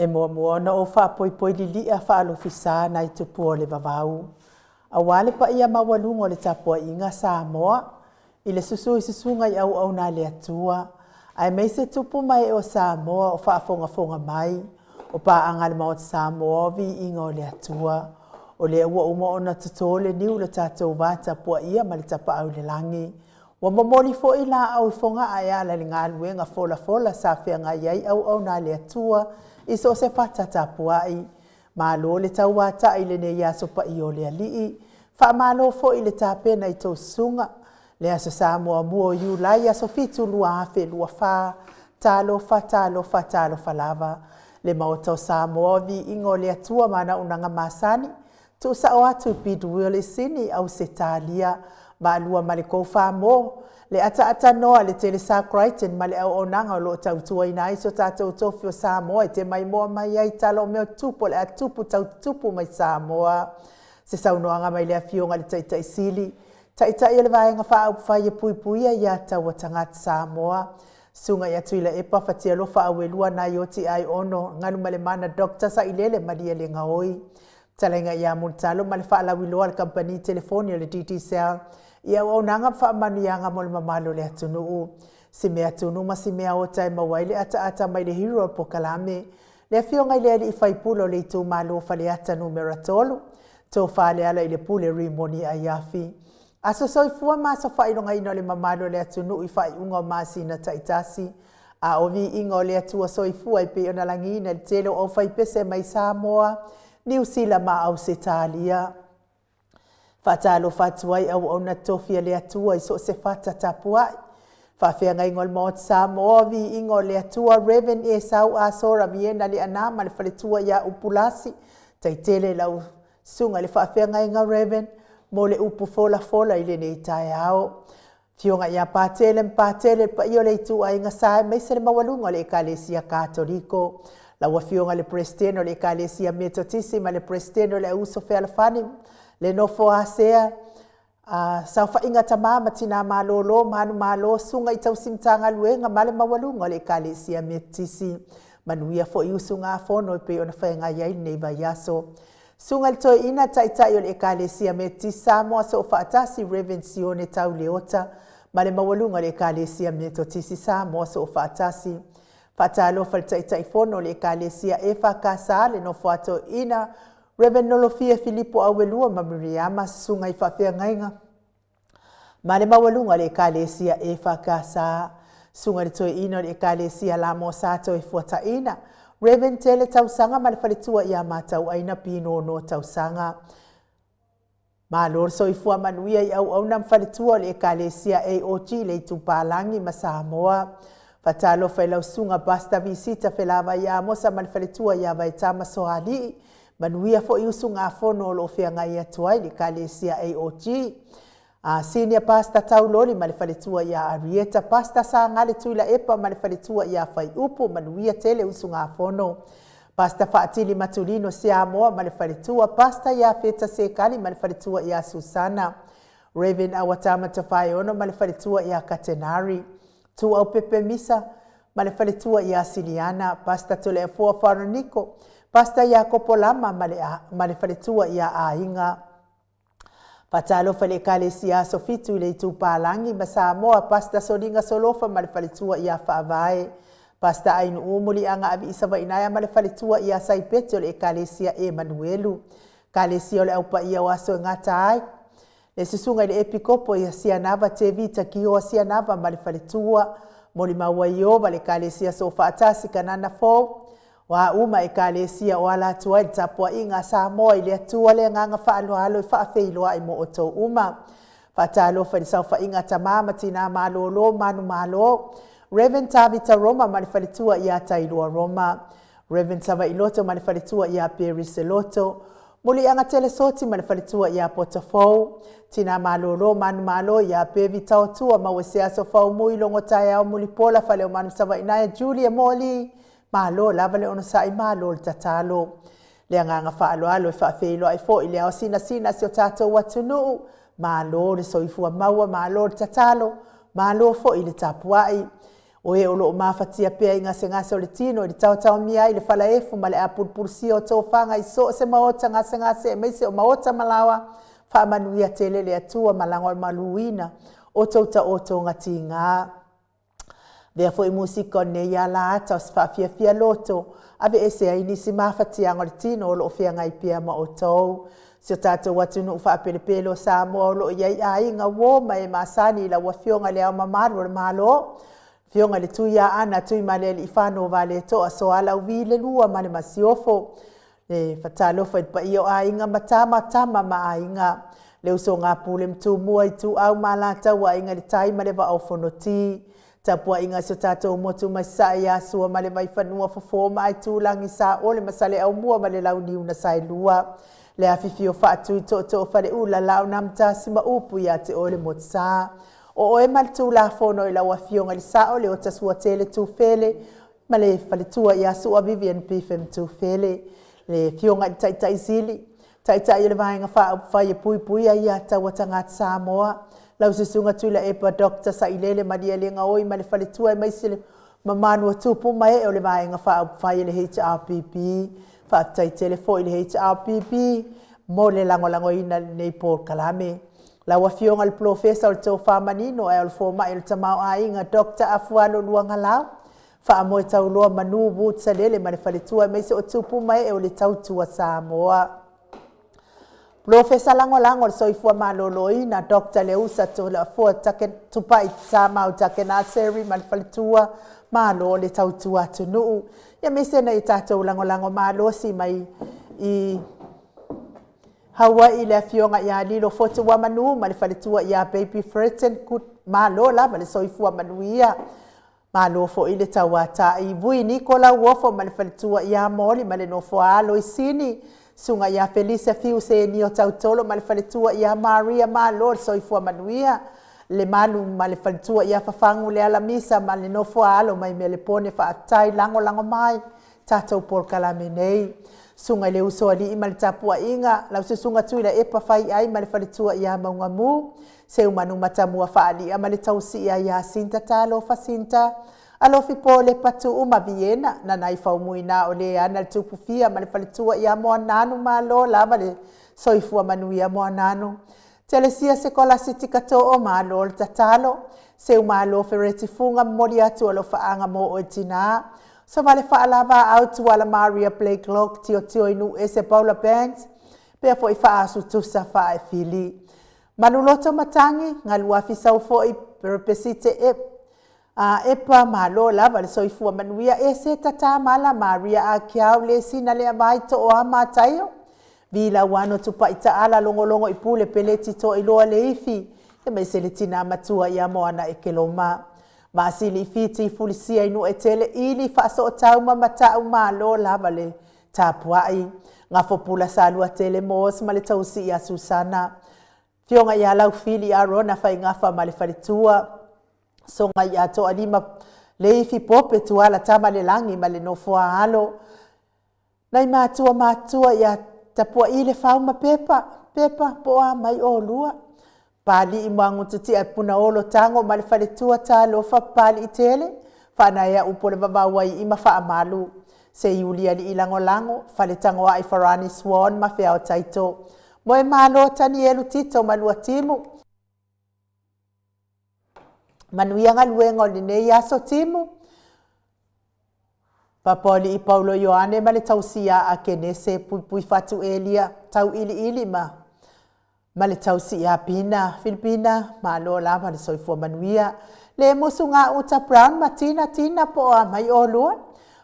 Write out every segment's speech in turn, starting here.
E muamua ona ou faapoipoi lili'a faalofisa nai tupua o le vavau, aua le paia maualuga o le tapuaiga a Samoa i le susu i susuga i auauna a le Atua, aemaise tupu ma ee o Samoa o faafogafoga mai, o paaga a le Maota Samoa o viiga o le Atua. O lea ua uma ona toto le niu i lo tatou va tapuaia ma le Tapaau i le Lagi. Ua momoli foi laau i Fogaa e ala i le galuega folafola sa feagai ai auauna a le Atua i so o se fata tapuai. Malo le tauatai i lenei aso paia o le Alii. Faamalo foi le tapena i tou susuga. Le Aso Sa muamua o Iulai aso 7 2024. Talofa, talofa, talofa lava. Le Maota o Samoa, o viiga o le Atua ma ana auaunaga masani. Tuusao atu i Bidwell i Sini, Ausetalia, Vaalua ma le Koufa Mo, le ataaatanoa le Telesa Crichton ma le auaunaga o lo o tautuaina ai so tatou tofi o Samoa e te maimoa mai ai tala o mea o tupu o le a tupu tautupu mai Samoa. Se saunoaga mai le Afioga i le Taitai Sili, Taitai o le Vaega Faaupufai e Puipuia ia Taua Tagata Samoa, Susuga ia Tuilaepa Fatialofa Auelua Naioti Aiono Galumalemana Dr. Sailele Malielegaoi, Fetalaiga ia Mulitalo ma le faalauiloa a le Kamupani Telefoni o le Digicel i auaunaga ma faamanuiaga mo le mamalu o le atunuu. Si mea tunu ma si mea ota e maua ai le ataata mai le hero o le pokalame, le Afioga i le Alii Faipule o le Itumalo o Faleata Numera 3, Tofa Lealailepule Rimoni Aiafi. Aso soifua ma aso faailogaina o le mamalu o le atunuu i faaiuga o masina taitasi, a o viiga o le Atua soifua e pei ona lagiina i le tele o aufaipese mai Samoa, Niu Sila ma Ausetalia. Faatalofa atu ai auauna tofi a le Atua i so o se fata tapuai. Faafeagaiga o le Maota Samoa, viiga o le Atua, Rev. Esau Asora Viena Leaana ma le faletua ia Upulasi, Taitele lau susuga i le faafeagaiga Rev. Mo le upu folafola i lenei taeao. Afioga ia Patele ma Patele, le paia o le ituaiga sa aemaise le maualuga o le Ekalesia Katoliko. Lau Afioga i le Peresetene o le Ekalesia Metotisi ma le Peresetene o le Auuso Fealofani, le nofo a sea, a saofaiga tama ma tina malolo, manumalo, susuga i tausi Matagaluega ma le maualuga o le Ekalesia Metotisi. Manuia foi usugafono e pei ona feagai ai lenei vaiaso. Susuga i le Toeaina Taitai o le Ekalesia Metotisi Samoa Soofaatasi Rev. Sione Tau Leota ma le maualuga o le Ekalesia Metotisi Samoa Soofaatasi. Faatalofa i le Taitaifono o le Ekalesia EFKS le nofo a Toeaina Rev. Nolofia Filipo Auelua ma Miriama Susuga i Faafeagaiga ma le maualuga o le Ekalesia EFKS, Susuga i le Toeaina o le Ekalesia Lamo Sa Toefuataiina, Rev. Tele Tausaga ma le faletua ia Matauaina Pinono Tausaga. Malo le soifua manuia i auauna ma faletua o le Ekalesia AOG le Itupalagi ma Samoa. Faatalofa i lau susuga Pastor Visita Felavai Amosa ma le faletua ia Vaetama Soalii. Manuia foi usugafono o lo o feagai atu ai le Ekalesia AOG. A Senior Pastor Tauloli ma le faletua ia Arieta, Pastor Sagale Tuilaepa ma le faletua ia Faiupu, manuia tele usugafono. Pastor Faatili Matulino Siamoa ma le faletua, Pastor Iafeta Sekali ma le faletua ia Susana, Rev. Awatama Tafaeono ma le faletua ia Katenari, Tuaupepe Misa ma le faletua ia Siliana, Pastor Toleafoa Faroniko, Pastor Iakopo Lama ma le, ma le faletua ia Aiga. Faatalofa i le Ekalesia Aso Fitu i le Itupalagi ma Samoa, Pastor Soliga Solofa ma le faletua ia Faavae, Pastor Ainuu Muliaga Aviisavainaea ma le faletua ia Saipeti o le Ekalesia Emanuelu, Ekalesia o le Au Paia o Aso e Gata ai, le susuga i le Epikopo ia Sianava Tevita Kioa Sianava ma le faletua, Molimau ai Ova le Ekalesia Soofaatasi Kanana Fou, O a uma Ekalesia o ala atu ai le tapuaiga a Samoa i le Atua le agaga faaaloalo e faafeiloai mo outou uma. Faatalofa i le saofaiga a tama ma tina malolo manumalo, Rev. Tavita Roma ma le faletua ia Tailoa Roma, Rev. Savailoto ma le faletua ia Perry Seloto, Muliaga Telesoti ma le faletua ia Potafou, Tina malolo manumalo ia Pevi Taotua Maueseaso Faumui Logo Taeao Mulipola Faleomanu Savainae Julia Moli, Malo lava le onosai, malo le tatalo. Le agaga faaaloalo e faafeiloai foi le ao sinasina a si o tatou atunuu, malo le soifua maua, malo le tatalo, malo foi le tapuai. O e o lo o mafatia pea i gasegase o le tino i le taotaomia ai le falaefu ma le apulupulusia o tofaga i so o se maota gasegase aemaise o maota ma laoa, faamanuia tele le Atua ma lagolemaluina o tou taotoga tiga. Avea foi musika o lenei ala ata o se faafiafia loto, aveese ai nisi mafatiaga o le tino o lo o feagai pea ma outou. Si o tatou atunuu faapelepele o Samoa o lo o i ai aiga, uo ma e masani i lau Afioga i Le Ao Mamalu o le Malo, Afioga i le Tuiaana Tuimalealiifano Vaaletoa Sualauvi le II ma le Masiofo. E faatalofa i le paia o Aiga ma Tama, Tama ma Aiga, le usoga a Pule ma Tumua, Ituau ma Alataua, Aiga i le Tai ma le Vaa o Fonoti. Tapuaiga a si o tatou motu mai Sasae ia Sua ma le Vaifanua, Fofo ma Aitulagi, Saole ma Saleaaumua ma le Launiu na Saelua. Le afifio o Faatui Tootoo o Faleula, Laau na Amotasi ma upu ia te oe le Motusa. O oe ma le Tulafono i lau Afioga i le Sao le Otasuatele Tufele ma le faletua ia Sua Vivian Bifem Tufele, le Afioga i le Taitai Sili, Taitai o le Vaega Faaupufai e Puipuia Aia Tatau a Tagata Samoa, lau Susuga Tuilaepa Dr. Sailele Malielegaoi ma le faletua aemaise le mamalu o tupu ma ee o le Vaega Faaupufai a le HRPP. Faafetai tele foi i le HRPP mo le lagolagoina i lenei polokalame. Lau Afioga i le Polofesa o le Tofa Manino ae o le Fomai o le Tamaoaiga Dr. Afualo Luagalau, Faamoe tauloa manu Woods Salele ma le faletua aemaise o tupu ma ee o le tautua Samoa. Polofesa Lagolago o le Soifua Maloloina Dr. Leusa Toleafoa Tupai Samau Takenaseri ma le faletua, malo le tautua atunuu. Ia aemaise nai o tatou lagolago malosi mai i Hawaii le afioga ia Lilo Fotuamanu ma le faletua ia Baby Fretton, malo lava le soifua manuia. Malo foi le tauatai Vui Niko Lauofo ma le faletua ia Moli ma le nofo a alo i Sini, Susuga ia Felisa Fiu Senio Tautolo ma le faletua ia Maria, malo le soifua manuia. Lemalu ma le faletua ia Fafagu Lealamisa ma le nofo a alo mai Melepone, faafetai lagolago mai tatou polokalame nei. Susuga i le Usoalii ma le tapuaiga, lau Susuga Tuilaepa Faiai ma le faletua ia Maugamu, Seumanu Matamua Faalia ma le tausia ia Sinta Talofa Sinta, Alofi Polepa Tuu ma Viena, Nanai Faumuina o Leana le Tupufia ma le faletua ia Moananu, malo lava le soifua manuia Moananu. Telesia Sekolasitika Too, malo le tatalo. Seumalo Fereti Fuga, momoli atu alofaaga mo oe tinā. Savale Faalavaau Tuala Maria Blakelock Tiotio i Nuuese Paula Banks, pea foi Faaasu Tusa Faaefili. Manuloto Matangi, Galuafi Sau foi Perepesite e a Epa, malo lava le soifua manuia e se tata mala Maria Akiau le sina le avai Tooa Mataio Vi Lauano Tupai Taala Logologo i Pule Peleti Toailoa Leifi aemaise le tinā matua ia Moana Ekeloma Maasili i Fiti Fulisia i Nuuetele Ili Faasootau ma Matau, malo lava le tapuai. Gafopula Saluatele Moos ma le tausi ia Susana Afioga ia Laufili Arona Faigafa ma le faletua Soga ia Toalima Leifi Pope Tuala Tamalelagi ma le nofoa alo. Nai matua matua ia Tapuai le fau ma Pepa, Pepa po o a mai olua. Papalii Muagututia Punaolo Tago ma le faletua Talofa Papalii tele, Faanaea upu o le vavau ai i ma Faamalu. Seiuli Alii Lagolago, Faletagoai Farani Swan ma Feao Taito. Moemalo Tanielu Tito ma Luatimu. Manuia galuega o lenei aso Timu. Papaoalii Paulo Ioane ma le tausia a Kenese Puipuifatu Elia Tauiliili ma ma le tausi ia Pina Filipina, malo lava le soifua manuia. Le musu gauta Brown ma Tina Tina po o a mai olua.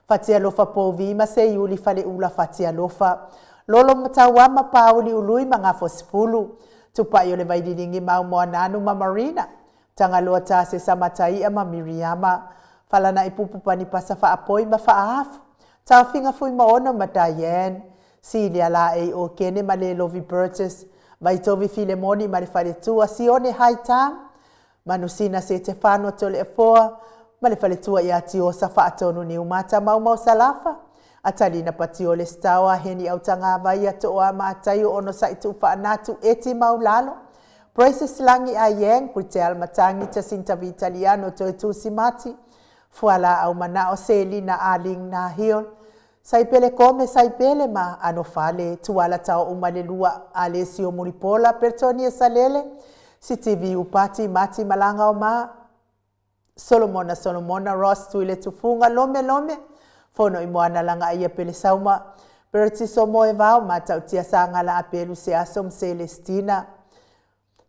Fatialofa Povi ma Seiuli Faleula Fatialofa. Lolo Matauama Pauli Ului ma Gafosifulu. Tupai o le Vaililigi Mau Moananu ma Marina. Tagaloa Tasesa Mataia ma Miriama. Falana'i Pupu Panipasa Faapoi ma Faaafu. Taofiga Fuimaono ma Diane. Silia Laei Okene ma Lelovi Burgess. Vaitovi Filemoni ma le faletua Sione Haitang. Manusina Setefano Toleafoa ma le faletua ia Tiosa Faatonu Niumata Maumau Salafa. Atalina Patiole Staoa Heni Autagavaia Tooa Mataio Onosai Tuufaanatu Eti Maulalo. Precious Lagi Ayeng, Britel Matangi, Jacinta Vitaliano, Toetusi Mati, Fualaau Manao Selina Aling Nahil, Saipele Kome Saipele ma Anofale, Tuala Tao Umalelua Alessio Mulipola, Pertonia Salele, Sitivi Upati Mati Malanga Oma, Solomona Solomona Ross Tuile Tufunga Lome Lome, Fono i Moana Langa Ia Pele Sauma, Berti Somoe Vao Matautia Sangala Apelu Seaso Celestina,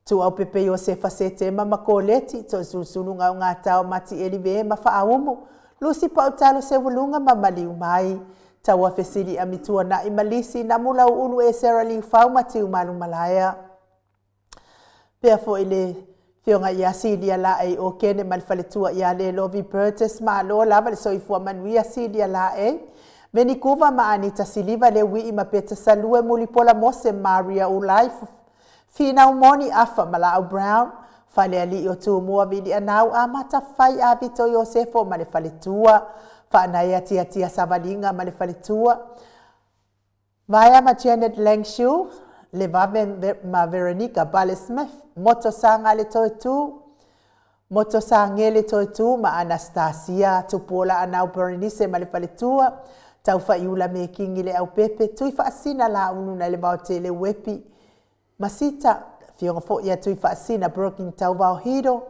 Tuaupepe Iosefa Setema ma Koleti, Toʻasulusulu Gaogatao Mati Elive ma Faaumu, Lusi Pautalo Seualuga ma Maliu Mai, Taua Fesili Amituanaʻi ma Lisi Namulauulu Esera Liufau ma Tiumalumalaea. Pea foi le Afioga ia Silia Laei Okene ma le faletua ia Lelovi Burgess, malo lava le soifua manuia Silia Laei. Venikuva ma Anita Siliva Leuii ma Peta Salue Mulipola Mose Maria Ulai Finau Moni Afa ma Laau Brown, Falealii o Tumua Vilianau Amata Fai Avito Iosefo ma le faletua, Faanaia Tiatia Savaliga ma le faletua, Vaea ma Janet Langshu, Levave ma Veronica Bale Smith, Moto Saga le Toetu, Moto Sagele Toetu ma Anastasia, Tupuola Anau Berenice ma le faletua, Taufaiula Mekingi le Aupepe, Tui Faasina Laulu na le Vaotele Uepi, Masita, Afioga foi ia Tuifaasina Brooking Tauvao Hiro,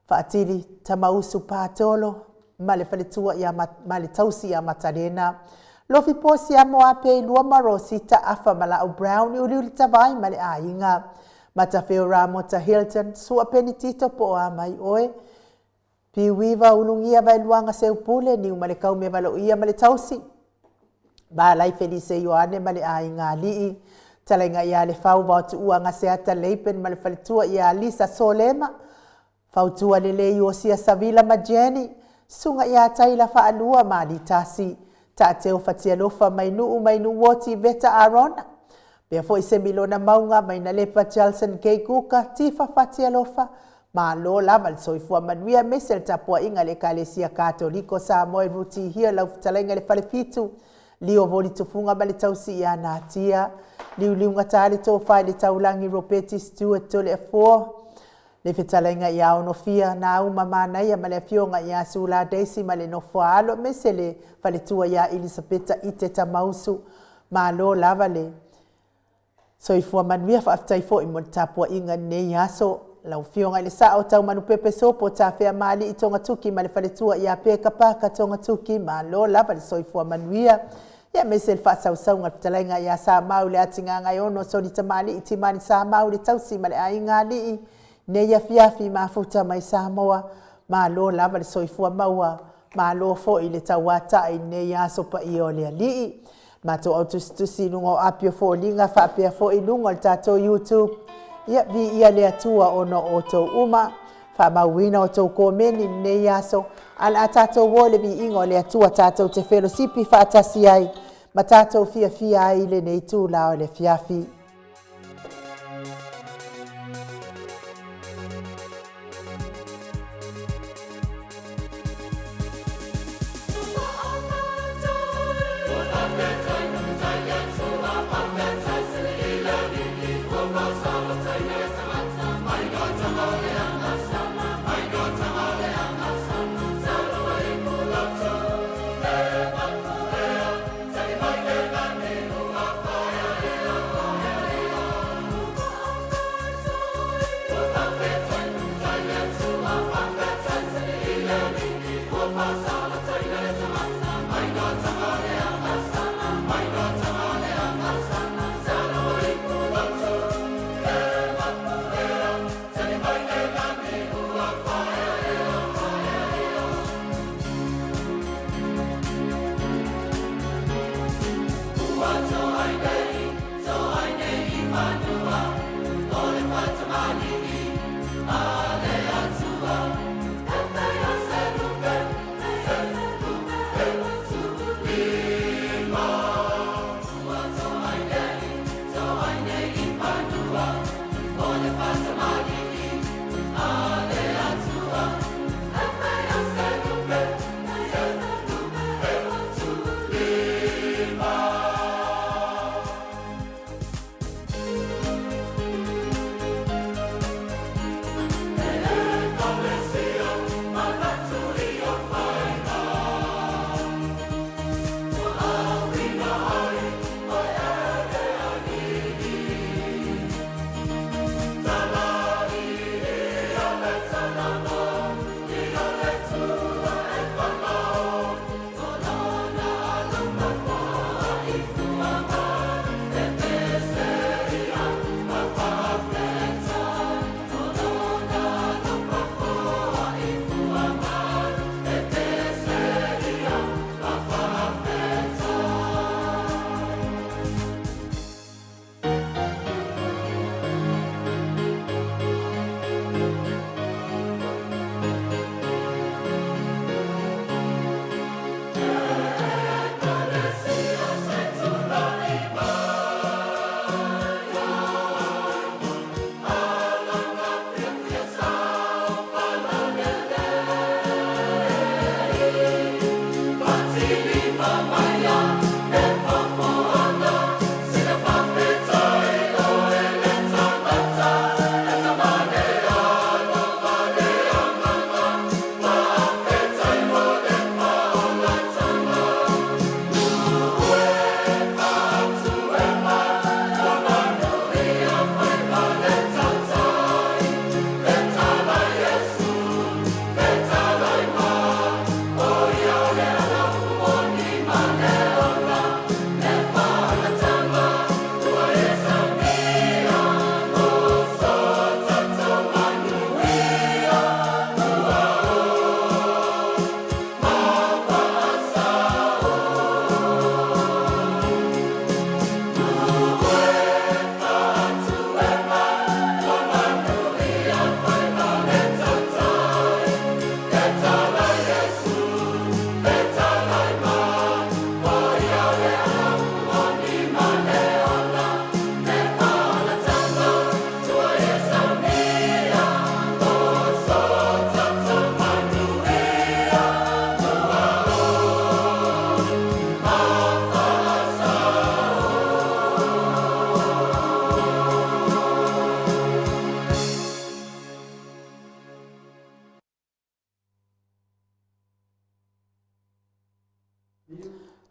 Faatili Tamausu Patolo ma le faletua ia ma le tausi ia Matalena, Lofi Posi Amo Ape Lua ma Rosita Afa ma Laau Brown Uliuli Tavai ma le aiga Matafeo Ramota Hilton, Sua Penitito po o a mai oe, Piuiva Ulugia Vaeluaga Seupule, Niu ma le Kaume Valoia ma le tausi, Malai Felise Ioane ma le aiga alii, Talaiga ia Lefau Vaotuua Gaseata Leipen ma le faletua ia Lisa Solema, Fautua Lelei Iosia Savila ma Jenny, Susuga ia Taila Faalua ma Alitasi, Taateo Fatialofa Mainuu Mainuu Oti Veta Arona, Pea foi Semilona Mauga Mainalepa Jelson Kay Kuka, Tifa Fatialofa, Malo lava le soifua manuia aemaise le tapuaiga a le Ekalesia Katoliko Samoa i Rutihia, lau fetalaiga i le Falefitu, Lio Voli Tufuga ma le tausi ia Natia, Liuliugata le tofa i le taulagi Ropeti Stewart Toleafoa, le fetalaiga ia Onofia, Nauma Manaia ma le afioga ia Sula Daisy ma le nofoa-alo aemaise le faletua ia Elisapeta Ite Tamausu. Malo lava le Soifua manuia, faafetai foi mo le tapuaiga i lenei aso. Lau Afioga i le Sao Taumanupepe Sopo Tafea Maali'i Togatuki ma le faletua ia Peka Paka Togatuki, malo lava le soifua manuia. Ia aemaise le faasausauga le fetalaiga ia Samau le Atigagaiono Solitamaali'i Timani Samau le tausi ma le aiga alii nei afiafi mafuta mai Samoa, malo lava le soifua maua, malo foi le tauatai i lenei aso paia o le Alii. Matou au tusitusi i luga o api o foliga faapea foi i luga o le tatou YouTube. Ia, viia le Atua ona o outou uma. Faamauina outou komeni i lenei aso, ae o le a tatou o i le viiga o le Atua tatou te felosipi faatasi ai ma tatou fiafia ai i lenei itula o le afiafi.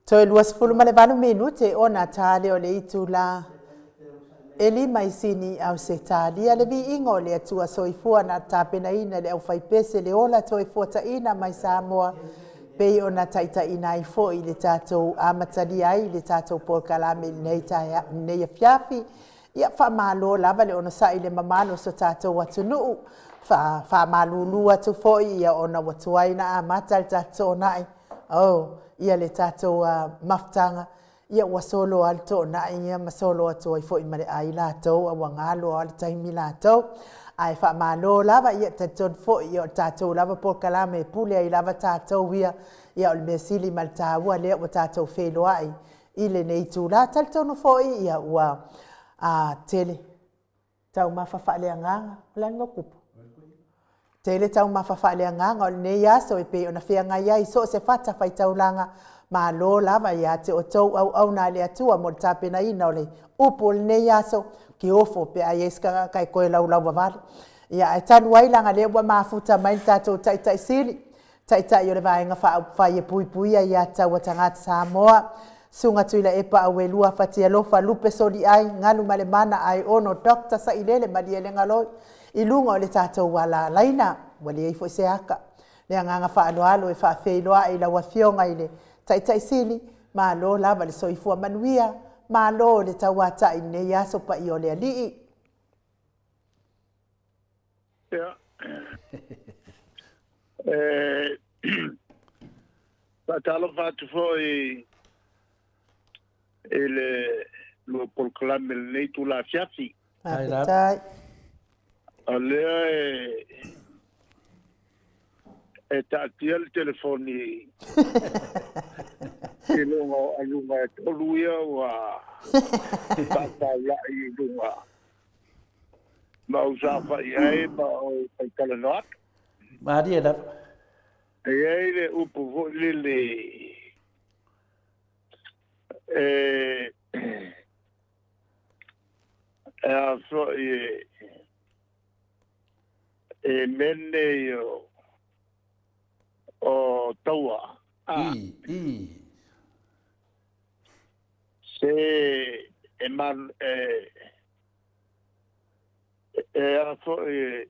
Toe 28 minute ona ta lea o le itula e 5 i Sini i Ausetalia. Le viiga o le Atua Soifua na tapenaina e le aufaipese le ola toefuataina mai Samoa pei ona taitaiina ai foi le tatou amatalia ai le tatou polokalame i lenei taeao lenei afiafi. Ia faamalo lava le onosai i le mamalu o so tatou atunuu. Faamalulu atu foi ia ona ua tuai na amata le tatou toonai. Oh, ia le tatou mafutaga, ia ua solo lava le toonai ia ma solo atu ai foi ma le ai latou, a ua galo lava le taimi latou. Ae faamalo lava, ia talitonu foi ia o le tatou lava polokalame e pule ai lava tatou ia, ia o le mea sili ma le taua lea ua tatou feiloai i lenei itula. Talitonu foi ia ua tele taumafa faaleagaga, o le a le mea ua tupu? Tele taumafa faaleagaga o lenei aso e pei ona feagai ai i so o se fatafaitaulaga. Malo lava ia te outou auauna a le Atua mo le tapenaina o le upu o lenei aso, kiofo pe a i ai se tagata e toe laulauvavale. Ia ae talu ai leaga o lea ua mafuta mai le tatou Taitai Sili, Taitai o le Vaega Faaupufai e Puipuia Aia Tatau a Tagata Samoa, Susuga Tuilaepa Auelua Fatialofa Lupe Soliai Galumalemana Aiono Doctor Sailele Malielegaloi i luga o le tatou ala laina. Ua leai foi se aka. Le agaga faaaloalo e faafeiloai i lau Afioga i le Taitai Sili, malo lava le soifua manuia, malo le tauatai i lenei aso paia o le Alii. Ia, e faatalofa atu foi i le lua polokalame i lenei itula afiafi. Faafetai. O lea e e taatia le telefoni i luga o aluga e tolu ia ua faataulai i luga ma ou saofai ai ma ou faitalanoa atu. Malie lava. E i ai le upu foi lele e e a foi e e mea nei o o taua. I, i. Se e man e e a foi e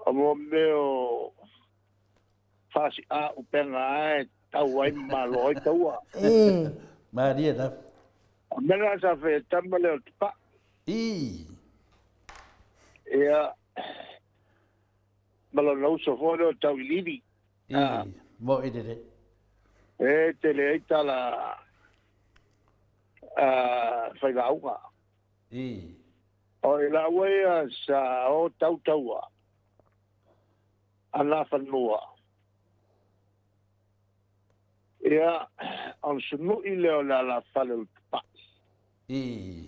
o mo mea o fasi'a upega lava e tau ai ma malo ai taua. I. Malie lava. O mea na sa fai e tama lea o Tupa'a. I. Ia, ma lona uso foi lea o Tauiliili. I, mo'i lelei. E tele ai tala a failauga. I. O i laua ia sa o tau taua a Nafanua. Ia, ona sunu'i lea o le alafale o le Tupa'i. I.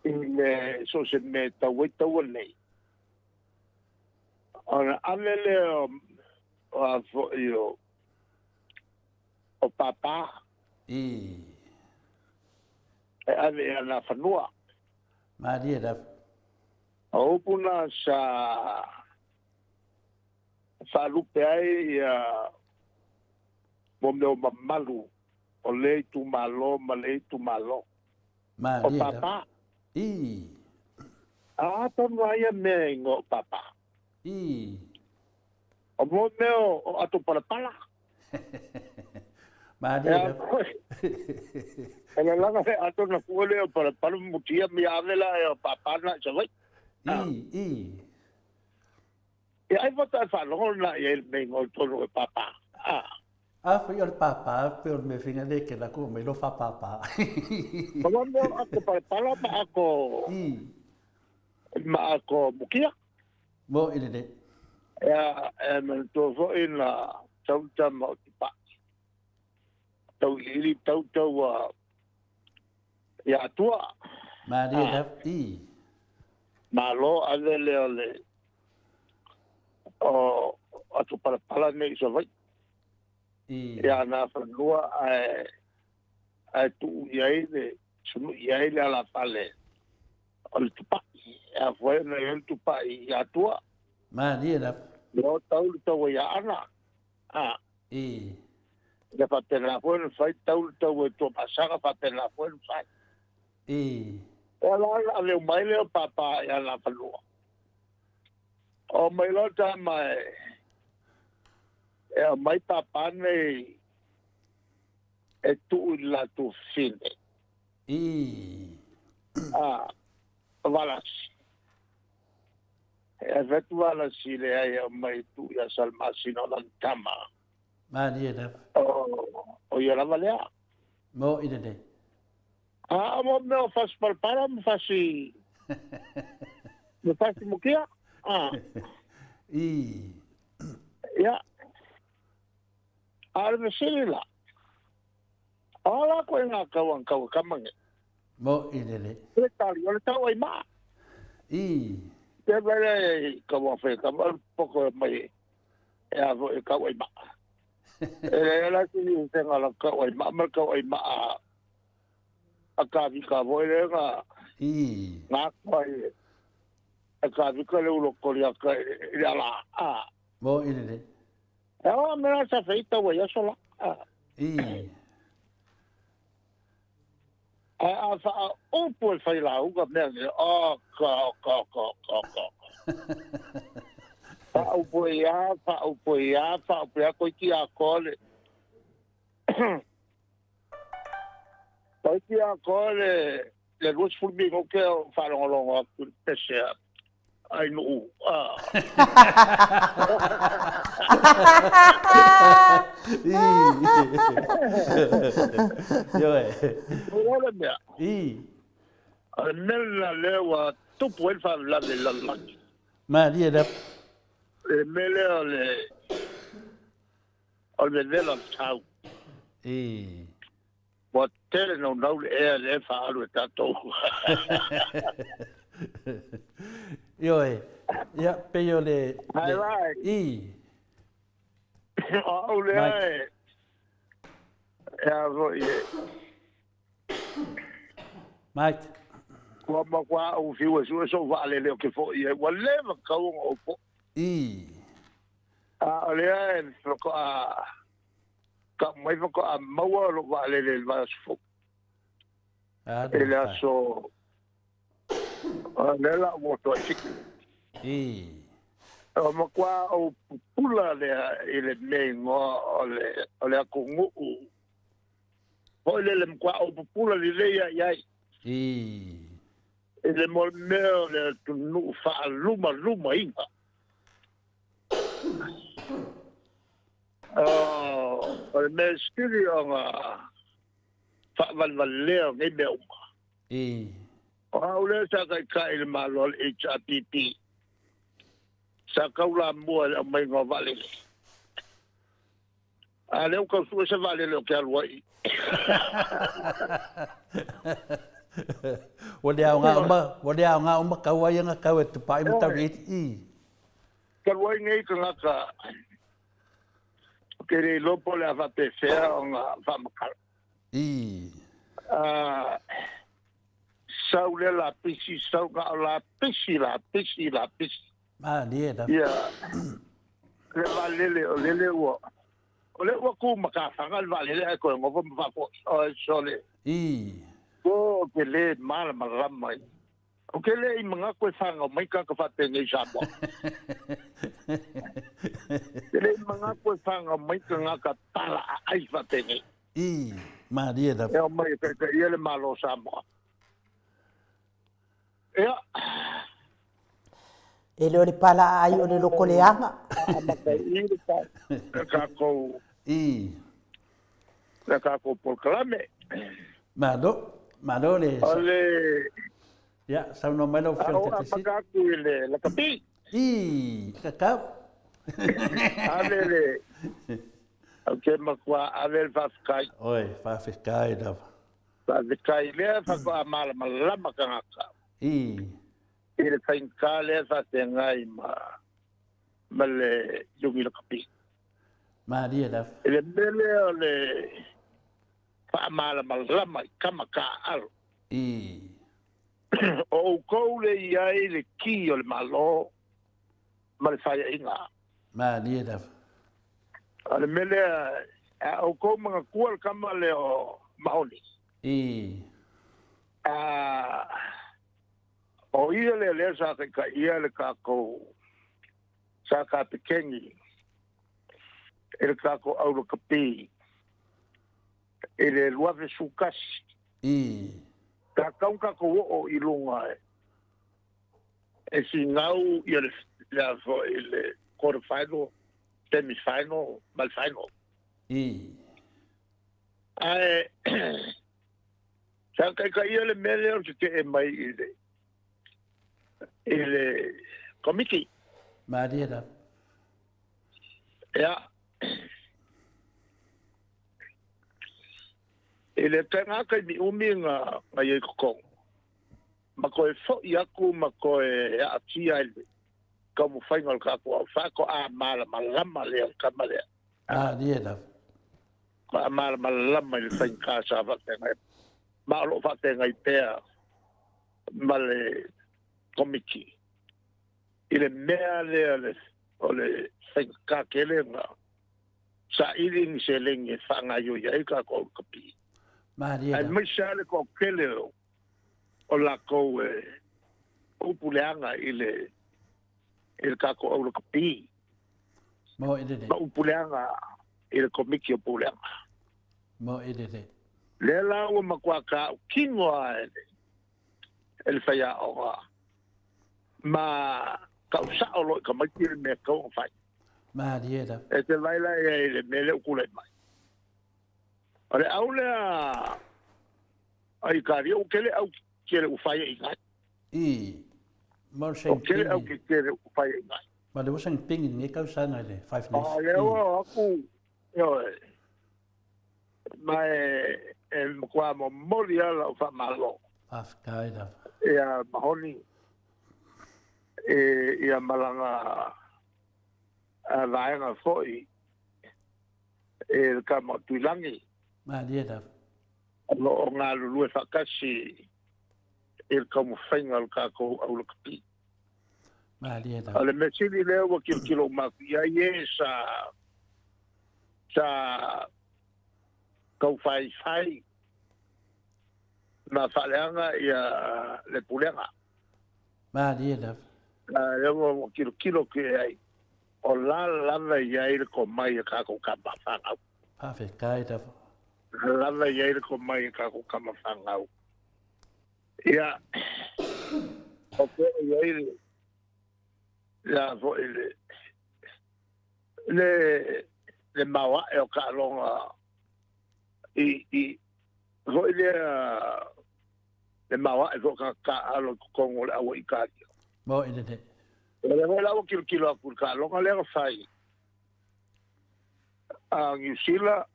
I le so o se mea e tau ai taua nei. Ona ave lea o, o a foi o, o Pāpā. I. E ave i a Nafanua. Malie lava. O upu na sa faalupe ai ia mo mea o mamalu o lea itumalo ma lea itumalo. O Malie lava. Pāpā. I. A tonu lava ia mea e igoa o Pāpā. I. O mo mea o ato palapala. Malie lava. E lalaga le ato na fua lea o palapala mutia mi ave la e o Pāpā na i Savaii. I, i. Ia ai fata e faalogo lena i ai le mea igoa i totonu o Pāpā. A. A foi o le pāpā, pei o le mea fina le ke lako mai lo whapāpā. O mo mea o ato palapala ma ato I. ma ato mukia. Mo i lelei. Ia, e manatua foi na tau tama o Tupa'i. Tauiliili tautaua ia Atua. Malie lava. I. Malo ave lea o le o ato palapala nei i Savaii. I. Ia Nafanua ae ae tuu i ai le sunui i ai le alafale o le Tupa'i. E afua ai ona i ai le Tupa'i i Atua. Malie lava. Lea o tau le taua ia Ana. A. I. Ia faapena foi ona fai tau le tau e Tuamasaga faapena foi ona fai. I. O la la ave uma ai lea o Papa ia Nafanua. O mai loa tama e e aumai Papa nei e tuu i le latou fine. I. A, Valasi. E ave atu Valasi leai e aumai e tuu ia Salamasina o lana tama. Malie lava. O ia lava lea. Mo i lelei. A mo mea o fasi palapala ma fasi ma fasi mukia. A. I. Ia. A o le fesili la. O a la koe ngā kau an kau kama nge. Mo i lelei. Le tali, o le tau ai maa. I. Te vele i kau a whai kama, poko mai e a fo e kau ai maa. E le la ki ni te ngala kau ai maa, ma kau ai maa a ka vika fo e le nga I. ngā koa i a ka vika le ulo kori a ka i le ala a. Mo i lelei. E o mea sa whai tau ai aso la. A. I. A a wha a upu e whai la uka mea ni, o ka, ka, ka, ka, ka. Wha upu e ia, wha upu e ia, wha upu e ia, koe ki a kole. Koe ki a kole, le 20 minute o whalongolongo atu le pese a ai nuu. Ah. Ioe. O le mea. I. O le mea lena lea ua tupu ai le faalavelave i le lalolagi. Malie lava. Le mea lea o le o le vevela o le tau. I. Ua tele naunau le ea lea e faaalu e tatou. Ioe, ia, pei o le... Hai lai. I. O au lea e... E a foi e... Mike. Kua ma kua au fiu e sue sou vaalele o ke foi e. Ua leva kau ona ou po. I. A o lea e whakaa Ka mai whaka maua o lou vaalele i le vaiaso fou. I le aso, o lea la ua oto ai Fiti. I. O matua ou pupula lea i le mea ingoa o le, o le atunuu. Foi lele matua ou pupula lelei lava i ai. I. I le mea o le atunuu faalumalumaina. O le mea sili ona faavalevalea o nei mea uma. I. O au lea sa taitai i le Malo o le HRPP, sa taulamua i le aumaiga o vaalele. A lea ua tau sue se vaalele ou te alu ai. Ua le aoga uma, ua le aoga uma kau ai anga kau e tupai ma tau i. Talu ai nei tagata ou te le iloa po o le a faapefea ona faamatala. I. Sau lea lapisi, sau na o lapisi, lapisi, lapisi. Malie lava. Ia, le vaalele, o lele ua, o lea ua tu ma tafaga le vaalele ae toe nofo ma faafoi. Oi, sole. I. Ou te le malamalama i. Ou te le i manatu e whanau mai tagata faapenei i Samoa. Te le i manatu e whanau mai tagata pala aai faapenei. I, malie lava. E omai e taitaia le Malo o Samoa. Ia. E le o le pala aai o le loko leaga. Amata i le tatou. I. Le tatou polokalame. Malo, malo le... O le... Ia, saunoa mai lau Afioga i le Taitaifono. Amata atu i le lakapi. I, kakau. Ave le... Ou te matua ave le faafetai. Oi, faafetai lava. Faafetai lea faatoa malamalama tagata. I. I le faigata lea faafeagai ma ma le Iogi Lakapi. Malie lava. I le mea lea o le faamalamalama i tama taaalo. I. O outou le i ai le ki o le Malo ma le faiaiga. Malie lava. O le mea lea A oukou manatua le tama lea o Mahoni. I. A o ia lea lea sa taitaia le tatou sa kapeteni i le tatou au lakapi i le 2011. I. Sa tatau ona tatou oo i luga e finau ia le le foi le quarter final, semi final ma le final. I. Ae sa taitaia le mea lea o le tetee mai i le komiti. Malie lava. Ia, i le taga taimi umi na iai totonu, ma toe fo'i atu ma toe aatia i le taumafaiga o le tatou aofā, to'a malamalama lea o le tama lea. Malie lava. To'a malamalama i le faigata sa faafeagai ma o loo faafeagai pea ma le komiti i le mea lea o le faigata tele na saili ni seleni e faagaioi ai tatou au lakapi. Malie lava. Aemaise lava le toatele o lakou e upu leaga i le tatou au lakapi Mo i lelei. ma upu leaga i le komiti o pulega. Mo i lelei. Lea la ua matua tautino lava e le faiaoga ma tausao loa i tamaiti le mea tatau ona fai. Malie lava. E te vaai la i ai i le mea lea ua tulai mai. O le au lea a Italia, ua tele au tetele ua fai ai i I. Mo le O tele au saing tetele ua fai ai i. Ma le ua saga pigi lenei tausaga i le Five O Nations. lea ua o atu, ioe, ma e matua momoli lava lau faamalo Faafetai lava. ia Mahoni e ia malaga vaega foi e le tama o Tuilagi Malie lava. o lo o galulue faatasi i le taumafaiga o le tatou au lakapi. Malie O lava. le mea sili lea ua tilotilo uma atu i ai e sa taufaifai ma faaleaga ia le pulega. Malie lava. A lea ua tilotilo atu i ai, o la lava i ai le tomai e tatou tama fanau. Faafetai lava. Lava i ai le tomai e tatou tama fanau. Ia, o pea i ai le la foi le maoae o taaloga i foi lea le maoae foi o taalo i totonu o le aua Italia. Mo i lelei. O lea foi la ua tilotilo atu i le taaloga lea na fai a Niu Sila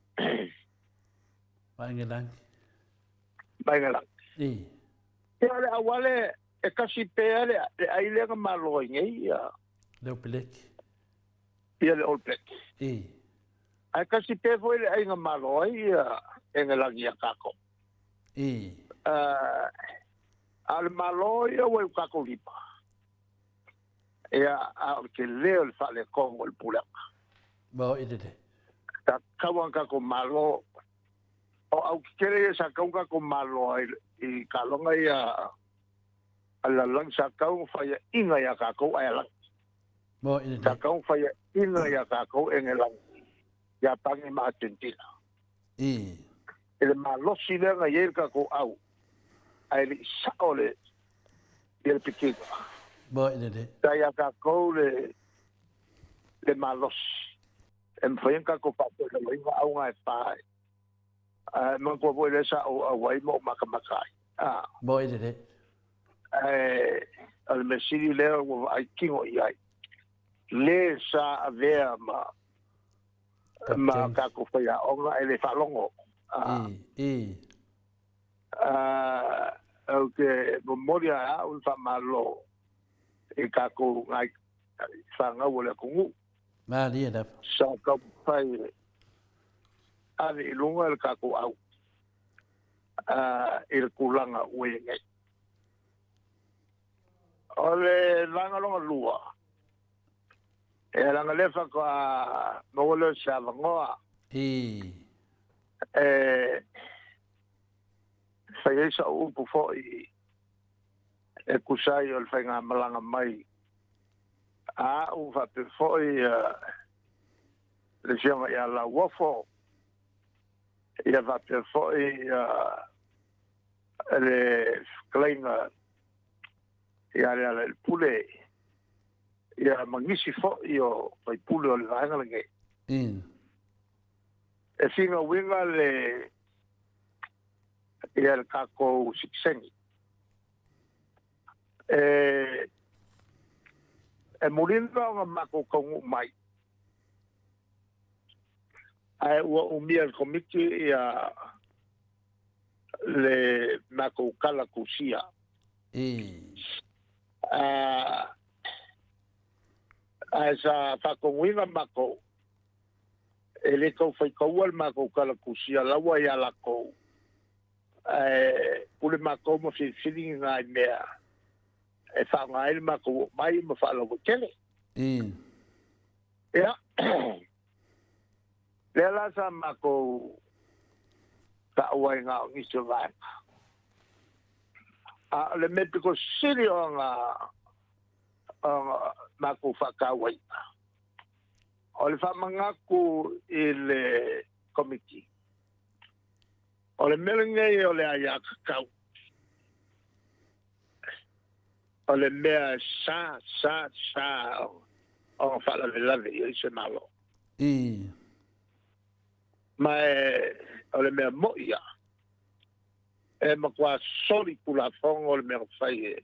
Ma Engelani. Ma Engelani. I. Ia, o le auale e kasi pea le ai lea na malo ai nei ia Le All Blacks. Ia le All Black. I. Ae kasi pea foi le ai na malo ai ia Engelani ia kākou. I. A o le malo ia ua i o kākou lima. Ia, a o le tele o le faaletonu o le pulega. Mo i lelei. Sa tatau ona tatou malo o au tetele ia sa tatau ona tatou malo ai i taaloga ia a le lalolagi sa tatau ona faiaʻiga iā tatou Aelagi. Mo i Sa lelei. tatau ona faiaʻiga iā tatou Engelani, Iapani ma Argentina. I. I le malosi lea na i ai le tatou au, ae leʻi sao le ia le pikiga. Mo i lelei. Sa iā tatou le malosi e mafai ona tatou faatoeloina auga e fā ae manatua foi lea sa ou auai ma ou matamata ai a Mo i lelei. Ae o le mea sili lea ua vaai tino i ai le sa avea ma Captain. tatou faiaoga e le faalogo a I. I. A ou te momoli a au le faamalo i tatou nai fanau o le atunuu Malie lava. sa taumafai ave i luga le tatou au i le tulaga ua i nei. O le vaega lona lua, e laga lea faatoa maua lea o se avanoa. E fai ai sa'u upu fo'i e tusa ai o le faigamalaga mai a a'u faapea fo'i le Afioga ia Lauofo, ia faapea fo'i le fetalaiga ia Lealailepule, ia ma nisi fo'i o faipule o le vaega lenei. E figauiga le ia le tatou sitiseni. E mulina ona matou taunuu mai, ae ua umia e le Komiti ia le matou tala tusia. Ae sa faatonuina matou, e le tau faitaua le matou tala tusia laua ia latou, ae pule matou ma filifili ni nai mea e faaaoga ai le matou oo mai ma faalauaitele. Ia, lea la sa matou taua ai na o nisi o vaega. A o le mea pito sili ona matou faatauaina, o le faamanatu i le Komiti. O le mea lenei o le aiatatau, o le mea sa, sa, sa ona faalavelave i ai se Malo. Ma o le mea mo'i ia, e matua soli tulafono le mea na fai e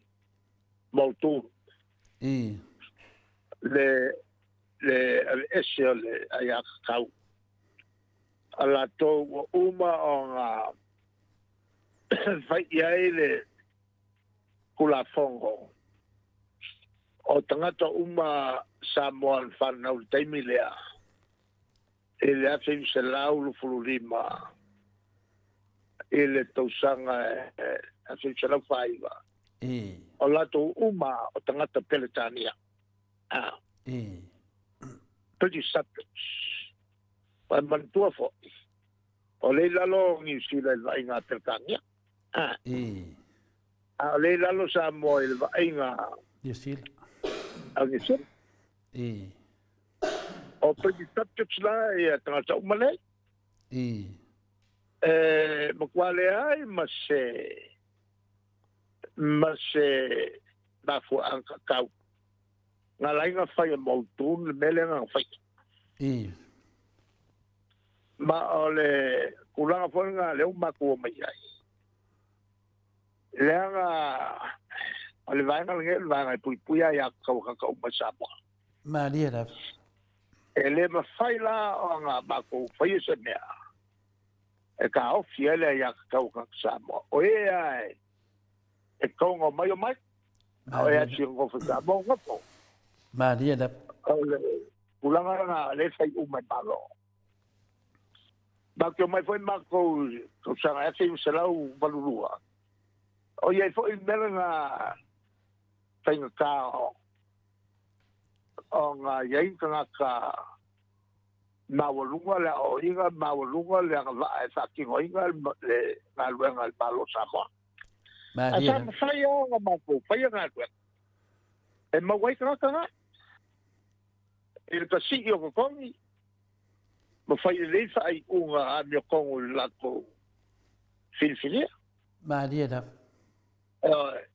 Muldoon. Le aveese o le aiatatau a latou ua uma ona fai i ai le tulafono o tagata uma Samoa na fanau i le taimi lea i le 1925 i le tausaga 1949. O latou uma o tagata Peretania. British subjects. Aua manatua fo'i, o lea i lalo o Niu Sila i le vaaiga a Peretania. A o lea i lalo Samoa i le vaaiga Niu Sila. a Niu Sila. O British subjects la ia tagata uma nei. E matua leai ma se ma se mafuaaga tatau. Na ala ai ona fai e Muldoon le mea lea na faia. Ma o le tulaga foi lena lea ua matou omai ai, leaga o le vaega lenei o le vaega e puipuia aiatatau a tagata uma i Samoa. Malie lava. E le mafai la ona matou faia se mea e taofi ai le aiatatau a tagata Samoa. O e lava e tatau ona omai, omai. A o e ati o nofo i Samoa, nofo. Malie lava. O le tulaga lena lea e fai uma e Malo. Matou te omai foi matou i le tausaga 1982, o i ai foi le mea lena faigata ona i ai ni tagata maualuga le aoaoina, maualuga le agavaa e faatinoina le galuega a le Malo o Samoa. Ae sa mafai lava ona matou faia galuega e maua ai tagata na i le tasii o totogi ma fai lelei faaiuga amiotonu i le latou filifilia. Malie lava. Ioe.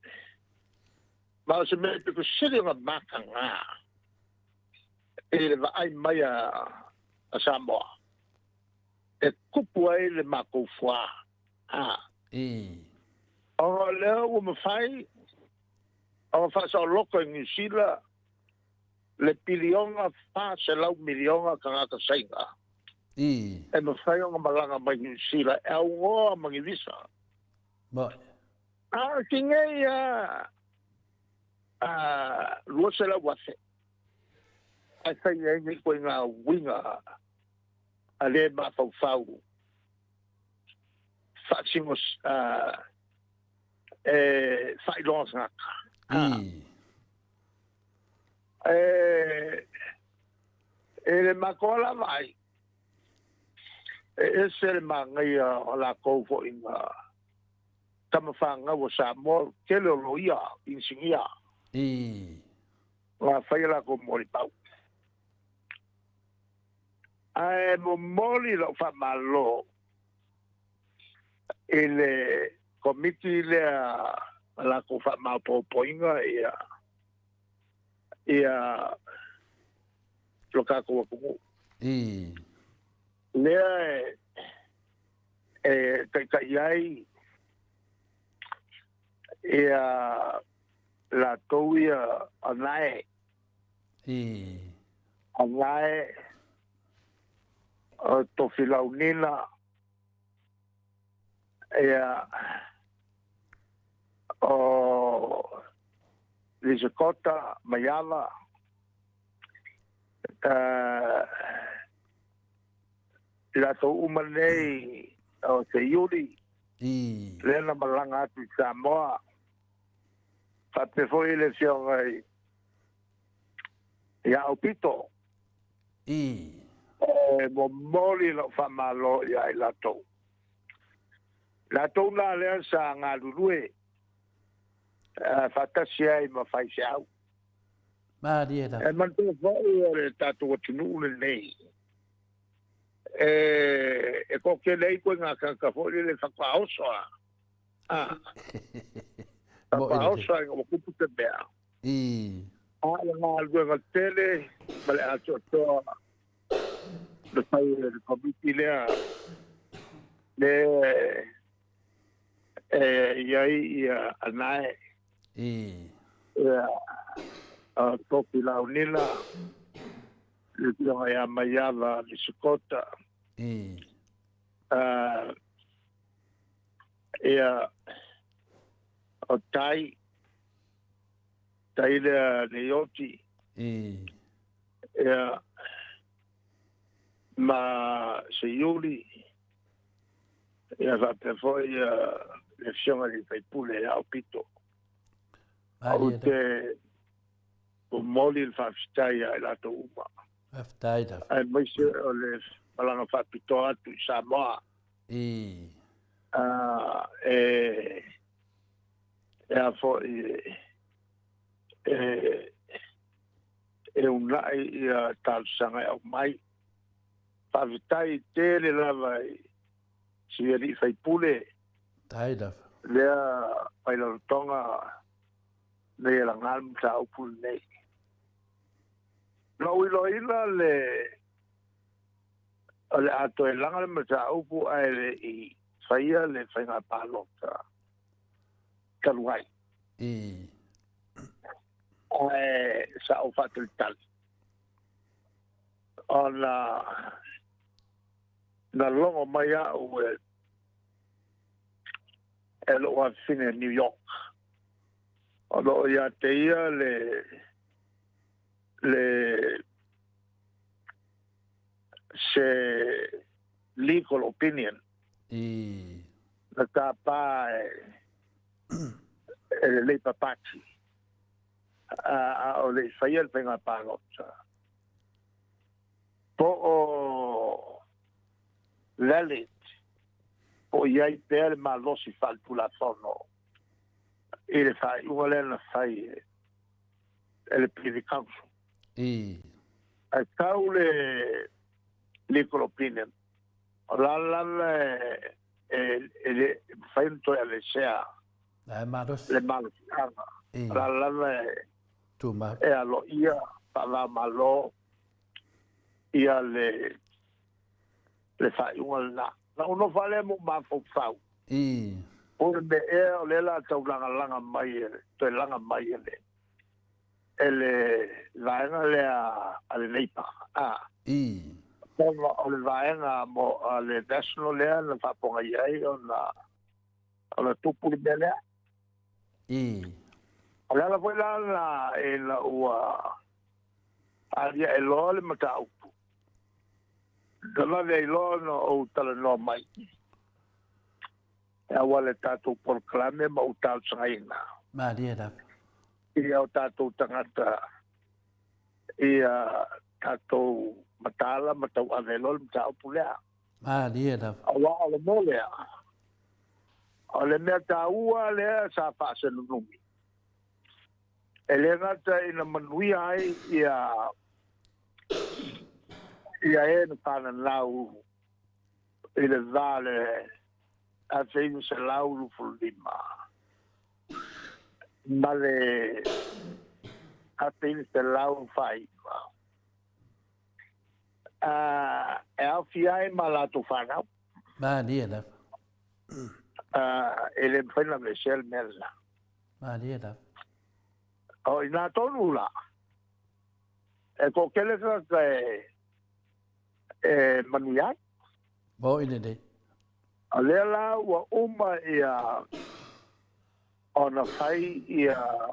Ma o se mea pito sili ona mataga i le vaai mai a Samoa e tupu ai le matou fuā. Ona o lea ua mafai ona faasaoloto e Niu Sila le piliona 400 miliona tagata Saina e mafai ona malaga mai Niu Sila e aunoa ma ni visa. A o tinei lava 200,000 ae fai ai nei ituaiga uiga a le mafaufau faasino e faailoga tagata. E le matou lava ai, E ese le manaia o latou foi na tama fanau a Samoa, o le tele o loia, inisinia. Na fai a latou molimau. Ae momoli lau faamalo i le komiti lea na latou faamaopoopoina ia ia lo tatou atunuu. Lea e taitai ai ia latou ia anae. Anae o Tofilau Nina ia o Lisakota Maiava i latou uma nei o Seiuli lea na malaga atu i Samoa faapea foi le afioga i ia Aupito. E momoli lau faamalo ia i latou. Latou na lea sa galulue faatasi ai ma faifeau. Malie lava. E manatua foi o le tatou atunuu lenei e toatele ai ituaiga tagata foi lele faatoa oso a. Faatoa oso a ina ua tupu se mea. A o le galuega tele ma le atoatoa na fai e le komiti lea le e i ai ia anae ia o Tofi Launila, le afioga ia Maiava Lisakota, ia o Tai, Tai lea Neioti, ia ma Seiuli, ia faapea foi ia le afioga i le faipule ia Aupito. Ou te momoli le faafetai ia i latou uma. Faafetai lava. Aemaise o le malaga faapitoa atu i Samoa. E a foi e uunai ia talosaga e aumai. Faafetai tele lava i si alii faipule. Tai lava. Lea failalatoga nei e laga le mataupu lenei. Na ou iloaina le o le a toe laga le mataupu ae le i faia le faiga palota talu ai. Ae sa ou faatalitali ona na logo mai au e lou afafine New York. O loo ia te ia le se legal opinion. Na tapa e le Labour Party a o le i faia le faiga palota. Po o valid, po o i ai pea le malosi faaletulafono i le faaiuga lea na fai e le Privy Council. Ae tau le legal opinion, o la lava e le mafai ona toe aveesea le malosiaga. O la lava e aloaia faava-o-Malo ia le faaiuga lena. Na ou nofo lava lea ma ou mafaufau. Po o le mea ea o lea o le a tau lagalaga mai, toe laga mai e le vaega lea a le Labour. Ona o le vaega mo a le National lea na faapogai ai ona tupu le mea lea. O le ala foi la na ina ua aliae loa le mataupu, na vave ai loa ona ou talanoa mai e auala i tatou polokalame ma ou talosagaina. Malie lava. Ia o tatou tagata ia tatou mataala ma tauave loa le mataupu lea. Malie lava. Auā o le mea lea, o le mea taua lea sa faasenunumi, e le gata ina manuia ai ia ia e na fananau i le va o le 1925 ma le 1949, e aofia ai ma latou fanau. Malie lava. E le mafai ona aveesea le mea lena. Malie lava. O i nā tonu la, e toatele tagata e manuia ai. Mo'i lelei. O lea la ua uma ia ona fai ia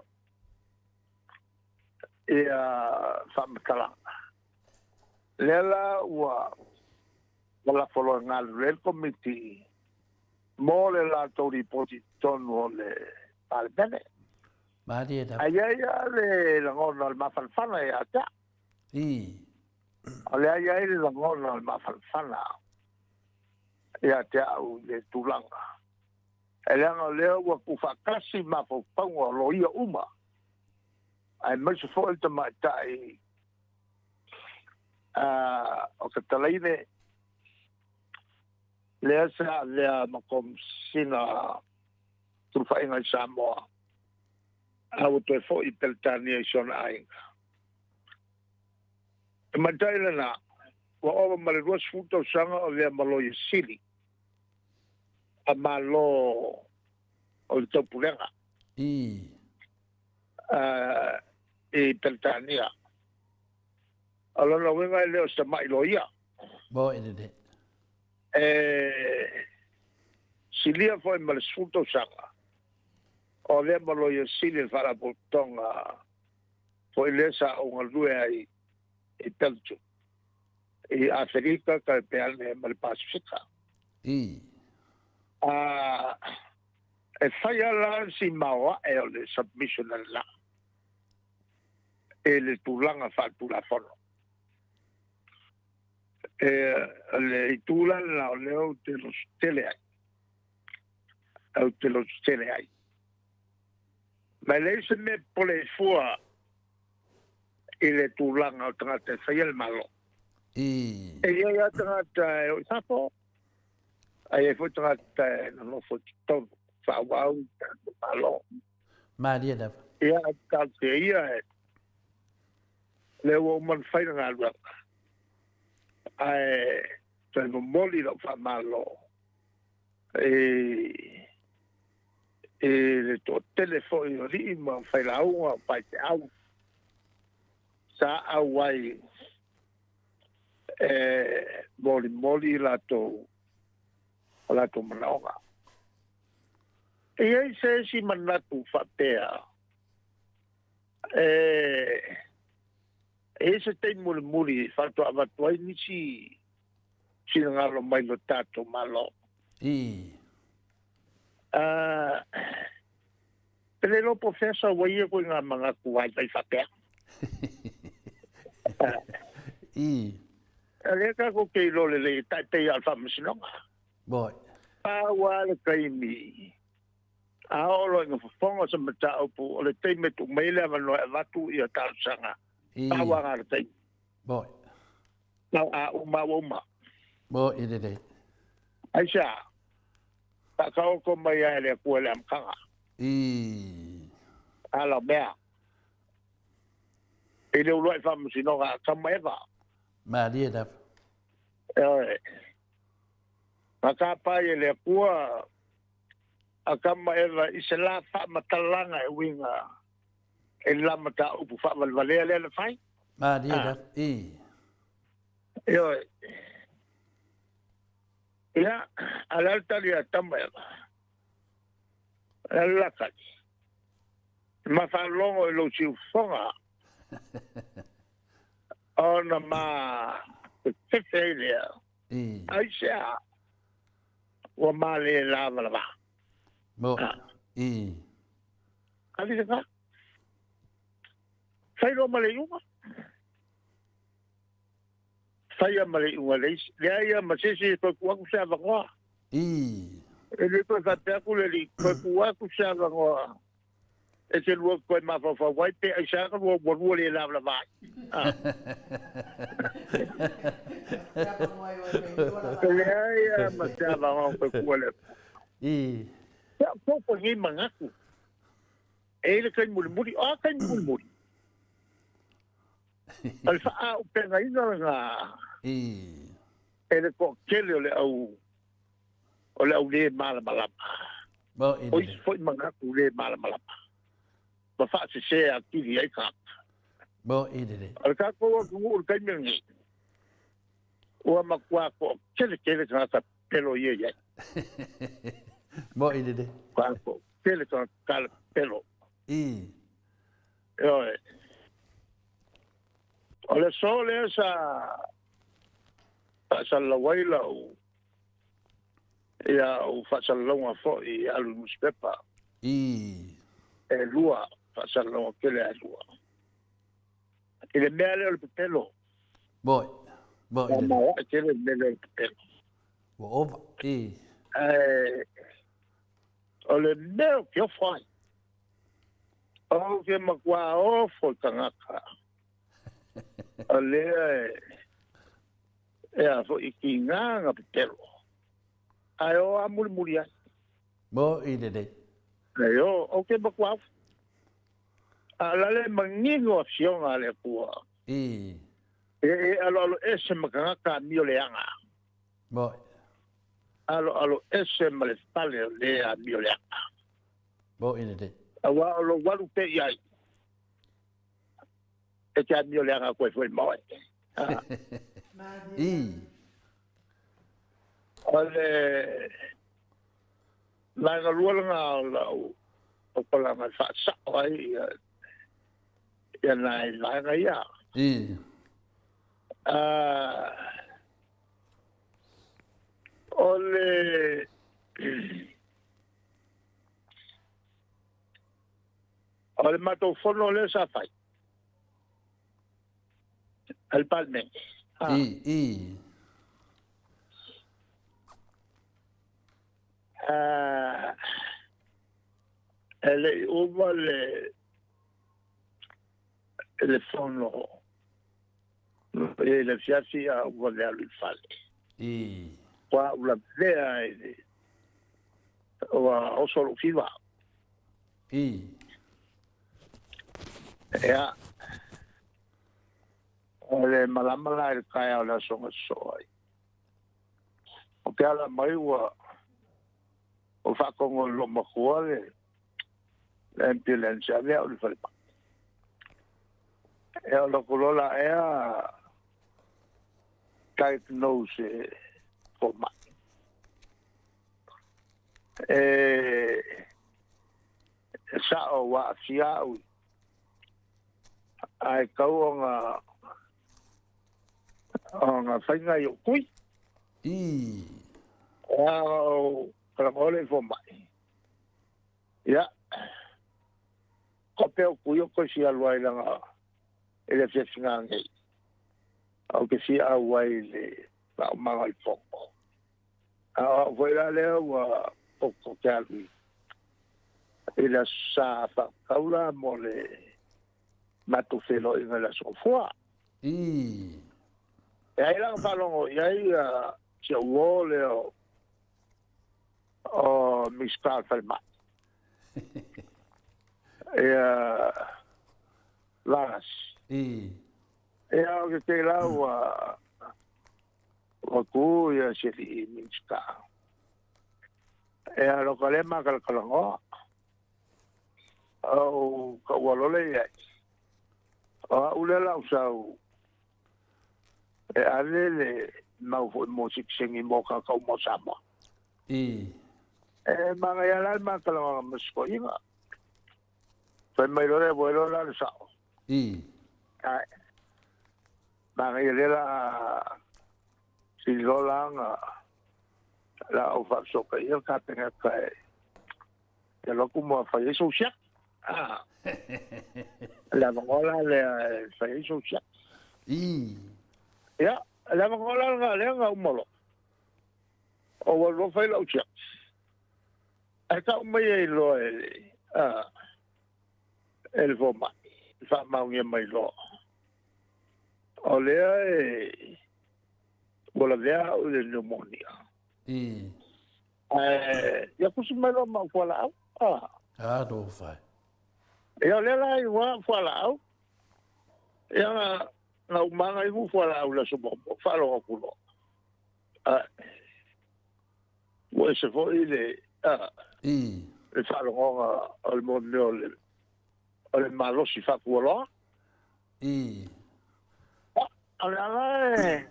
ia faamatalaga. Lea la ua lafo loa e galulue ai le Komiti mo le latou lipoti i totonu o le Palemene. Malie lava. Ae i ai lava le lagona o le mafanafana ia te au. Ii. O lea i ai le lagona o le mafanafana ia te au i le tulaga. E leaga o lea ua tuufaatasi mafaufauga o loia uma, aemaise foi le tamaitai o Katalaine, lea sa avea ma Komesina Sulufaiga i Samoa, a ua toe foi i Peretania i si ona aiga. Tamaitai lena, ua ova ma le 20 tausaga o avea ma Loia Sili a Malo o le Taupulega i Peretania. O lona uiga e le o se tamai loia. Moe lelei. E silia foi ma le 10 tausaga o avea ma Loia Sili i le Faalapotopotoga foi lea sa ou galue ai i Belgium, i Aferika, Karepeane ma le Pasifika. E fai lava la si maoae o le submission a le la i le tulaga faaletulafono. E, le itu la lena o lea ou te loso tele ai. Ou te loso tele ai. Ma e leai se mea e popole ai fua i le tulaga o tagata e faia le Malo. E i ai lava tagata e o i fafo, ae i ai foi tagata e nonofo i totonu, faaauau i tatou Malo. Malie lava. Ia, talosia ia e lea ua uma ona fai le galuega, ae toe momoli lau faamalo i le toatele foi o alii ma failauga o faifeau sa auai e molimoli o latou manaoga. E i ai se isi manatu faapea, e i ai se taimi mulimuli faatoa avatu ai nisi finagalo mai lo tatou Malo. Pe le iloa po o fea sau ai ia koe ngā manatu vaivai faapea. A lea tatou te iloa lelei e tai pei lava o le Faamasinoga. Moe. Pau lava le taimi a oo loa ina fofoga se mataupu, o le taimi e tuu mai ai le avanoa e avatu ia talosaga, pau lava na o le taimi. Moe. Pau a uma ua uma. Moe lelei. Aisea? Faataoto mai lava e le Atua i le amataga. Ala o mea. I le uluai faamasinoga a Atama ma Eva. Malie lava. Ioe. Na tapa ai e le Atua Atama ma Eva i se la faamatalaga e uiga i le la mataupu faavalevalea lea na fai. Malie lava. Ioe. Ia, a o le a le tali a Atama ma Eva? O le a le la tali? Ma faalogo i lou siufofoga ona ma fefefe ai lea. Aisea ua ma le lavalava? Ali lena. Fai loa ma le iuga. Faia ma le iuga le isi. Leai ia ma se isi e toe tuu atu se avanoa. E le toe faapea atu le alii, toe tuu atu se avanoa e te lua toe mafaufau ai pe aisea ka lua ua lua le lavalava ai. E leai lava ma se avanoa toe tuu e le Atua. Ia, ko nei manatu. E i ai le taimi mulimuli. O a taimi mulimuli? O le faaaupegaina lena e le toatele o le au o le au le malamalama. O isi foi manatu le malamalama ma faasese atili ai tagata. O le tatou atunuu i le taimi lenei, ua matua toatele tele tagata pepelo ia i ai. Matua toatele tagata pepelo. Ioe. O le aso lea sa faasalalau ai lau ia au faasalalauga foi i alu i nusipepa. E lua faasalalauga tele a e lua. I le mea lea o le pepelo. Moi. Moi. Ua maoae tele le mea lea o le pepelo. Ua ova. Ae o le mea ou te ofo ai, Ou te matua ofo i tagata o lea e a foi i tiga na pepelo, ae o a mulimuli ai. Mo i lelei. E o, ou te matua ofo. A o la le manino afioga a le Atua. E aloalo ese ma tagata amio leaga. Mo. Aloalo ese ma le fale o le amio leaga. Mo i lelei. Aua o lou alu pea i ai, e te amio leaga atu ai foi ma oe. O le vaega lua lena o lau taualaga e faasao ai ia nai vaega ia. O le O le matou fono lea sa fai a le Palemene. E le i uma le le fono i le afiafi a ua le alu i le fale. Ua ou lavea i le ua oso lou fiva. Ia, o le malama la i le taeao o le aso na sosoo ai. O ke ala mai ua ua faatogo e lou matua le le ambulance e ave au i le falemai. Ia o lou lola ea diagnose e fomai. E sao ua aafia au ae tau ona ona faiga i ou tui. Ia ou talanoa lea i le fomai. Ia, kope ou tui o toe fia alu ai leaga e le afiafiga nei. Ou te fia auai i le faaumaga o le fono. A o au foi la lea ua poto te alu i le Aso Sa faatatau la mo le matou feiloaiga i le Aso Gafua. E ai la na faalogo i ai si ou uo lea o Minisita o le Falemai. Ia Valasi. Ia o ke te la ua ua tu ia si alii Minisita. Ia loka le makalakalagoa. Au ka ua lole i ai. O au lea la sau e ave le mau foi mo sikisengi mo kakau mo Samoa. E manaia la le makalakalagoa ma sikoiga. Fai mai loa le voi loa la le sao. Ae. Manaia lea la sili loa la na la au faafesootaia le Kapeneta e e alu atu ma fai ai sou siaki. Ah. Le avanoa la lea e fai ai sou siaki. Ia. Le avanoa la lena lea na uma loa. O ua lua fai lau siaki. Ae tau mai ai loa e le, a, e le fomai, faamaonia mai loa. O lea e, ua lavea au i le pneumonia. Ae, ia tusi mai loa ma au fualaau. A. A, alofa e. Ia, o lea la e igoa au fualaau. Ia, na, na umaga ihu fualaau i le aso muamua, faalogo atu loa. Ae, ua ese foi le, a, le faalogoga o le mea o le, o le malosi faafualoa. O le ala e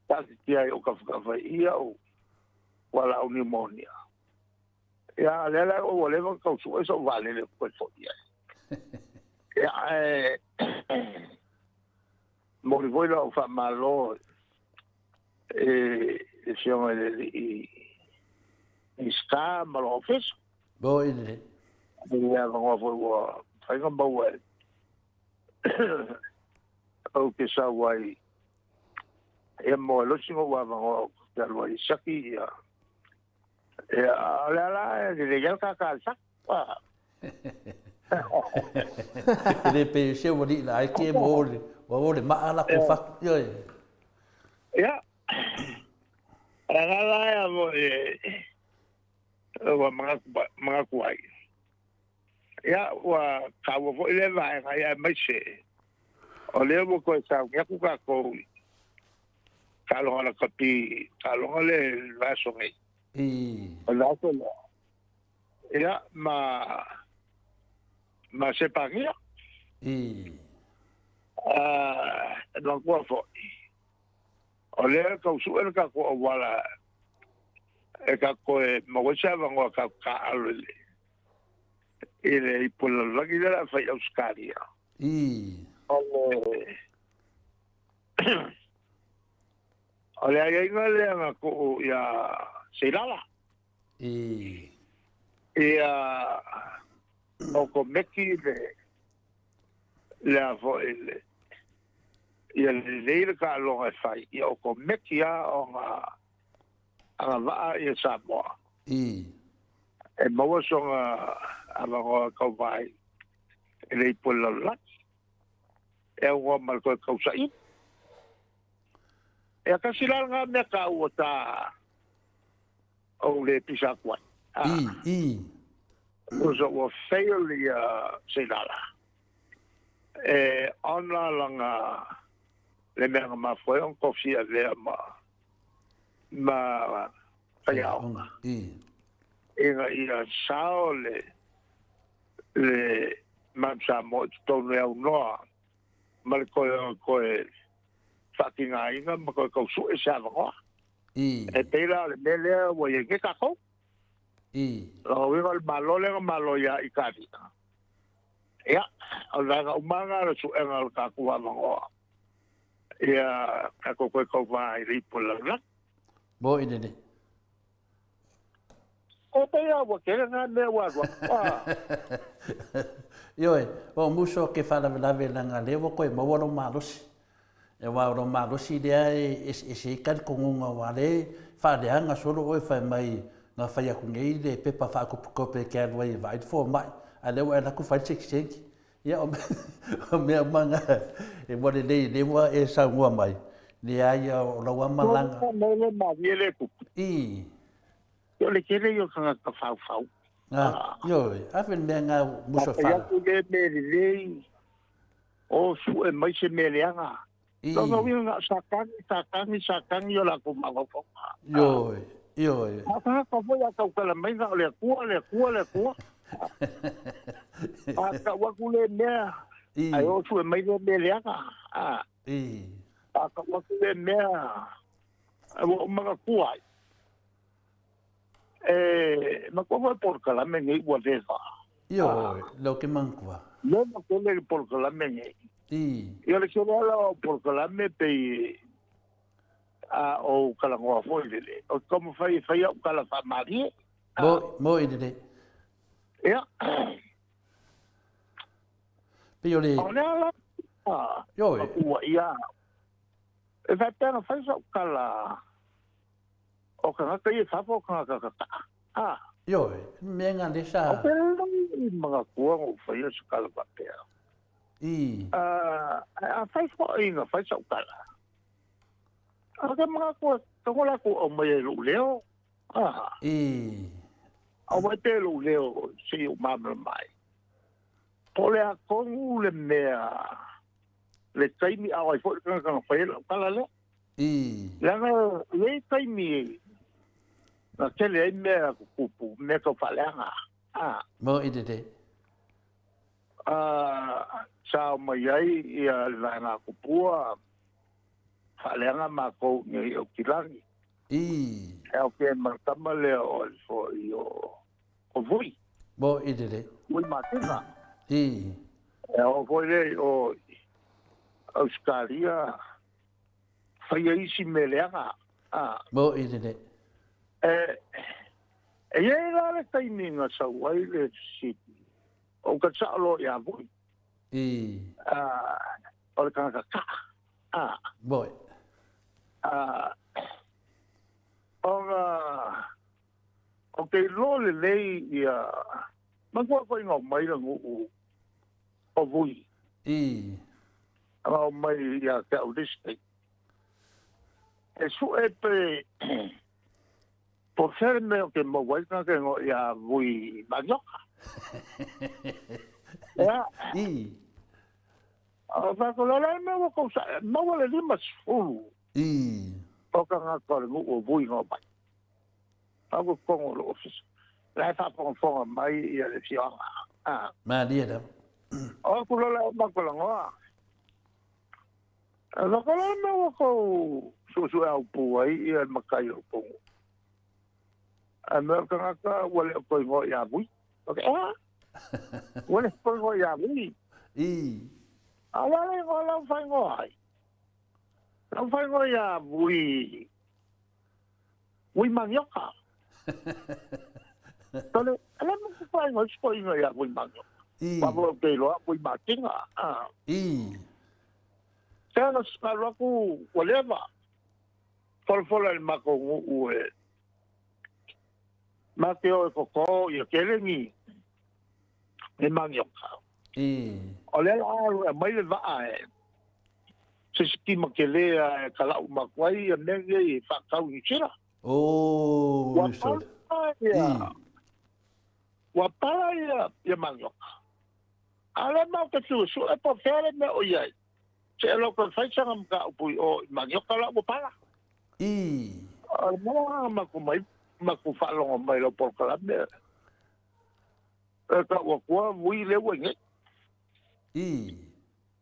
taatitia ai o kafakafa i au fualaau pneumonia. Ia, lea la ua leva ona tau sue sou vaalele ou toe foi ai. Ia, ae momoli foi lau faamalo i le Afioga i le Alii Minisita ma lou Ofisa. Mo i le. I le avanoa foi ua mafai ona maua e ou te sau ai ia mo e losi ngo'u avanoa ou te alu ai i siaki ia. Ia, o le ala e lelei lava le kākā i le saka. E le pe se ua li la ai ke mo le ua o le maa la ko fatu ioe. Ia, a la la e mo e ua manatu ai. Ia, ua taua foi lea vaega, ia aemaise o lea ua toe sauni atu tatou i taaloga lakapi, taaloga lea i le vaiaso nei. O le vaiaso lea. Ia, ma Sepania. E manatua foi, o lea e tau sue le tatou auala e tatou toe maua ai se avanoa tatou taaalo i le i le ipu lalolagi lea o le a fai i Ausetalia. O le o le aiaiga lea na tuu ia Seilala. Ia o komeki le le a foi le ia lelei le taaloga e fai, ia o komeki lava ona agavaa ia Samoa. E maua sona avanoa tauva ai e le ipu o le lalolagi. E aunoa ma le toe tausaili. Ia tasi la lena mea taua sa ou le pisa atu ai. Tusa ua fail ia Seilala e ona lana le mea na mafua ai ona tofi avea ma faiaoga ina ia sao le le Mount Samoa i totonu e aunoa ma le toe toe faatigaina ma toe tau sue se avanoa. E pei la o le mea lea ua i ai nei tatou. Lona uiga o le Malo lea na malo ia Italia. Ia, o le vaega uma lena o le suega o le tatou avanoa ia tatou toe tauva ai i le ipu o le lalolagi. Mo i lelei. E pei lava ua tele na mea ua alu atu. Ah. Ioe, o muso ke faalavelave leaga lea ua toe maua lou malosi. Aua o lou malosi lea e eseese ai talitonuga aua lea e faaleaga solo oe fai mai na fai atu nei le pepa faakopikope e te alu ai e vaai le fomai, a o lea ua e alu atu fai le sekiseki. Ia, o mea uma na e ua lelei lea ua e saunoa mai, leai o lau lava malaga. Mo le malie le tupu. O le tele ia o tagata faufau. Ah, ioe, ave le mea na muso fai atu le mea lelei, o sue mai se mea leaga. Lona uiga na o Satani, Satani, Satani o latou mafaufauga. Ioe, ioe. A o tagata foi a tautala mai na o le Atua, le Atua, le Atua. A tau atu le mea, ae o sue mai le mea leaga. A tau atu le mea, ua ou manatua ai. E matua foi polokalame nei ua leva. Ioe, lea ou te manatua. Leva tele le polokalame nei. Ia o le tele lava o polokalame pei a ou talanoa foi lele, ou te taumafai e fai au tala faamalie. Mo, mo i lelei. Ia. Pei o le. O lea la. Ioe. Ua ia. E faapea na fai sau tala o tagata ia i fafo o tagata tata'a. A. Ioe, mea na lea sa. Ou te le i manatua na ou faia se tala faapea. I. A, ae afai foi na fai sau tala, ou te manatu e tago latou aumaia i lou leo. A. I. Aumai pea i lou leo se i ou malamalama ai. Po o le a tonu le mea, le taimi a o ai foi le tagata na fai ai lau tala lea. I. Leaga e i ai taimi na tele ai mea tutupu, mea tau faaleaga. A. Mo i lelei. A, sa omai ai ia le vaega tupua faaleaga matou i nei Aukilagi. I. E ao pea ma le tama lea o le foi o o Vui. Mo i lelei. Vui Matina. I. E ao foi lea i o Ausetalia faia isi mea leaga. A. Mo i lelei. E, e i ai la le taimi na sau ai le fesili, o uka sao loa ia Vui. I. A, o le tagata kaa. A. Moi. A, ona ou te iloa lelei ia, manatua foi na omai le nuu o Vui. I. Na omai ia te au le isi taimi. E sue pe, po o fea le mea ou te maua ai le tagata e igoa ia Vui Manioka. Ea. I. O tātou lea le mea ua tou sae, maua le 50 I. o tagata o le nuu o Vui na omai. Au i totonu o le ofisa. La e faafogafoga mai ia le afioaga. A. Malie lava. O atu loa lea o matou talanoa. E loko le mea ua tou suesue aupu ai ia le matai o le tou nuu. Ae mea o le tagata ua le o toe igoa ia Vui. Ok, ea? Ua le toe igoa ia Vui. I. A o le a le igoa la ua faaigoa ai? La ua faaigoa ia Vui, Vui Manioka. Tole, e le mo faaigoa ai se toeaina ia Vui Manioka. I. Ua foi ou te iloa Vui Matinga. A. I. Sea na alu atu ua leva. Folafola i le matou nuu e ma te o e toto ia tele ni ni manioka. I. O lea la alu e aumai le vaa e se sitima tele a e kala'u ma atu ai ia mea nei e faatau i Niu Sila. Oh, Ua Niu Sila. pala ia, ua pala ia, ia manioka. A o lea matou te fiu e sue po o fea le mea o i ai. Se e loto e fai sana mataupu i o i manioka la ua pala. I. O le mea matou mai, matou faalogo mai i lau polokalame, e tau atua vui lea ua i nei. I.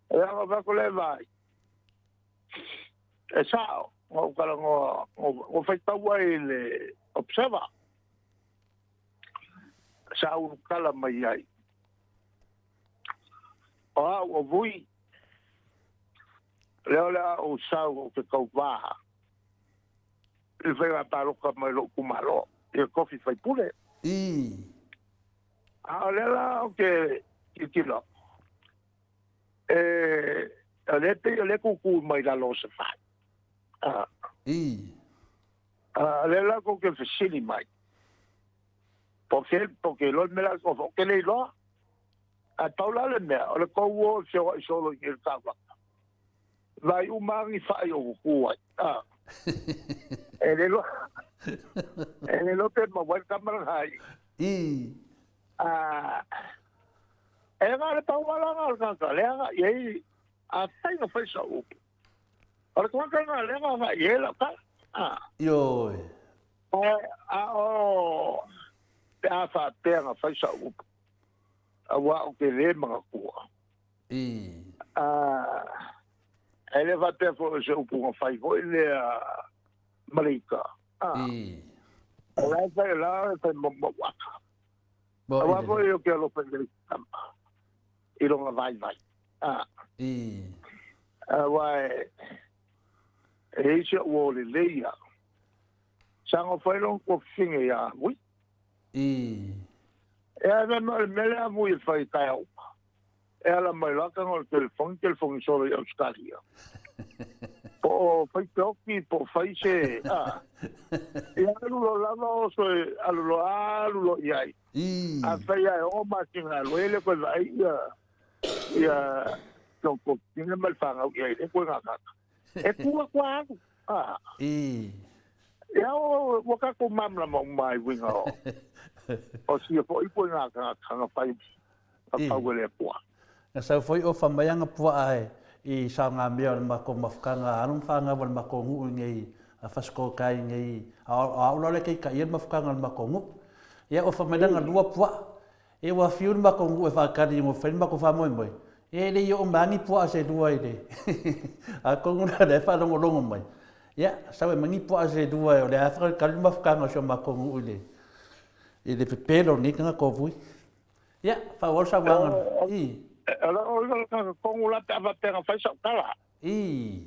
E aga fai atu le vaai. E sao, na ou talanoa, na ou faitau ai i le Observer. Sa ulutala mai ai. O au o Vui, lea o le a ou sau ou te tauvā i le faiga palota mai lou itumalo i le tofi faipule. I. A o lea la ou te tilotilo atu, e, o lea e pei o lea e tūtū mai lalo o se fai. A. I. A o lea la tou te fesili mai, po o fea, po o te iloa le mea la, ou te le iloa. Ae pau la le mea, o le tou o e feoai solo i le taulaga. Vaai uma lava ni fai o kuku ai. A. E le iloa, e le iloa pe maua ai le tama lena i. I. A, e na o le pau lava la lena o le tagata lea na i ai, afai na fai sau upu. O le tagata lena lea na agai i ai lau tala. A. Ioe. A o pe a faapea na fai sau upu, auā ou te lē manatua. I. A, e le faapea foi o se upu na fai foi lea ma le ita. A. I. O la e fai, o la e fai maumau ata. Mo Auā i foi ou te alofa i le isi tama i lona vaivai. A. I. Auā e, e i ai si o'u uo lelei ia. Sa gofai lona tuafafine iā Vui. I. E a fai mai o le mea lea a Vui e fai i taeao uma. E ala mai loa taga o le telefoni, telefoni solo i Ausetalia. Po o fai se oki, po o fai se, a. Ia alu loa lava oso e, alu loa, alu loa i ai. Afai lava e oo masina alu ai le koe vaai ia, ia togafitiga ma le fanau i ai le koe gagana. E tu atu a alu. A. Ia o, ua tatou malamalama uma i uiga o, o sia foi koe gagana na fai na pau e le Atua. Na sau foi ofa mai aga puaa e i saogamea o le makou mafukaga a alo ma fanau a le makou nuu i nei a Fasitoouta i nei a o au la le keitaia le mafukaga o le makou nuu. Ia ofa mai lana lua puaa. Ia ua fiu le makou nuu e faatali ina fai le makou faamoemoe. Ia e le i oo mai lava ni puaa se lua i le atonu la o lea e faalogologo mai. Ia sau e aumai ni puaa se lua o lea lava e faatalitali le mafukaga o si o matou nuu i le i le pepelo o lenei tagata o Vui. Ia, faaauau le saunoaga. I. O le tagata tonu la pe a faapea na fai sau tala. I.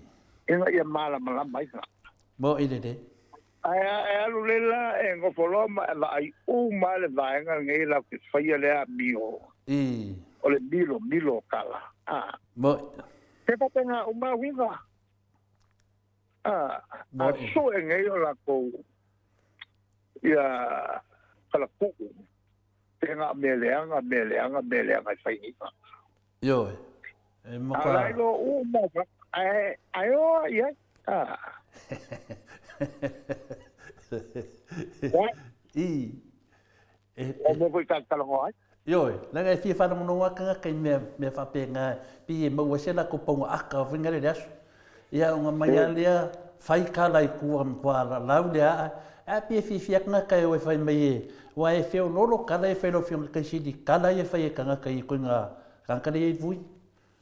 Ina ia malamalama ai tagata. Mo'i lelei. Ae e alu le la e nofo loa ma e vaai uma le vaega lenei latou te faia le amio. I. O le milo, milo o tala. A. Mo'i. E faapena uma uiga. A. A sue nei o latou ia kalakuu. Tena mea leaga, mea leaga, mea leaga e fai nei tagata. Ioe. E matua. A la e iloa uma ae ae o ai ai. Ah. I. E, e, mea foi talanoa ai. Ioe, leaga e fia faalogologo lava tagata i mea, mea faapena, pei e maua ai se latou pauga aka foi lea i le aso. Ia ona mai lava lea fai tala i tua matua lalau le aa, ae pei e fiafia tagata e o e fai mai e, aua e feoloolo tala ia e fai e lau Afioga i le Taisili, tala ia e fai e tagata i ituaiga tagata lea e i ai vui.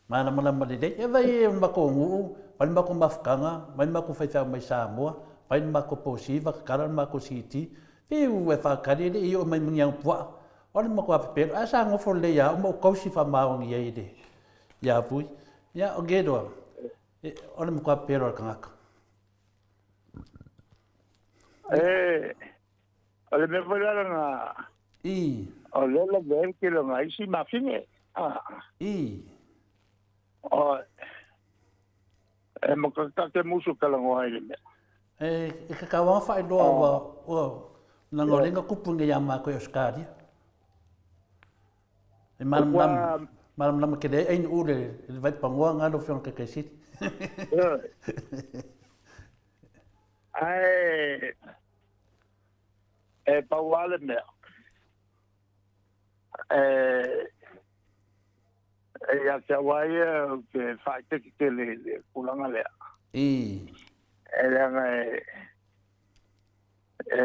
Malamalama lelei. E vai e matou nuu, fai le matou mafutaga, fai le matou faifeau mai Samoa, fai le matou posiva, tatala le matou CD. Fiu e faatali e le i oo mai ma ni anupuaa. O le matua pepelo, ae sa nofo lelei ia au ma ou tausi faamaoni ai i le ia Vui. Ia, o Gedoa, o le matua pepelo a le tagata. E, o le mea foi la lena, I. o lea lavea ai le tele o nai isi mafine. Ah. I. O, e matua ta te musu talanoa ai le mea. E, e tatau lava ona faailoa ua, ua, leaga o lea na tupu nei ia matou i Ausetalia. E malamalama, malamalama tele ai Ainuu le, le vaipanoa lena lau Afioga i le Taitaisili. Ae, e pau lava le mea, e, e ia te au lava ia ou te faaeteete tele i le tulaga lea. I. E leaga e, e,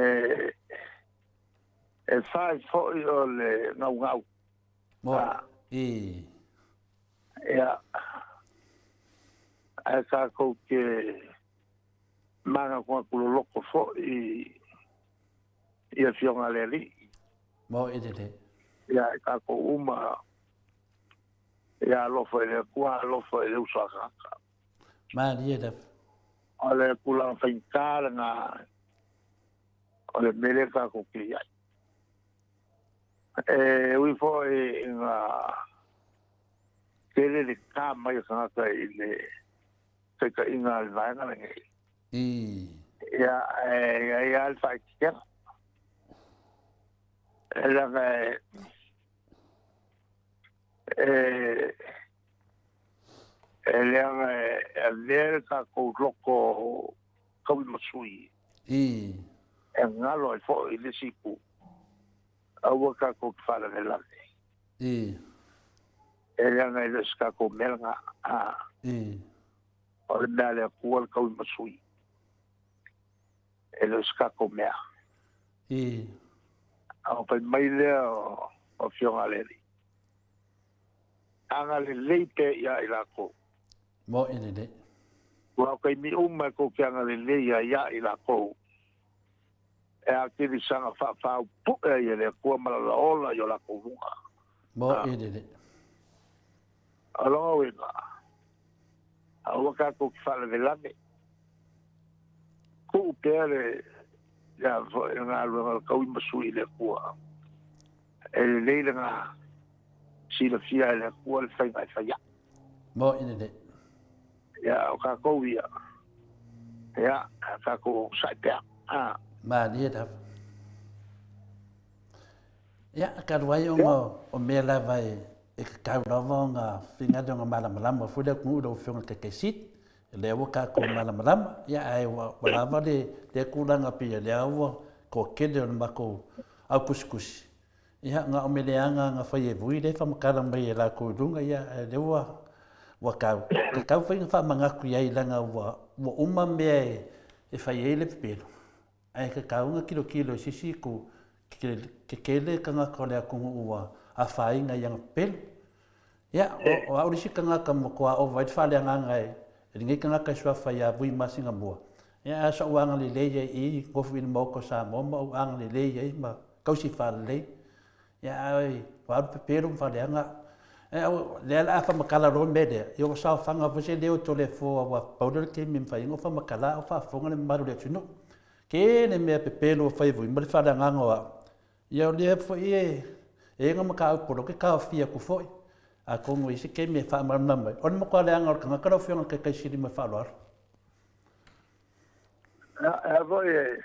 e fai foi o le gaugau. Mo, i. Ia, ae tatou te manatunatu loloto foi i Afioga a le Alii. Mo i lelei. Ia, e tatou uma, ia alofa i le Atua, alofa i le uso a tagata. Malie lava. O le tulaga faigata lena o le mea lea tatou te i ai. E ui foi ina tele le ta mai o tagata i le taitaiga a le vaega lenei. Ia, e i ai lava le faaeteetega. E leaga e, e, e leaga e avea le tatou loto tauimasui e galo ai foi i le isi itu. Aua tatou te faalavelave. E leaga e le o se tatou mea lena. O le mea a le Atua le tauimasui. E le o se tatou mea. A fai mai lea o Afioga a le Alii, agalelei pea ia i latou. Mo'i lelei. Aua o taimi uma e tou te agalelei ai ia i latou, e atili saga faafaupu'e ai e le Atua ma Lana ola i o latou luga. Mo'i lelei. O lona uiga, aua tatou te faalavelave, tuu pea le le a foi le galuega o le tauimasui i le Atua. E lelei lena silafia e le Atua le faiga e fai ai. Mo'i lelei. Ia, o tatou ia, Ia, tatou onosai pea. Malie lava. Ia, talu ai ona o mea lava e tatau lava ona finagalo ona malamalama foi le atunuu i lau Afioga i le Taitai Sili, lea ua tatou malamalama, ia ae ua lava lea tulaga pei o lea ua toatele o le matou au tusitusi, ia na o mea leaga na fai e Vui lea e faamatala mai e latou i luga, ia ae lea ua tau, tatau foi ona faamanatu i ai leaga ua uma mea e fai ai le pepelo. Ae tatau ona tilotilo i se isi itu, tetele tagata o le atunuu ua afaina i ana pepelo. Ia, o au le isi tagata matua ova ai le faaleagaga e lenei tagata e suafa ia Vui Masingamua, ia ae sa ou agalelei ai i i, nofo i le Maota o Samoa ma ou agalelei ai ma tausi faalelei. Ia ae ua alu pepelo ma faaleaga au. Ae o lea o le a faamatala loa le mea lea, ia ua saofaga foi se leo Toleafoa aua pau lea o le taimi e mafai ai ona faamatala a o faafofoga le mamalu o le atunuu. Tele mea pepelo ua fai foi ma le faaleagaga o au. Ia o lea foi e i ai na mataupu o lea ou te taofia atu foi, atonu e i ai se taimi e faamalamalama ai. O le matua leaga o le tagata lau Afioga i le Taitai Sili ma le faaaloalo. Ia, e foi e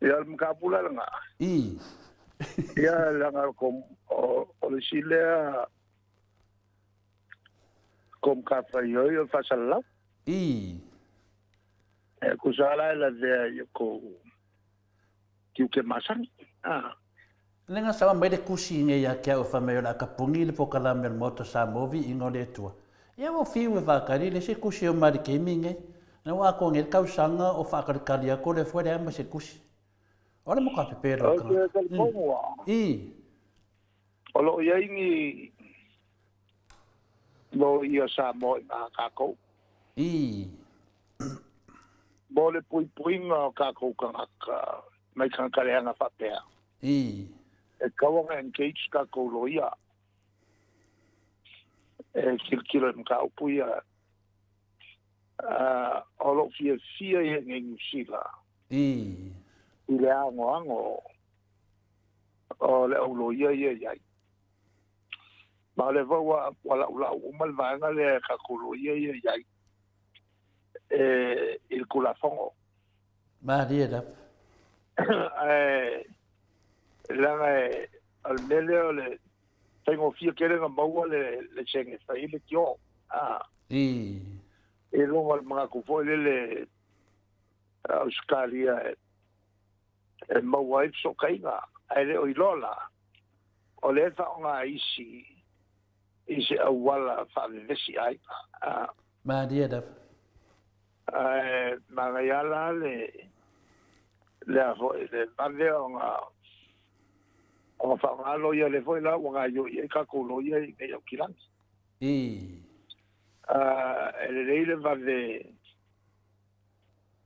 Ia, o le mataupu la lena. I. Ia, leaga o le isi lea ko matafaioi o le faasalalau. I. E tusa la e lavea i o kou tiute masani. Ah. Le ga saoa mai le tusi nei ia te au e fai mai o le a tapuni le polokalame o le Maota o Samoa viiga o le Atua. Ia ua fiu e faatali le isi tusi e omai i le taimi lenei. Na ua atoa nei le tausaga o faatalikali atu le foe leai ma se tusi. O le matua pepelo o le tagata. Ou te talitonu lava. I. O lo o i ai ni loia Samoa i ina tatou. I. Mo le puipuiga o tatou tagata mai tagata leaga faapea. I. E tatau ona engage tatou loia e tilotilo i mataupu ia. O lou fiafia ia i Niu Sila. I. I le anoano o le au loia ia i ai. Ma o lea foi ua laulau uma le vaega lea e tatou loia ia i ai e, i le Tulafono. Malie lava. Ae leaga e, o le mea lea o le faigofie tele ona maua le laisene e fai ai le tio. Ah. I. I luga o le manatu foi lele Ausetalia e maua ai fesootaiga, ae le o iloa la, o lea e faaaoga isi i se auala faavevesi aiga. Ah. Malie lava. Ae manaia la le lea foi le vave ona ona faaaoga loia lea foi la ua gaoioi ai tatou loia i nei Aukilani. I. E lelei le vave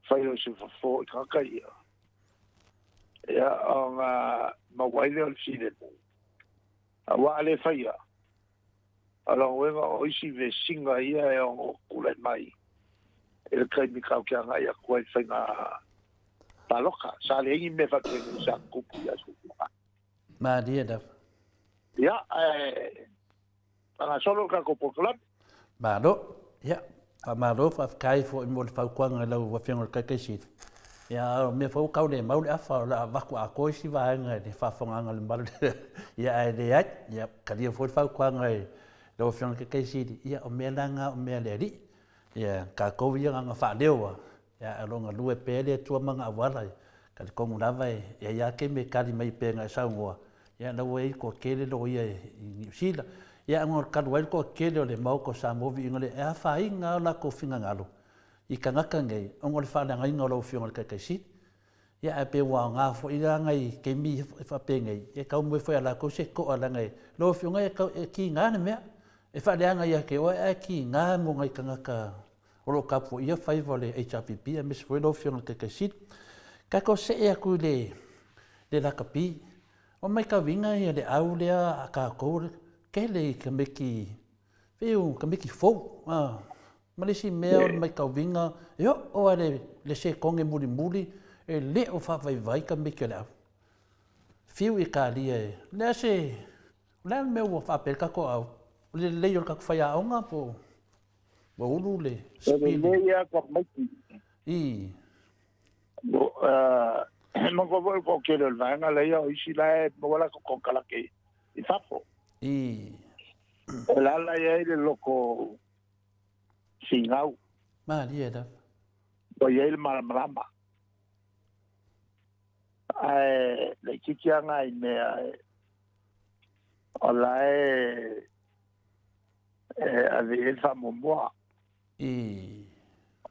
fai o se fofo i tagata ia. Ia ona maua ai lea o le filemu. Aua a le faia, o lona uiga o isi vesiga ia e ono tulai mai i le taimi tatou te agai atu ai i faiga palota. Sa leai ni mea faapenei sa tutupu i aso ua. Malie lava. Ia, ae faagasolo le tatou polokalame. Malo. Ia, faamalo, faafetai foi mo le fautuaga i lau Afioga i le Taitaisili. Ia, a o mea foi ua tau le mau le afa, o le a avatu atoa isi vaega i le faafofogaaga a le mamalu, ia ae leai. Ia, talia foi le fautuaga i lau Afioga i le Taitaisili, ia o mea la na o mea a le Alii. Ia, tatou ia na ona faaleo lava, Ia, ae o lo o galue pea le Atua ma ana auala, e talitonu lava e i ai lava taimi e tali mai pei ona e saunoa, ia la ua i ai le toatele loia i Niu Sila. Ia ona talu ai le toatele o le Maota o Samoa viiga lea, e afaina lava o latou finagalo i tagata nei ona o le faaleagaina o lau Afioga i le Taitai Sili. Ia ae pei ua aoga foi la nai taimi e faapenei, e tau mai foi ia latou se to'a leaga e lau Afioga e tiga le mea, e faaleaga ia te oe ae tiga mo nai tagata o lo o tapuaia faiva o le HRPP aemaise foi lau Afioga i le Taitai Sili. Tatou see atu i le, le lakapi. Ua matauina ia le au lea a tatou tele i tamaiti, pei o tamaiti fou. A, ma le isi mea o le matauina, e oo lava i le sekone mulimuli e le o faavaivai tamaiti o le au. Fiu Italia e, o le a se, o le a le mea ua faapea ai le tatou au? O le lelei o le tatou faiaoga po o? Ua ulu le E sipili. lelei lava tamaiti. Ii. Manatua foi le toatele o le vaega lea o isi la e maua latou konekarate i fafo. Ii. O le a la i ai le loto finau. Malie lava. Ua i ai le malamalama. Ae laitiiti lava nai mea o la e e ave i ai le faamuamua. Ii.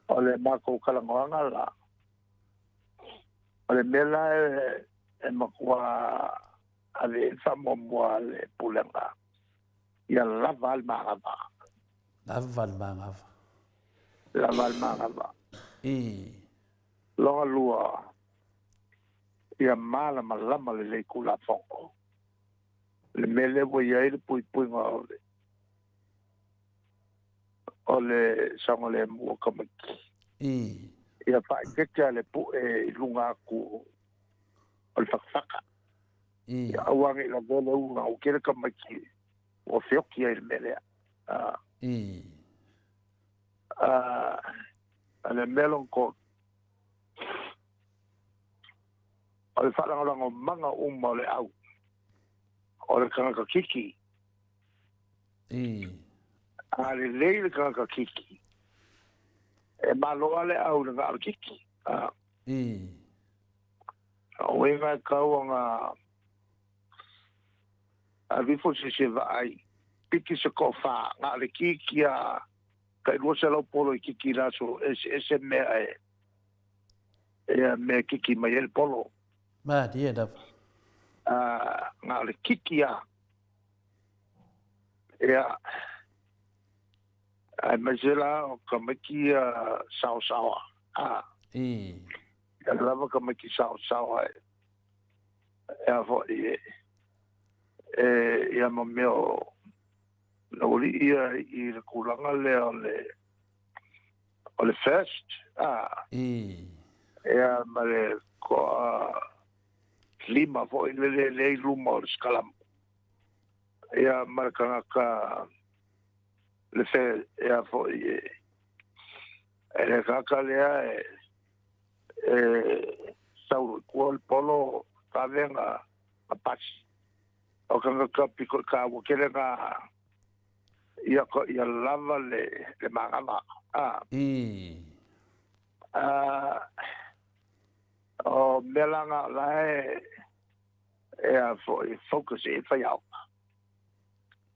O le matou talanoaga la, o le mea la e matua ave i ai le faamuamua a le Pulega, ia lava le manava. Lava le manava. Lava le manava. Ii. Lona lua, ia malamalama lelei Tulafono. Le mea lea ua i ai le puipuiga o le o le saogalemu o tamaiti. Ii. Ia faaeteete a le pue i luga atu o le fatafata. Ii. Ia aua ne i lavea le ula ua tele tamaiti ua feoti ai i le mea lea. Ii. A le mea lona tolu, o le faalagolagomaga uma o le au, o le tagata kiki. Ii. A lelei le tagata kiki, e malo lava le au i le gao o le kiki. Ii. O uiga e tau ona ave ifo se isi e vaai, piki se toafa, na o le kiki a tai 200 polo i kiki i le aso, eseese mea e ia mea e kiki mai ai le polo. Malie lava. Na o le kiki a. Ia, aemaise la o tamaiti ia saosaoa. Ii. Ia lava tamaiti saosaoa e, e a foi e, e ia ma mea o le aualii ia i le tulaga lea o le o le first, a. Ii. Ia ma le toa lima foi lele lea i luma o le sikalamu. Ia ma le tagata le fe ia foi e e le tagata lea e e sau i tua o le polo tavega a pasi. O tagata pito i tāua tele na ia ia lava le le manava. A. Ii. A o mea la na o la e e a foi focus i faiaoga.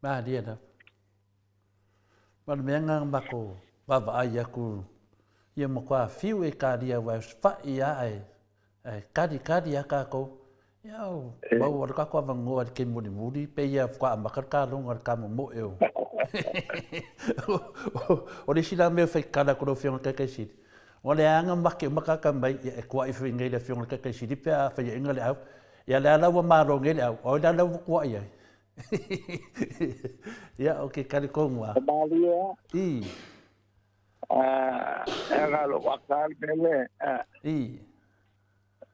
Malie lava. Ma le mea lena na matou vaavaai atu ia matua fiu e kalia aua e osofai lava ae ae kali kali lava tatou. Ia ua maua loa le tatou avanoa i le taimi mulimuli pei lava faatoa amata le taloga i le tamomoe o O le isi la mea e fai tala atu i lau Afioga i le Taitaisili, o le a na make uma tagata mai, ia e tuuai foi nei le Afioga i le Taitaisili pe a faiaina le au. Ia lea la ua malo nei le au, o ai la lea ua tuuai ai? Ia, o ke talitonu lava. E malie lava. Ii. E ana lou ata le mea lea. Ii.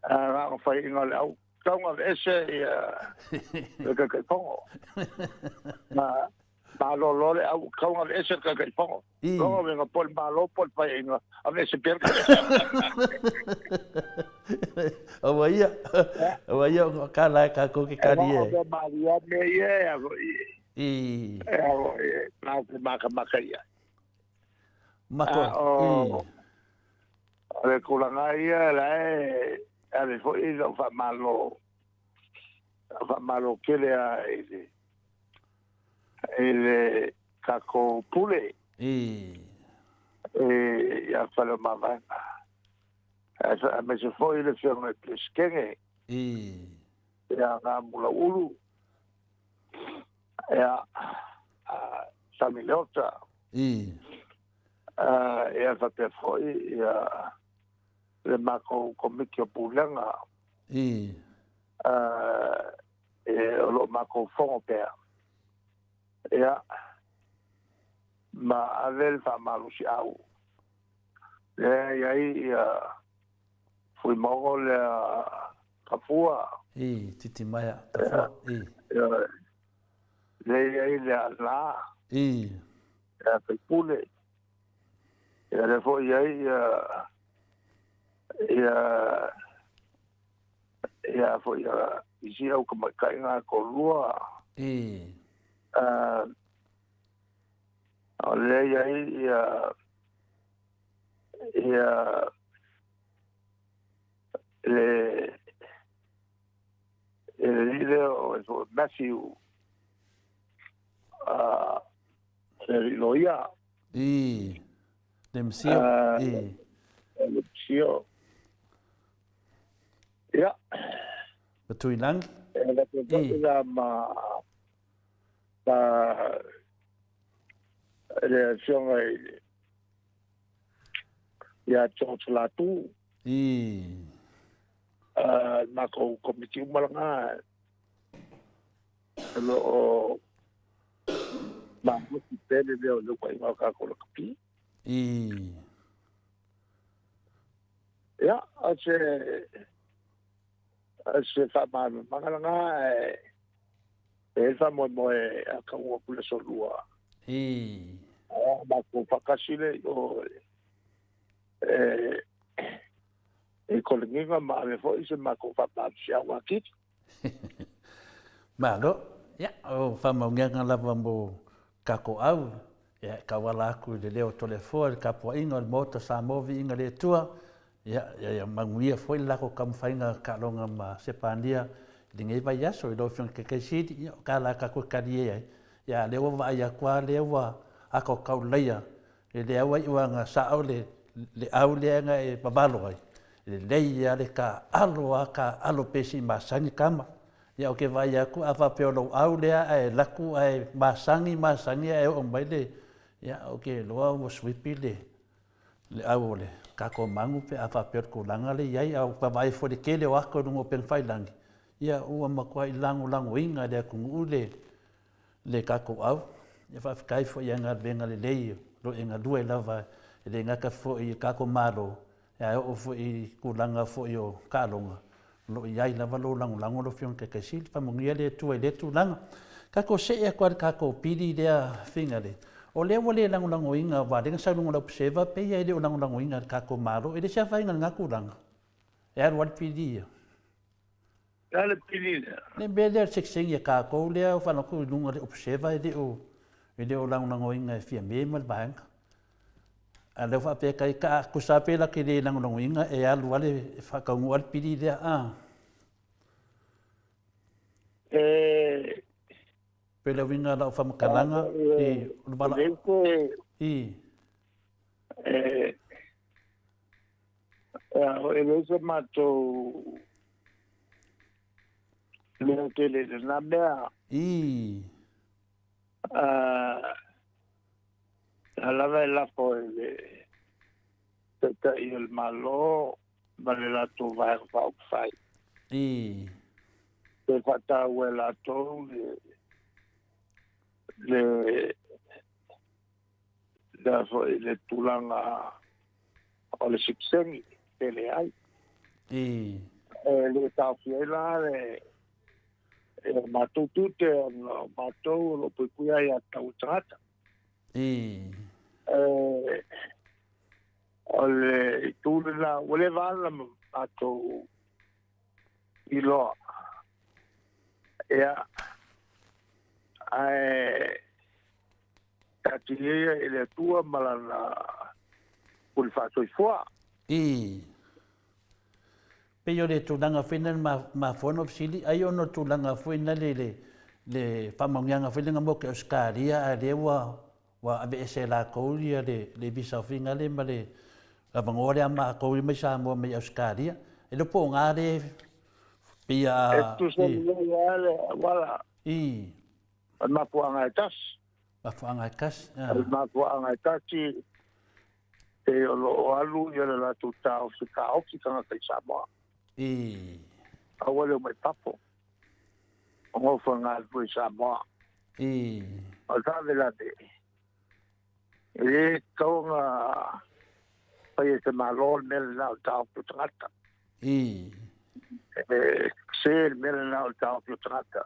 Na ona faiaina o le au. Tau na aveese ia le Taitaifono. Na malolo le au, tau na aveese le Taitaifono. Lona uiga po o le Malo po o le Paeaiga, aveese pea le Aua ia, aua ia o ka la e kākou ke kari e. E mea malia mea ia e a foi e. I. E a foi e, nā te makamaka ia. Mako, i. O le tulaga ia la e ave foi lau faamalo, faamalo tele a i le, i le tatou pule. I. E ia Faleomavaega. Aemaise foi le Afioga i le Peresetene. I. Ia Gamulauulu. Ia Sami Leota. I. Ia faapea foi ia le matou Komiti o Pulega. I. E o lo o matou fono pea. Ia, ma ave le faamalosiau. Lea e i ai ia Fuimaono lea Tafua. I, Titimaea, Tafua, i. Ia, lea e i ai le Aana. I. Lea Faipule. Ia lea foi i ai ia ia ia foi ia isi au tamaitaiga e toalua. O lea i ai ia ia le le alii lea o foi Matthew le alii loia. Le Msio. Le Msio. Ia. Ma Tuilangi. E le te la ma ma le afioga i ia George Latu. Makou komiti uma lena o lo o malosi pea le leo o le uluaiga o tatou lakapi. Ia, o se o se faamalamalamaga lena e e i ai le faamoemoe a taunuu atu i le aso Lua. A matou faatasi lea i o e i Koligiga ma ave foi se matou faamalosiau atili. Malo. Ia, o faamaoniaga lava mo tatou au, ia, e tauala atu i le leo o Toleafoa i le tapuaiga o le Maota Samoa Viiga le Atua, ia, ia manuia foi le latou taumafaiga taaloga ma Sepania i lenei vaiaso i lau Afioga i le Taitai Sili, ia, o tala a tatou e talie ai, ia, a o lea ua vaai atu lava lea ua atoataulaia E le au ai ua na sao le le au lea na e vavalo ai, lelei a le taaalo a taaalo pe sei masani tama. Ia ou te vaai atu a faapea o lou au lea ae laku ae masani masani ae oo mai le ia ou te iloa ua suipi le le au o le tatou manu pe a faapea o le tulaga lea i ai. A ua vaai foi i le tele o ato i luga o upega tafailagi, ia ua matuai lagolagoina e le atunuu le le tatou au. Ia faafetai foi i galuega lelei o lo o e galue lava e le gata foi i le tatou Malo, ae oo foi i tulaga foi o taaloga, o lo o i ai lava lou lagolago lau Afioga i le Taitai Sili. Faamanuia le Atua i lea tulaga. Tatou see atu lava i le tatou pili lea Figale, o lea ua le lagolagoina aua o lea na sau i luga o lau peseva, pei lava e le o lagolagoina e le tatou Malo. E le se afaina i lena tulaga, e alu lava le pili ia. Le a le pili lea? Le mea lea o le sekisegi a tatou lea ua faalogo atu i luga o le observer e le o lagolagoina e Fiame ma le vaega. A o lea ua faapea tai ta tusa lava pe la te le lagolagoina e alu lava le e faataunuu lava le pili lea a. E Pe le uiga o lau faamatalaga i o le vala i. E E leai se matou leo tele i lena mea. A lava e lafo i le Taitai o le Malo ma le latou Vaega Faaupufai. Pe faataua e latou le le le foi le tulaga o le sipiseni pe leai. E le taofia ai la le e o matou tiute ona o matou o lo o puipuia aiatatau a tagata. E, o le itu lena ua leva lava ona matou iloa. Ia, ae taatia ia i le Atua ma Lana pule faasoifua. I. Pei o le tulaga foi lena na mafua ona ou fesili, ai ona o le tulaga foi lena le le faamaoniaga foi lea na maua i Ausetalia a o lea ua ua aveese e latou ia le le visa foi lea ma le avanoa lea a matou ia mai Samoa mai Ausetalia. E le o po o na le pei a. E tutusa lelei lava le auala. I. O le mafuaaga e tasi. Mafuaaga e tasi. O le mafuaaga e tasi, e o lo o alu ia le latou taofi taofi tagata i Samoa. I. Aua le omai fafo. O nofo e galulue i Samoa. I. O le faalavelave, e le tatau ona fai e se Malo le mea lena o le taofi o tagata. I. E sese le mea lena o le taofi o tagata.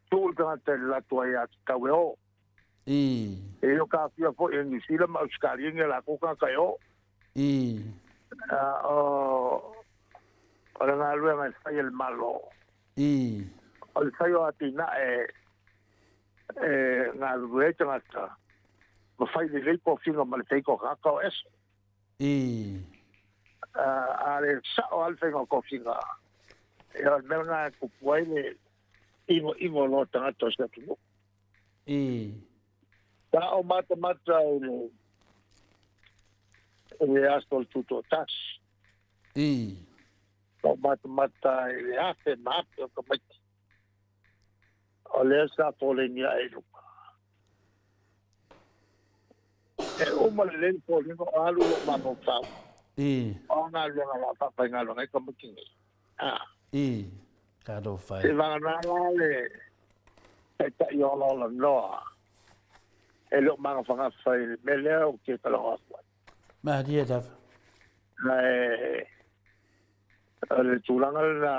Tuu le tagata i le latou aiatatau e o. E le o taofia foi e Niu Sila ma Ausetalia ni a latou tagata e o. O le galuega e fai e le Malo, o le fai o atinae e galulue ai tagata ma fai lelei tofiga ma le feita o tagata o ese. A le sao lava le faiga o tofiga, ia o le mea lena e tupu ai le inoino loa o tagata o se atunuu. Sa ou matamata i le aso o le Tutoatasi. Sa ou matamata i le afe ma afe o tamaiti o lea sa foleni ae i luga. E uma lelei le foliga o alu lou mafaufau. O a galuega o le a faafaigaluega ai tamaiti nei? Talofa e. Seivagana la le taitai olaola noa e le o magafagafa i le mea lea ou te talanoa atu ai. Malie lava. Ae o le tulaga lena,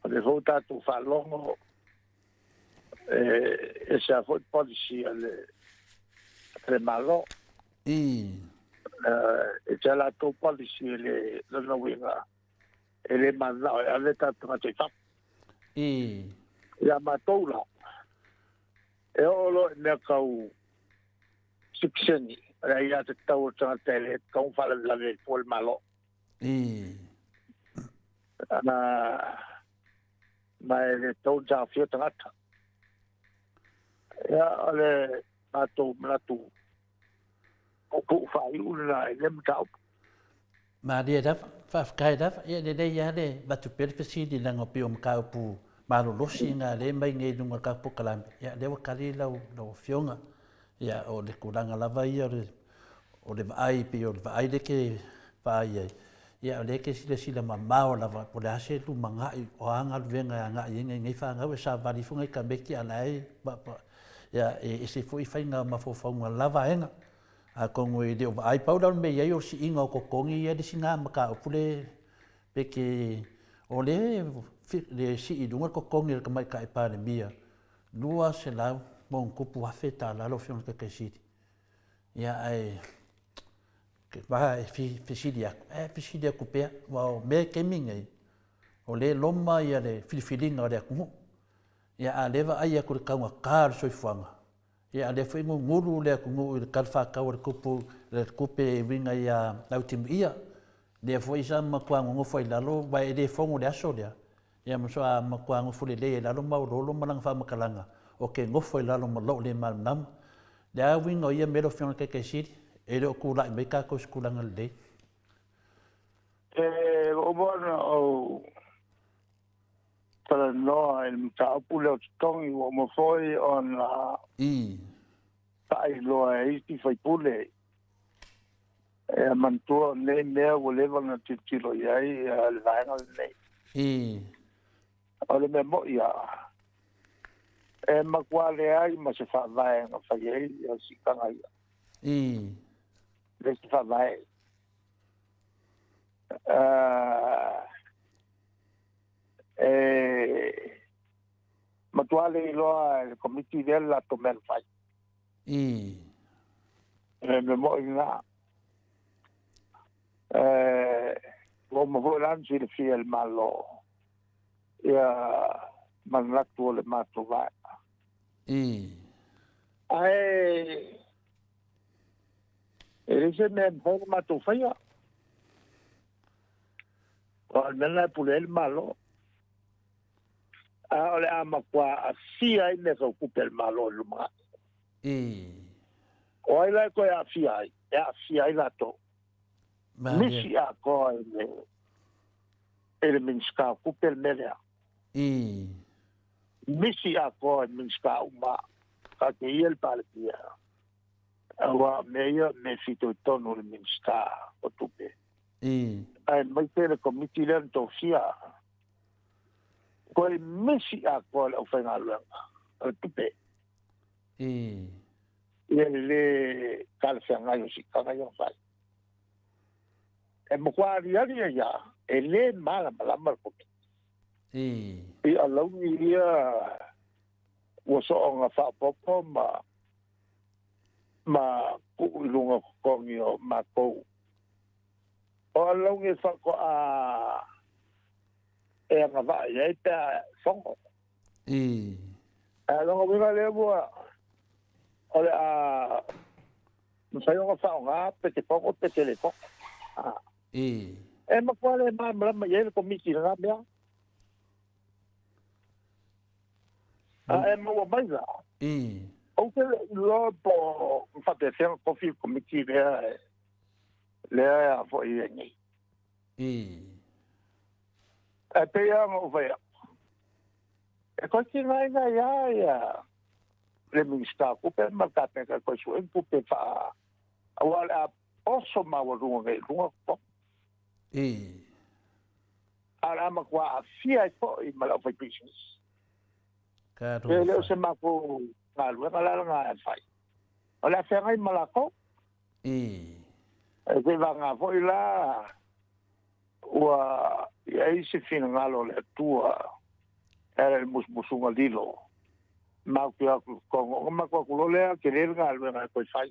o lea foi ua tatou faalogo e ese lava foi policy a le Malo. E ese a latou policy e le lona uiga e le mananao e ave tatou tagata i fafo. Ia matou la, e oo loa i mea tau sipiseni, o le aiatatau a le tagata e le tatau ona faalavelave ai fua le Malo. Ma e le tatau ona taofia tagata. Ia, o le matou manatu puupuu faaiu lena i lea mataupu. Malie lava, faafetai lava. Ia lelei lava le avatu pea le fesili leaga pei o mataupu malolosi na lea e aumai nei i luga o le tatou polokalame, ia lea ua tali lau Afioga. Ia o le tulaga lava ia o le vaai pei o le vaai lea e te vaai ai, ia o lea e te silasila mamao lava po o le a se lumanai, o a galuega e agai i ai nei fanau e savali ifo nai tamaiti a o la e ia e ese foi faiga mafaufauga o le la vaega. Atonu e le o vaai, pau la o le mea e i ai o le siiga o totogi ia le isi na mataupu le pe te o lea e sii i luga le totogi o le Tamaitai Palemia 200 ma ono tupu afe tala lau Afioga i le Taitai Sili. Ia ae e fesili atu, e fesili atu pea, aua o mea i taimi nei, o lea e loma le filifiliga o le atunuu. Ia a o lea e vaai atu i le taugata o le soifuaga, ia a o lea foi e gugulu le atunuu i le tala faatatau a le tupu, le tupe e uiga ia Lautimuia. Lea foi sa matua nonofo ai i lalo, aua e le fono i le aso lea, ia ma matua nofo lelei ai i lalo Maulolo ma lana faamatalaga, ou te nofo i lalo ma lou le malamalama. O le a uiga o ia mea lau Afioga i le Taitai Sili, e le o tulai mai tatou i se tulaga lelei. E uma ona ou talanoa i le mataupu lea o totogi, ua uma foi ona faailoa e isi sui usufono. E manatua o nei mea ua leva ona tilotilo i ai le vaega lenei. O le mea moni lava, e matua leai ma se faavae na fai ai siitaga ia. Le isi faavae. E matua le iloa e le Komiti lea le latou mea na fai. Le mea moni lena. Ua uma foi la ona silafia e le Malo ia manatu o le matou vaega. Ae e leai se mea e mafai ona matou faia. O le mea lena e pule ai le Malo. A o le a matua aafia ai mea tau tupe a le Malo i le lumanai. O ai la e toe aafia ai? E aafia ai latou. Misi atoa i le i le Minisita o Tupe le mea lea. Misi atoa i Minisita uma ka te ia le Palemia. Aua o mea ia o mea e fitoitonu i le Minisita o Tupe. Aemaise le Komiti lea na tofia toe misi atoa le aufaigaluega o le tupe. Ia le lē talafeagai o siitaga ia na fai. E matua aliali ai lava, e lē malamalama le Komiti i alauni ia Ua soonga faaopoopo ma ma tuu i luga o totogi o matou. O alauni e faatoa e agavaa i ai pe a fono. Ae o lona uiga lea ua o le a mafai ona faaaoga pe te fono pe te le fono. E matua le malamalama i ai le Komiti i lena mea. A e maua mai la, ou te le i iloa po o faapefea ona tofi le Komiti lea lea e a foi i ai nei. Ae pei lava ona ou fai atu, e toe tigaina ai lava ia le Minisita o Tupe ma le Kapeneta e toe sue ni tupe faa... aua o le a oso maualuga nei i luga totogi. A o le a matua aafia ai foi ma le aufaipisinisi. E le o se matou galuega la lena e fai. O le a feagai ma latou. E seivaga foi la ua i ai se finagalo o le Atua e ala i le musumusuga lilo, matou te o atu i totonu, ona matou o atu loa lea, tele le galuega e toe fai,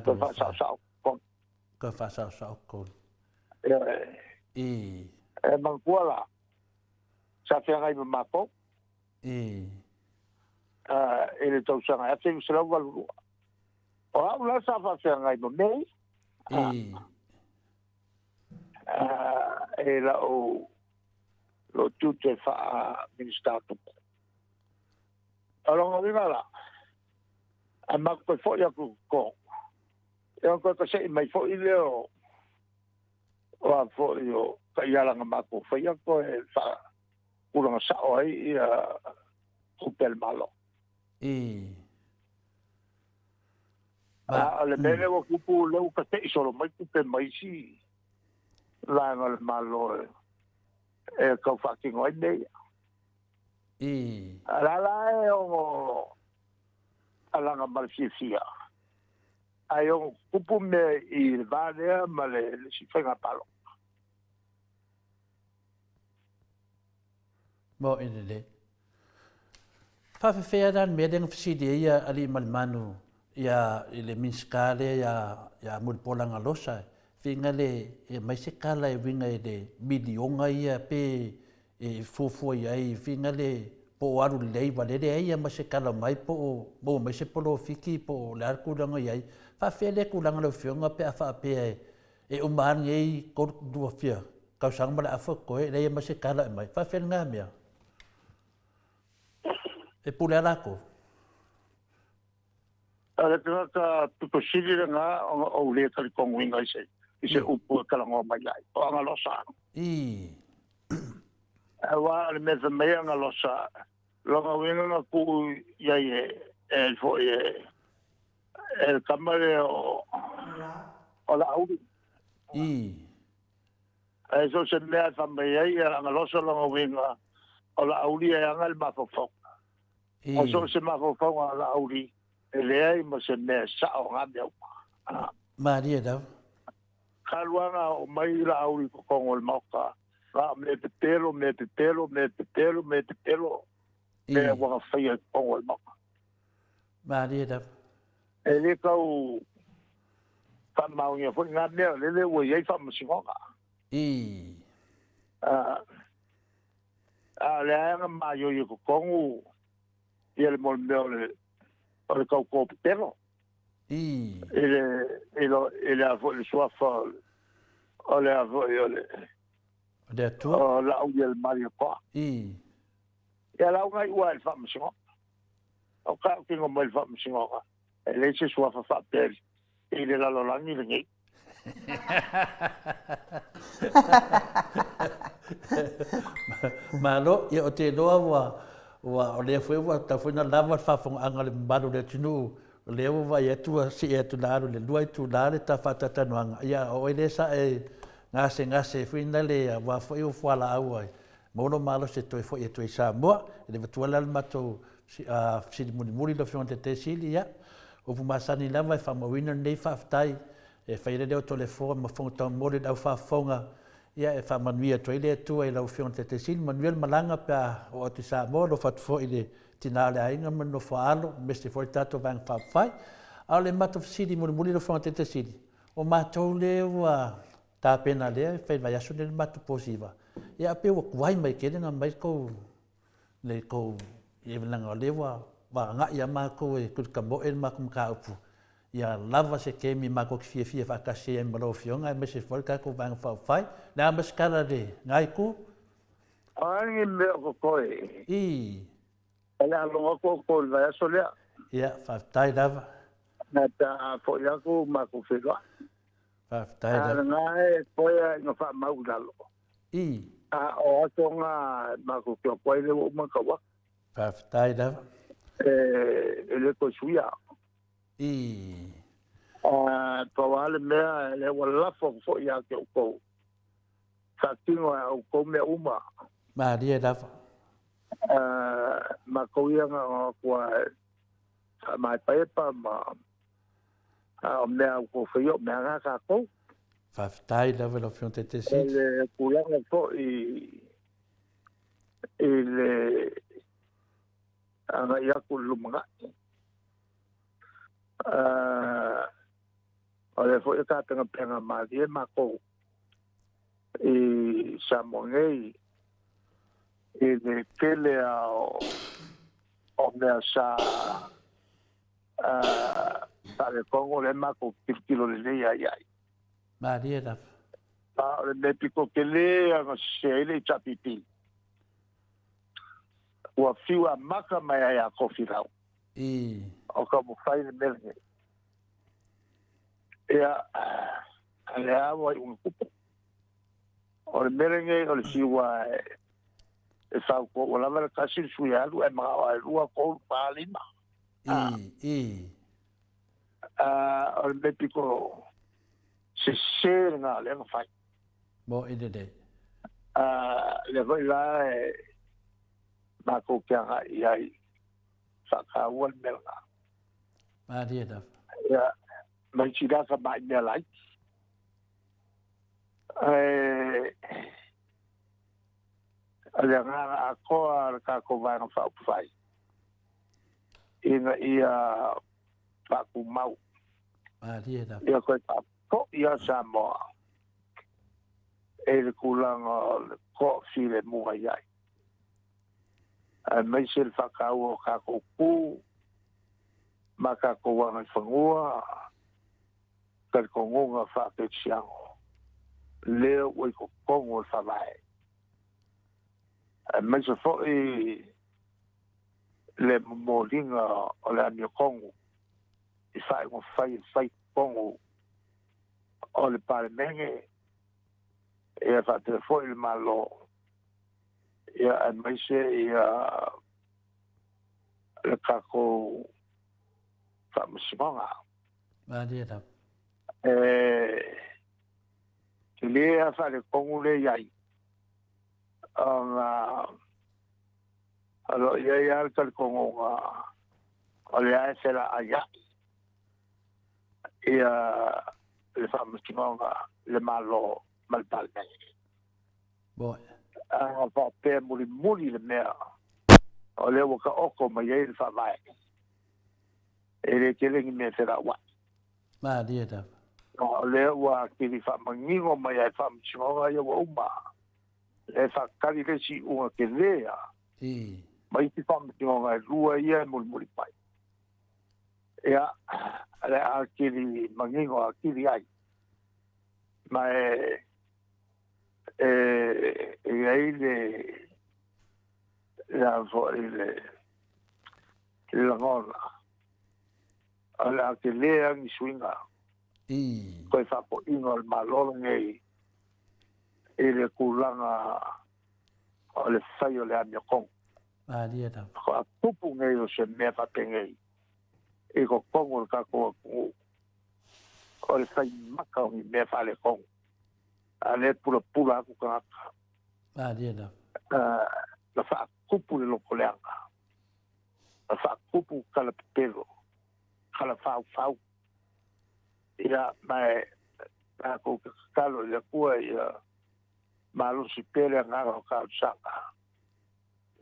toe faasaosao totonu. Toe faasaosao totonu. Ioe. E manatua la, sa feagai ma matou. I le tausaga 1982. O au la sa faafeagai ma mea ia. E lau lou tiute faa-Minisita o Tupe. O lona uiga la, a matou toe foi atu i totonu, ia ona toe tasei mai foi lea o a foi o taiala na matou faia toe faatulaga sao ai ia tupe a le Malo. A o le mea lea ua tupu, lea ua tate'i solo mai tupe mai isi vaega o le Malo e tau faatino ai mea ia. A o la la e ono alaga ma le fiafia, ae ono tutupu mea i le va lea ma le isi faiga palota. Mo'i lelei. Faafefea la le mea lea na fesili ai ia Aliimalemanu ia i le Minisita lea ia ia Mulipola Galosa, feiga le e aumai se tala e uiga i le miliona ia pe e fuafua i ai feiga le po o alu lelei aua lea e leai lava ma se tala mai po o maua mai se polofiti po o le a le tulaga e i ai. Faafefea lea tulaga lau Afioga pe a faapea e uma lava lenei 3 fia tausaga ma le afa totoe e leai ma se tala e aumai. Faafefea lena mea? E pule lava latou. O le tagata pito sili lena ona ou le talitonuina i se, i se upu e talanoa mai ai. O Agalosa. Aua o le mea fai mai Agalosa, lona uiga na tuu i ai e, e foi e, e le tama lea o, o Laauli. Ae so o se mea e fai mai ai Agalosa lona uiga, o Laauli e ana le mafaufauga. O so o se mafaufauga o Laauli, e leai ma se mea e sao o na mea uma. Malie lava. Talu lava ona oo mai Laauli i totonu o le Maota, na o mea pepelo, mea pepelo, mea pepelo, mea pepelo, mea ua na faia i totonu o le Maota. Malie lava. E le tau faamaonia foi na mea, o lele ua i ai faamasinoga. A o lea na maioio i totonu ia le mo le mea o le o le tauto pepelo. I le i lo i le a foi le suafa o le a foi o le O le Atua. O Laaulialemalietoa. Ia la ua iu lava i le faamasinoga. O ka tino mai le faamasinoga, e leai se suafa faapea i le lalolagi lenei. Malo, ia ou te iloa ua, ua, o lea foi ua tatau foi ona lava le faafofogaaga a le mamalu o le atunuu, o lea ua vaai atu ua sii atu la alu i le lua itula le ta faatalatalanoaga, ia o oe lea sa e gasegase foi lale aua foi o fualaau ai maua lou malosi e toe foi atu ai i Samoa. E le matua la le matou fesili mulimuli lau Afioga i le Taitai Sili, ia, upu masani lava e faamauina lenei faafetai e fai ai le leo o Toleafoa ma Fofoga Taumoli i le au faafofoga. Ia, e faamanuia atu ai le Atua i lau Afioga i le Taitai Sili, manuia le malaga pe a oo atu i Samoa, alofa atu foi i le tina o le aiga ma le nofo a alo, aemaise foi le tatou Vaega Faaupufai. A o le matou fesili mulimuli lau Afioga i le Taitai Sili, o matou lea ua tapena lea e fai i le vaiaso lenei le matou posiva, ia pei ua tuai mai tele ona aumai le tou le tou leaga o lea ua agai lava matou e tulitamoe le matou mataupu ia lava se taimi matou te fiafia faatasi ai ma lau Afioga aemaise foi le tatou Vaega Faaupufai. O le a ma se tala a lena itu? O a ni mea o totoe? I. O le a logo atu outou i le vaiaso lea. Ia, faafetai lava. Na pe a foi atu matou feiloai. Faafetai lava. A lena e toe a ina faamau i lalo. I. A o aso na matou te o atu ai lea ua uma ona tau atu. Faafetai lava. E le toe suia. I. Pau lava le mea, lea ua lafo atu foi ia te outou, faatino e outou mea uma. Malie lava. Matou ia na ona o atu lava e faamaepaepa ma, a o mea a outou faia, o mea na a tatou. Faafetai lava i lau Afioga Taitaiseseiti. O le tulaga foi i le agai atu i le lumanai, o lea foi e tapenapena malie matou i Samoa nei i le tele lava o mea sa faaletonu, o lea matou tilotilo lelei lava i ai. Malie lava. A o le mea pito tele lava na sese ai le HRPP, ua fiu amata mai lava ia Tofilau o taumafai le mea lenei. Ia, a lea ua iu ina tupu. O le mea lenei o le fiu lava e fautua, ua lava le tasi le sui e alu ae manao lava e lua, tolu, fa, lima. O le mea pito sese lena lea na fai. Mo'i lelei. Lea foi la e matou te agai i ai faataua le mea lena. Malie lava. Ia, mai sila ka mai mea laiti. Ae o le agaga atoa o le tatou Vaega Faaupufai ina ia faatumau. Malie lava. Ia toe faafoi lava Samoa i le tulaga o le toafilemu ai ai, aemaise le faataua o tatou tu ma tatou agaifanua, talitonuga faakerisiano lea ua i totonu o le Faavae, aemaise foi le momoliga o le amiotonu i faaiuga fai e fai i totonu o le Palemene, ia faapea foi le Malo, ia aemaise ia le tatou Faamasinoga. Malie lava. E tele lava faaletonu lea e i ai, ona o lo o i ai lava le talitonuga o lea e felaaiai ia le Faamasinoga, le Malo ma le Palemene. Moe. A faapea mulimuli le mea o lea ua taoto mai ai le Faavae, e le tele ni mea e felauai. Malie lava. O lea ua atili faamanino mai ai faamasinoga ia ua uma. E faatali le isi iuga tele lava ma isi faamasinoga e lua ia e mulimuli mai. Ia, o le a atili manino atili ai. Ma e i ai le le a foi le lagona o le a tele lava ni suiga toe faapoiga o le Malo lenei i le tulaga o le fai o le amiotonu. Malie lava. Faatoa tupu nei o se mea faapenei i totonu o le tatou atunuu o le fai maka o ni mea faaletonu, a o lea e pulapula atu tagata. Malie lava. Na faatupu le lotoleaga, na faatupu tala pepelo, tala faufau. Ia, ma e tatou te tatalo i le Atua ia Malosi pea le agaga o talosaga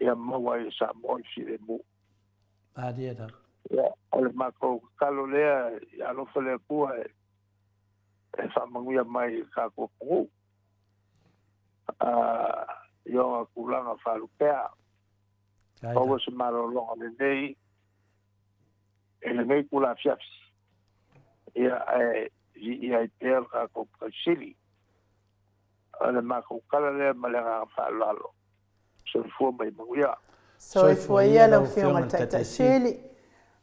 ia maua ai e Samoa le filemu. Malie lava. Ia, o le matou tatalo lea, ia alofa le Atua e e faamanuia mai i le tatou atunuu i ona tulaga faalupea. Maua se malologa lelei i lenei itula afiafi, ia ae viia ai pea le tatou Matai Sili. O le matou tala lea ma le agaga faaaloalo. Soifua ma ia manuia. Soifua ia lau Afioga i le Taitai Sili.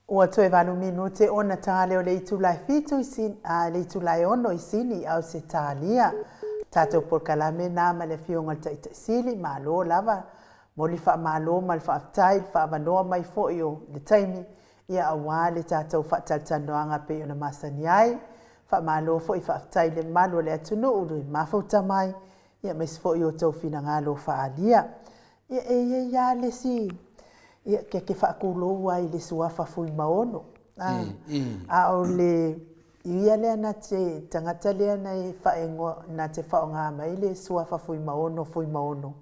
Ua toe valu minute ona tale o le itula e fitu i Sini, a, le itula e ono i Sini i Ausetalia. Tatou polokalame na ma le Afioga i le Taitai Sili, malo lava. Momoli faamalo ma le faafetai i le faaavanoa mai foi o le taimi ia aua le tatou faatalatalanoaga pei ona masani ai. Faamalo foi faafetai i le mamalu o le atunuu le mafuta mai ia aemaise foi o outou finagalo faaalia. Ia e i ai lava le isi ia ke ke faatulou lava i le suafa Fuimaono. A, a o le ia lea na te tagata lea na e faaigoa na te faaaoga mai le suafa Fuimaono Fuimaono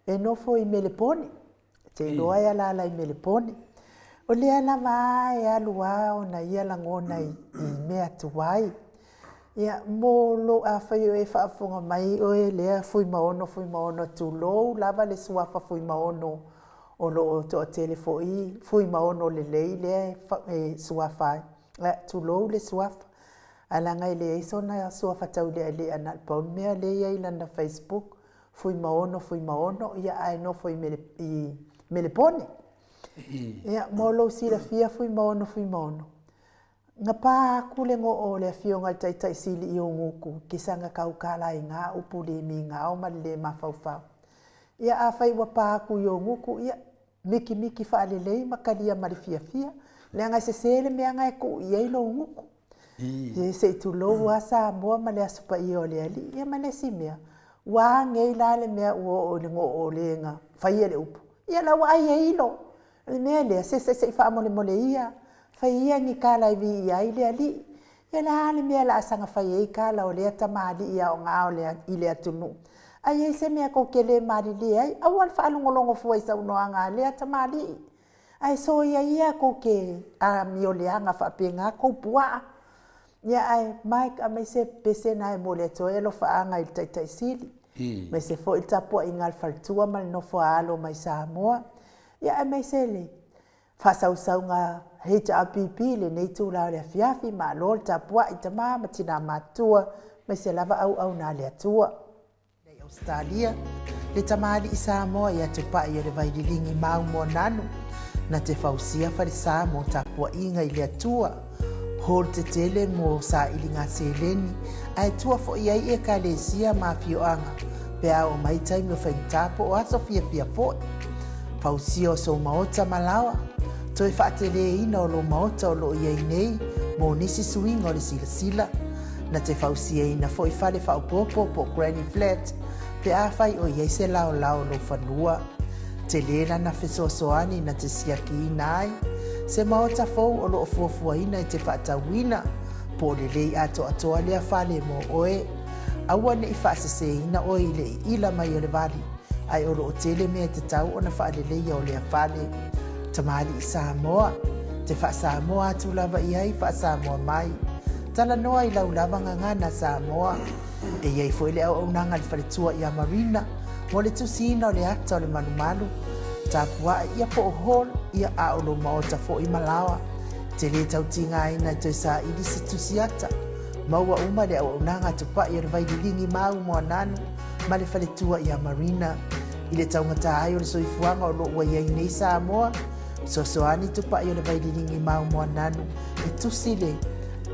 e nofo i Melepone. Te iloa e alaala i Melepone. O lea lava a e alu a ona ia lagona i, i mea tuai. Ia, mo lou, afai o e faafofoga mai oe lea Fuimaono, Fuimaono, tulou lava le suafa Fuimaono o lo o toatele foi Fuimaono lelei lea e suafa ai. Ia, tulou le suafa. Ae leaga e leai sona suafa taulealea na o le pau le mea lea e i ai i lana Facebook, Fuimaono, Fuimaono, ia ae nofo i Mele, i Melepone. Ia, mo lou silafia Fuimaono, Fuimaono, Na pa aku le goo o le afioga i le Taitai Sili i Oguku ke saga kaukala i ngā upu le migao ma le le mafaufau. Ia afai ua pa aku i Oguku, ia, mikimiki faalelei ma kalia ma le fiafia, leaga e sese le meaga e tuu i ai lou gutu. Se i tulou lava Samoa ma le Aso Paia o le Alii. Ia ma le isi mea, ua agei la le mea ua oo i le goo o le na faia le upu, ia la ua ai e ilo. O le mea lea, se se i faamolemole ia, fai ia ni tala e viia ai le Alii. Ia o le a le mea o le a saga fai ai tala o lea tamalii aoga o le, i le atunuu? A i ai se mea tou te le malilie ai, aua le faalogologo fua i saunoaga a lea tamalii. Ae soia ia tou te amioleaga faapena tou puaa. Ia ae Mike, aemaise pese na e momoli atu ai alofaaga i le Taitai Sili, aemaise foi le tapuaiga a le faletua ma le nofo a alo mai Samoa. Ia aemaise le faasausauga HRPP i lenei itula o le afiafi, malo le tapuai tama ma tina matutua, aemaise lava auauna a le Atua. I Ausetalia, le tamalii Samoa ia Tupai o le Vaililigi Maumōnanu, na te fausia falesa mo tapuaiga i le Atua, hall tetele mo sailiga seleni, ae tua foi ai Ekalesia ma afioaga pe a oo mai taimi o faigata po o aso fiafia foi. Fausia o sou maota ma laoa, toe faateleina o lou maota o lo o i ai nei mo nisi suiga o le silasila. Na te fausiaina foi fale faaopoopo po o granny flat pe afai o i ai se laolao o lou fanua. Tele lana fesoasoani na te siakiina ai se maota fou o lo o fuafuaina e te faatauina po o lelei atoatoa lea fale mo oe. Aua ne i faaseseina oe i le iila mai o le vali, ae o lo o tele mea e tatau ona faaleleia o lea fale. Tamalii Samoa, te faa-Samoa atu lava i ai, faa-Samoa mai. Talanoa i lau lava gagana Samoa. E i ai foi le auaunaga a le faletua ia Marina mo le tusiina o le ata o le malumalu, tapua'i ia po o hall ia a o lou maota foi ma laoa. Te lē tau tigaina e toe saili se tusi ata. Maua uma le auaunaga a Tupa'i o le Vaililigi ma Umoananu ma le faletua ia Marina. I le taugata ai o le soifuaga o lo o ua i ai nei Samoa, fesoasoani Tupa'i o le Vaililigi ma Umoananu e tusi le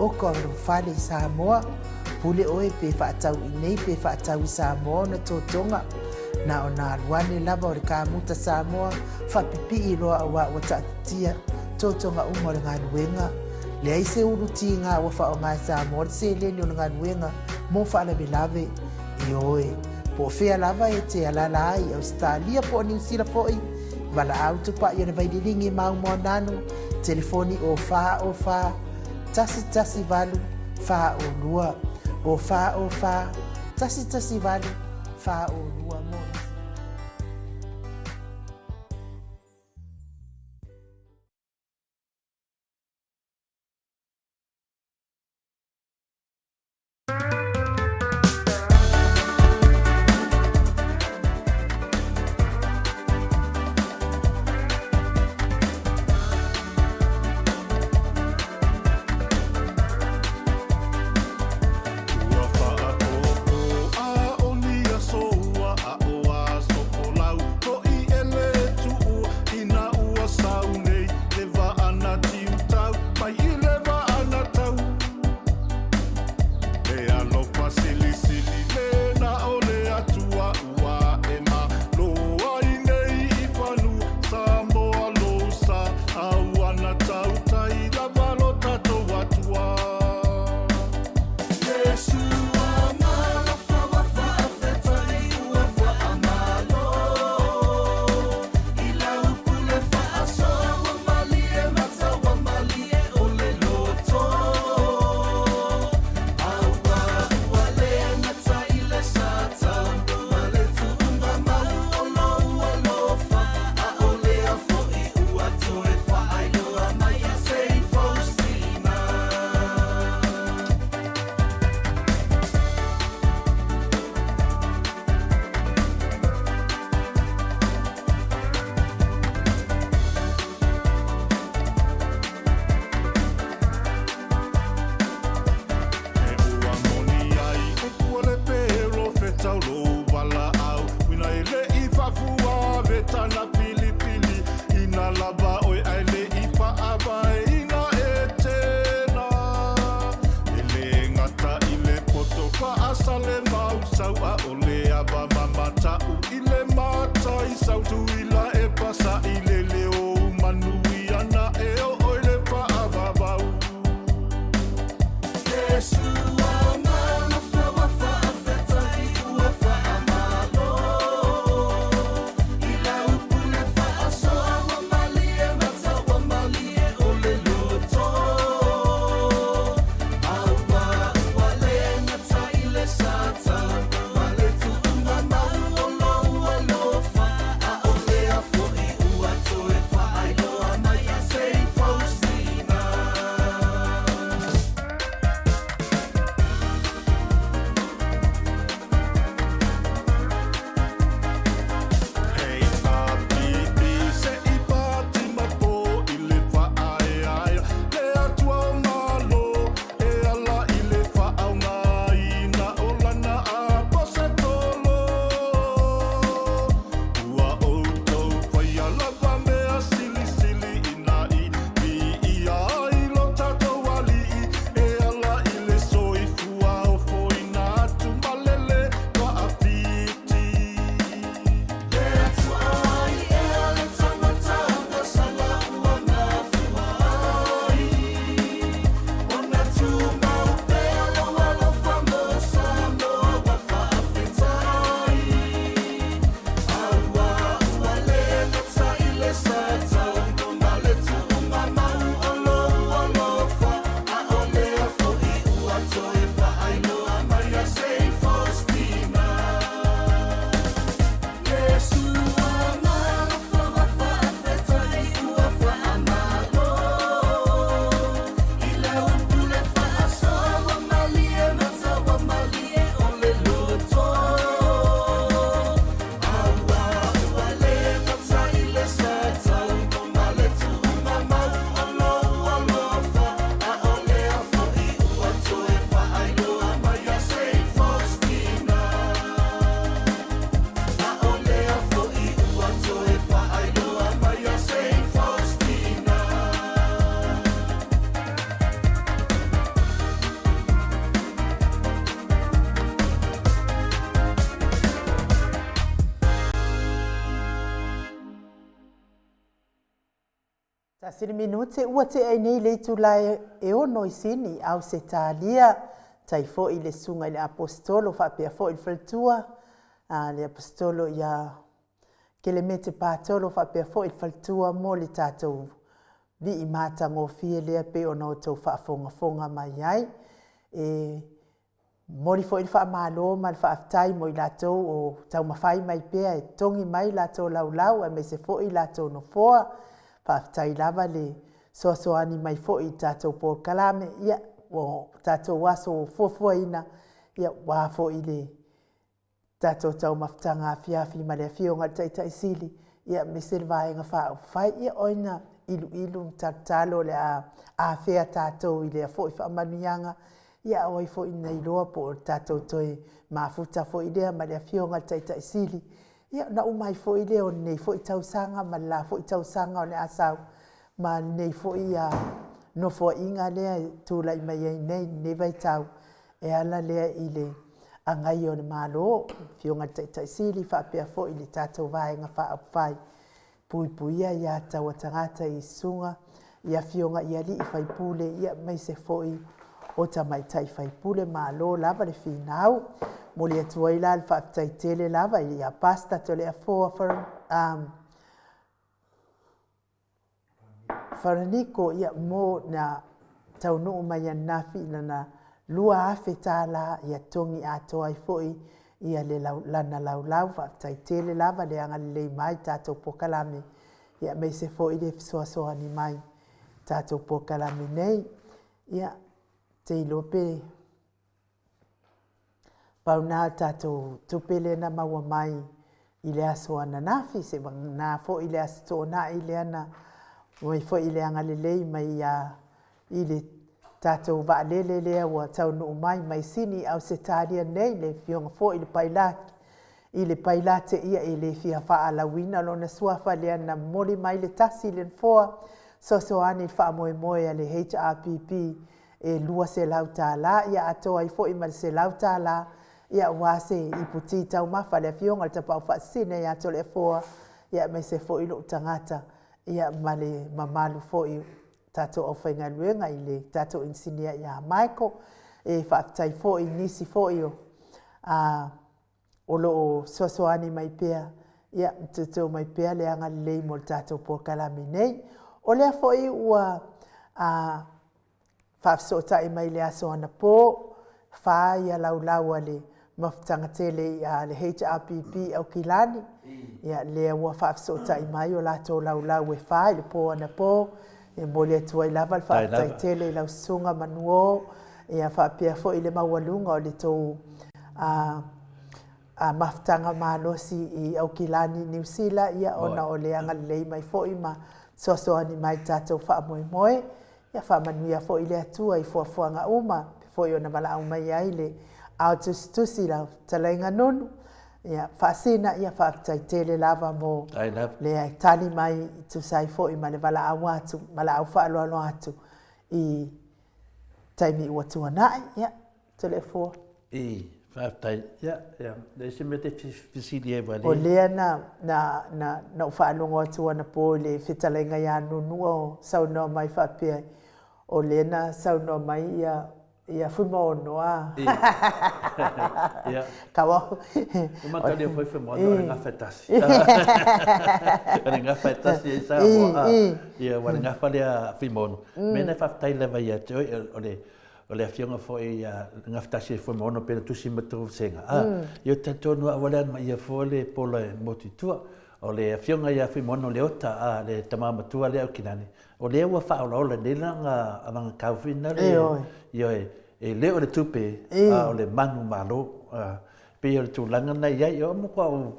oka o lou fale i Samoa. Pule oe pe faatau i nei pe faatau i Samoa ona totoga. Na ona alu ane lava o le kamuta Samoa faapipii loa auā ua taatitia totoga uma o le galuega. Leai se ulu tiga ua faaaoga e Samoa le seleni o le galuega mo faalavelave. Ioe, po o fea lava e te alaala ai i Ausetalia po o Niu Sila foi, valaau tupai o le Vaililigi ma Umoananu, telefoni o 4 o 4 1 1 8 4 02, o 4 o 4 1 1 8. 4 o 2 moni. Ua faapopo a o ni aso ua aʻo aso folau hoʻi e le tuʻu ina ua sau nei le waa na tiutau mai i le waa na tau E alofa silisili le na o le Atua ua e malo ai nei i fanua Samoa lou sa a ua na tautai lava lo tatou Atua. E ua moni ai upu o le perofeta o lou valaau uina e le i faafuave tana filifili ina lava oe ae le i faavaeina e tena e le gata i le poto faasale mausau a o le ava mamata'u i le mataisau tuila e pasa'i le leo manuia na e oo i le faavavau. Hei āpiti se i pātima pō i le faaeaea le Atua o Malo e ala i le faaaogaina o lana aposetolo. Ua outou faia lava mea silisili ina i viia ai lo tatou Alii e ala i le soifua ofoina atu malele faafiti. Tasi le minute ua tea ai nei le itula e 6 i Sini, Ausetalia, tai foi le susuga i le Aposetolo faapea foi le faletua, a le Aposetolo ia Kelemete Patolo faapea foi le faletua mo le tatou vii matagofie lea pei ona outou faafogafoga mai ai. E. Momoli foi le faamalo ma le faafetai mo i latou o taumafai mai pea e togi mai latou laulau aemaise foi latou nofoa. Faafetai lava le soasoani mai foi i tatou polokalame, ia, o tatou aso fuafuaina, ia, ua foi le tatou taumafataga afiafi ma le Afioga i le Taitai Sili, ia, aemaise le Vaega Faaupufai. Ia, o ai na iluilu ma talotalo o le a afea tatou i lea foi faamanuiaga, ia, o ai foi na iloa po o le tatou toe mafuta foi lea ma le Afioga i le Taitai Sili, ia, ona uma ai foi lea o lenei foi tausaga ma le la foi tausaga o le a sau, ma lenei foi nofoaiga lea e tulai mai ai nei i lenei vaitau, E ala lea i le agai o le Malo, le Afioga i le Taitai Sili faapea foi i le tatou Vaega Faaupufai, puipuia ia taua tagata i susuga i afioga i alii faipule ia aemaise foi o tamaitai faipule. Malo lava le finau. Momoli atu ai la le faafetai tele lava ia Pastor Toleafoa Faraniko, ia, mo na taunuu mai ananafi i lana $2,000, ia togi atoa ai foi ia le lau, lana laulau. Faafetai tele lava le agalelei mai tatou polokalame, ia aemaise foi le fesoasoani mai tatou polokalame nei. Ia, te iloa pe Pau na o le tatou tupe lea na maua mai i le aso ananafi, seivagana foi le Aso Toonai lea na aumai foi le agalelei mai ia i le tatou vaalele lea ua taunuu mai mai Sini i Ausetalia nei, le afioga foi i le pailate, i le pailate ia e le fia faalauina lona suafa lea na momoli mai le tasi i le nofoa fesoasoani i le faamoemoe a le HRPP e $200, ia atoa ai foi ma le $100 ia aua se iputi taumafa a le Afioga i le Tapaau Faasisina ia Toleafoa, ia aemaise foi lou tagata, ia ma le mamalu foi o tatou aufaigaluega i le tatou inisinia ia Michael. E faafetai foi i nisi foi o a o lo o fesoasoani mai pea, ia, ma teuteu mai pea le agalelei mo le tatou polokalame nei. O lea foi ua a faafesootai mai i le aso anapo, fa ia laulau a le mafutaga tele a le HRPP i Aukilani, ia lea ua faafesootai mai o latou laulau e fa i le po anapo, e momoli atu ai lava le faafetai tele i lau susuga Manuo, ia faapea foi le maualuga o le tou a a mafutaga malosi i Aukilani, Niu Sila, ia ona o le agalelei mai foi ma fesoasoani mai i le tatou faamoemoe. Ia faamanuia foi le Atua i fuafuaga uma, pei foi ona valaau mai ai le ao tusitusi lau fetalaiga Nunu. Ia Faasina, ia faafetai tele lava mo le tali mai e tusa ai foi ma le valaau atu, valaau faaaloalo atu i taimi ua tuanai. Ia, Toleafoa. I, faafetai. Ia, ia, leai se mea e te fesili ai ua le. O lea na, na, na, na ou faalogo atu anapo i le fetalaiga ia Nunu o saunoa mai faapea, o lea na saunoa mai ia, ia Fuimaono, a. I. Ia. Kau O matalia foi Fuimaono o le gafa e tasi. O le gafa e tasi ai Samoa. I, i. Ia, ua le gafa lea Fuimaono. Mea na faafetai lava ia te oe, o le, O le afioga foi ia Gafatasi e Fuimaono pei ona tusi ma tou vasega, a, ia ou te talitonu lava ua leaga mai ia fua le pola e motu i tua. O le afioga ia Fuimaono Leota, a, le tama matua lea Aukilani, o lea ua faaolaola nei lana avagakau foi na le, ioe, e le o le tupe, a o le manumalo. A, pei o le tulaga na i ai, o matua ou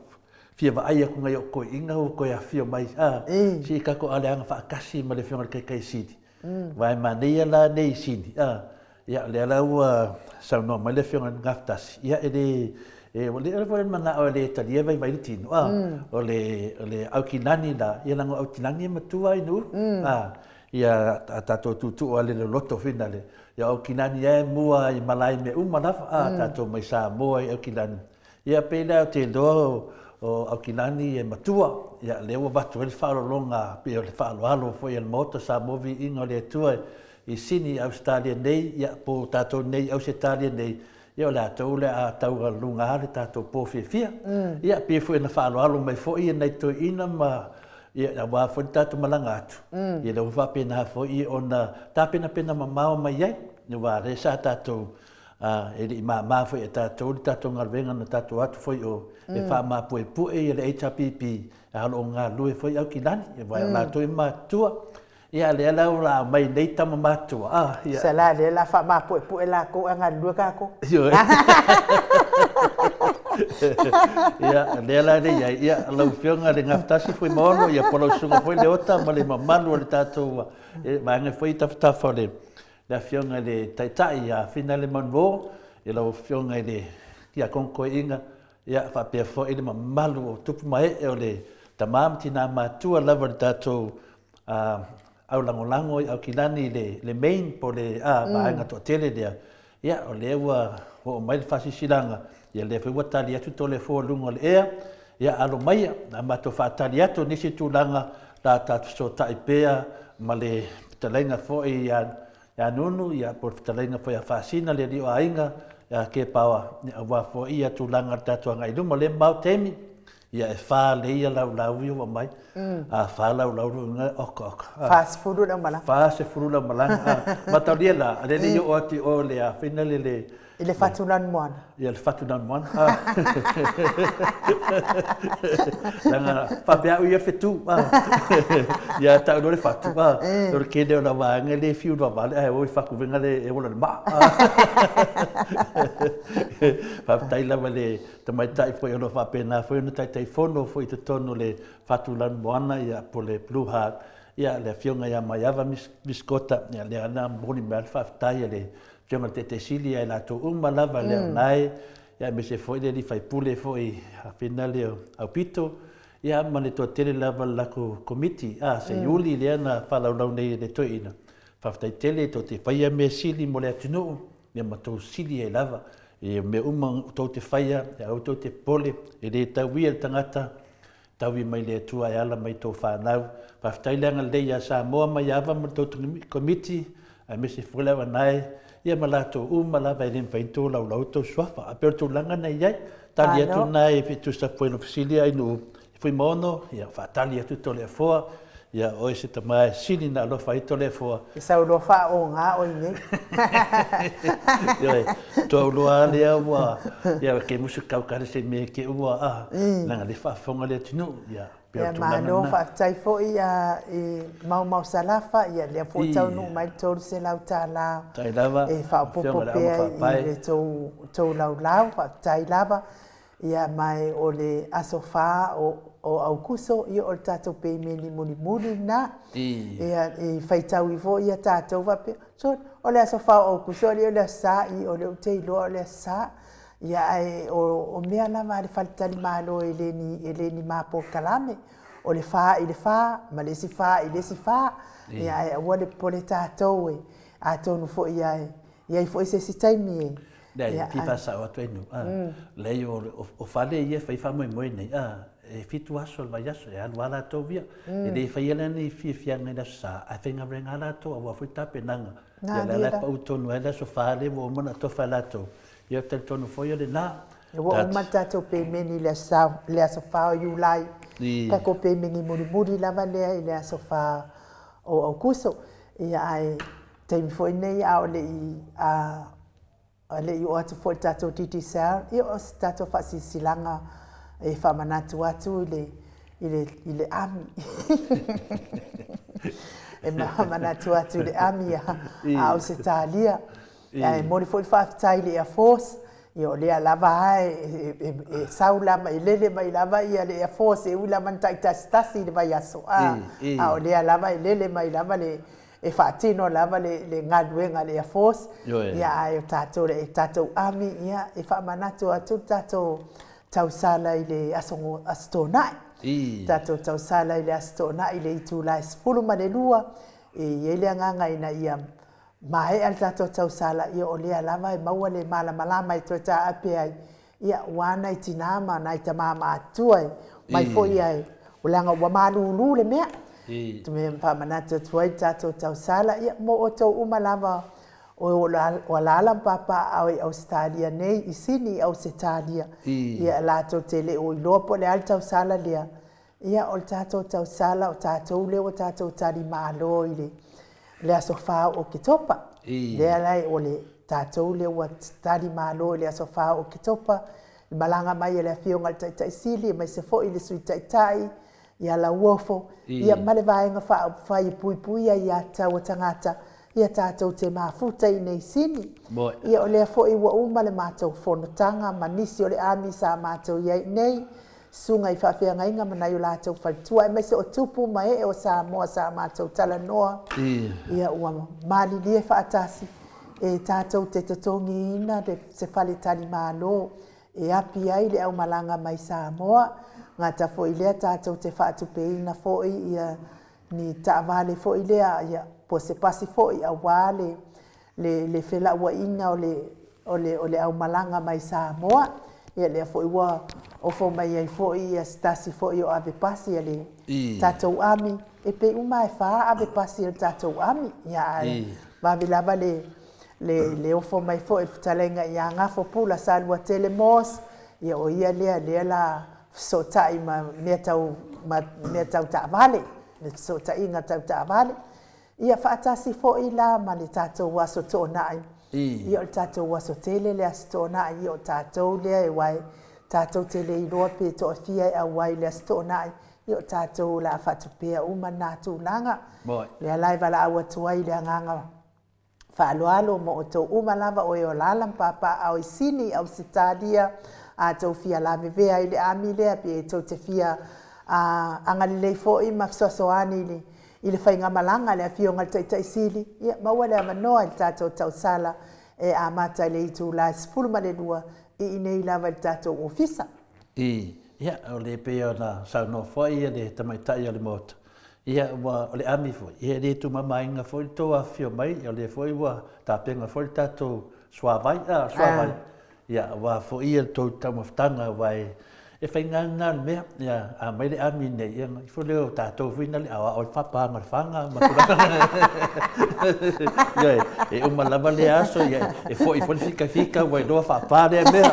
fia vaai atu nai ou toeaiina ua toe afifio mai, a, se i tatou aleaga faatasi ma le afioga i le Taitai Sili, Aua e manaia la nei sini, a, ia, lea la ua saunoa mai le Afioga i le Gafatasi, ia, e le, e, ua le foi le manao e le talia e vaivai le tino, a, o le, o le Aukilani la, ia leaga o Aukilani e matua i Nu'u, a, ia, a tatou tuutuu lava i le loloto foi lale, ia o Aukilani lava e mua i malae i mea uma lava, a, tatou mai Samoa i Aukilani, Ia pei la ou te iloa o Aukilani e matua, ia lea ua avatu ai le faaoloologa pei o le faaaloalo foi a le Maota Samoa Viiga o le Atua i Sini i Ausetalia nei, ia po o tatou nei i Ausetalia nei, ia o le a tou le a taualuga le tatou po fiafia. Ia pei foi ona faaaloalo mai foi nai toeaiina ma ia aua foi le tatou malaga atu, ia lea ua faapena foi ona tapenapena mamao mai ai, aua lea sa tatou. E le i māmā foi e tatou le tatou galuega na tatou atu foi o e faamapuepue ia le HRPP, a o lo o galulue foi Aukilani, aua o latou e matutua. Ia lea la o le a aumai nei tama matutua, a, ia. Sala lea la faamapuepue latou ae galulue tatou. Ioe. Ia, lea la le i ai, ia, lau Afioga i le Gafatasi Fuimaono, ia po o lau Susuga foi Leota ma le mamalu o le tatou vaega foi i tafatafa o le le Afioga i le Taitai ia Finale Manuo, i lau Afioga i le Tiakono Toeaina, ia faapea foi le mamalu o tupu ma ee o le tama ma tina matua lava o le tatou aulagolago i Aukilani i le main po o le vaega toatele lea, ia o lea ua oo mai le faasilasilaga, ia lea foi ua tali atu Toleafoa i luga o le ea, ia alo maia, a matou faatali atu i nisi tulaga la tatou fesootai pea ma le fetalaiga foi ia ia Nunu, ia po o le fetalaiga foi ia Faasina, le alii o aiga, ia Kepaoa, ia aua foi ia tulaga o le tatou agai i luma. O lea e mamao taimi, ia e fa lelei ia laulau ia ua aumai, a fa laulau lona uiga, oka oka. 40 lau malaga. 40 lau malaga. A, mataulia la, lea le i oo atu i o le a fai na le le I le fatu lanumoana. Ia le fatu lanumoana. Leaga faapea au ia fetu. Ia tau loa le fatu. O le tele o lau vaega e le fiu loa vale ae o i fatu venga le e ola le maa. Faafetai lava i le tamaitai foi o lo o faapena foi ona Taitaifono foi i totonu o le fatu lanumoana ia po o le Blue Heart ia le Afioga ia Maiava Misikota ia lea na momoli mai le faafetai a le Afioga i le Taitaisili ia i latou uma lava le aonae, ia aemaise foi le alii faipule foi Afina le Aupito, ia ma le toatele lava o le latou komiti, a Seiuli lea na faalaulau nei e le toeaina. Faafetai tele tou te faia mea sili mo le atunuu, ia ma tou sili ai lava i mea uma tou te faia, ia aua tou te popole, e le tau ia le tagata Taui mai le Atua e ala mai i tou fanau. Faafetai le agalelei ia Samoa ma Iava ma le tou Komiti, aemaise foi le auanae, ia ma latou uma lava e le mafai ona tou laulau tou suafa. A pei o le tulaga na i ai, tali atu na e tusa foi i lou fesili Ainuu Fuimaono, ia faatali atu Toleafoa, ia oe se tama e sili na alofa ai Toleafoa. E sau loa faaoga oe nei. Ioe, toauloa lava lea ua, ia ke musu kau kare se mea ke ua a, leaga le faafofoga le atunuu, ia, pei o le tulaga lena. Ia malo, faafetai foi i Maumau Salafa, ia lea foi ua taunuu mai le $300 Faafetai lava, e faaopoopo pea i le tou laulau, faafetai lava. Ia ma o le aso 4 o Aukuso, ia o le tatou pemeni mulimuli lena. Ia e faitau ifo ia tatou faapea, sole, o le aso 4 o Aukuso alii o le Aso Sa, i o lea ou te iloa o le Aso Sa. Ia ae o mea lava a le faletalimalo e le ni, e le ni ma polokalame. O le 4 i le 4 ma le isi 4 i le isi 4. Ia ae aua le popole tatou e, atonu foi ia i ai foi se isi taimi e Leai, e fia faasao atu ai nuu, a, leai o fale ia e fai faamoemoe nei, a, e fitu aso o le vaiaso, e alu lava latou ia. E le faia la ni fiafiaga i le Aso Sa, ae faigaluega lava latou aua foi tapenaga. Ia o lea la e pau tonu ai le aso fa lea ua uma ona tofa e latou, ia ou te talitonu foi o lena. Ua uma le tatou pemeni i le aso 4 o Iulai, tatou pemeni mulimuli lava lea i le aso 4 o Aukuso. Ia ae taimi foi nei a o le i a le i oo atu foi i le tatou Digicel, ia o se tatou faasilasilaga e faamanatu atu i le i le i le ami. E faamanatu atu i le ami a Ausetalia. Ae momoli foi le faafetai i le Air Force, ia o lea lava a e sau lava, e lele mai lava ia le Air Force e ui lava ina taitasitasi i le vaiaso, a o lea lava e lele mai lava le e faatino lava le, le galuega a le Air Force. Ioe. Ia, ae o tatou, le tatou Army, ia, e faamanatu atu le tatou tausala i le aso, aso Toonai. I. Tatou tausala i le aso Toonai i le itula e 12, e i ai le agaga ina ia maea le tatou tausala, ia o lea lava e maua le malamalama e toe taape ai Ia, ua nai tinā ma nai tamā matutua e mai foi ae leaga ua malūlū le mea. Te mea faamanatu atu ai le tatou tausala, ia, mo outou uma lava o alaala ma papaaao i Ausetalia nei, i Sini i Ausetalia, ia, latou te le o iloa po o le a le tausala lea, ia, o le tatou tausala, o tatou lea ua tatou tali malo i le aso 4 o Oketopa. Lea la o le. tatou lea ua tali malo i le aso 4 o Oketopa, le malaga mai a le Afioga i le Taitai Sili aemaise foi le Sui Taitai ia Lauofo, ia ma le Vaega Faaupufai e Puipuia Aiatatau a Tagata, ia tatou te mafuta i nei sini. Ia o lea foi ua uma le matou fonotaga ma nisi o le ami sa matou i ai nei, susuga i faafeagaiga ma nai o latou faletua aemaise o tupu ma ee o Samoa sa matou talanoa, ia ua malilie faatasi e tatou te totogiina se faletalimalo e api ai le aumalaga mai Samoa, gata foi lea tatou te faatupeina foi ia ni taavale foi lea ia po o se pasi foi aua le le le felauaiga o le o le o le aumalaga mai Samoa. Ia lea foi ua ofo mai ai foi ia se tasi foi o ave pasi a le tatou ami, e pei uma lava e fa ave pasi a le tatou ami. Ia ae vave lava le le le ofo mai foi le fetalaiga ia Gafo Pula Saluatele Moss, ia o ia lea lea la fesootai ma mea tau ma mea tau taavale, le fesootaiga tau taavale. Ia faatasi foi la ma le tatou Aso Toonai. Ia o le tatou aso tele le Aso Toonai, ia o tatou lea e aua tatou te le iloa pe toafia e auai i le Aso Toonai, ia o tatou o le a faatupea uma lena tulaga. Lea la e valaau atu ai i le agaga faaaloalo mo outou uma lava o e o alaala ma papaaao i Sini, Ausetalia, a tou fia lavevea i le ami lea, pe tou te fia agalelei foi ma fesoasoani i le i le faigamalaga a le Afioga i le Taitai Sili, ia maua le avanoa i le tatou tausala e amata i le itula e 12 i inei lava i le tatou ofisa. I, ia, o le pei ona saunoa foi le tamaitai o le Maota, ia, ua, o le ami foi, ia, e le tumamaina foi le tou afifio mai, o lea foi ua tapena foi le tatou suavai, a, suavai, Ia, aua foi ia le tou taumafataga, aua e faiga lena o le mea, ia, a mai le ami nei, ia, ona ifo lea o tatou foi na le aoao ai le faapaga o le faga ma tulaga. Ioe, e uma lava lea aso, ia, e foi foi le fikafika, ua iloa faapa lea mea.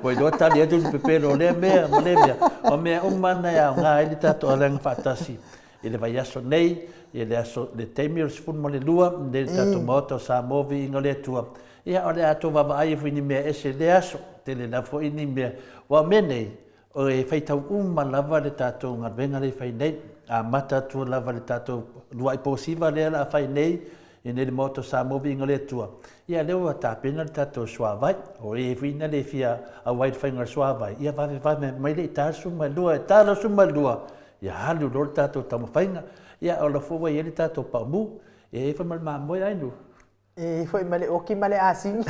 Ua iloa tali atu le pepelo o lea mea ma lea mea. O mea uma na e aoga ai le tatou alaga faatasi i le vaiaso nei, i le aso, le taimi o le 12, nei le tatou Maota o Samoa, viiga o le Atua. Ia, o le a tou vaavaai ai foi i ni mea ese i lea aso, tele lava foi ni mea. Aua o mea nei, e faitau uma lava le tatou galuega lea e fai nei. Amata atu lava i le tatou lua'i posiva lea o le a fai nei, i nei le Maota o Samoa Viiga o le Atua. Ia, lea ua tapena le tatou suavai. O e foi na le fia auai i le faiga o le suavai, ia vavevave mai le i ta le 12, e ta loa le 12, ia alu loa le tatou taumafaiga. Ia, o la foi ua i ai le tatou paumū. E i ai foi ma le mamoe, ai nu? E foi ma le oki ma le asigi.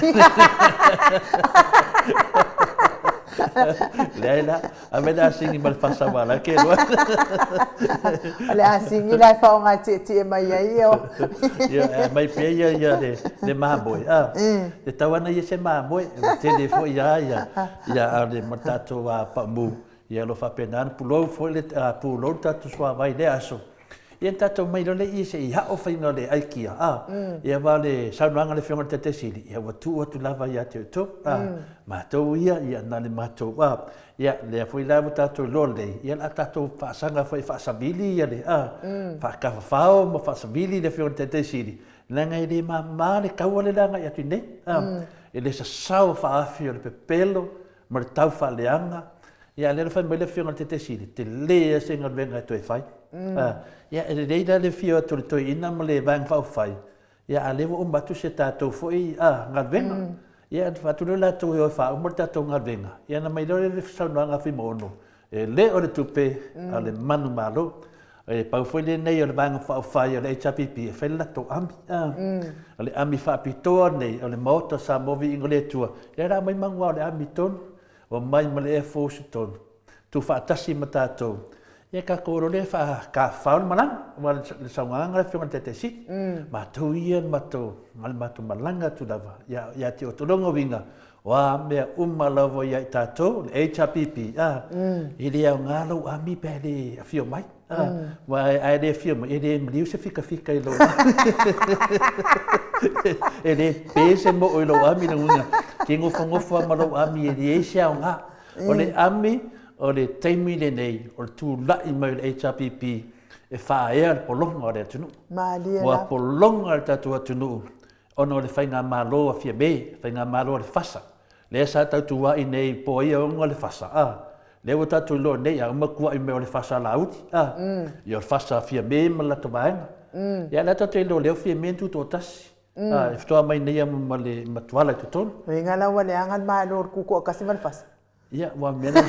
Leai la, ave le asigi ma le faasava la ke loa. O le asigi la e faaaoga e tietie mai ai ia. Ia, e mai pea ia ia le, le mamoe. Ah, e tau ana ia se mamoe, e tele foi ia ia, ia a le ma tatou a paumu. Ia o lo o faapena ona pulou foi le, pulou le tatou suavai i lea aso. Ia na tatou mai loa lea i se i hao faiga o le aikia, a, ia aua o le saunoaga a le Afioga i le Taitai Sili, ia ua tuu atu lava ia te outou, a, matou ia, ia na le matou, a, ia lea foi la ua tatou iloa lelei, ia o le a tatou faasaga foi e faasavili ia le, a, faatafafao ma faasavili le Afioga i le Taitai Sili, leaga e le mama le taua lea o le a agai atu i nei, a, e le sasao faaafi o le pepelo ma le tau faaleaga. Ia, a o lea na fai mai le Afioga i le Taitai Sili, tele lava se galuega e toe fai. Ia, e lelei la le afio atu o le Toeaina ma le Vaega Faaupufai, ia, a o lea ua uma atu se tatou foi galuega. Ia, ona fai atu lea o latou e o e faauma le tatou galuega, ia ona aumai loa lea o le saunoaga a Fuimaono, e le o le tupe, a o le manumalo. E pau foi lenei o le Vaega Faaupufai o le HRPP e fai le latou ami. O le ami faapitoa lenei o le Maota o Samoa Viiga o le Atua, lea o le a aumai manua o le ami i totonu, omai ma le Air Force i totonu, tuufaatasi ma tatou. Ia tatou o loa lea e faatafafao le malaga, aua o le saunoaga a le Afioga i le Taitai Sili, matou ia le matou, le matou malaga atu lava ia te outou. O lona uiga, o a mea uma lava ia i tatou, le HRPP, a, e le aoga lou ami pe a le afio mai. A, aua a e le afio mai, e le maliu se fikafika i lou ami. E le pe se moo i lou ami, lona uiga, e te nofonofo lava ma lou ami e leai se aoga. O le ami, o le taimi lenei, o le tulai mai o le HRPP e faaea le pologa o le atunuu. Malie lava. Ua pologa le tatou atunuu. Ona o le faigamalo a Fiame, faigamalo a le FASA, lea sa tautua'i nei po ai e ona le FASA, a, lea ua tatou iloa nei, a uma tua'i mai o le FASA a Laauli, a, ia o le FASA a Fiame ma le latou vaega. Ia lea tatou te iloa lea o Fiame na tutoatasi, a, e faatoa mai nei lava ma le ma Tuala i totonu. Uiga la ua leaga le Malo o le Tutoatasi ma le FASA. Ia, ua mea na...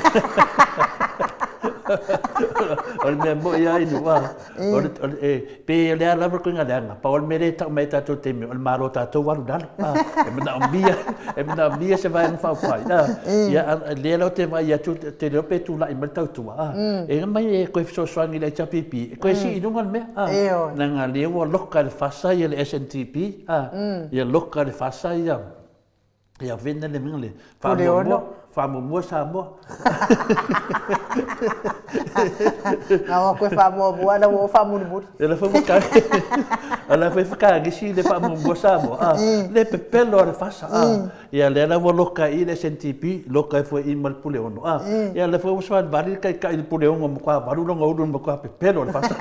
o le mea moi lava inu, a, o le, o le, e, pe o le a lava le koiga leaga, pau o le mea lea e tau mai e tatou i le taimi, o le Malo tatou alu i lalo, a, e manaomia, e manaomia se vaega faaupufai, a, ia, a, lea la ou te vaai atu, ou te le iloa pe tulai mai le tautua, a, e omai e toe fesoasoani i le HRPP, e toe sii i luga le mea, a, leaga lea ua loka e le FASA ia le SNTP, a, ia loka e le FASA ia, Ia vena le mea le faamuamua, faamuamua Samoa. Aua koe faamuamua la ua faamulimuli. Ia la foi waka. Ala foi whakaagisi le faamuamua Samoa. Ah, le pepelo a le fasa. Ah, ia le la ua loka i le SNTP, loka e foi i ma le Puleono. Ah, ia le foi ua savalivali le taitai i le Puleono matua valu lona ulu matua pepelo a le fasa.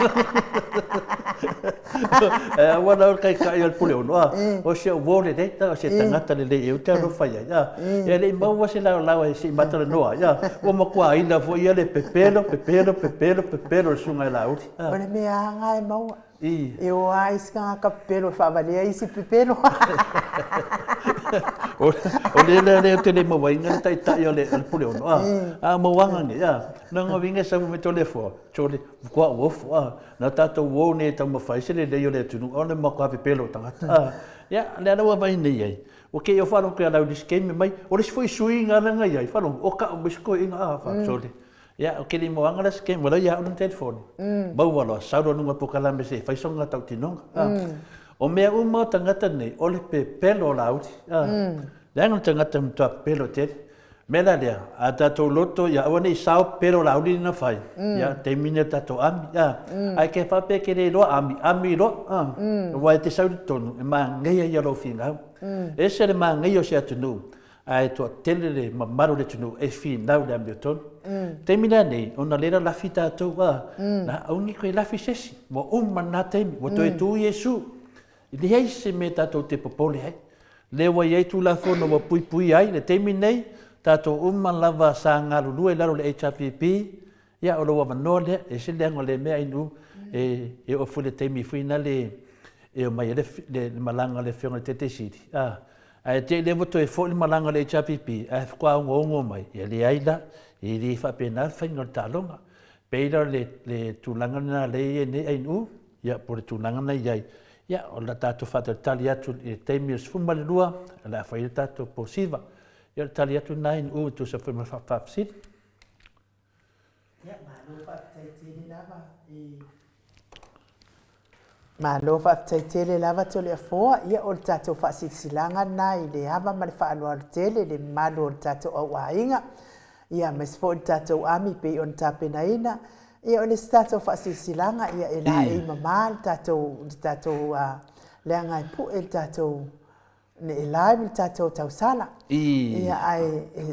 E aua la o le taitai o le Puleono, a, o si au uo lelei, o se tagata lelei e ou te alofa i ai, a, e le i maua se laolao e se i matalanoa ai, a, ua matua ila foi ia le pepelo, pepelo, pepelo, pepelo le susuga ia Laauli, a. O le mea lava e maua, e o lava isi tagata pepelo e faavalea isi pepelo. O le lea lea ou te le mauaina le taitai o le Puleono, a, a o mauaga nei, a, na uiga e sau mai Toleafoa, Tole, kua uofu, a, Na tatou uo nei e taumafai se lelei o le atunuu, aole matua pepelo o tagata. A, ia, lea la ua vaai nei ai, ua kei o faalogo ia lau lisi keime mai, o le isi foi sui nga la nga iai, faalogo, o kau mai si toeaina, a, faapsole. Ia, o keli moanga la si keime, ua lau ia au lana telefoni. Maua loa, sau loa luga pokalame se i fai sona tautinoga. A, o mea uma o tagata nei, o le pepelo o Laauli. A, leaga le tagata matua pepelo tele. Mea la lea, a tatou loto ia aua ne i sao pepelo Laauli na fai, ia taimi nei o tatou ami, a. Ae ke faapea ke le iloa ami, ami loa, a. Aua e te sau i totonu, e manaia ia lou finau. E ese le manaia o se atunuu, ae toatele le mamalu o le atunuu e finau i le amiotonu. Taimi la nei, ona lea la lafi tatou, a, na auni koe lafi se isi, ua uma lena taimi, ua toe tu Iesu. E leai se mea tatou te popole ai. Lea ua i ai Tulafono ua puipuia ai le taimi lenei, tatou uma lava sa galulue i lalo o le HRPP, ia o lou avanoa lea, e ese le leaga o lea mea ainu e, e oo foi i le taimi foi nale e omai ai le, le, le malaga a le Afioga i le Taitai Sili, a, ae te i lea ua toe foi le malaga a le HRPP, ae faatoa onoono mai, ia leai la, e le faapena le faiga o le taaloga. Pei la o le, le tulaga lena lea e i ai nei ainu, Ia, po o le tulaga na i ai, ia, o le a tatou faatalitali atu i le taimi o le 12, o le a fai ai le tatou posiva. Ia, o le tali atu lena i Nu'u e tusa foi ma le faafesili. Ia, malo faafetai tele lava i Malo faafetai tele lava Toleafoa, ia o le tatou faasilasilaga lena i le ava ma le faaaloalo tele i le mamalu o le tatou auaiga, ia aemaise foi le tatou ami pei ona tapenaina. Ia o le isi tatou faasilasilaga, ia e laei mama le tatou, le tatou leaga e pue le tatou e live le tatou tausala. Ia ae e,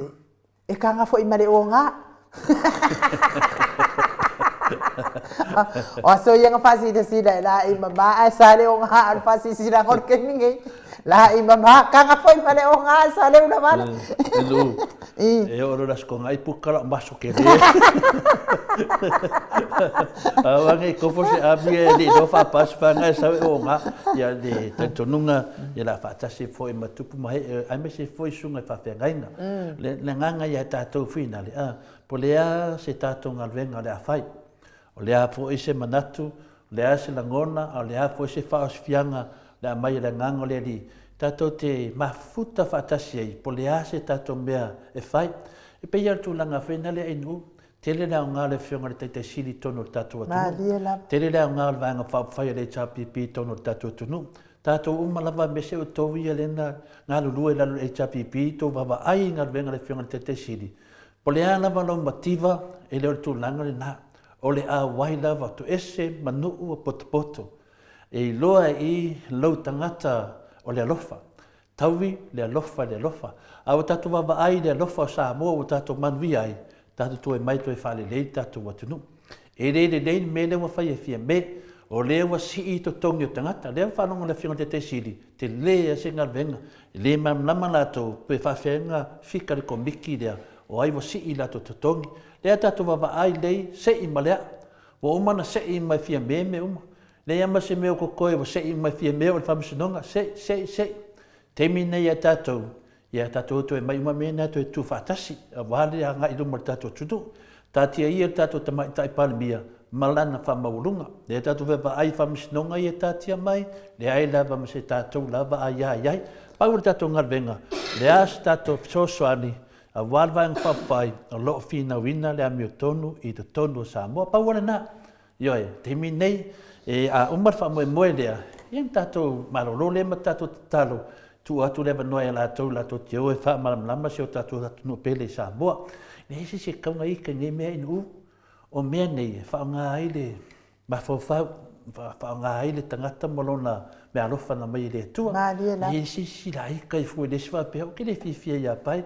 e kaga foi ma le oga. O aso ia na faasilasila e laei mama ae sa le oga o le faasilasilaga o le taimi nei. Laei mama, kaga foi ma le oga ae sa le ula vale. Lu, e oo loa i le Aso Toonai puka lau maso kele. Aua nei kofo se ami e le iloa faapasi faga e sau e oga. Ia le talitonuga ia o le a faatasi foi ma tupu ma ee aemaise foi susuga i faafeagaiga. Le le agaga ia tatou finale, a, po o le a se tatou galuega o le a fai. O le a foi se manatu, o le a se lagona, a o le a foi se faaosifiaga o le a aumai e le Agaga o le Alii, tatou te mafuta faatasi ai, po o le a se tatou mea e fai. E pei lava o le tulaga foi lena lea i nuu, tele le aoga o le Afioga i le Taitai Sili i totonu o le tatou atunuu, tele le aoga o le Vaega Faaupufai a le HRPP i totonu o le tatou atunuu. Tatou uma lava aemaise outou ia lea na galulue i lalo o le HRPP, tou vaavaai i galuega a le Afioga i le Taitai Sili, Po o le a lava lau mativa, e le o le tulaga lena. O le auai lava, toese ma nuu a potopoto. E iloa i lou tagata o le alofa. Taui le alofa i le alofa. A ua tatou vaavaai i le alofa o Samoa ua tatou manuia ai, tatou toe mai toe faalelei le tatou atunuu. E le lelei le mea lea ua fai e Fiame. O lea ua sii totogi o tagata, lea ua faalogo le Afioga i le Taitai Sili, tele lava se galuega, e le malamalama latou pe faafefea ona fika le Komiti lea o ai ua sii i latou totogi. Lea tatou vaavaai lelei, sei ma le aa. Ua uma ona sei uma e Fiame mea uma. Leai lava ma se mea o totoe ua sei uma e Fiame oo i le Faamasinoga, sei, sei, sei. Taimi lenei ia tatou, ia tatou o toe aumai uma mea na toe tuufaatasi aua le agai i luma o le tatou atunuu. Taatia ia le tatou Tamaitai Palemia ma lana faamaualuga. Lea tatou vaavaai i faamasinoga ia e taatia mai, leai lava ma se tatou lava aia i ai. Pau o le tatou galuega, o le a se tatou fesoasoani aua le Vaega Faaupufai o lo o finauina le amiotonu i totonu o Samoa. Pau lava lena. Ioe, o le taimi lenei, e, a uma le faamoemoe lea, ia ona tatou malolo lea ma tatou tatalo, tuu atu le avanoa ia latou latou te o e faamalamalama si o tatou atunuu pele i Samoa. E leai se isi e tatau ona ita i nei mea inu. O mea nei e faaaoga ai le mafaufau, faaaoga ai le tagata ma lona meaalofa na aumai e le Atua. Malie lava. E leai se isi la ita i fua i le isi faapea, ou te le fiafia ia Pai.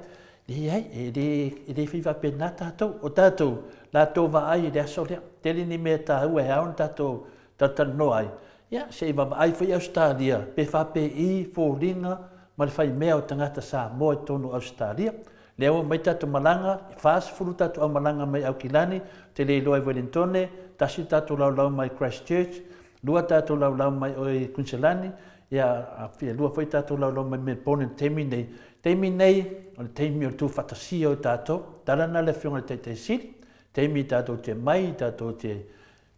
Leai, e le, e le fai faapena tatou. O tatou, latou vaai i le aso lea. Tele ni mea taua e ao ona tatou talatalanoa ai. Ia, se i vaavaai foi Ausetalia, pe faapei foliga ma le faimea o tagata Samoa i totonu o Ausetalia. Lea ua omai tatou malaga, e 40 tatou aumalaga mai Aukilani, ou te le iloa i Welintone, tasi le tatou laulau mai Christchurch, lua tatou laulau mai o i Kuiniselani, ia, fia lua foi tatou laulau mai Melbourne i le taimi nei. Taimi nei, o le taimi o le tuufaatasia o tatou, tala lena a le Afioga i le Taitai Sili, taimi tatou te mai, tatou te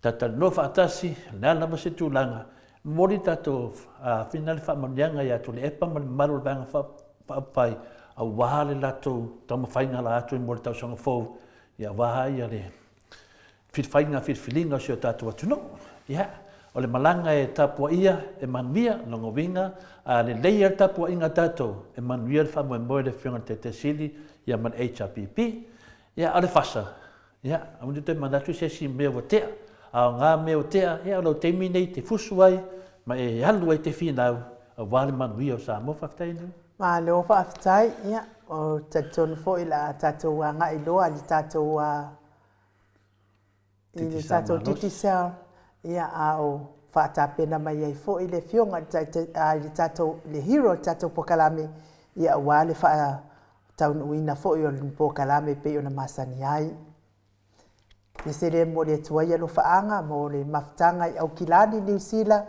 talatalanoa faatasi, o le a lava se tulaga, momoli le tatou fina le faamanuiaga ia Tuilaepa ma le mamalu o le Vaega Faaupufai aua le latou taumafaiga la atu mo le tausaga fou, ia aua ia le faiga filifiliga o si o tatou atunuu. Ia, o le malaga e tapuaia e manuia, lona uiga, a lelei le tapuaiga a tatou, e manuia le faamoemoe o le Afioga i le Taitai Sili ia ma le HRPP. Ia, a o le fasa, ia, aua ne i toe manatu i se isi mea ua tea. A o na mea ua tea, ia o lou taimi lenei e te fusu ai ma e alu ai e te finau aua le manuia o Samoa. Faafetai Nuu. Malo faafetai. Ia, ou te talitonu foi o le a tatou agai loa i le tatou i le tatou Digicel, ia, a o faatapena mai ai foi le Afioga i le tatou, le hero o le tatou polokalame, ia, aua le faataunuuina foi o le polokalame e pei ona masani ai. Ia se le momoli atu ai alofaaga mo le mafutaga i Aukilani, Niu Sila,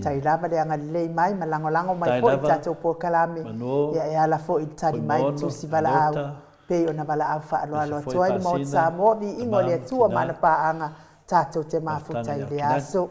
tai lava le agalelei mai ma lagolago mai foi i le tatou polokalame, ia e ala foi i le tali mai i le tusi valaau pei ona valaau faaaloalo atu ai le Maota Samoa, viiga o le Atua ma ana paaga tatou te mafuta i lea aso.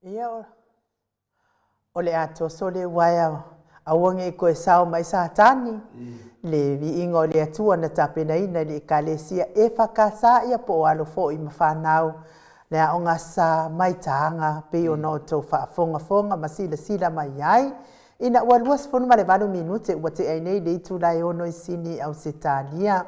Ia, o le a toso le uaea, aua ne i toe sao mai Satani, le viiga o le Atua na tapenaina i le Ekalesia EFKS ia po o alo foi ma fanau le aoga sa mai taga pei ona outou faafogafoga ma silasila mai ai. Ina ua 28 minute ua tea ai nei le itula e 6 i Sini, Ausetalia.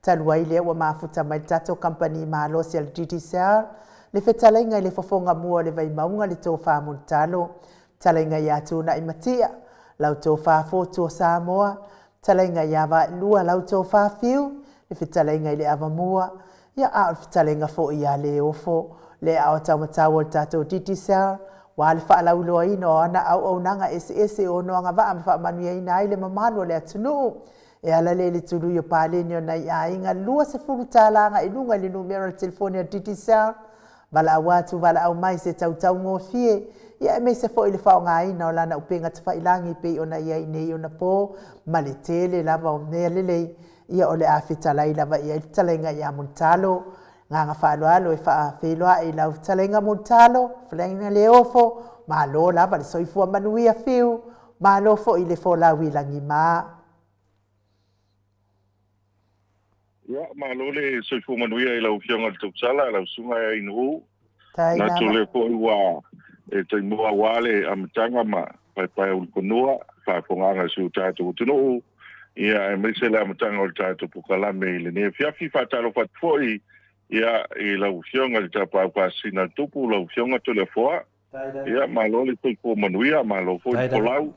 Talu ai lea ua mafuta mai le tatou kamupani malosi a le Digicel, le fetalaiga i le fofoga mua o le Vaimauga le Tofa Mulitalo, fetalaiga ia Tuunai Matia, lau Tofa Fotu o Samoa, fetalaiga ia Vaelua, lau Tofa Fiu, le fetalaiga i le Avamua, ia a o le fetalaiga foi ia Leofo, le aao taumatau o le tatou Digicel, aua le faalauiloaina o ana auaunaga eseese e ono agavaa ma faamanuiaina ai le mamalu o le atunuu. E ala lea i le tului o paleni o nai aiga $20 agai i luga i le numera o le telefoni a le Digicel, valaau atu valaau mai se tautaugofie, ia aemaise foi le faaaogaina o lana upega tafailagi pei ona i ai nei ona po ma le tele lava o mea lelei, ia o le a fetalai lava i ai le fetalaiga ia Mulitalo. Agaga faaaloalo e faafeiloai i lau fetalaiga Mulitalo, fetalaiga Leofo, malo lava le soifua manuia Fiu, malo foi le folau i lagima. Ia, malo le soifua manuia i lau Afioga i le Tausala, lau Susuga ia Inu'u. Manatu lea foi ua e taimua aua le amataga ma paepaeulufanua, faafofogaaga a si o tatou atunuu, ia aemaise le amataga o le tatou polokalame i lenei afiafi. Faatalofa atu foi ia i lau Afioga i le Tapaau Faasisina a le Tupu, lau Afioga Toleafoa. Ia, malo le soifua manuia, malo foi le folau.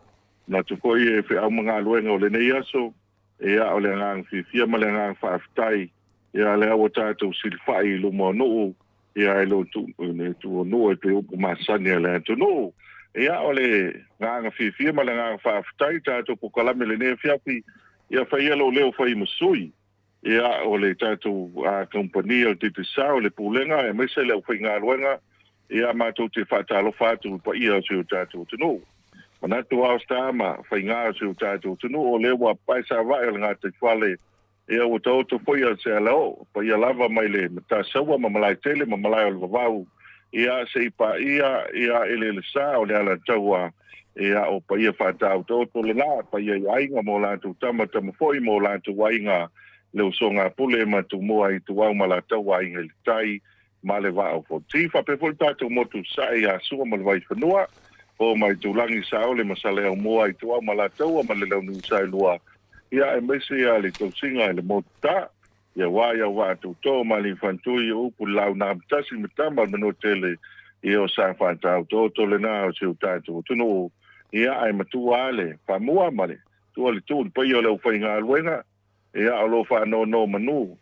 Manatu foi e feau ma galuega o lenei aso, Ia, o le agaga fiafia ma le agaga faafetai, ia, lea ua tatou silafai i luma o nuu, ia, e le o tuu o nuu e pei o upu masani a le atunuu. Ia, o le agaga fiafia ma le agaga faafetai, tatou polokalame i lenei afiafi, ia, fai ia lou leo fai ma sui, ia, o le tatou kamupani o le Digicel, le Pulega, aemaise le aufaigaluega, Ia, matou te faatalofa atu i le paia o si o tatou atunuu. Manatu ao sa ma faiga o si o tatou atunuu, o lea ua pae savae o le gataifale, ia ua taoto foi a se alaoo, paia lava mai le Matasaua ma Malaetele ma Malae o le Vavau, ia se i paia ia eleelesa o le Alataua, ia o paia faataototo lena, paia i aiga ma o latou tama, tama foi ma o latou aiga, le usoga a Pule ma Tumua Ituau ma Alataua Aiga i le Tai, ma le Vaa o Fonoti. Faapea foi le tatou motu sae ia Sua ma le Vaifanua, Po ma Itulagi, Saole ma Saleaaumua, Ituau ma Alataua ma le Launiu Saelua, ia aemaise ia le tausiga i le Motuta, ia aua ia Vaa Tuto ma Aliifantui, o upu i le Laau-na-amotasi ma Tama o le Manuatele, ia o sa faataototo lena o si o tatou atunuu, ia ae matua lava le faamua ma le tua le tuu i le paia o le aufaigaluega, ia o lo o faanonomanu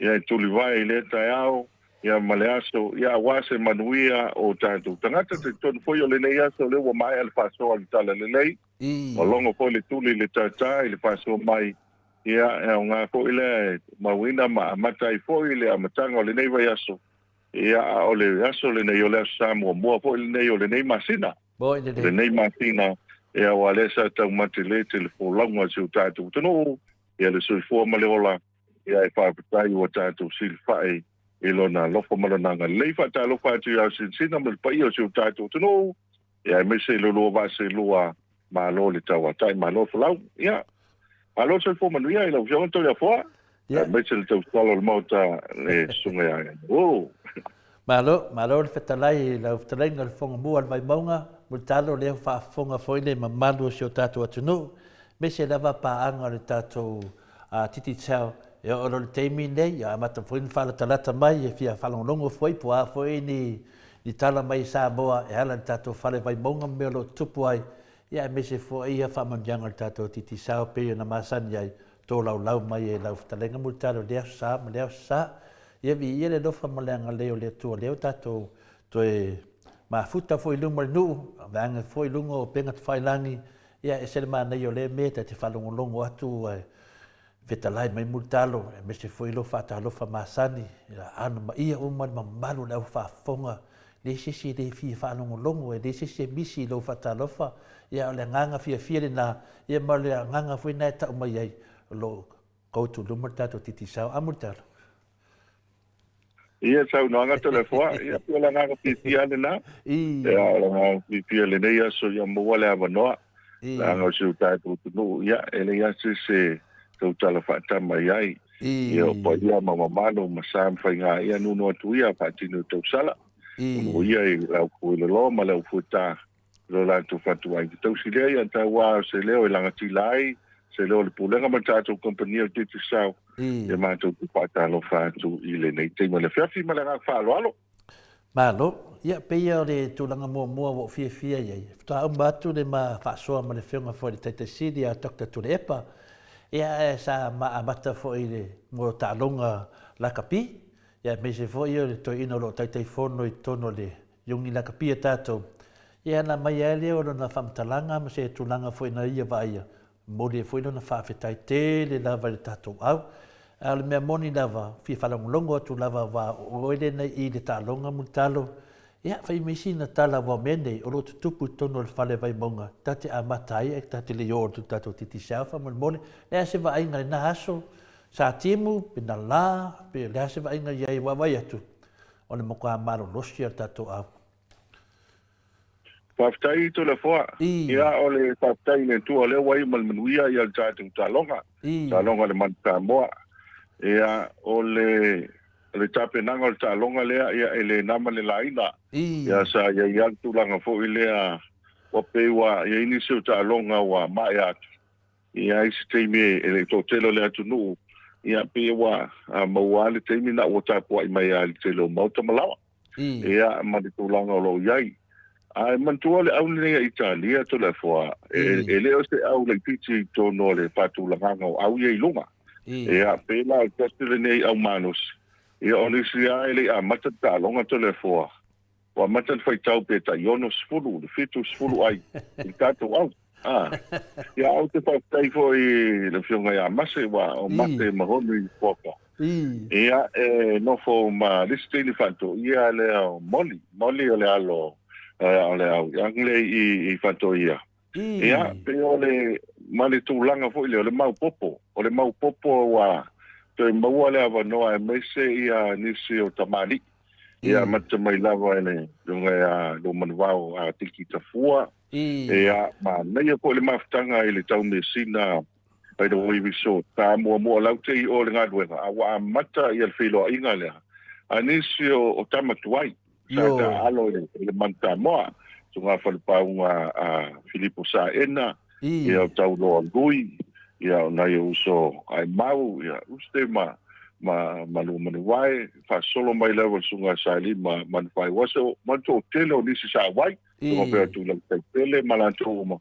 ia e tulivae i lea taeao ia ma le aso ia aua se manuia o tatou tagata. Talitonu foi o lenei aso o lea ua maea le faasoa i le Talalelei, ua logo foi le tuli i le tātā i le faasoa mai, ia e aoga foi lea e mauina ma amata ai foi le amataga o lenei vaiaso, ia a o le aso lenei o le Aso Sa muamua foi lenei o lenei masina. O lenei masina, ia aua lea sa taumate lete le folauga a si o tatou atunuu, ia le soifua ma le ola, ia e faafetai ua tatou silafai i lona alofa ma lona agalelei. Faatalofa atu ia Sinsina ma le paia o si o tatou atunuu, ia aemaise i lo lua vaa seelua, malo le tauatai, malo folau. Ia, malo le soifua manuia i lau Afioga Toleafoa, aemaise le tausala o le Maota le Susuga ia Aganuu. Malo, malo le fetalai i lau fetalaiga le Fofoga Mua o le Vaimauga, Mulitalo lea ua faafofoga foi le mamalu o si o tatou atunuu, aemaise lava paaga o le tatou Digicel e oo loa i le taimi lenei, ia amata foi ona faalatalata mai e fia faalogologo foi po o a foi ni ni tala mai i Samoa e ala i le tatou fale Vaimauga ma mea o lo o tutupu ai, ia aemaise foi ia faamanuiaga o le tatou Digicel pei ona masani ai, tolaulau mai e lau fetalaiga Mulitalo i lea aso sa ma lea aso sa. Ia viia le alofa ma le agalelei o le Atua lea ua tatou toe mafuta foi i luma o le nuu, vaeane foi i luga o upega tafailagi, ia ese le manaia o lea mea ta te faalogologo atu ae fetalai mai Mulitalo, aemaise foi lou faatalofa masani, ia anomaia uma le mamalu o le au faafofoga, leai se isi e le fia faalogologo, e leai se isi e misi i lou faatalofa, ia o le agaga fiafia lena, ia ma o le agaga foi lena e tau mai ai, o lo o Go to luma le tatou Digicel. A Mulitalo. Ia saunoaga Toleafoa, ia pei o le agaga fiafia lena. Ia o le agaga fiafia lenei aso ia maua le avanoa. Leaga o si o tatou atunuu, ia e leai lava se isi e tautala faatama i ai. Ia o paia ma mamalu ma sa ma faiga ia nunu atu ia faatino i tausala. Ua ia i le aufueloloa ma le aufueta lo latou fatuai. Tausi lea ia tauā o se leo e lagatila ai se leo o le Pulega ma le tatou Kamupani o le Digicel, ia matou te faatalofa atu i lenei taimi o le afiafi ma le agaga faaaloalo. Malo. Ia, pei ia o le tulaga muamua ua ou fiafia i ai, faatoa uma atu le ma faasoa ma le Afioga foi i le Taitai Sili ia Doctor Tuilaepa, ia ae sa ma amata foi i le mo taaloga lakapi, ia aemaise foi o le toeaina o lo o Taitaifono i totonu o le Iuni lakapi a tatou, ia ona aumai ai lea o lona faamatalaga ma se tulaga foi na ia vaaia, momoli ai foi lona faafetai tele lava i le tatou au. A o le mea moni lava, fia faalogologo atu lava aua o oe lenei i le taaloga Mulitalo, ia fai mai sina tala aua o mea nei o lo o tutupu i totonu o le fale Vaimauga, ta te amata ai ae ta te le i oo atu i le tatou Digicel faamolemole. Le a se vaaiga i lena aso, sa timu, pe na la, pe o le a se vaaiga i ai, vaavaai atu, o le matua malolosi a le tatou au. Faafetai Toleafoa. Ia o le faafetai i le Atua o lea ua iu ma le manuia ia le tatou taaloga, taaloga a le Manu Samoa. Ia o le o le tapenaga o le taaloga lea ia e le na ma le laina. Ia sa i ai lava le tulaga foi lea ua pei ua i ai nisi o taaloga ua maea atu. I ai se taimi e le i toatele o le atunuu, ia pei ua maua lava le taimi na ua tapuai mai lava i le tele o maota ma laoa. Ia, ma le tulaga o lo o i ai. Ae manatua le au lenei a Italia, Toleafoa, e le o se au laitiiti i totonu o le faatulagaga o au ia i luga. Ia, pei la o le tasi lenei au malosi. Ia, o nisi lava e le i amata le taaloga, Toleafoa, Ua amata le faitau pe tai 60, le 70 ai i le tatou au. Ah. Ia ou te faafetai foi i le afioga ia Mase, ua o Mase Mahonu i Fuafa. Ia e nofo ma le isi teine faatoia lea o Molly. Molly o le alo o le au Angle i faatoia. Ia, pei o le, ma le tulaga foi lea, o le maopopo. O le maopopo ua toe maua le avanoa aemaise ia nisi o tamalii. Ia, amata mai lava i le afioga ia Luamanuvao a Tiki Tafua. Ia, manaia foi le mafutaga i le tau measina i le Wai Resort. Sa muamua lautei i o le galuega, a ua amata ia le feiloaiga lea a nisi o tama tuai. Sa taaalo i le Manu Samoa, susuga falepauga a Filipo Saena, ia o Tauloa Lui, ia o nai ou uso Aimau, ia Uste ma ma ma Luamanuvae, faasolo mai lava le susuga a Sailima Manufaiuaso, ma le toatele o nisi sa auai, susuga pea o Tuilagitai Pele ma latou uma.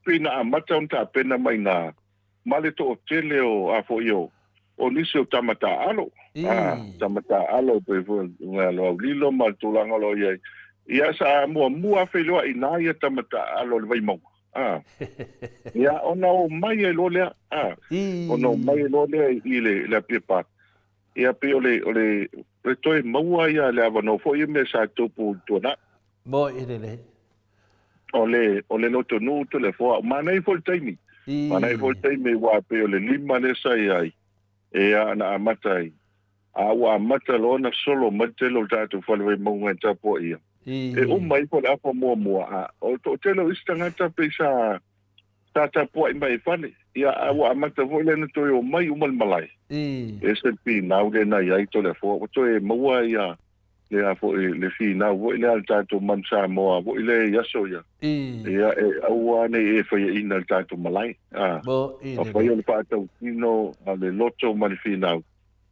Pei na amata ona tapena mai ina ma le toatele o a foi o o nisi o tama taaalo, a tama taaalo pei foi o Loaulilo ma le tulaga o lo o i ai. Ia sa muamua feiloai i ina ia tama taaalo o le Vaimauga, a. Ia ona o mai ai loa lea, a. Ona o mai ai loa lea i le le Apia Park. Ia pei o le o le le toe maua ia le avanoa foi ia mea sa tupu i le tuanai. Mo i lelei. O le, o le lotonuu Toleafoa. Manaia foi le taimi. Manaia foi le taimi aua pei o le 5 lea sa i ai, ea na amata ai. A ua amata loa ona solo mai le tele o le tatou fale Vaimauga e tapuaia. E uma ifo le afa muamua, a o le toatele o isi tagata pei sa, sa tapuai mai i fale. Ia, a ua amata foi lea ona toe omai uma le malae. E ese le finau lea na i ai Toleafoa. Ua toe maua ia lea foi le finau foi lea a le tatou Manu Samoa foi lea i aso ia. Ia e aua ne i e faiaina le tatou malae. A, afai o le faatautino a le loto ma le finau,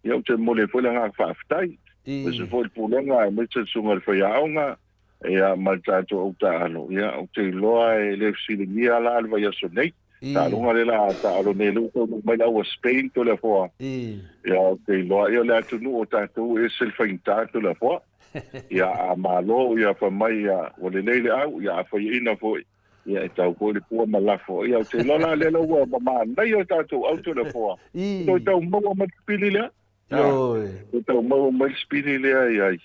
ia ou te momoli ai foi le agaga faafetai. Aemaise foi le pulega aemaise le susuga i le faiaoga, ia ma le tatou au taaalo. Ia ou te iloa e le fesiligia la le vaiaso nei. Taaloga lea la taaalo nei lea ua taunuu mai le au a Spain Toleafoa. Ia ou te iloa ia o le atunuu o tatou e ese le faigata Toleafoa. Ia a malo ia fai mai ia ua lelei le au ia a faiaina foi ia e tau foi le pua ma lafo. Ia ou te iloa la lea la ua manaia le tatou au Toleafoa. Toe tau maua mai le pili lea. Ioe. Toe tau maua mai le sipili lea i ai.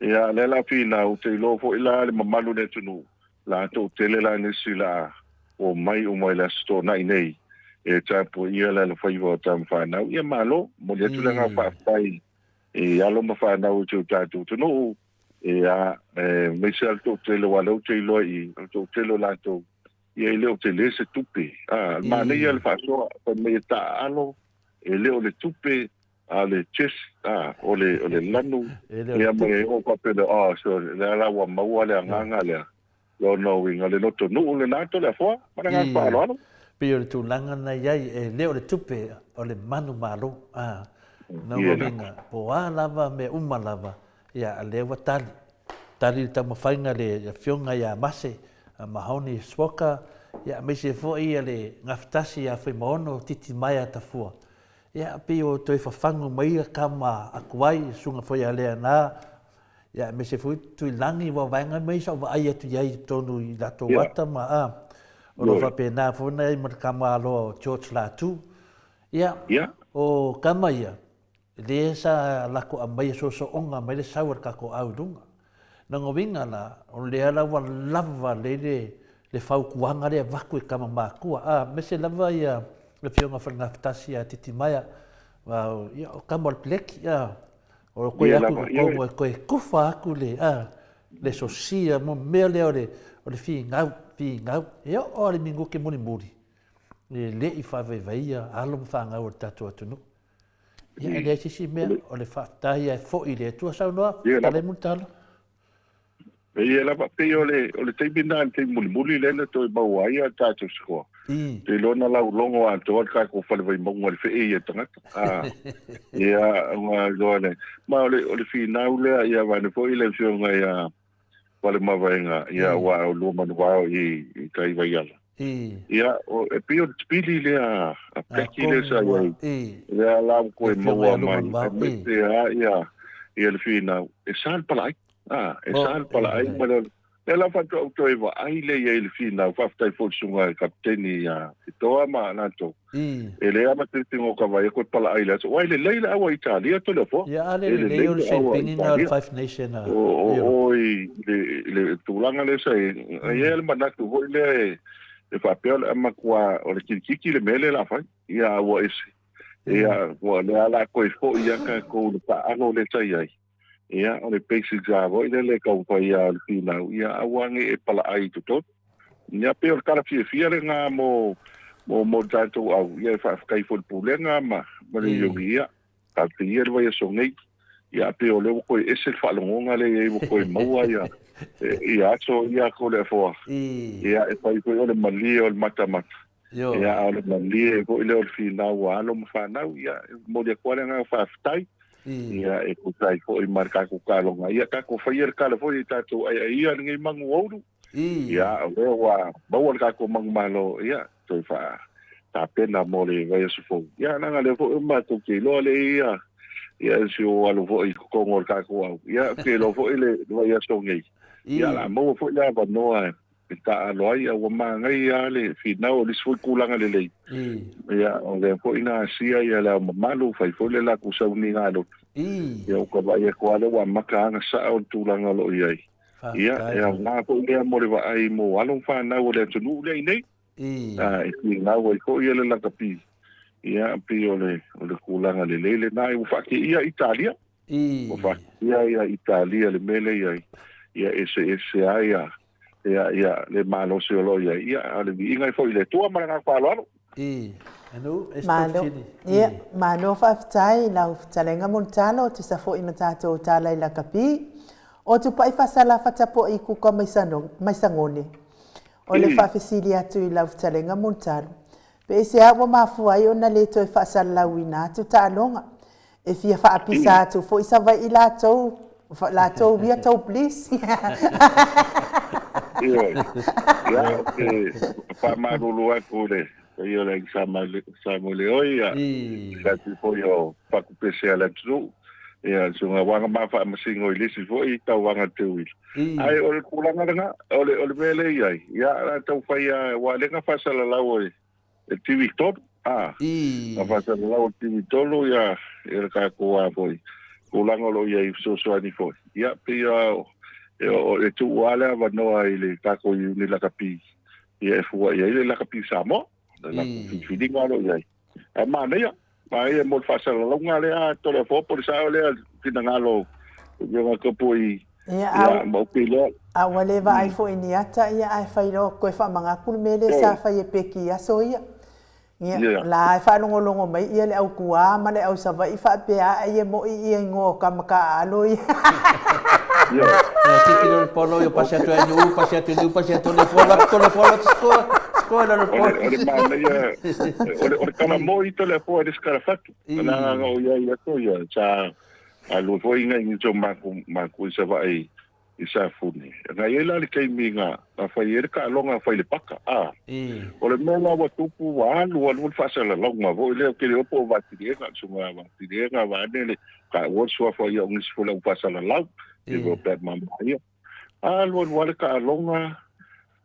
Ia, lea la finau, ou te iloa foi la le mamalu o le atunuu, la toatele la nisi la omai uma i le Aso Toonai nei e tapuaia le alofaiva o tama fanau. Ia malo, momoli atu le agaga faafetai. i alo ma fanau o si o tatou atunuu, ia, aemaise lava le toatele aua o lea ou te iloa i i, o le toatele o latou, ia e le o tele se tupe. A, o le manaia le faasoa, fai mai e taaalo, e le o le tupe, a o le chest, a, o le, o le lanu, ia ma le oo faapea lea, oh, so, lea la ua maua le agaga lea. Lona uiga, le lotonuu lena Toleafoa, ma le agaga faaaloalo. Pei o le tulaga na i ai, e le o le tupe, o le manumalo. A, lona uiga, po o a lava mea uma lava, ia, o lea ua tali. Tali le taumafaiga a le Afioga ia Mase Mahoni Smoker, ia, aemaise foi le Gafatasi ia Fuimaono Titimaea Tafua. Ia, pei o toe fafagu mai ia tama aku ai, le susuga foi ia Leaana, Ia, aemaise foi Tuilagi, ua vaega mai sa ou vaai atu i ai i totonu i latou ata ma, a, o lo o faapena foi ona i ai ma le tama aloa o George Latu. Ia, o tama ia, lea sa latou aumaia soosooga mai le sau a le tatou au i luga. Lona uiga la, o lea la ua lava lelei le, le fautuaga lea e avatu i tama matua, a, aemaise lava ia le Afioga Falegafatasi ia Titimaea, ia, o tama o le peleki, a, O koe aku i totonu e koe kufa aku le, a, le sosia mo mea lea o le, o le finau, finau. E oo lava le minuke mulimuli, e le i faavaivaia alo ma fanau o le tatou atunuu. Ia, e leai se isi mea, o le faafetai lava e foi i le Atua. Saunoa, fetalai Mulitalo. Ia lava, pei o le, o le taimi lena, le taimi mulimuli lea na toe maua ai a tatou score. Te iloa na laulogo atoa le tatou fale Vaimauga i le feei a tagata. Ah, ia, ua iloa le, ma o le, o le finau lea, ia vaeane foi le afioga ia Faleomavaega, ia aua o lua manuvao i, i tai Vaiala. Ia, o, e pei o le tipili lea a Becky lea sa i ai, lea la ua toe maua mai, aemaise lava ia, ia le finau, e sa le palaai. A, e sa le palaai ma le, lea la faatoa ou toe vaai lea i ai i le finau, faafetai foi i le susuga i le kapiteni ia Fitoa ma latou. E leai lava ma tilotilo o ka vaai atu e palaai i le aso, aua e lelei le aua Italia Toleafoa. Ia, a le lelei o le champagne na o le Five Nation a Europe. O i le tulaga lea sa i ai, e i ai le manatu foi lea e faapea o le a matua o le kilikiki le mea lea o le a fai, ia a ua ese. Ia, ua lea o le a toe foi lava tatou i le taaalo lea sa i ai. Ia, o le basic lava foi lele e taumafai lava o le finau, ia aua ne i e palaai i totonu. Ia, pei o le tala fiafia lena mo, mo, mo le tatou au, ia e faafetai foi i le Pulega ma, ma le Iogi, ia, tatou ia le vaiaso nei. Ia, pei o lea ua toe ese le faalogoga lea i ai ua toe maua ia, ia aso ia Toleafoa. Ia, e fai foi o le malie o le matamata. Ia, a o le malie foi lea o le finau a alo ma fanau, ia, e momoli atu lava le agaga faafetai, ia, e tusa ai foi ma le tatou taaloga. Ia, tatou faia le tala foi i tatou aiaia lenei manu oulu. Ia, o lea ua maua le tatou manumalo, ia, toe faa tapena mo le vaiaso fou. Ia, leaga o lea foi matou te iloa lea ia, ia, si ou alo foi i totonu o le tatou au. Ia, ou te iloa foi le vaiaso nei. Ia, o le a maua foi le avanoa e taaalo ai, a ua manaia lava le finau o le isi foi tulaga lelei. Ia, o lea foi na asia ia Le Ao Mamalu, fai foi le latou sauniga lotu. Ia, ua ta vaai atu lava lea ua amata lava ona sao le tulaga o lo o i ai. Ia, e aoga foi lea mo le vaai mo alo ma fanau o le atunuu lea i inei. E finau ai foi le lakapi. Ia, pei o le, o le tulaga lelei lena. Ua faateia Italia. Ua faateia ia Italia le mea lea i ai. Ia, eseese lava ia ia, ia, le malosi o lo o i ai, ia, a o le viiga e foi i le Atua ma le agaga faaaloalo. Malo, ia, malo faafetai i lau fetalaiga Mulitalo, tusa foi ma tatou tala i lakapi. O Tupai Fasala Fatapo'i Kuka Maisagone, o le faafesili atu i lau fetalaiga Mulitalo, pe aisea ua mafua ai ona le toe faasalalauina atu taaloga E fia faapisa atu foi Savaii latou, latou ia tou please. Ioe. Ia, ou te faamalulu atu i le paia o le Aiga Samoeleoi, ia, se tasi foi o fatupese a le atunuu, ia, le Susuga Uaga ma Faamasino i le isi foi tauvaga teuila. Ae o le tulaga lena, o le, o le mea lea e i ai, ia, o le a taumafai lava, aua o lea na faasalalau e, e TV tolu, a, na faasalalau e TV tolu ia, ia le tatou a foi, tulaga o lo o i ai i fesoasoani foi. Ia, pei a, e, o, e tuu lava le avanoa i le tatou iuni lakapi, ia e fua i ai le lakapi Samoa, le latou filifiliga o lo o i ai. Ae manaia, manaia mo le faasalalauga lea a Toleafoa po o le sao lea. finagalo o ka poi Ia, ia ma ou te iloa. A ua le vaai foi i ni ata ia ae fai loa toe faamagaku le mea lea sa fai e Peki i aso ia. Ia, Yeah. la e faalogologo mai ia le au Tuā ma le au Savaii faapea ae ia mo'i ia igoa o tama taaalo ia. Yeah. Ia, titilo le polo, ia pasi atu ai Nu'u, pasi atu i Nu'u, pasi atu i Lefoa, atu Lefoa, atu score, score lalo O le, o le manaia, o le, o le tala mo'i Toleafoa e le Sikalafatu. O le agaga o i ai aso ia, sa alu foi ngai nisi o matou i Savaii i Safune. Na i ai la le taimi na fai ai le taaloga fai le paka, a. O le mea la ua tupu ua alu alu le faasalalauga foi lea, ou te le iloa po o Vaatiliega, le susuga ia Vaatiliega vaeane le taua le suafa ia o nisi foi o le au faasalalau, e lua pea mama ia. Alu alu lava le taaloga,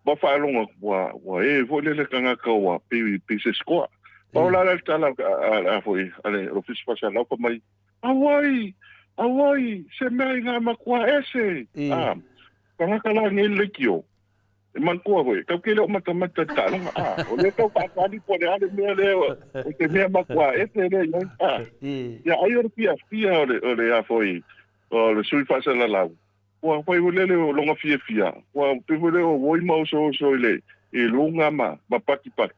ma faalogo atu ua, ua e foi lele tagata ua pei, pei se score. Pau la le tala a, a, foi, a le Ofisa Faasalalau fai mai, Auai! Auai! Se mea i ngā matua ese! A, tagata la nei le leitio. E manatua foi, tau ke le o matamata i le taaloga. A, o lea tau faatali po o le a le mea lea o te mea matua ese lea i ai. A, ia ai o le fiafia o le, o le a foi, o le sui faasalalau, ua fai foi lele o lona fiafia, ua pei foi lele o oi ma osooso i le, i luga ma, ma patipati.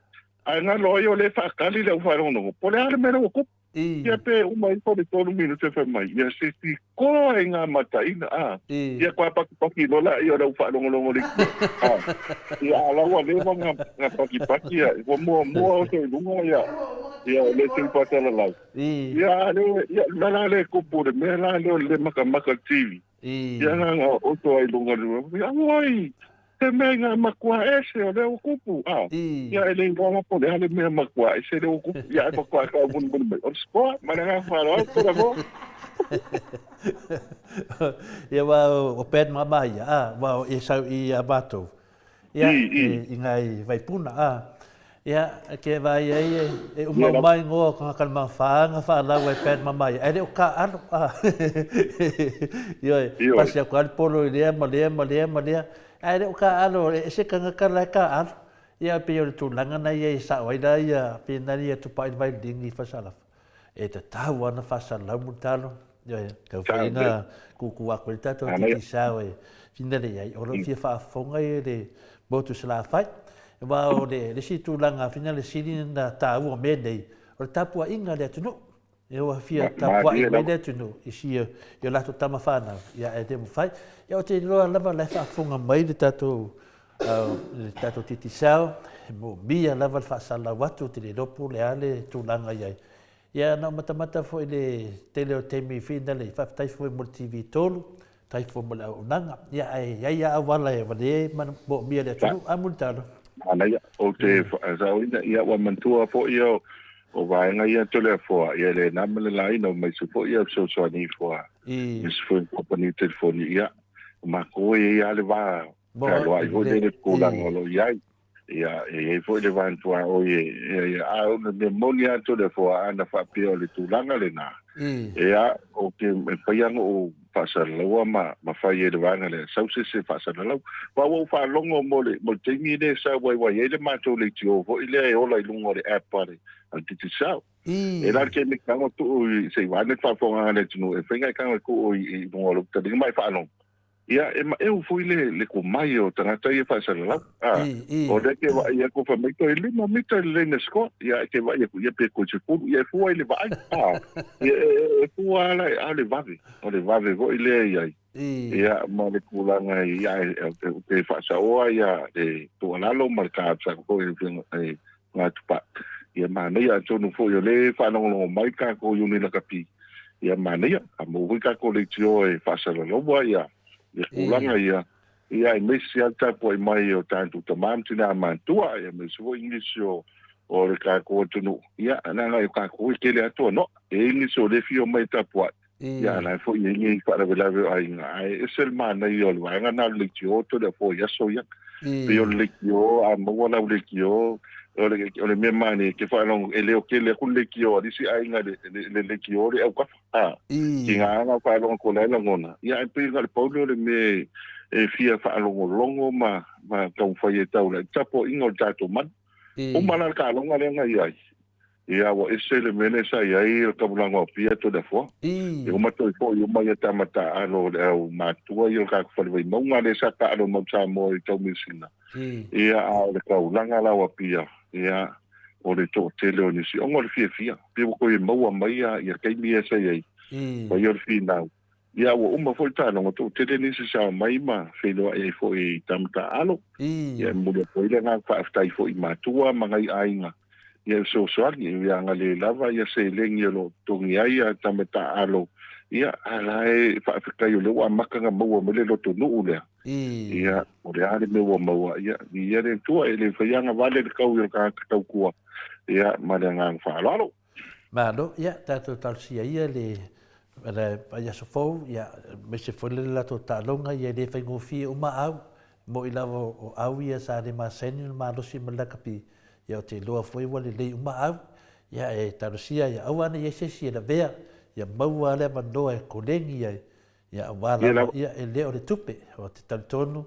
Ae galo ai o lea e faatali le au faalogologo, po o le a le mea lea ua tupu. Ia pe uma ifo le tolu minute fai mai, ia se sikoa i ngā mataina, a. Ia koa pakipaki loa laia o le au faalogologo le a. Ia a la ua leva nga, nga pakipaki ia, ua muamua oso i luga ia, ia le sui faasalalau. Ia a le, ia le mea la lea e tupu, le mea la lea o le le makamaka TV. Ia nga nga oso ai luga le, ia auai, Te mea i ngā matua ese o lea ua kupu, a. Ia e le iloa la po o le a le mea matua ese lea ua kupu, ia ae matua tau mulimuli mai, o le score, ma le agaga faaaloalo, tena moa. Ia aua o Ben mama ia, a, aua o Esau i a matou, ia, i ngai Vaipuna, a. Ia, ke vaai ai e, e uma uma ingoa o tagata le mafaanga faalau ai Ben mama ia, ae le o taaalo, a. Ioe, pasi atu lava le polo i lea ma lea ma lea ma lea, ae le o taaalo, e ese tagata la e taaalo. Ia, pei o le tulaga na ia e sao ai la ia, pei na ia tupai le vailini i Falesalafo. E tatau lava ona faasalalau Mulitalo. Ioe, tau foi ina tuutuu atu ai le tatou Digicel e finale i ai, o lo o fia faafofoga ia le motu Salafai. Aua o le isi tulaga finale sili na taua o mea nei, o le tapuaiga a le atunuu. E ua fia tapuai mai le atunuu i si i o latou tama fanau, ia ae le mafai. Ia ou te iloa lava la e faafofoga mai le tatou le tatou Digicel, e moomia lava le faasalalau atu, ou te le iloa po o le a le tulaga i ai. Ia na ou matamata foi i le tele o taimi finale, faafetai foi mo le TV 3, faafetai foi mo le auaunaga. Ia ae i ai lava auala e valea ai ma moomia e le atunuu. A Mulitalo. Manaia, ou te faasaoina, ia ua manatua foi ia o vaega ia Toleafoa, ia le na ma le laina o maise foi ia fesoasoani ifo a nisi foi o kamupani telefoni, ia o matou e i ai lava le va fealoai foi lele i le tulaga o lo o i ai. Ia, e i ai foi le vaega tuaoi e, e, a o le mea moni lava Toleafoa, ana faapea o le tulaga lena, ea, ou te mafai lava ona ou faasalalaua ma, ma fai ai le vaega lea, sau se isi e faasalalau. Aua ua ou faalogo mo le, mo le taimi lea e sau ai ai le matou leitio foi lea e ola i luga o le app a le, a le Digicel. E la le taimi e tago tuu i, se i vaeane le faafofogaaga a le atunuu, e fai nai tago e tuu i, i luga o lou taliga ma e faalogo. Ia, e maeu foi le, le komai o tagata ia faasalalau. A, o lea ke vaai aku fai mai toe lima mita i le lane score. Ia, e ke vaai aku, ia pe toe sefulu, ia e fua i le vaai. A, ia, e, e, e fua ala, a o le vave. O le vave foi lea i ai. Ia, ma le tulaga ia, e, e, e, te faasaoa ia le tuualalo ma le talosaga foi i le Afioga i le Tupai. Ia, manaia atonu foi o lea e faalogologo mai tatou i Iuni Lakapi. Ia, manaia, a maua foi tatou leitio e faasalalaua ia le tulaga ia, ia aemaise lava le tapuai mai o tatou tama ma tina matutua, ia aemaise foi nisi o o le tatou atunuu. Ia, leaga o tatou e tele atu anoa. E i ai nisi o lea e fia omai e tapuai, Ia, a la foi e i ai nei faalavelave o aiga, ae ese le manaia o le vaega lena o le leitio Toleafoa i aso ia. Pei o le leitio, a maua lau leitio, o le, o le mea manaia, e te faalogo, e leo tele atu le leitio a le isi aiga i le, le leitio o le autafa. A, ki ngā anga faalogo ko la e lagona. Ia, ae pei na o le pau lea o le mea e fia faalogologo ma, ma taumafai e tau lai tapuaiga o le tatou manu. Uma la le taaloga lea na i ai. Ia, ua ese le mea lea sa i ai le taulaga o Apia Toleafoa. Ia uma toe foi uma ia tama taaalo o le au matua ia o le tatou fale Vaimauga lea sa taaalo i Mount Samoa i Taumeasina. Ia, a o le taulaga la o Apia, ia, o le toatele o nisi, ona o le fiafia, pei ua toe maua mai ia taimi ia sa i ai, faia o le finau. Ia, ua uma foi le taaloga, toatele nisi sa omai ma feiloai ai foi i tama taaalo. Ia, e momoli atu ai le agaga faafetai foi i matua ma nai aiga ia e fesoasoani, e agalelei lava ia seleni o lo o totogi ai ia tama taaalo, ia, a la e faafetai o lea ua amata ona maua mai le lotonuu lea. Ia, o le a le mea ua maua, ia, viia le Atua, e le mafai lava ona vale le taui o le tagata tautua, ia, ma le agaga faaaloalo. Malo, ia, tatou talosia ia le le vaiaso fou, ia, aemaise foi le latou taaloga, ia e le faigofie uma au. E moni lava o au ia sa le masani ona malosi ma le lakapi, ia ou te iloa foi ua lelei uma au. Ia e talosia ia aua ne i i ai se isi e lavea, ia maua le avanoa e koleni ai, ia aua lava, ia e le o le tupe. Ou te talitonu,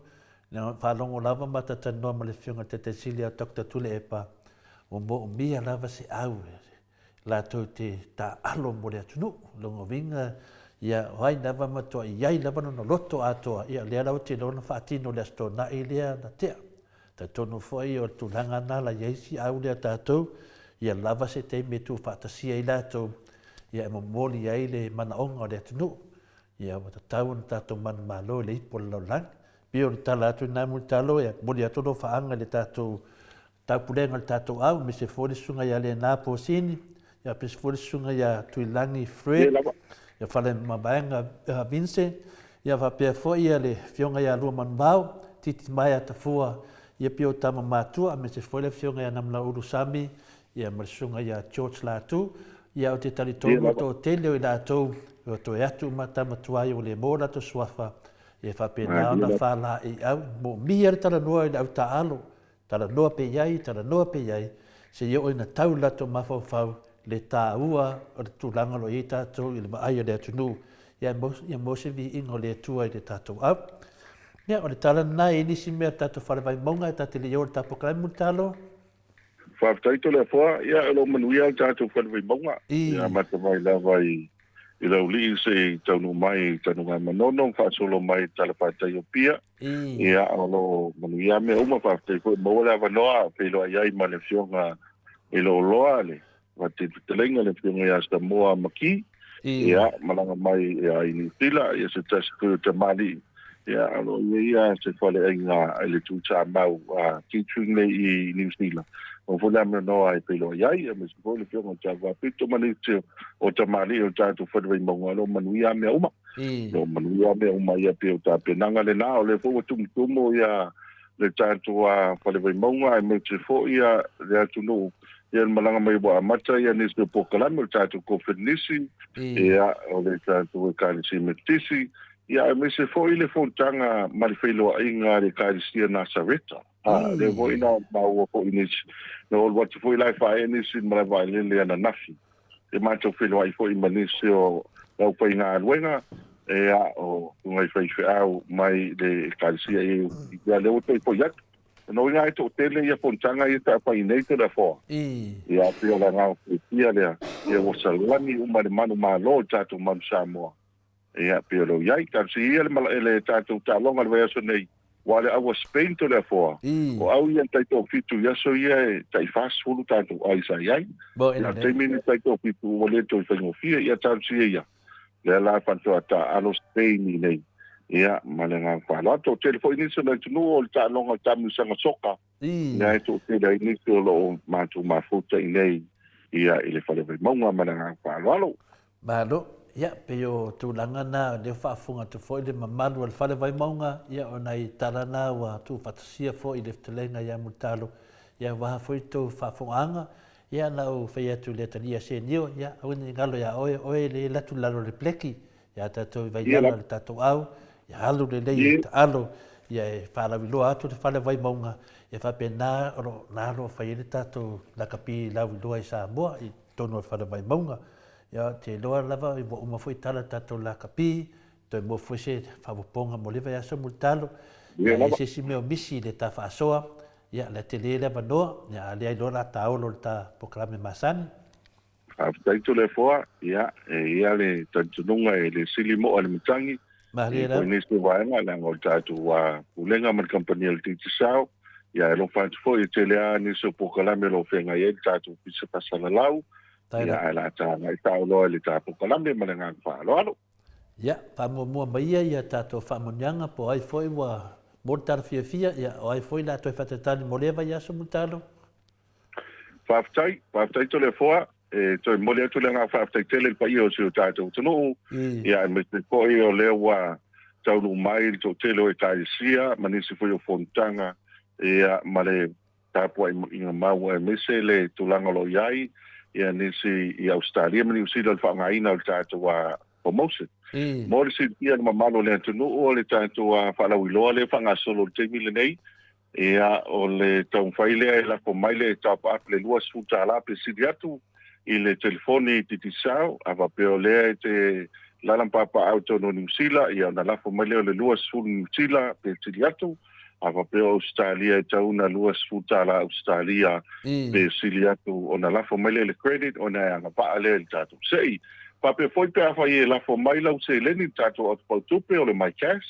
na faalogo lava ma talatalanoa ma le Afioga i le Taitai Sili ia Doctor Tuilaepa, ua moomia lava se au latou te taaalo mo le atunuu. O lona uiga, ia, o ai lava ma matua i ai lava lona loto atoa, ia, lea la ou te iloa na faatino i le Aso Toonai lea na tea. Talitonu foi o le tulaga lena la i ai si au lea a tatou, ia lava se taimi e tuufaatasia ai latou, ia e momoli ai le manaoga o le atunuu. Ia ua tatau ona tatou manumalo i le ipu o le lalolagi. Pei o le tala atu lena Mulitalo, ia momoli atu alofaaga i le tatou Taupulega o le tatou au, aemaise foi le susuga ia Lena Posini, ia aemaise foi le susuga ia Tuilagi Fred, ia Faleomavaega Vincent, ia faapea foi ia le afioga ia Luamanuvao, Titimaea Tafua, ia pei o tama matua, aemaise foi le afioga ia Namulauulu Sami, ia ma le susuga ia George Latu. Ia ou te talitonu o toatele o i latou ua toe atu uma tama tuai ua le maua latou suafa, ia faapena ona faalaeiau, moomia le talanoa i le au taaalo, Talanoa pea i ai, talanoa pea i ai, seia oo ina tau i latou mafaufau le taua o le tulaga o lo o i ai tatou i le vaai a le atunuu, ia maua se viiga o le Atua i le tatou au. Ia, o le tala lena, e i ai nisi mea o le tatou fale Vaimauga e ta te le i oo i le tapokalamu le talo? Faafetai Toleafoa, ia o lo o manuia le tatou fale Vaimauga. Ia amata mai lava i i le aualii se i taunuu mai i Tanugamanono ma faasolo mai i talafatai o Apia. Ia, o lo o manuia mea uma, faafetai foi maua le avanoa e feiloai ai ma le Afioga i Looloa, le Vati Fetalaiga, le Afioga ia Samoa Maki, ia, malaga mai i Niu Sila, ia se tasi foi o tamalii, ia, o lo o i ai ia se faleaiga i le Tuisamau Catering nei i Niu Sila. Maua foi le avanoa e feiloai ai, aemaise foi le Afioga ia Faapito ma nisi o tamalii o le tatou Fale Vaimauga, o lo o manuia mea uma. O lo o manuia mea uma ia pei o tapenaga lena, o lea foi ua tumutumu ia le tatou Fale Vaimauga aemaise foi ia le atunuu ia le malaga mai ua amata ia nisi o polokalame o le tatou Kofelenisi, ia o le tatou Ekalesia Metotisi, ia aemaise foi le fonotaga ma le feiloaiga a le Ekalesia Nasareta. A, lea foi na maua foi nisi, na ou alu atu foi la e faaee nisi i le malae vaalele ananafi. E matou feiloai foi ma nisi o le aufaigaluega, ea, o susuga i faifeau mai le Ekalesia i ia lea ua toe foi atu. Lona uiga e toatele ia fonotaga ia sa fai nei Toleafoa. Ia, pei o le agaga fiafia lea, ia ua salani uma le manumalo i le tatou Manu Samoa. Ia, pei o lo o i ai. Talosia ia le, le tatou taaloga i le vaiaso nei, aua o le au a Spain Toleafoa, o au ia i le taitoafitu i aso ia e tai 40 tatou ai sa i ai. Ia, o le taimi lenei taitoafitu ua le toe faigofie. Ia, talosia ia, lea la faatoa taaalo Spain i inei. Ia, ma le agaga faaaloalo. Toatele foi nisi o le atunuu o le taaloga o le taamilosaga soka, lea e toatele ai nisi o lo o matou mafuta i inei, ia, i le Fale Vaimauga ma le agaga faaaloalo. Malo. Ia, pei o tulaga na, o lea ua faafofoga atu foi le mamalu o le Fale Vaimauga, ia o nai tala na ua tuufaatasia foi i le fetalaiga ia Mulitalo, ia aua foi le tou faafofogaaga. Ia na ou fai atu i le atalii ia Senio, ia aua ne i galo ia oe, oe le alu atu i lalo o le peleki, ia tatou i Vaiala le tatou au, ia alu lelei e taalo, ia e faalauiloa atu le Fale Vaimauga, ia faapena o lo o na o lo o fai ai le tatou lakapi lauiloa i Samoa i totonu o le Fale Vaimauga. Ia, ou te iloa lava ua uma foi tala le tatou lakapi, toe maua foi se faaopoopoga mo lea vaiaso Mulitalo. Ia, a i ai se isi mea o misi i le ta faasoa, ia, o le a tele le avanoa, ia, a lea iloa o le a taolo i le ta polokalame masani. Faafetai Toleafoa, ia, e i ai le talitonuga e le sili mo'a i le matagi Malie i lava. foi nisi o vaega, leaga o le tatou Pulega ma le Kamupani a le Digicel, ia e alofa atu foi e tele lava nisi o polokalame o lo o feagai ai le tatou Ofisa Faasalalau, Faafetai ia lava. ae o le a ta agai sao loa i le ta polokalame ma le agaga faaaloalo. Ia, faamuamua mai ia ia tatou faamanuiaga po o ai foi ua mo le tala fiafia, ia, o ai foi la toe faatalitali mo lea vaiaso Mulitalo. Faafetai, faafetai Toleafoa, e toe momoli atu le agaga faafetai tele i le paia o si o tatou atunuu, ia aemaise foi o lea ua taunuu mai le toatele o Ekalesia ma nisi foi o fonotaga, ia ma le tapuaiga mau aemaise le tulaga o lo o i ai ia nisi i Ausetalia ma Niu Sila i le faaaogaina o le tatou promotion. Mo le silafia e le mamalu o le atunuu o le tatou faalauiloa lea e faagasolo i le taimi lenei, Ia, o le taumafai lea e lafo mai le top up le $20 pe sili atu i le telefoni Digicel, a faapea o lea e te alaala ma papaaao i totonu o Niu Sila, ia ona lafo mai lea o le 20 Niu Sila pe sili atu, a faapea o Ausetalia e tatau ona $20 Ausetalia pe sili atu ona lafo mai lea i le credit ona e agavaa lea i le tatou sei. Faapea foi pe afai e lafo mai lau seleni i le tatou atopautupe o le MyCash,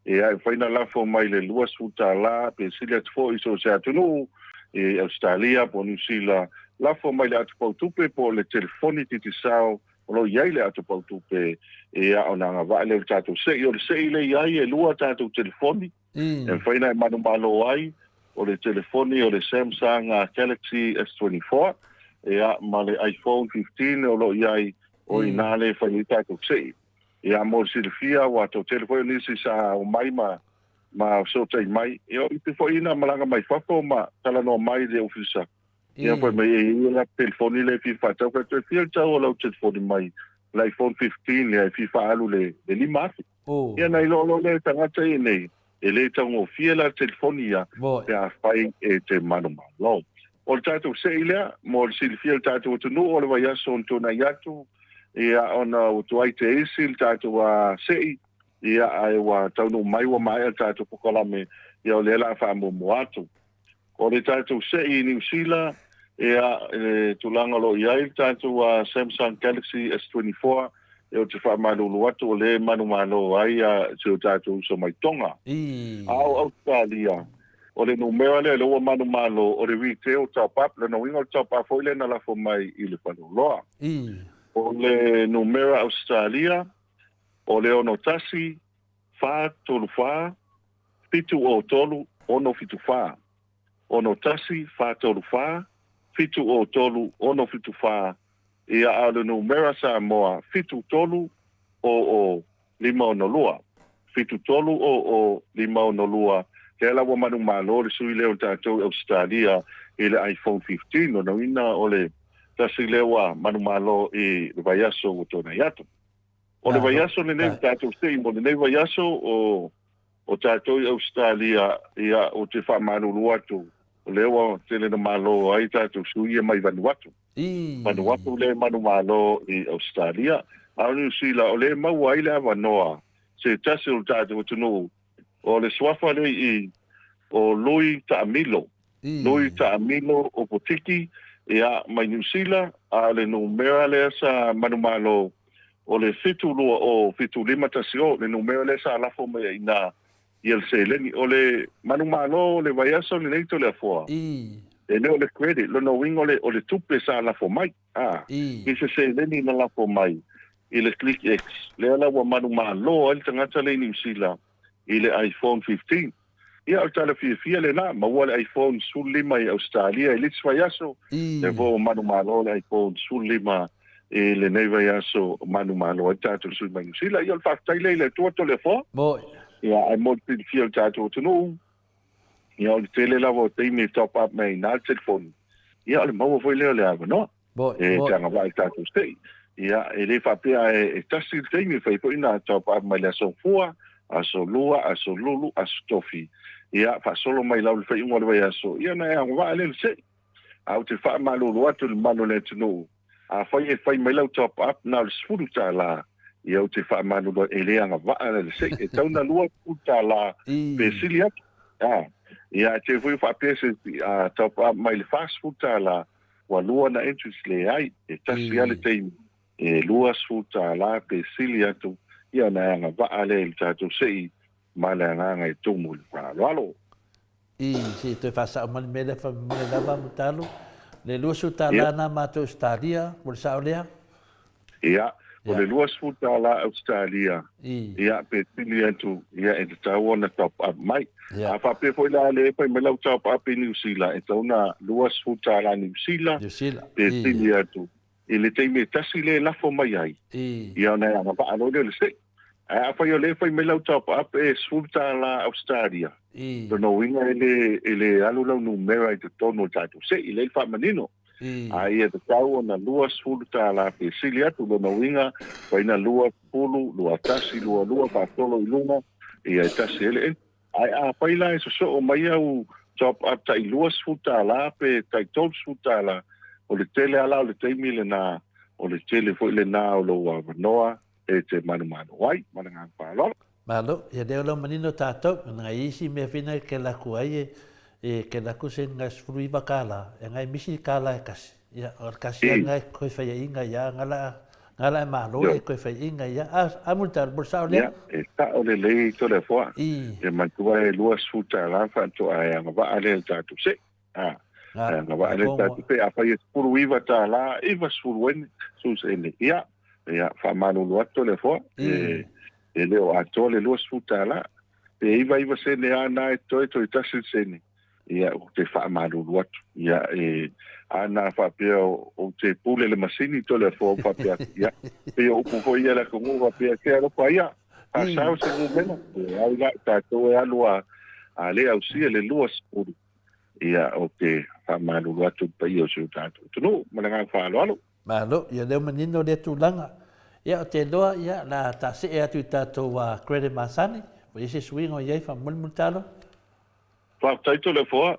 Ia, e mafai ona lafo mai le $20 pe sili atu foi i so o se atunuu, i Ausetalia po o Niu Sila, lafo mai le atopautupe po o le telefoni Digicel o lo o i ai le atopautupe, ia, ona agavaa lea o le tatou sei. O le sei lea e i ai, e lua tatou telefoni e mafai ona e manumalo ai, o le telefoni o le Samsung Galaxy S24, ia, ma le iPhone 15 o lo o i ai, o i ina lea e fai ai tatou sei. Ia, mo le silafia, ua toatele foi o nisi sa omai ma ma fesootai mai. Ia, o isi foi na malaga mai fafo ma talanoa mai i le ofisa. Ia, fai mai, e i ai la telefoni lea e fia faatau. Fai atu, e fia le tau o lau telefoni mai le iPhone 15 lea e fia faaalu le $5,000. Ia, na iloa loa lea e tagata ia nei, e le taugofie la le telefoni ia pe afai e te manumalo. O le tatou sei lea, mo le silafia e le tatou atunuu, o le vaiaso na tuanai atu, ia ona ua tuai te isi le tatou sei, ia ae ua taunuu mai ua maea le tatou pokalame, ia o lea o le a faamuamua atu. O le tatou sei i Niu Sila, ia, i le tulaga o lo o i ai le tatou Samsung Galaxy S24, ia ou te faamalulu atu o lea e manumalo ai si o tatou uso mai Tonga. A o Ausetalia, o le numera lea o lea ua manumalo, o le retail top up, lona uiga o le top up foi lea na lafo mai i le faleoloa. O le numera Ausetalia, o le 61 4 3 4 7 0 3 6 7 4. 6 1 4 3 4 7 0 3 6 7 4, ia a o le numera Samoa 7 3 0 0 5 6 2, 7 3 0 0 5 6 2, lea la ua manumalo le sui lea o tatou i Ausetalia i le iPhone 15, lona uiga o le tasi lea ua manumalo i le vaiaso ua tuanai atu. O le vaiaso lenei ua tatou sei mo lenei vaiaso o o tatou i Ausetalia, ia, ou te faamalulu atu, o lea ua tele na malo ai tatou sui ia mai Vanuatu. Vanuatu lea e manumalo i Ausetalia. A o Niu Sila, o lea e maua ai le avanoa se tasi o le tatou atunuu, o le suafa lea i o Lui Taamilo. Lui Taamilo Opotiki, ia, mai Niu Sila, a o le numera lea sa manumalo o le 720 7510, le numera lea sa lafo mai ai i ina i le seleni. O le manumalo o le vaiaso lenei Toleafoa, e le o le credit, lona uiga o le, o le tupe sa lafo mai, a, i se seleni na lafo mai i le Click X, lea la ua manumalo ai le tagata lea i Niu Sila i le iPhone 15. Ia, o le tala fiafia lena, maua le iPhone 15 i Ausetalia i le isi vaiaso, lea foi ua manumalo le iPhone 15 i lenei vaiaso, manumalo ai tatou sui mai Niu Sila. Ia, o le faafetai lea i le Atua Toleafoa. Ia, ae mo le silafia o le tatou atunuu, ia, o le tele lava o taimi e top up mai ai i ina le telefoni, ia, o le maua foi lea o le avanoa. E te agavaa i tatou sei. Ia, e le faapea e tasi le taimi, e fai foi na top up mai le aso Fua, aso Lua, aso Lulu, aso Tofi. Ia, faasolo mai lau le faaiuga o le vaiaso, ia ona e agavaa lea i le sei. Ae ou te faamalulu atu i le mamalu o le atunuu, afai e fai mai lau top up na o le $10, ia ou te faamalulu atu, e le agavaa le sei. E tatau ona $20 pe sili atu. Ia, ae te foi faapea se top up mai le $40, Ua lua ona entries? Leai, e tasi lava le taimi, e $20 pe sili atu, ia ona e agavaa lea i le tatou sei ma le agaga e tumu i le faaaloalo. I, se i toe faasao mai le mea lea faamolemole lava Mulitalo, le $20 na matou Ausetalia, po o le sao lea? Ia, o le $20 Ausetalia, ia, pe sili atu, ia, e tatau ona top up mai. A faapea foi la lea e fai mai lau top up i Niu Sila, e tatau ona $20 Niu Sila, pe sili atu. I le taimi e tasi lea e lafo mai ai, ia ona e agavaa loa lea o le sei. Ae afai o lea e fai mai lau top up e $10 Ausetalia, lona uiga e le alu lau numera i totonu o le tatou sei, lea e faamanino. A ia tatau ona $20 pe sili atu, lona uiga fai na 20, 21, 22 faasolo i luga, ia e tasi ai le entry. Ae afai la e sosoo mai au top up tai $20 pe tai $30, o le tele lava la o le taimi lena, o le tele foi lena o lou avanoa e te manumanu ai. Ma le agaga faaaloalo. Malo, ia lea o lau manino tatou, ngai isi mea fina e kela aku ai e, e kela aku se ngai 19 kala, e ngai misi kala e kasi. Ia, o le kasi a ngai koe whai inga ia, ngala, ngala e malo e koe whai inga ia. A, a multa, mo sao lea? Ia, e sao lelei to le foa. E matua e $20 faatoa e agavaa lea i le tatou se. A, e agavaa lea i le tatou se. Afai e $19, 90 ene, Ia, ia, faamalulu atu le foa. E, e le o atoa le $20. Pe 99 sene a na e toe toe tasi le sene. Ia, ou te faamalulu atu. Ia, e, a na faapea ou te pule le masini to le foa faapea atu. Ia, pe o upu foi ia le atunuu faapea se alofa ia. Faasao se numera. E ai la, tatou e alu a le ausia le 20. Ia, ou te faamalulu atu i le paia o si o tatou atunuu. Ma le agaga faaaloalo. Malo, ia lea ua manino lea tulaga. Ia, ou te iloa, ia, o le a taasee atu i tatou credit masani, ua i ai se suiga o i ai faamolemole talo. Faafetai Toleafoa.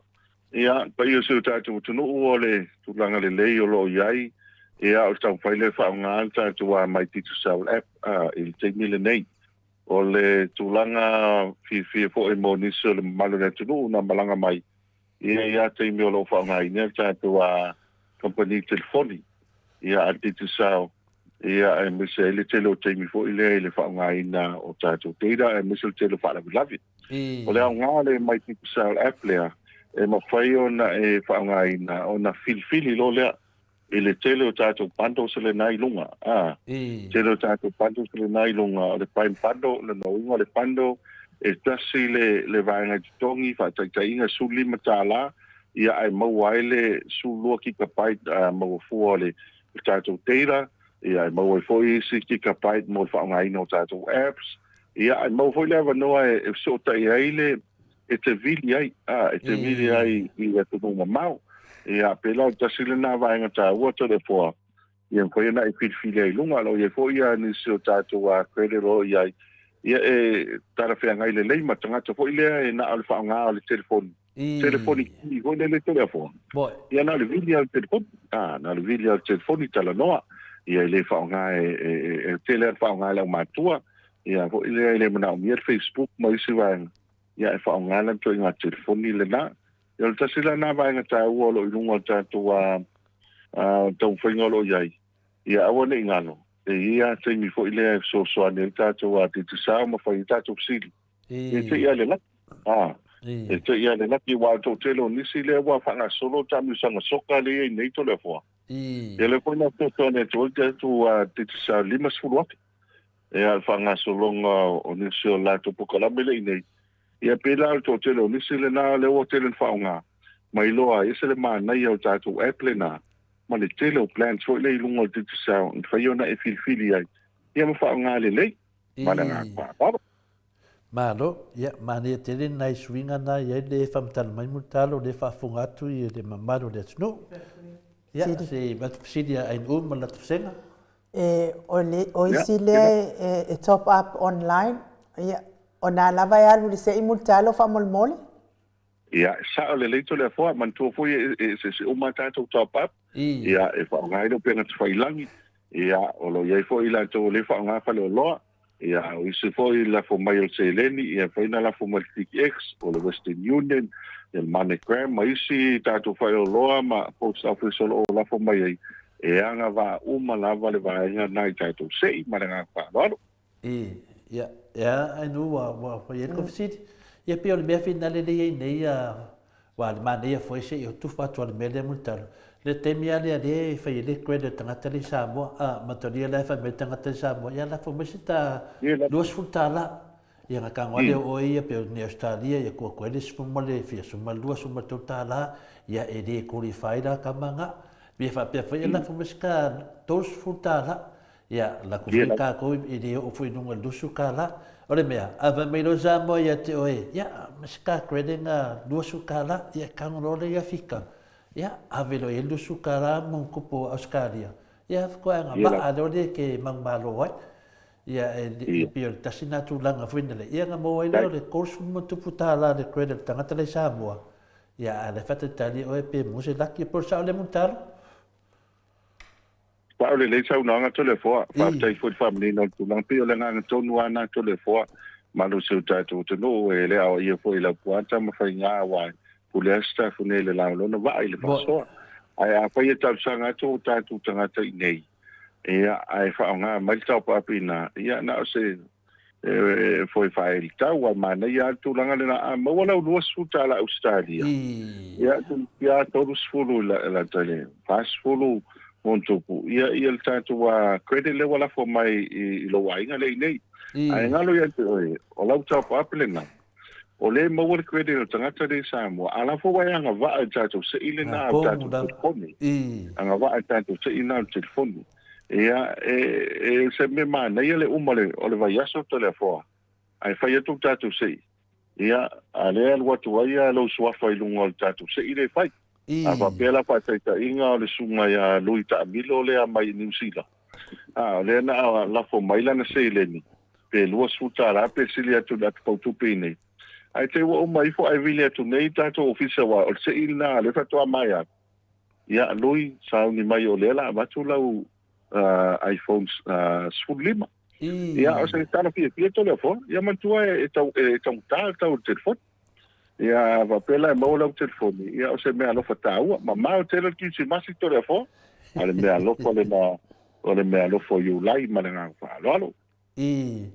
Ia, le paia o si o tatou atunuu o le tulaga lelei o lo o i ai, ia, o le taumafai lea e faaaoga le tatou My Digicel app i le taimi lenei. O le tulaga fiafia foi mo nisi o le mamalu o le atunuu na malaga mai, ia, i a taimi o lo o faaaogaina le tatou kamupani telefoni, ia, a le Digicel, ia, aemaise ai le tele o taimi foi lea i le faaaogaina o tatou data, aemaise le tele o faalavelave. O le aoga o le My Digicel app lea, e mafai ona e faaaogaina ona filifili loa lea i le tele o tatou bundles lena i luga. A, tele o tatou bundles lena i luga, o le Prime Bundle, lona uiga o le bundle e tasi le, le vaega i totogi, faataitaiga $15, ia ae maua ai le 12 gigabyte maua fua o le tatou data, ia ae maua ai foi isi gigabyte mo le faaaogaina o tatou apps, ia ae maua foi le avanoa e fesootai ai le e te vili ai, a, e te vili ai i atunuu mamao. Ia, pēlā o le tasi lena vaega taua Toleafoa, ia mafai ona e filifili ai i luga. O lo o i ai foi ia nisi o tatou credit o lo o i ai, ia e talafeagai lelei ma tagata foi lea e na o le faaaoga o le telefoni. Telefoni ki foi lele Toleafoa. Ia na o le vili lava o le telefoni, a, na o le vili lava o le telefoni talanoa. Ia e le faaaoga e, e, e, e tele lava le faaaoga e le aumātua. Ia foi lea e le manaomia le Facebook ma isi vaega, ia e faaaoga le ituaiga telefoni lena. Ia o le tasi la lena vaega taua o lo o i luga o le tatou taumafaiga o lo o i ai, ia aua ne i galo, e i ai lava taimi foi lea e fesoasoani ai le tatou Digicel ma fai ai tatou fesili. E te i a le laki. A, e te i a le laki, aua o le toatele o nisi lea ua faagasolo le taamilosaga soka lea e i ai nei Toleafoa. Ia lea foi na fesoasoani atu ai le tatou Digicel $50,000. Ia, le faagasologa o nisi o latou polokalame lea i inei, ia pei la o le toatele o nisi lena lea ua tele ina faaaoga, ma iloa ai ese le manaia o le tatou app lena, ma le tele o plans foi lea i luga o le Digicel e mafai ona e filifili ai, ia ma faaaoga lelei. Ma le agaga faaaloalo. Malo, ia, manaia tele nai suiga na i ai le faamatala mai Mulitalo le faafofoga atu i le mamalu o le atunuu. Ia, se i atu fesili a Ainuu ma le latou vasega. E, o, le, o isi lea e, e top up online, ia, o nā lava e alu i le se'i Mulitalo faamolemole? Ia, e sao lelei Toleafoa, manatua foi e, e eseese uma a tatou top up, ia, e faaaoga ai le upega tafailagi, ia, o lo o i ai foi i latou o lea e faaaoga faleoloa, Ia, o isi foi lafo mai o le seleni, ia mafai ona lafo mai le TKX, o le Western Union, ia le MoneyGram ma isi tatou faioloa ma post office o lo o lafo mai ai, e agavaa uma lava le vaega lena i tatou sei ma le agaga faaaloalo. I, ia, e a ai nu ua, ua fai ai le fesili. Ia pei o le mea finale lea i ai nei a, ua le manaia foi se i o tufa atu a le mea lea mo le talo. Le taimi lava lea lea e fai ai le credit o tagata lea i Samoa, a, matalia la e fai mai le tagata i Samoa, ia lafo mai se ta $20. Ia na tago lea o oe ia pei o nei Australia, ia tuu atu ai le sefulu ma le fia, sefulu ma le lua, sefulu ma le tolu tala, ia e le qualify la tama na. Ia faapea foi ia lafo mai se ta $30. Ia, lako foi tatou e le oo foi i luga i le $20. O le mea, a fai mai loa Samoa ia te oe, ia, ma se ta credit na $20, ia, tago loa lea ia fika. Ia, ave loa i ai le $20 ma tupu o Ausetalia. Ia, faatoa e agavaa loa lea e te manumalo ai. Ia, e pei o le tasi lena tulaga foi lele. Ia, ona maua ai lea o le $30 plus le credit a le tagata la i Samoa. Ia, a o la e faatalitali oe pe maua se laki. Po o le sao lea Mulitalo? Sao lelei saunoaga Toleafoa. Faafetai foi i le faamanino o le tulaga. Pei o le agaga tonu lava lena Toleafoa, malu si o tatou atunuu e le aoaia foi i Laupua Tamafaiga aua e pule lava Sitafune i le la o lona vaa i le faasoa. Ae afai e talosaga atu o tatou tagata i inei, ia, ae faaaoga mai le taopaapi i ina, ia na o se e foe faaelitau, ae manaia lava le tulaga lena. A maua lau $20 Ausetalia, ia ia 30 i lata i le 40 ma ona tupu, ia ia le tatou credit lea ua lafo mai i lou aiga lea i inei. Ae galo ia te oe, o lau top up lena, o lea e maua le credit o le tagata lea i Samoa, a la foi ua e agavaa i le tatou sei lena o le tatou telefoni. Agavaa i le tatou sei lena o le telefoni. Ia, e, e se mea manaia le uma o le vaiaso Toleafoa, ae fai atu le tatou sei. Ia, a lea e alu atu ai lou suafa i luga o le tatou sei lea e fai. A faapea la faataitaiga o le susuga ia Lui Taamilo lea mai Niu Sila, a, o lea na lafo mai lana seleni, pe $20 pe sili atu i le atu fautupe i nei. Ae te i ua uma ifo ae vili atu nei tatou ofisa aua o le sei lena lea faatoa maea atu. Ia, Lui, sauni mai o lea la avatu lau iPhone 15. Ia, o se tala fiafia Toleafoa. Ia manatua e tau e taugata le tau o le telefoni. Ia, faapea la e maua lau telefoni, ia o se mea alofa taua. Mamao tele le Kirisimasi Toleafoa, a o le mea alofa lena, o le mea alofa o Iulai ma le agaga faaaloalo. I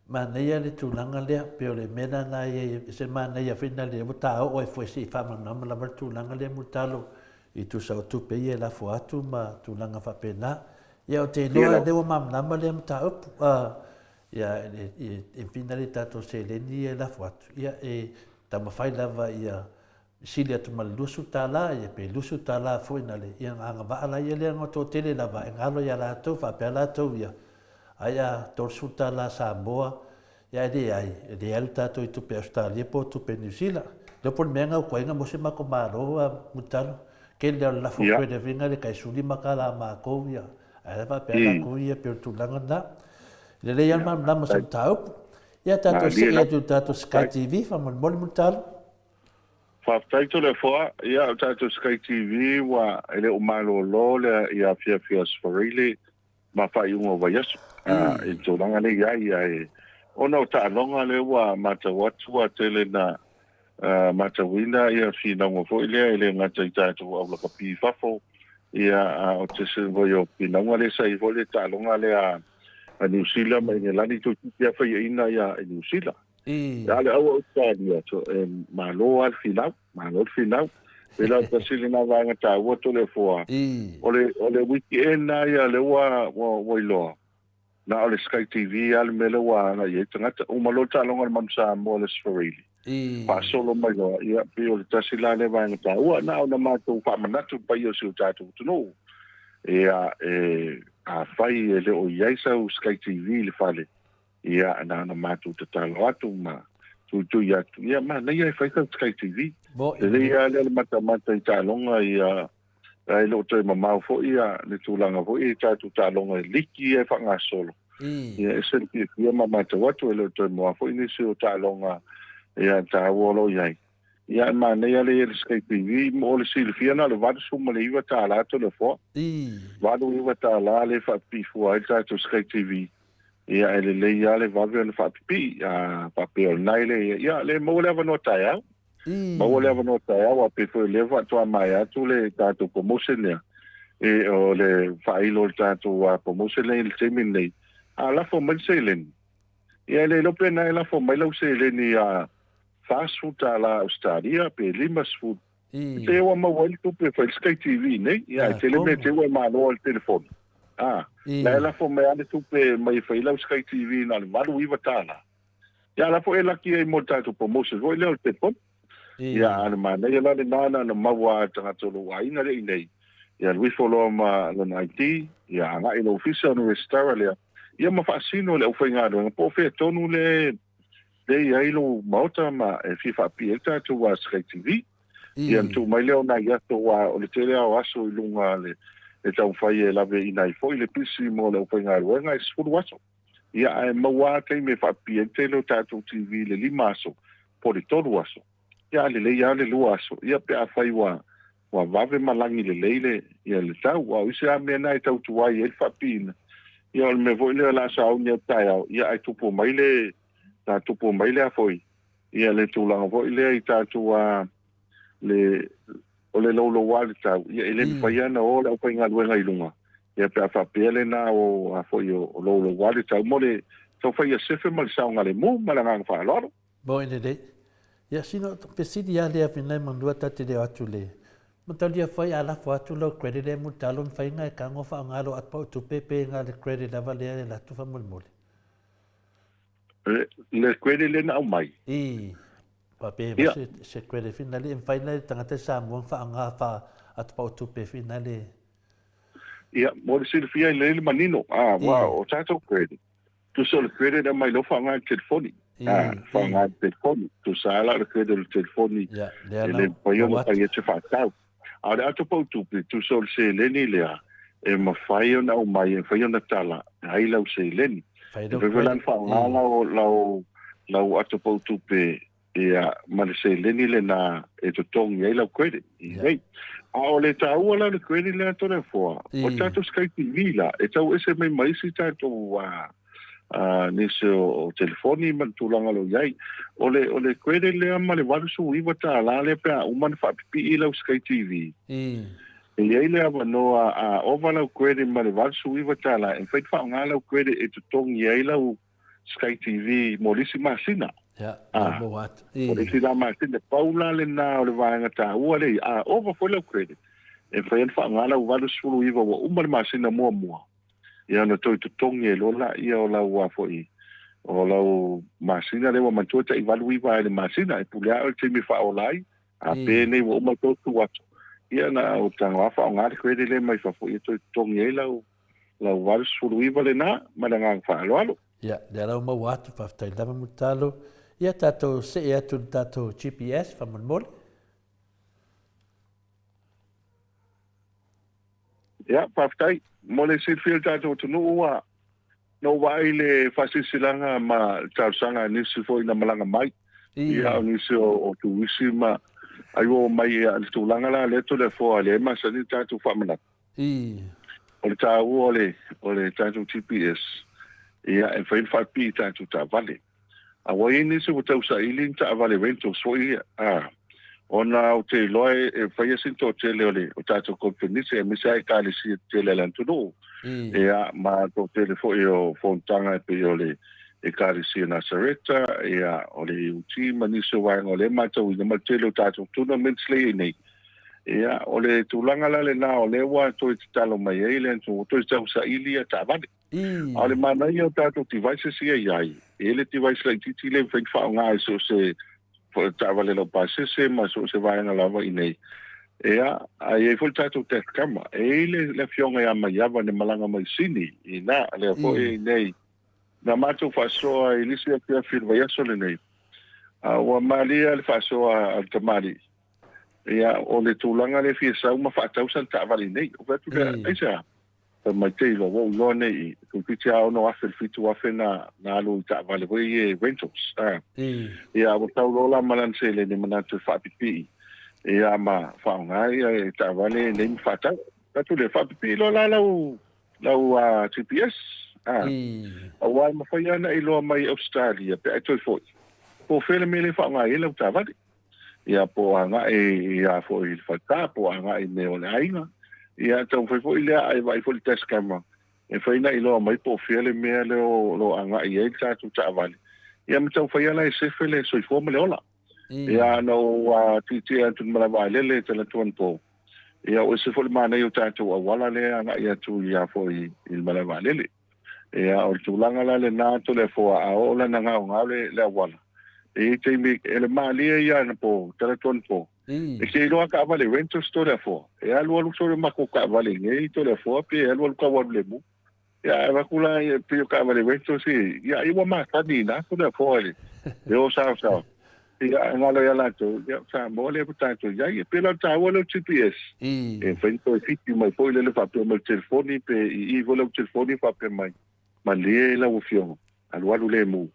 manaia le tulaga lea, pei o le mea lena e i ai, e se manaia foi na lea ua ta oo ai foi se i faamalamalama lava le tulaga lea Mulitalo i tusa o tupe ia e lafo atu ma tulaga faapena. Ia ou te iloa lea ua malamalama lea mataupu, ia e mafai ona tatou seleni ia e lafo atu, ia e taumafai lava ia sili atu ma le $20, ia pe $20 foi na le, ia agavaa la ia lea na toatele lava e galo ia latou, faapea latou ia, ai a $30 Samoa, ia e leai, e le alu tatou i tupe Ausetalia po o tupe Niu Sila. Lea po o le mea na utuaiga mo se matou Malo a Mulitalo, kele lea o le lafo credit fina le tai $15 a matou ia, ae la faapea latou ia pei o le tulaga lena. Lelei lava le malamalama o se mataupu. Ia tatou see atu i le tatou Sky TV, faamolemole Mulitalo. Faafetai Toleafoa, ia o tatou Sky TV ua e le o malolo le ia afiafi o Aso Faraile ma faaiuga o vaiaso i le tulaga lea i ai ae ona o taaloga lea ua matau atu ua tele na matauina ia finauga foi lea e le gata i tatou au lakapi i fafo ia a o se foi o finauga lea sa i foi le taaloga lea a Niu Sila ma Engelani toeitiiti lava faiaina ia i Niu Sila. A o le au Ausetalia, e malo lava le finau, malo le finau. Pei la o le tasi lena vaega taua Toleafoa, o le, o le weekend lava ia lea ua, ua, ua iloa, na o le Sky TV lava le mea lea ua agai i ai tagata. Uma loa le taaloga a le Manu Samoa i le Aso Faraile, faasolo mai loa, ia, pei o le tasi la lea vaega taua. Na ona matou faamanatu i le paia o si o tatou atunuu, ia, e, afai e le o i ai sau Sky TV i le fale, Ia, na ona matou tatalo atu ma tuitui atu, ia manaia e fai sau Sky TV. Lelei lava lea le matamata i taaloga ia, ae le o toe mamao foi ia le tulaga foi i tatou taaloga i liki ia e faagasolo. Ia, ese le fiafia ma matau atu e le o toe moa foi nisi o taaloga ia taua o lo o i ai. Ia, e manaia lea i le Sky TV, mo le silafia na o le $89 Toleafoa. $89 lea e faapipii fua ai le tatou Sky TV. Ia, e lelei lava le vave ona faapipii, a faapea o lena e le i ai. Ia, le maua le avanoa taeao. Maua le avanoa taeao, aua pei foi o lea faatoa maea atu le tatou promotion lea. E, o le faailo o le tatou promotion lea i le taimi lenei, a lafo mai le seleni, ia e le iloa pe na e lafo mai lau seleni a $40 Ausetalia pe 50, Se ua maua ai le tupe e fai le Sky TV nei. Ia, e tele mea te ua e malo ai le telefoni. A, la e lafo mai lava le tupe mai e fai lau Sky TV na o le $89. Ia, la foi e laki ai mo le tatou promotion foi lea o le telefoni. Ia, a o le manaia la lena na ona maua lava e le tagata o lou aiga lea i inei. Ia, alu ifo loa ma lona ID, ia agai i le ofisa ona resitala lea, ia ma faasino i le aufaigaluega po o fea tonu le lea e i ai lou maota ma e fia faapipii ai le tatou Sky TV. Ia ona tuu mai lea o nai aso aua o le tele lava o aso i luga le e taumafai e laveaiina ai foi le pisi mo le aufaigaluega e 10 aso. Ia ae maua lava taimi e faapipii ai le tele o tatou TV i le 5 aso po o le 3 aso. Ia a lelei lava le 2 aso, ia pe afai ua ua vave ma lagi lelei le ia le tau. Aua o isi lava mea na e tau tuai ai le faapipiina, ia o le mea foi lea o le a sauni atu taeao, ia ae tupu mai le na tupu mai lea foi ia le tulaga foi lea i tatou a le o le louloua le tau ia e le mafai ona o le aufaigaluega i luga ia pe a faapea lena o a foi o louloua le tau mo le taufai ia sefe ma le saogalemu ma le agaga faaaloalo. Mo e lelei. Ia sina fesili a lea finai manua ta te leo atu le mataulia foi a lafo atu lau credit lea mulitalo mafai na e tago faaaoga lou atu pau tupe pe na le credit lava lea e latu faamolemole. Le credit lea na aumai. I, faapea ia. Se, se credit finale, e mafai na le tagata Samoa na faaaoga fa atu pau tupe finale. Ia, mo le silafia i le manino, ah, wa, o tatou credit. Tusa o le credit e aumai loa faaaoga i le telefoni. Ah, faaaoga i le telefoni. Tusa lava la o le credit o le telefoni, e le mafai ona fai ai se faatau. A o le ato pau tupe, tusa o le seleni lea, e mafai ona aumai, e mafai ona tala ai lau seleni. E mafai foi la ona faaaoga lau, lau, lau ato pau tupe ia, ma le seleni lena e totogi ai lau credit. Nei. A o le taua la o le credit lea Toleafoa, o le tatou Sky TV la, e tau ese mai ma isi tatou uh, nisi o telefoni ma le tulaga o lo o i ai. O le, o le credit lea ma le $89 lea pe a uma ona faapipii lau Sky TV. E i ai le avanoa a ova lau credit ma le $89 e mafai ona faaaoga lau credit e totogi ai lau Sky TV mo le isi masina. Ia, ah, mo atu. Mo le isi la masina, pau la lena o le vaega taua lea, a ova foi lau credit, e mafai ona faaaoga lau 89 ua uma le masina muamua. Ia ona toe totogi ai loa laia o lau a foi o lau masina lea ua manatua e tai 89 ai le masina e pule lava oe i le taimi e faaola ai. A penei ua uma toe tu atu, ia na o tago lava faaaoga le credit lea mai fafo ia toe totogi ai lau lau 89 lena ma le agaga faaaloalo. Ia, lea la ua maua atu, faafetai lava Mulitalo. Ia tatou see atu i le tatou GPS faamolemole. Ia, faafetai. Mo le silafia e le tatou atunuu, ua na ou vaai i le faasilasilaga ma le talosaga a nisi foi na malaga mai, ia, o nisi o turisi ma ai ua omai i le tulaga la lea Toleafoa lea e masani le tatou faamanatu. O le taua o le, o le tatou GPS, ia, e mafai ona faapipii i tatou taavale. A ua i ai nisi ua tau saili ni taavale rentals foi ia, a, ona ou te iloa e, e faia sina toatele o le o tatou kampenisi aemaise lava ekalesia tetele a le atunuu, ia, ma toatele foi o fonotaga e pei o le Ekalesia Nasareta, ia, o le AOT ma nisi o vaega o lea e matauina ma le tele o tatou tournaments lea e i ai nei. Ia, o le tulaga la lena o lea ua toe tatalo mai ai le atunuu, ua toe tausaili ia taavale. A o le manaia o tatou devices ia i ai, e i ai le device laitiiti lea e mafai ona faaaoga i so o se taavale laupasese ma so o se vaega lava i inei. Ia, a i ai foi le tatou dash camera. E i ai le, le afioga ia Maiava na malaga mai Sini, ina, lea foi e i inei. Na matou faasoa i le isi afiafi i le vaiaso lenei, a ua malie lava le faasoa a le tamalii. Ia, o le tulaga lea e fia sau ma faatau sana taavale i inei. Ou fai atu lea, aisea? Fai mai te iloa, ua ou iloa nei i, toeitiiti lava 6,000 i le 7,000 na, na alu i taavale foi ia e rentals. A. Ia, ua tau loa la ma lana seleni manatu e faapipii, ia ma faaaoga ia e taavale nei ma faatau. Fai atu lea, faapipii loa la lau, lau GPS. A, aua e mafai lava ona e iloa mai i Ausetalia pe a e toe foi, po o fea le mea lea e faaaoga ai lau taavale. Ia, po o agai i a foi i le faleta, po o agai i mea o le aiga. Ia, taumafai foi lea a e vaai foi i le dash camera, e mafai ona iloa mai po o fea le mea lea o lo o agai i ai le tatou taavale. Ia ma taumafai lava la e sefe le soifua ma le ola. Ia, na ou tietie atu i le malae vaalele talaatu anapo, ia ua ese foi le manaia o tatou auala lea e agai atu i a foi i le malae vaalele. Ia, o le tulaga la lena Toleafoa, a oo la ina gaogao le, le auala, e i ai taimi, e le malie ia anapo, talaatu anapo, e te iloa taavale rentals Toleafoa, e alualu solo matou taavale i nei Toleafoa pe alualu tau alu lemu. Ia, ae avatu la e pei o taavale rentals i, ia, ai ua masani i ina Toleafoa i le, le o saosaoa. Ia, e galo ia latou, ia, o Samoa lea ua tatou i ai. E pei la o le taua lea o le GPS, e mafai ona toe fiti mai foi lele faapea mai le telefoni pe i i foi lau telefoni faapea mai, malie lau Afioga, alualu lemu,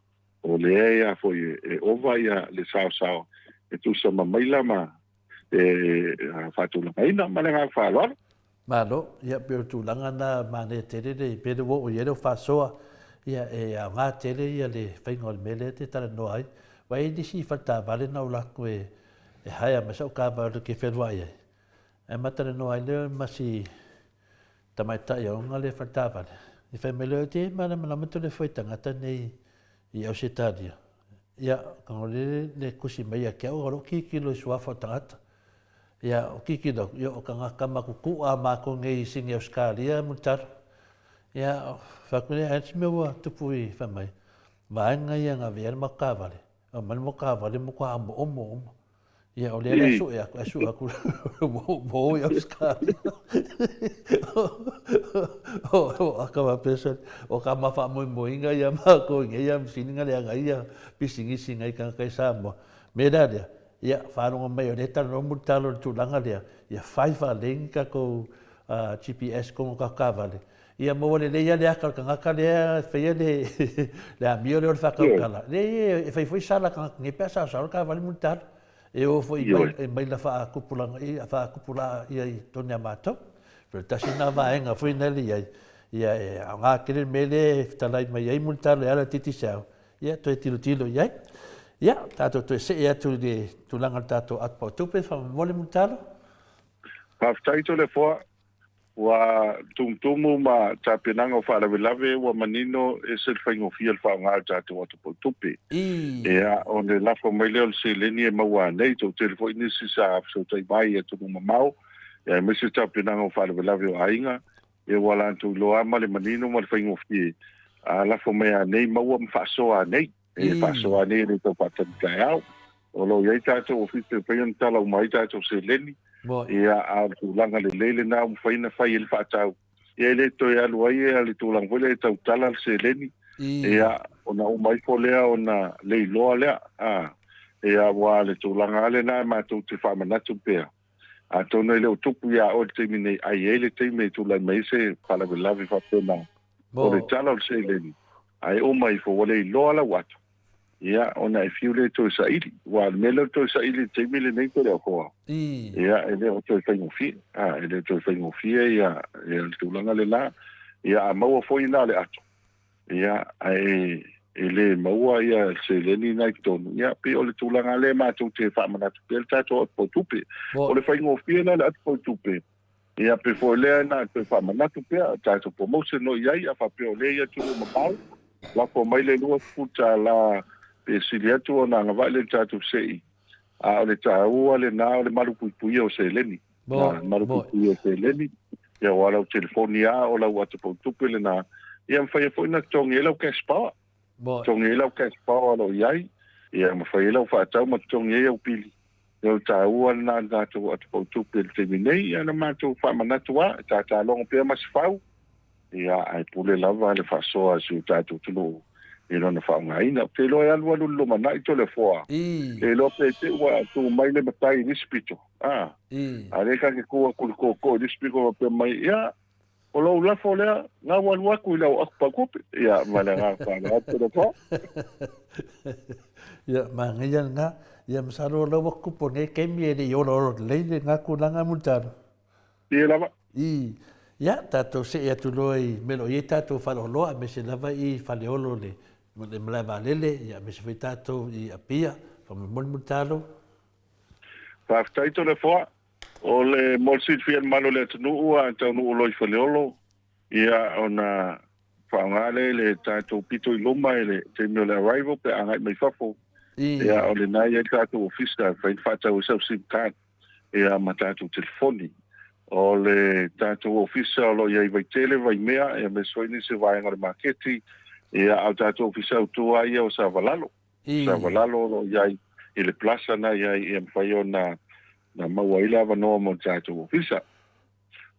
o lea ia foi e ova ia le saosaoa e tusa ma maila ma e faatulagaina. Ma le agaga faaaloalo. Malo, ia pei o le tulaga na manaia tele le mea lea ua oo i ai lau faasoa, ia e aoga tele ia le faiga o le mea lea e te talanoa ai. Ua i ai nisi faletaavale na ou alu atu e hire mai sau kava ke fealuai ai, ae ma talanoa ai lea ma si tamaitai aoga lea faletaavale, i fai mai lea, te malamalama Toleafoa i tagata nei i Ausetalia. Ia, ka le le kusi mai ia ke au, o lou kikilo i suafa o tagata. Ia, o kikilo aku, ia o kangaka makukuʻa a mākou nei i Sini Ausetalia mo talo. Ia, fai atu lea, ai se mea ua tupu i fai mai, vaega ia na avea le matou taavale, aumai le matou taavale matua omoomo uma. Ia, o lea la e sue atu, e sue atu ua o i Ausetalia. O aka faapea sole, o ka ma faamoemoeina ia mākou i nēia masini na leaga ai ia pisinisi nai tagata i Samoa. Me la lea, ia, faalogo mai o lea e talanoa Mulitalo i le tulaga lea, ia fai faalelei ni tatou GPS i totonu o tatou taavale, ia maua lelei lava le ata o le tagata lea e faia le amio lea o le faatautala. Leai, e fai foi sala a tagata nei pe a saosao le taavale Mulitalo. E o foi i maila faatupulaga faatupulaga ia i totonu ia matou. Pei o le tasi lena vaega foi na le i ai, ia e aoga tele le mea lea e fetalai mai ai Mulitalo e ala i le Digicel, ia toe tilotilo i ai. Ia, tatou toe see atu i le tulaga o le tatou atu pautupe, faamolemole Mulitalo. Faafetai Toleafoa. Ua tumutumu ma tapenaga o faalavelave ua manino e ese le faigofie o le faaaoga o le tatou atopautupe. Ea, o le lafo mai lea o le seleni e maua anei, toatele foi nisi sa fesootai mai i atunuu mamao, aemaise tapenaga o faalavelave o aiga, ia ua latou iloa lava ma le manino ma le faigofie, a lafo mai anei maua ma faasoa anei. E faasoa anei e le tau faatali taeao. O lo o i ai tatou ofisa e mafai ona tala uma ai tatou seleni, ia, a o le tulaga lelei lena ua mafai ona fai ai le faatau. Ia e le toe alu ai le tulaga foi lea e tautala le seleni, ia, ona uma ifo lea ona le iloa lea. A, ia, aua o le tulaga lava lena matou te faamanatu pea, atonu e le o tupu ia oe i le taimi nei, ae i ai le taimi e tulai mai ai se faalavelave faapena, o le tala o le seleni, ae uma ifo ua le iloa lau ata. Ia, ona e fiu lea e toe saili. Aua o le mea lea o le toe saili i le taimi lenei Toleafoa, ia, e le o toe faigofie. A, e le o toe faigofie ia, ia le tulaga lena. Ia, a maua foi na o le ato, ia, ae e le maua ia le seleni na i totonu, ia, pei o le tulaga lea matou te faamanatu pea le tatou atu-pautupe. O le faigofie la le atu-pautupe, Ia pe foi lea na toe faamanatu pea tatou promotion o i ai a faapea o lea i atunuu mamao lafo mai le $20 pe sili atu ona agavaa lea i le tatou sei a o le taua lena o le malupuipuia o seleni malupuipuia o seleni ia aua lau telefoni a o lau atopautupe lena ia mafai ai foi ona totogi ai lau cash power totogi ai lau cash power o lo o i ai ia mafai ai lau faatau ma totogi ai au pili O le taua lena o le tatou atopautupe i le taimi nei, ia na matou faamanatu lava, e tatalogo pea Masefau, ia ae pule lava le faasoa a si o tatou atunuu i lona faaaogaina. Ou te iloa e alualu i le lumanai Toleafoa, le iloa pe te i ua tu mai le matai i le isi pito, a, a lea ta te tu atu i le tootoo i le isi pito faapea mai, ia, O lou lafo lea, gau alu atu i lau aku pautupe. Ia, ma le agaga faaaloalo Toleafoa. Ia, manaia lena. Ia, masalo o la ua tupu nei taimi e le i olaola lelei lena tulaga Mulitalo. Ia lava. I. Ia, tatou see atu loa i mea o lo o i ai tatou faleoloa aemaise lava i Faleolo le le malae vaalele, ia aemaise foi tatou i Apia. Faamolemole Mulitalo. Faafetai Toleafoa. O le mo le silafia e le mamalu o le atunuu a taunuu loa i Faleolo, ia ona faaaoga lea i le tatou pito i luma i le taimi o le arrival pe a agai mai fafo. Ia o lena e i ai le tatou ofisa e mafai ona faatau ai sau sim card ia ma tatou telefoni. O le tatou ofisa o lo o i ai i Vaitele, Vaimea, ia aemaise foi nisi o vaega o le maketi, ia a o le tatou ofisa autu lava ia o Savalalo. Savalalo o lo o i ai i le plaza na i ai ia mafai ona na maua ai le avanoa mo le tatou ofisa.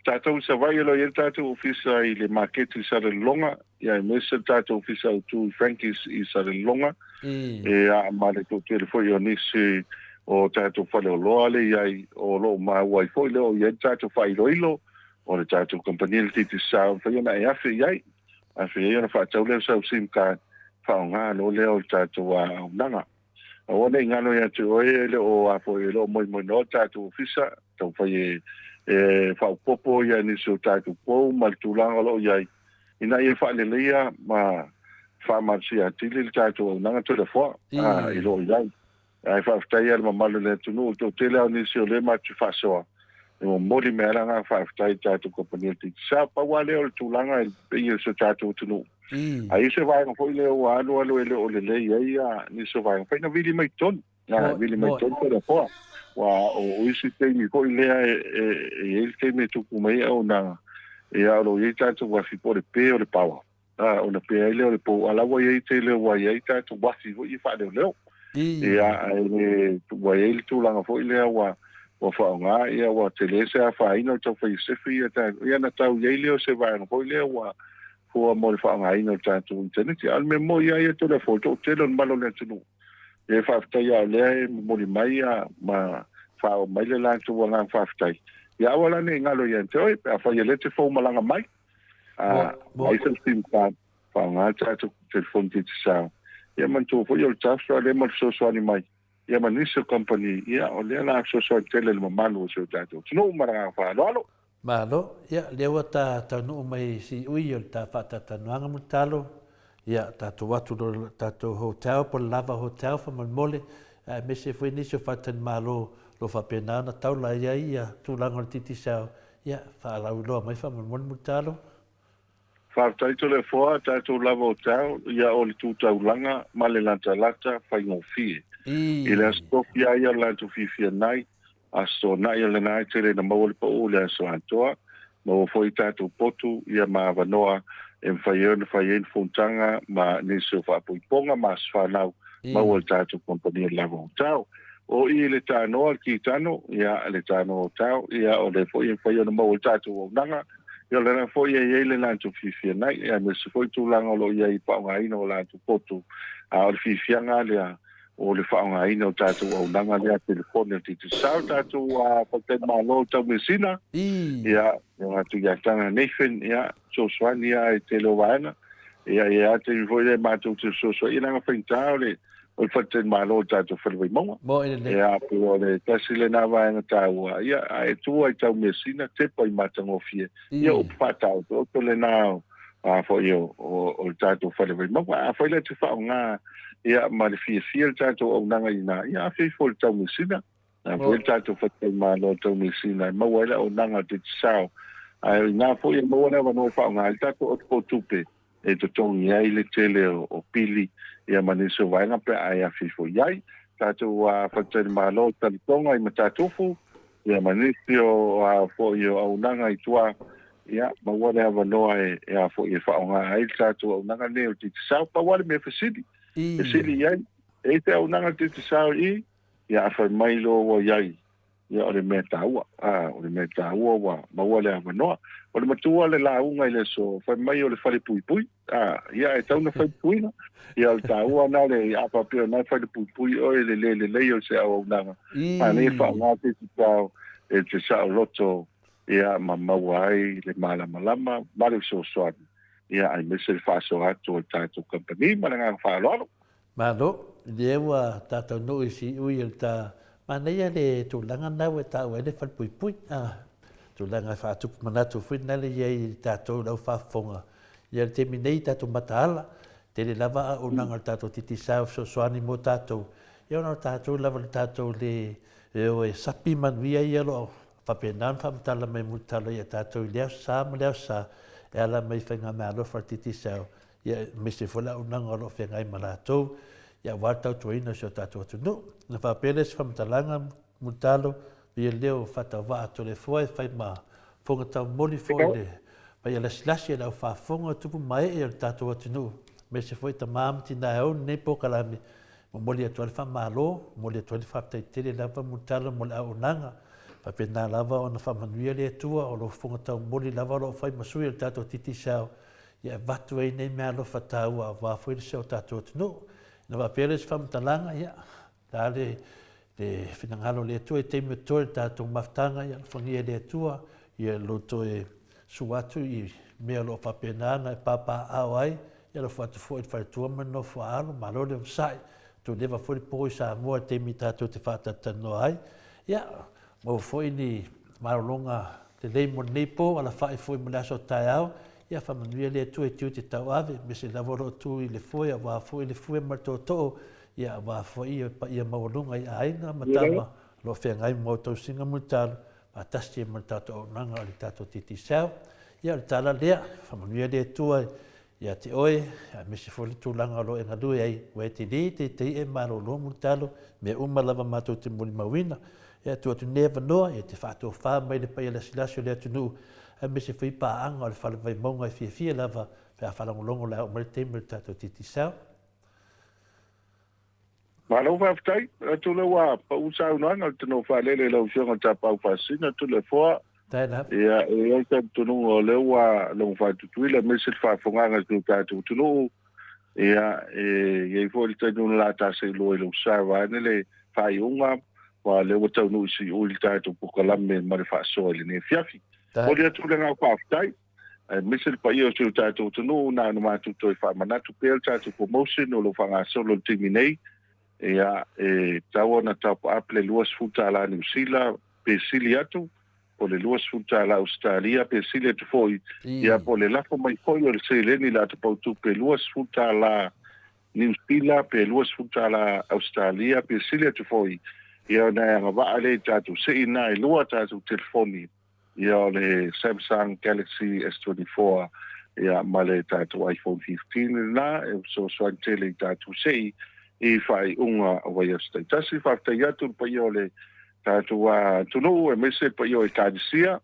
Tatou i Savaii o lo o i ai le tatou ofisa i le maketi i Salelologa, ia aemaise le tatou ofisa autu i Frankie's i Salelologa, ia ma le toatele foi o nisi o tatou faleoloa le i ai o lo o maua ai foi le o i ai le tatou faailoilo o le tatou kamupani le Digicel e mafai ona e afe i ai, afe i ai ona faatau lea o sau sim card faaaoga loa lea o le tatou auaunaga. Aua ne i galo ia te oe e le o a foi e le o moemoenoa le tatou ofisa, taumafai e e faaopoopo ia nisi o tatou pou ma le tulaga o lo o i ai, ina ia faaleleia ma faamalosia atili le tatou auaunaga Toleafoa i lo o i ai. Ae faafetai lava i le mamalu o le atunuu, o le toatele lava o nisi o lea matou te faasoa, e momoli mai lava le agaga faafetai i le tatou kamupani o le Digicel. Pau lava lea o le tulaga i le paia o si o tatou atunuu, A i ai se vaega foi lea ua alu alu e le o lelei ai nisi o vaega, fai na vili mai totonu. Na vili mai totonu pe lefoa. Ua o isi taimi foi lea e i ai le taimi e tupu mai ai auaunaga, ia o lo o i ai tatou uafi po o le pe o le power, ona pe ai lea o le pou, a o la ua i ai tele ua i ai tatou uafi foi ia faaleoleo. Ia, ae le, ua i ai le tulaga foi lea ua ua faaaoga, ia ua tele se afaina o le taufai sefe ia tatou, ia ona tau i ai lea o se vaega foi lea ua fua mo le faaaogaina o le tatou initaneti. A o le mea moni lava ia Toleafoa, o le toatele o le mamalu o le atunuu, e faafetai lava o lea e momoli mai ma faaoo mai le latou agaga faafetai. Ia aua la ne i galo ia te oe, pe afai o lea e te fou malaga mai, ai sau sim card, faaaoga le tatou telefoni Digicel. Ia manatua foi o le Telstra lea ma le fesoasoani mai, ia ma nisi o kamupani, ia o lea o le a fesoasoani tele i le mamalu o si o tatou atunuu. Ma le agaga faaaloalo. Malo, ia, lea ua ta taunuu mai i Siui o le ta faatatalanoaga Mulitalo, ia, tatou atu loa i le tatou hotel po o le Lava Hotel faamolemole, aemaise foi nisi o faletalimalo o lo o faapena ona taula i ai ia tulaga o le Digicel, ia, faalauiloa mai faamolemole Mulitalo. Faafetai Toleafoa, tatou lava o tau, ia o le tu taulaga ma le latalata faigofie. I le Aso Tofi a ia o le latou fiafia nai, Aso Toonai o lena e tele ina maua le pau i le aso atoa, maua foi tatou potu ia ma avanoa e mafai ai ona fai ai ni fonotaga ma nisi o faapoipoga ma aso fanau maua i le tatou kamupani o le Lava Hotel. O i le tanoa, le kitano, ia le tanoa hotel, ia o lea foi e mafai ona maua i le tatou auaunaga, ia o lena foi e i ai le latou fiafia nai, ia aemaise foi tulaga o lo o i ai i le faaaogaina o latou potu, a o le fiafiaga lea o le faaaogaina o tatou auaunaga lea telefoni o le Digicel, tatou faletalimalo tau measina, ia, e atu ia Taga Nathan, ia, fesoasoani lava i le tele o vaega, ia, e i ai lava taimi foi lea matou te fesoasoani, ia leaga faigata o le o le faletalimalo o le tatou fale Vaimauga. Ia, pei o le tasi lena vaega taua, ia, ae tua i tau measina, tepa i matagofie, ia, upu faataotooto lena o, a foi o, o, o le tatou fale Vaimauga. Afai la e te faaaoga ia, ma le fiafia le tatou auaunaga i ina, ia afe ifo i le Taumeasina. A foi le tatou faletalimalo o Taumeasina e maua ai le auaunaga o le Digicel. Ae o ina foi e maua le avanoa e faaaoga ai le tatou atu e totogi ai le tele o, o pili ia ma nisi o vaega pe a e afe ifo i ai. Tatou faletalimalo o Talitoga i Matatufu, ia ma nisi o a foi o auaunaga i tua, ia, maua le avanoa e, e a foi e faaaoga ai le tatou auaunaga lenei o le Digicel. Pau lava le mea fesili, fesili i ai, e i ai se auaunaga le Digicel i i? Ia a fai mai loa ua i ai, ia o le mea taua, a, o le mea taua ua maua le avanoa. O le matua le lauga i le aso, fai mai o le falepuipui, a, ia e tatau ona fai puipuiga. Ia o le taua na le, a faapea o na e falepuipui oe i le le lelei o se auaunaga, manaia faaaoga se isi tao e te saoloto ia ma maua ai le malamalama ma le fesoasoani, ia aemaise le faasoa atu o le tatou kamupani. Ma le agaga faaaloalo. Malo, lea ua ta taunuu i siui o le ta manaia le tulaga lena ua e taua ai le falepuipui. tulaga e faatupu manatu foi nale ia i tatou le au faafofoga. Ia le taimi nei tatou mataala, tele lava auaunaga a le tatou Digicel e fesoasoani mo tatou, ia ona o tatou lava le tatou le e o e sapi manuia ia o lo o faapena ona faamatala mai mulitalo ia tatou i le aso sa ma le aso sa e ala mai i faigameaalofa a le Digicel, ia aemaise foi le auaunaga o lo o feagai ma latou, ia aua le tautuaina o si o tatou atunuu. Ona faapea lea o se faamatalaga Mulitalo, ia leo faatauvaa Toleafoa e fai ma fofoga taumoli foi le paia lasilasi a le au faafofoga tupu ma ee o le tatou atunuu, aemaise foi tama ma tina e ou lenei polokalame. Momoli atu ai le faamalo, momoli atu ai le faafetai tele lava Mulitalo mo le auaunaga. Faapena lava ona faamanuia le Atua o lou fofoga taumoli lava o lo o fai ma sui o le tatou Digicel ia avatu ai nei meaalofa taua aua foi si o tatou atunuu. Ona faapea lea o se faamatalaga, ia, Le a le finagalo o le Atua i taimi o totoe le tatou mafutaga, ia alofagia e le Atua ia lou toe sua atu i mea o lo o faapena ona e papaaao ai, ia alofa atu foi i le faletua ma le nofo a alo, malo le onosai, toe leva foi le po i Samoa i le taimi tatou te faatalatalanoa ai. Ia, maua foi ni malologa lelei mo lenei po, alafai foi mo le aso taeao, ia faamanuia le Atua i tiute tauave, aemaise lava o lo o tu i le foe aua foi le fue ma le tootoo, ia aua foi le paia maualuga i aiga ma tama o lo o feagai ma tausiga mulitalo, faatasi ai ma le tatou auaunaga o le tatou Digicel. Ia o le tala lea, faamanuia le Atua ia te oe, aemaise foi le tulaga o lo o e galue ai, ua e tele teitei e malolo mulitalo, mea uma lava matou te molimauina. Ia tuu atu nei avanoa, ia te faatofa mai le paia lasilasi o le atunuu, aemaise foi paaga o le Fale Vaimauga e fiafia lava pe a faalogologo o le a oo mai le taimi o le tatou Digicel. Malo faafetai. Atu lea ua pau saunoaga o le tino faalele i lau Afioga Tapau Faasina Tulefoa. Ia, e i ai le talitonuga o lea ua logo faatutuila aemaise le faafofogaaga a si o tatou atunuu. Ia, e i ai foi le taimi o le a taseilua i lou sa vaeane le faaiuga, aua o lea ua taunuu i siui le tatou polokalame ma le faasoa i lenei afiafi. Momoli atu le agaga faafetai. aemaise le paia o si o tatou atunuu, na ona matou toe faamanatu pea le tatou promotion o lo o faagasolo i le taimi nei, ia, e tatau ona top up le $20 Niu Sila pe sili atu, po o le $20 Ausetalia pe sili atu foi, ia, po o le lafo mai foi o le seleni i le ata pautupe $20 Niu Sila pe $20 Ausetalia pe sili atu foi, ia ona e agavaa lea i tatou sei na e lua tatou telefoni. Ia o le Samsung Galaxy S24 ia ma le tatou iPhone 15 lena e fesoasoani tele i tatou sei i faaiuga o vaiaso taitasi. Faafetai atu le paia o le tatou atunuu aemaise le paia o Ekalesia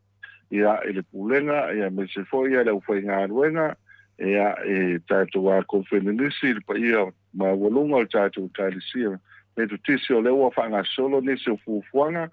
ia i le pulega ia aemaise foi ia le aufaigaluega ia i tatou Konfenenisi le paia maualuga o le tatou Ekalesia Metotisi o lea ua faagasolo nisi o fuafuaga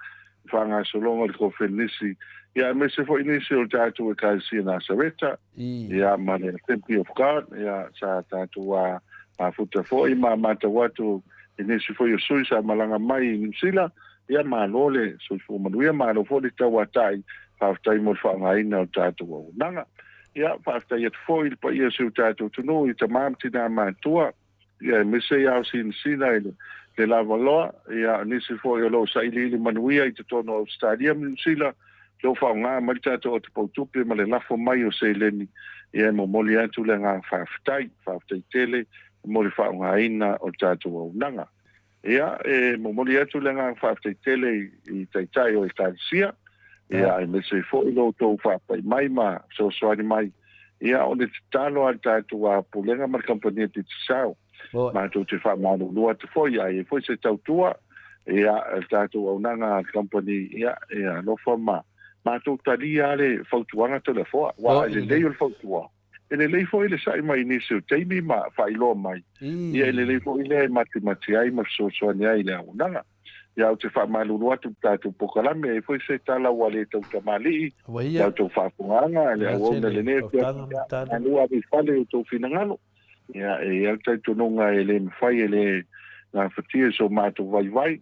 faagasologa o le Kofenisi, ia aemaise foi nisi o le tatou Ekalesia Nasareta, ia ma le Assembly of God, ia sa tatou a mafuta foi ma matau atu i nisi foi o sui sa malaga mai i Niu Sila, ia malo le soifua manuia, malo foi le tauatai, faafetai mo le faaaogaina o le tatou auaunaga. Ia, faafetai atu foi i le paia o si o tatou atunuu i tama ma tina matutua, ia aemaise ia Sinasina i le lavaloa, ia nisi foi o lo o sailiili manuia i totonu o Ausetalia ma Niu Sila, o lo o faaaoga mai le tatou atopautupe ma le lafo mai o seleni, ia e momoli atu le agaga faafetai, faafetai tele mo le faaaogaina o le tatou auaunaga. Ia, e momoli atu le agaga faafetai tele i Taitai o Ekalesia, ia, aemaise foi lo outou faapai mai ma fesoasoani mai. Ia, o le tatalo a le tatou Pulega ma le Kamupani a Digicel, matou te faamalulu atu foi, a i ai foi se tautua, ia, le tatou auaunaga a le kamupani, ia, e alofa ma matou talia lava le fautuaga Toleafoa, aua e lelei o le fautua. E lelei foi le sa'i mai i nisi o taimi ma faailoa mai, ia e lelei foi lea e matimati ai ma fesoasoani ai i le auaunaga. Ia ou te faamalulu atu i le tatou polokalame, e i ai foi se tala ua le tautamalii i la outou faafofogaaga, le auauna i lenei afiafi, ia malu ave i fale i outou finagalo. Ia e i ai le talitonuga e le mafai e le gafatia i so matou vaivai,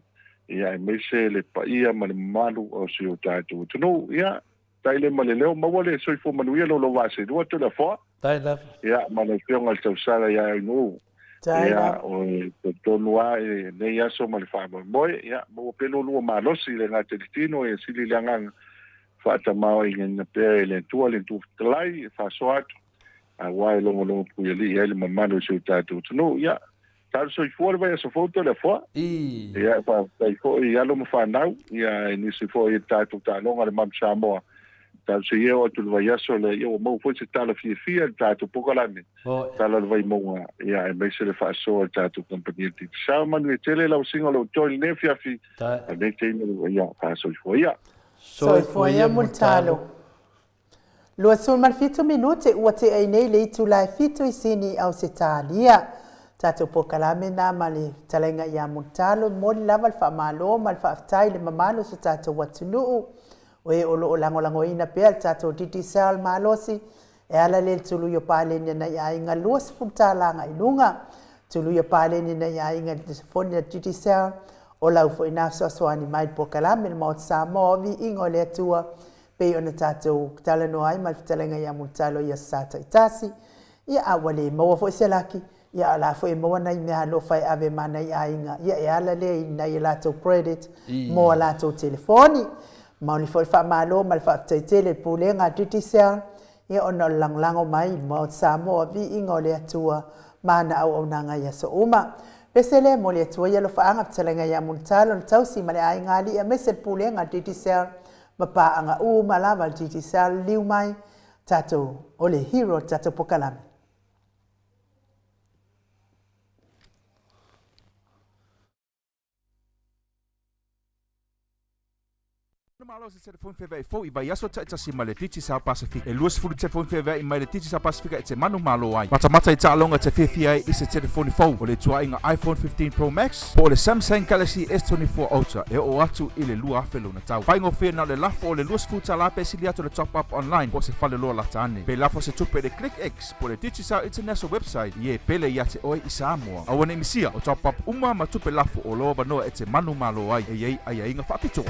ia aemaise le paia ma le mamalu o si o tatou atunuu. Ia Tai le ma le leo, maua le soifua manuia lou lou vaa selua Toleafoa. Tai lava. Ia, ma le afioga i le tausala ia Ainuu. Tai Ia, lava. o le talitonu lava i lenei aso ma le faamoemoe, ia, maua pea lo lua malosi i le gata i le tino, ia sili le agaga. Faatamaoaigaina pea e le Atua le Atua Fetalai e faasoa atu, aua e logologo puialii ai le mamalu o si o tatou atunuu. Ia, talo soifua le vaiaso fou Toleafoa. Ia, faafetai foi i alo ma fanau, ia, i nisi foi o tatou taaloga le Mamu Samoa. Talosia ia oo atu i le vaiaso lea, ia ua maua foi se tala fiafia i le tatou polokalame, tala o le Vaimauga, ia, aemaise le faasoa a le tatou kamupani o le Digicel. Manuia tele lau asiga o lou toe i lenei afiafi, a lenei taimi, ia, faasoifua ia. Soifua ia Mulitalo. 27 minute ua tea ai nei le itula e 7 i Sini i Ausetalia. Tatou polokalame na ma le fetalaiga ia Mulitalo, e momoli lava le faamalo ma le faafetai i le mamalu o so tatou atunuu o e o lo o lagolagoina pea le tatou Digicel malosi e ala lea i le tului o paleni a nai aiga $20 agai i luga. Tului o paleni a nai aiga i le telefoni a le Digicel, o lau foi na fesoasoani mai i le polokalame le Maota Samoa o Viiga o le Atua pei ona tatou talanoa ai ma le fetalaiga ia Mulitalo i aso Sa taitasi. Ia, a ua le maua foi se laki, ia a o la foi e maua nai meaalofa e ave ma nai aiga, ia e ala lea i nai a latou credit mo a latou telefoni. Maoni foi le faamalo ma le faafetai tele i le Pulega a Digicel, ia ona o le lagolago mai i le Maota Samoa, viiga o le Atua ma ana auaunaga i aso uma. Pese lea e momoli atu ai alofaaga fetalaiga ia Mulitalo, le tausi ma le aiga alii aemaise le Pulega a Digicel ma paaga uma lava a le Digicel, liliu mai tatou o le hero o le tatou pokalame. Malo se telefoni feaveai fou i vaiaso taitasi mai le Digicel Pasifika. E 20 telefoni feaveai mai le Digicel Pasifika e te manumalo ai. Matamata i taaloga e te fiafia ai i se telefoni fou o le ituaiga iPhone 15 Pro Max po o le Samsung Galaxy S24 Ultra e oo atu i le 2,000 lona tau. Faigofie na o le lafo o le $20 pe sili atu le top up online po o se faleloa lata ane. Pe lafo se tupe i le ClickX po o le Digicel International website i e pele ia te oe i Samoa. Aua ne i misia, o top up uma ma tupe lafo o lou avanoa e te manumalo ai e i ai aiaiga faapitoa.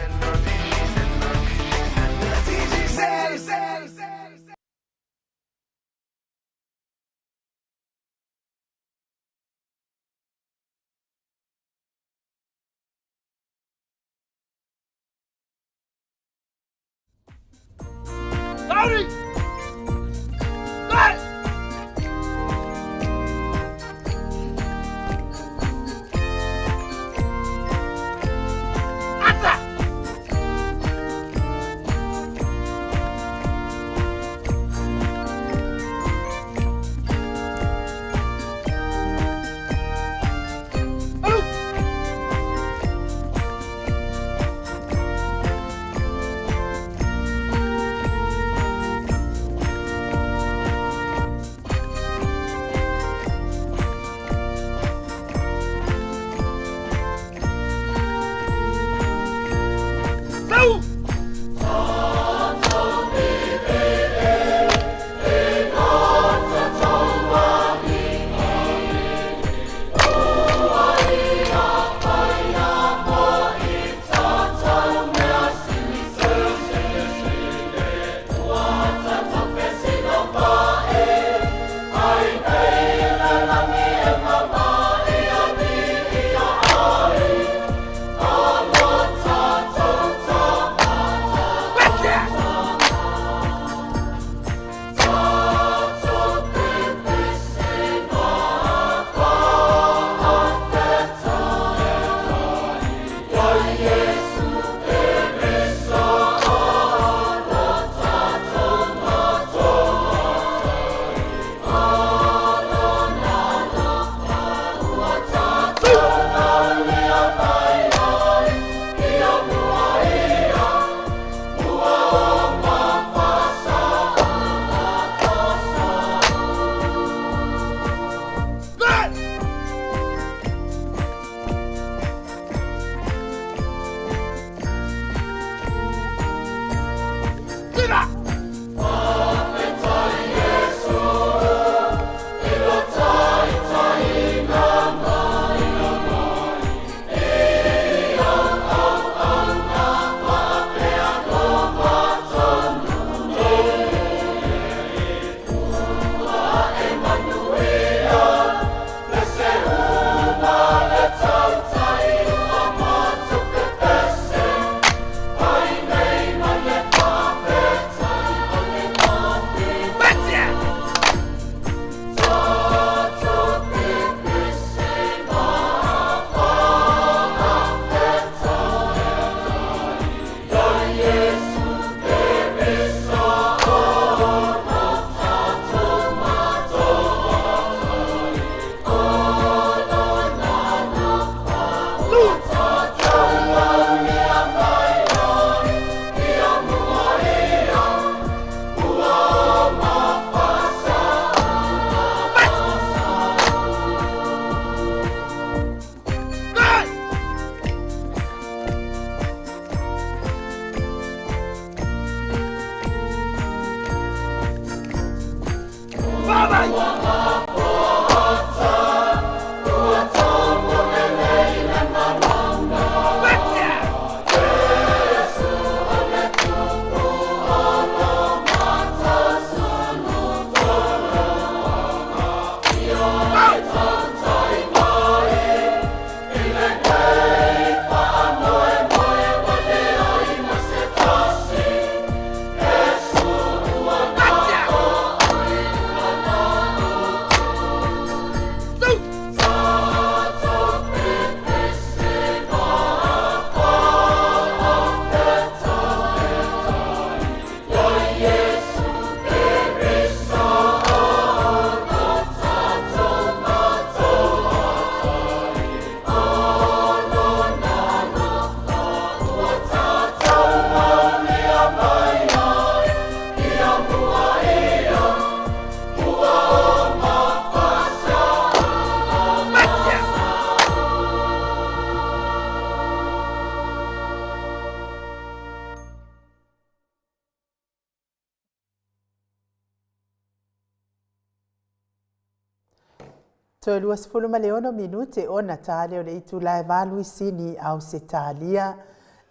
Toe 26 minute ona ta lea o le itula e valu i Sini, Ausetalia.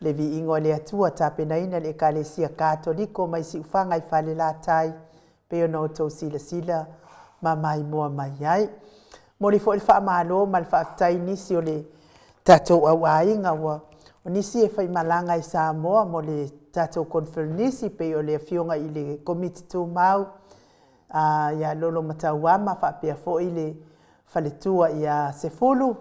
Le viiga o le Atua, tapenaina le Ekalesia Katoliko mai Siufaga i Falelatai, pei ona outou silasila ma maimoa mai ai. Momoli foi le faamalo ma le faafetai i nisi o le tatou auaiga ua o nisi e faimalaga i Samoa mo le tatou conferenisi pei o le afioga i le Komiti Tumau ia Lolo Matauama faapea foi le faletua ia Sefulu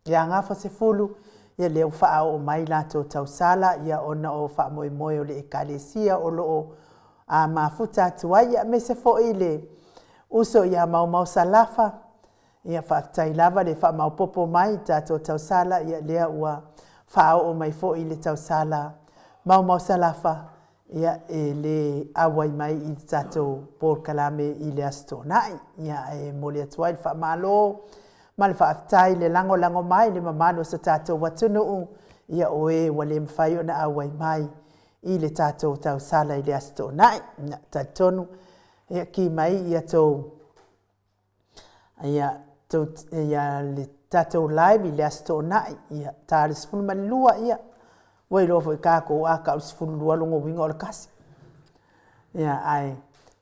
ia Gafa Sefulu, ia lea ua faaoo mai latou tausala ia ona o faamoemoe o le Ekalesia o lo o a mafuta atu ai, ia aemaise foi le uso ia Maumau Salafa, ia faafetai lava le faamaopopo mai i tatou tausala, ia lea ua faaoo mai foi le tausala Maumau Salafa, ia e le auai mai i le tatou polokalame i le Aso Toonai. Ia e momoli atu ai le faamalo ma le faafetai le lagolago mai le mamalu o so tatou atunuu, ia o e ua le mafai ona auai mai i le tatou tausala i le Aso Toonai. Ia talitonu, ia ki mai ia tou Ia, tou, ia le tatou live i le Aso Toonai, ia, ta le 12, ia, ua iloa foi tatou a tau le 12 lona uiga o le kasi. Ia, ae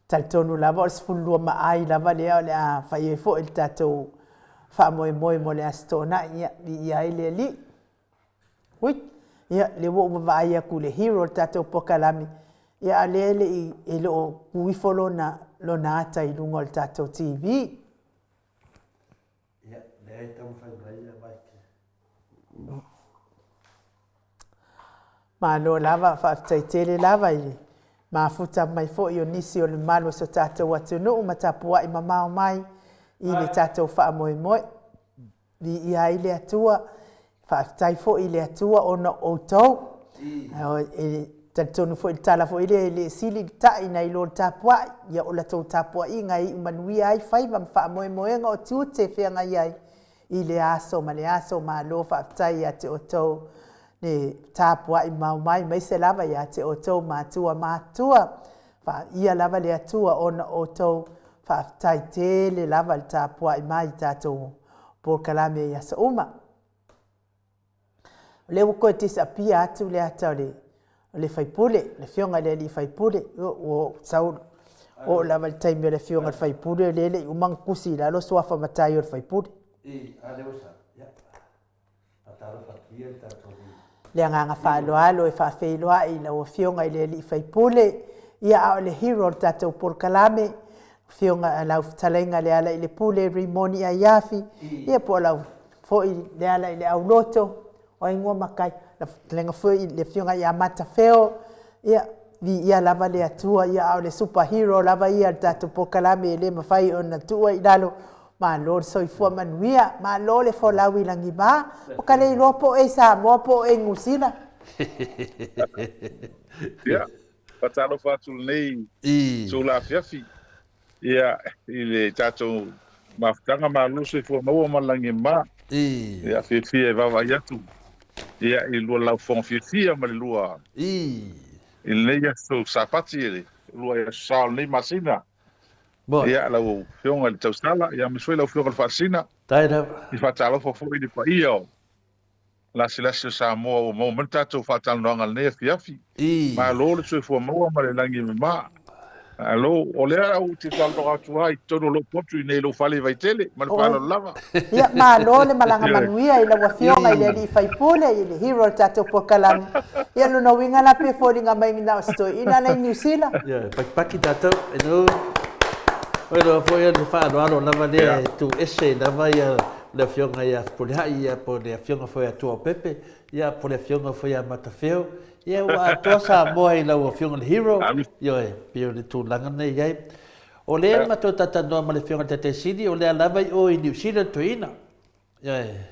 talitonu lava o le 12 ma ai lava lea o le a fai ai foi le tatou faamoemoe mo le Aso Toonai, ia, viia ai le Alii. Ui, ia, lea ua ou vaavaai atu i le hero o le tatou polokalame, ia a o lea e le i, e le o tu ifo lona, lona ata i luga o le tatou TV. Ia, lea e taumafai mai ia Mike. Malo lava, faafetai tele lava i le mafuta mai foi o nisi o le mamalu o so tatou atunuu ma tapuai mamao mai i le tatou faamoemoe. Viia ai le Atua. Faafetai foi i le Atua ona o outou. E talitonu foi i le tala foi lea, e le sili le ta'i nai lo le tapuai. Ia o la tou tapuaiga e iu manuia ai faiva ma faamoemoega o tiute e feagai ai i lea aso ma lea aso. Malo faafetai ia te outou le tapuai mamao mai, aemaise lava ia te outou matua matutua. Faia lava le Atua ona o outou. Faafetai tele lava le tapuai mai i tatou polokalame i aso uma. O lea ua toe disappear atu le ata o le o le faipule, le afioga i le alii faipule. Ua sau oo lava i le taimi o le afioga i le faipule, o lea e le i uma ona tusi i lalo suafa matai o le faipule. Le agaga faaaloalo e faafeiloai i lau Afioga i le alii faipule, ia a o le hero o le tatou polokalame, Afioga lau fetalaiga Lealailepule Rimoni Aiafi, ia po o lau foi Lealaileauloto, o ai goa makai, lau fetalaiga foi le Afioga ia Matafeo, ia viia lava le Atua, ia a o le super hero lava ia o le tatou polokalame e le mafai ona tuua i lalo. Malo le soifua manuia, malo le folau i lagima. Ua ka le iloa po o e i Samoa po o e i Niu Sila. Ia, faatalofa atu lenei itula afiafi ia, i le tatou mafutaga, malo le soifua maua ma le lagima. Ia, fiafia e vaavaai atu ia, i lua laufofoga fiafia ma le lua i lenei aso Sapati, le lua aso sa o lenei masina. Ia, lau Afioga i le Tausala, ia aemaise foi lau Afioga i le Faasina. I faatalofa foi i le paia o lasilasi o Samoa ua maua mai le tatou faatalanoaga i lenei afiafi. Malo le soifua maua ma le lagi e mama. Malo, o lea ou te talanoa atu lava i totonu o lou potu i inei i lou fale i Vaitele, ma le faaaloalo lava. Ia, malo le malaga manuia i lau Afioga i le alii faipule, i le hero o le tatou polokalame. Ia, lona uiga la pe foliga mai na o se toeaina la i Niu Sila. Ia, e pakipaki tatou, e no. Oi loa foi o le faaaloalo lava lea e tu ese lava ia le Afioga ia Fepuleai, ia po o le Afioga foi ia Tuaopepe, ia po o le Afioga foi ia Matafeo. Ia ua atoa Samoa i lau Afioga i le hero. Ioe, pei o le tulaga lena e i ai. O lea matou talatalanoa ma le Afioga i le Taitai Sili, o lea lava i o i Niu Sila le toeaina. Ioe.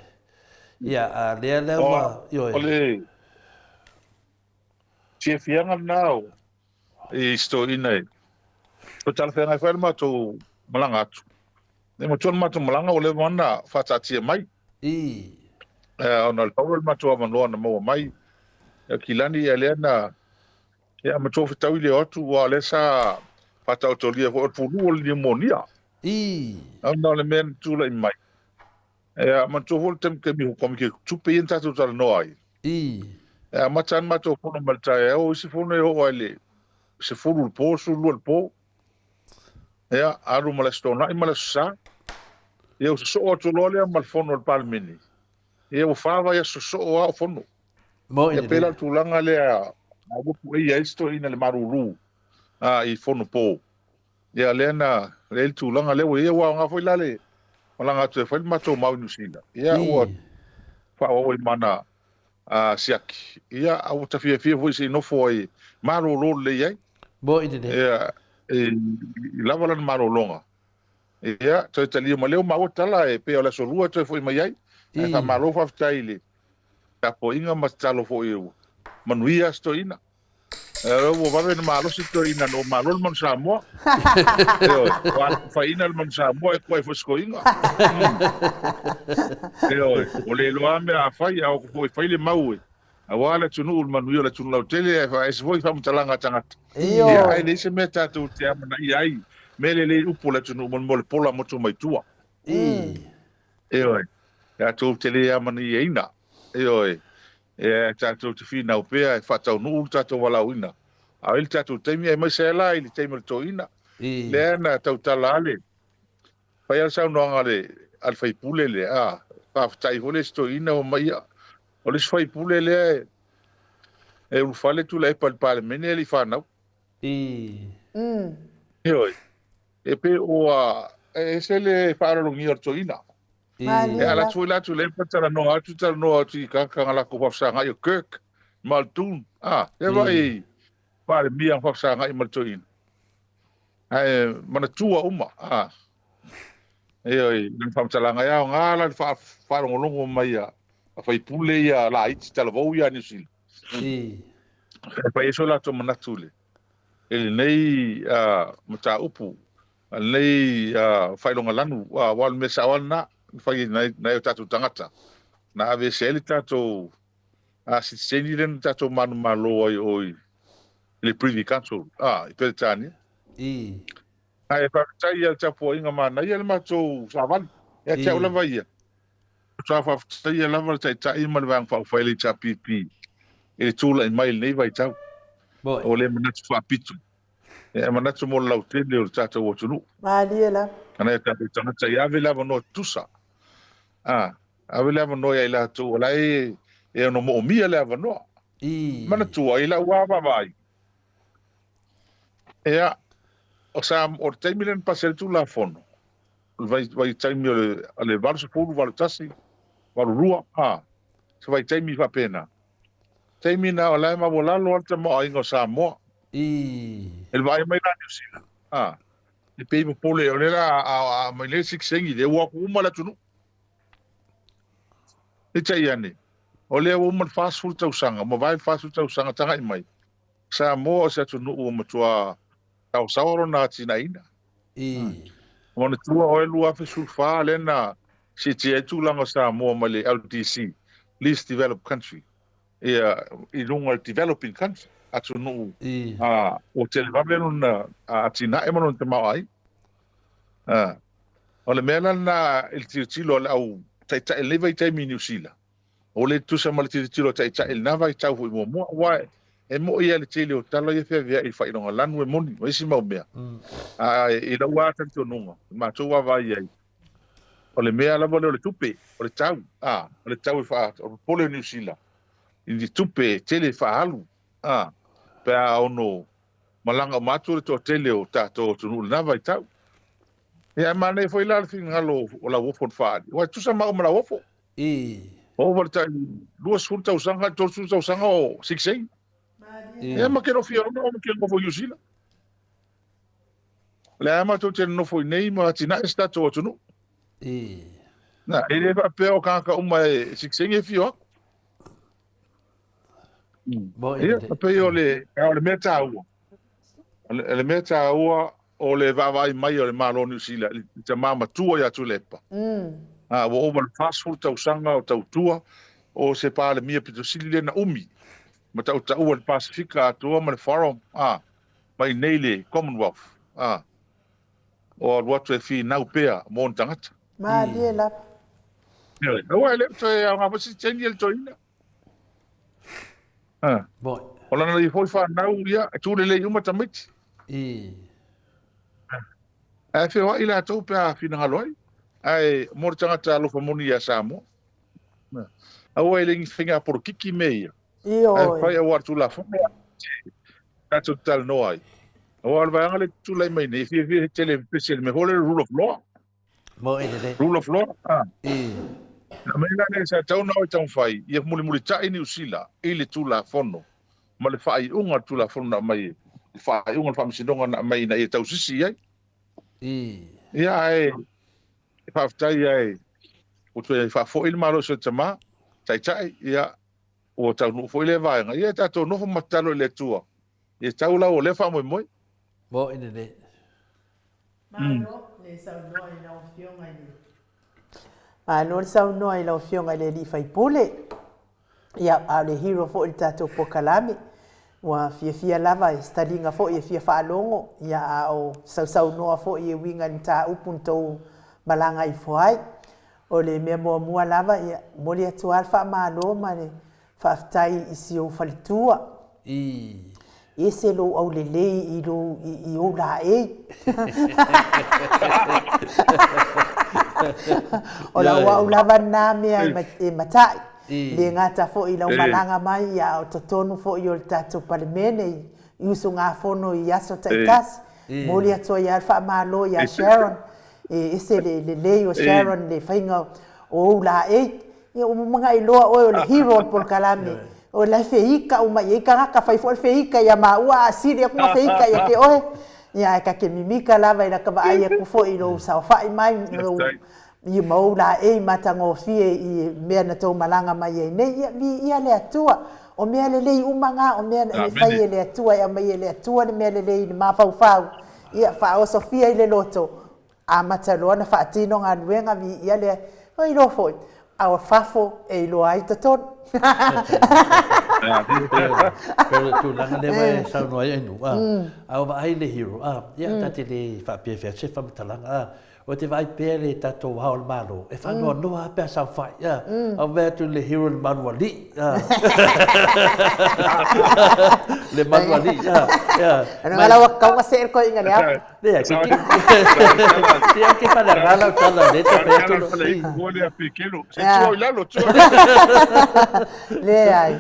Ia, a lea lea ua, ioe. O le fiafiaga lena o i si toeaina e toe talafeagai foi le matou malaga atu. E matua le matou malaga ua leva ona faataatia mai. Ona o le pau lea o le matou avanoa na maua mai. Kilani ia lea na ia matua fetaui le o atu aua o lea sa faataotolia foi o le puluu o le niumonia. Ona o le mea na tulai mai. Ia, manatua foi le taimi taimi o komiti tupe ia na tatou talanoa ai. I. E amata lava le matou fono mai le taeao, o isi fono e oo lava i le 10 i le po, 12 i le po. Ia, alu ma le Aso Toonai ma le Aso Sa. Ia, ua sosoo atu loa lea ma le fono a le Palemene. Ia, ua fa vaiaso sosoo lava o fono. Moni Ia, pei la o lelei. le tulaga lea a ua pueia ai si toeaina i le malulu a, i fono po. Ia lea na lea i le tulaga lea ua i ai, ua aoga foi la le malaga atu e fai le matou mau i Niu Sila. Ia ua faaauau ai ma ana siaki. Ia a ua ta fiafia foi se i nofo ai malolo lelei ai. Moi lelei. Ia i lava lana malologa. Ia toe talia ma lea ua maua tala e pei o le aso lua e toe foi mai ai. Ae faamalo faafetai i le tapuaiga ma tatalo foi ua manuia si toeaina. Ua vave ona malosi toeaina na ua malo le manu Samoa. Ioe, ua faiina le manu Samoa e kuai foi si toeaina. Ioe, ua le iloa lava mea a fai, a o foi fai le mau e aua le atunuu, le manuia o le atunuu lautele, ae faaese foi faamatalaga a tagata. Ia, ae leai se mea tatou te amanaia ai, mea lelei upu o le atunuu mo le pola motu mai tua. Ioe, tatou te le amanaiaina. Ioe, e tatou te finau pea e faataunuu le tatou valaauina. A o i le tatou taimi, aemaise ai la i le taimi o le toeaina, lea na tautala lava le, fai lava le saunoaga a le, a le faipule lea, a, faafetai foi le isi toeaina ua mai, ia, o le isi faipule lea e, e ulufale Tuilaepa i le Palemene e le i fanau. Ioe, e pei ua ese le faaaloalogia o le toeaina. E ala atu foi la Tuilaepa talanoa atu, talanoa atu i tagata na latou faafesagai o Kirk, Muldoon, a, e vaai Palemia na faafesagai ma le toeaina. Ae manatua uma, a, ioe, lana faamatalaga e aoga la le faalogologo mai a faipule ia laiti talavou ia a Niu Sila. E fai ai so latou manatu i lenei mataupu, lenei faailogalanu, aua o le mea sao lava lena, na fai e nai o tatou tagata, na aveese ai le tatou sitiseni lea na tatou manumalo ai o i le Privy Council i Peretania. Ae faafetai i le tapuaiga manaia le matou savali, ia te au lava ia. Sa faafetaia lava le Taitai ma le Vaega Faaupufai a le HRPP i le tulai mai i lenei vaitau. O le manatu faapito, e manatu mo le lautele o le tatou atunuu. Malie lava. A nai o tatou tagata ia ave le avanoa tutusa. A, ave le avanoa ia i latou o la e e ono moomia le avanoa. Manatua i lau lava vaavaai, ia, o sa, o le taimi lea na pasi ai le Tulafono, le vaitaimi o le 80, 81, 82, a, se vaitaimi faapena. Taimi na o la e maualalo lava le tamaoaiga o Samoa. I le vaai mai la Niu Sila, a, e pei popole o lea la a mai nei le sikiseigi lea ua atu uma le atunuu. Peitai ane, o lea ua uma le 40 tausaga, ua mavae le 40 tausaga tagai mai, Samoa o se atunuu ua matua saosaoa lona atinaeina. Manatua oe 2014 lea na siitia ai tulaga o Samoa mai le LDC, Least Developed Country, ia i luga o le Developing Country, atunuu ua televave lona atinae ma lona tamaoaiga. O le mea la lena i le tilotilo a le au taitai i lenei vaitaimi i Niu Sila, Ua le tutusa ma le tilotilo a Taitai i lena vaitau foi muamua, aua e moni lava le tele o tala ia feaveai i le faailoga lanu e moni ma isi mau mea. A i lou lava talitonuga, i le matou vaavaai i ai, o le mea lava lea o le tupe, o le tau, a, o le tau e faa, o le popole o Niu Sila i ni tupe e tele e faaalu, a, pe a ono malaga uma atu le toatele o tatou atunuu i lena vaitau. Ia, ae manaia foi la le finagalo o Lauofo na faaali, aua e tutusa maua ma Lauofo. Ova le tai 20 tausaga, 30 tausaga o sikiseina. Ia ma ke nofo ona o ke nofo i Niu Sila. O le a matou te nonofo i nei ma atinae se tatou atunuu. Na, e le faapea o kānaka uma e sikiseina e fio aku. Ia, pei o le, o le mea taua. O le mea taua o le vaavaai mai o le Malo o Niu Sila i le tama matua ia Tuilaepa. Ua ova i le 40 tausaga o tautua o se Palemia pito sili lea na umi ma tautaua i le Pasefika atoa ma le Forum, mai nei le Commonwealth, o alu atu e finau pea mo ona tagata. Malie lava. Ioe, aua e le o toe aoga foi se change a le toeaina. Ah. Moi. O lana ia foi whanau, ia, e tūlelei uma tamaiti. I. Ae feoai latou pe a finagalo ai. Ae mo le tagata alofa moni ia Samoa. Aua e le ni faiga polokiki mea ia. Ioe. Ae fai aua le Tulafono tatou te talanoa ai. Aua o le vaega lea e tulai mai nei, e fiafia tele e pepesi i le mea foi lea o le rule of law. Mo e lelei. Rule of law. Ah. I. Na mea la lea sa tatau ona o e taumafai ia mulimulitai Niu Sila i le Tulafono ma le faaiuga o le Tulafono na aumai, le faaiuga o le Faamasinoga na aumai ina ia tausisi i ai. I. Ia, ae faafetai ae ua toe faafoi le malosi o le tama, Taitai, ia, ua taunuu foi lea vaega. Ia, tatou nofo ma tatalo i le Atua ia tau lau o lea faamoemoe. Mo e lelei. Malo le saunoa i lau Afioga i le Malo le saunoa i lau Afioga i le Alii Faipule. Ia, a o le hero foi i le tatou polokalame. Ua fiafia lava e se taliga foi e fia faalogo, ia, a o sausaunoa foi e uiga i le mataupu na tou malaga ifo ai. O le mea muamua lava, ia, momoli atu lava le faamalo ma le Faafetai i si ou faletua. I. Ese lou aulelei i lou i ou laei. O lau au lava lena mea e matai. Le gata foi i lau malaga mai ia a o totonu foi o le tatou Palemene i usugafono i aso taitasi. Momoli atu ai lava le faamalo ia Sharon. E ese le lelei o Sharon i le faiga o ou laei. Ia ua mamagai loa oe o le hero o le polokalame. O la e feika uma i ai tagata, fai foi le feika ia maua a sili aku ma feika ia te oe. Ia ae ta te mimika lava i lata vaai atu foi i lou saofai mai ma lou i ma ou laei matagofie i mea na tou malaga mai ai nei. Ia viia le Atua. O mea lelei uma na, o mea e fai e le Atua, e aumai e le Atua le mea lelei i le mafaufau. Ia faaosofia i le loto, Amata loa ona faatino galuega viia lea, ua iloa foi, a o fafo e iloa ai totonu. Pei o le tulaga lea ua e saunoa ai Ainu, a, a ua vaai le hero, a, ia ta te le faapea fea se faamatalaga, a, ua te vaai pea le tatou ao o le Malo, e faanoanoa lava pe a saofai, a, a ua vaai atu le hero i le malu alii, a, le malu alii, a, ia. Ano la ua kau ma se ko inga lea. Lea, ke ke Ia ke whare ngā lau tala le te whai atu lo. Ua lea pikelo. Se tua i lalo, tua. Leai,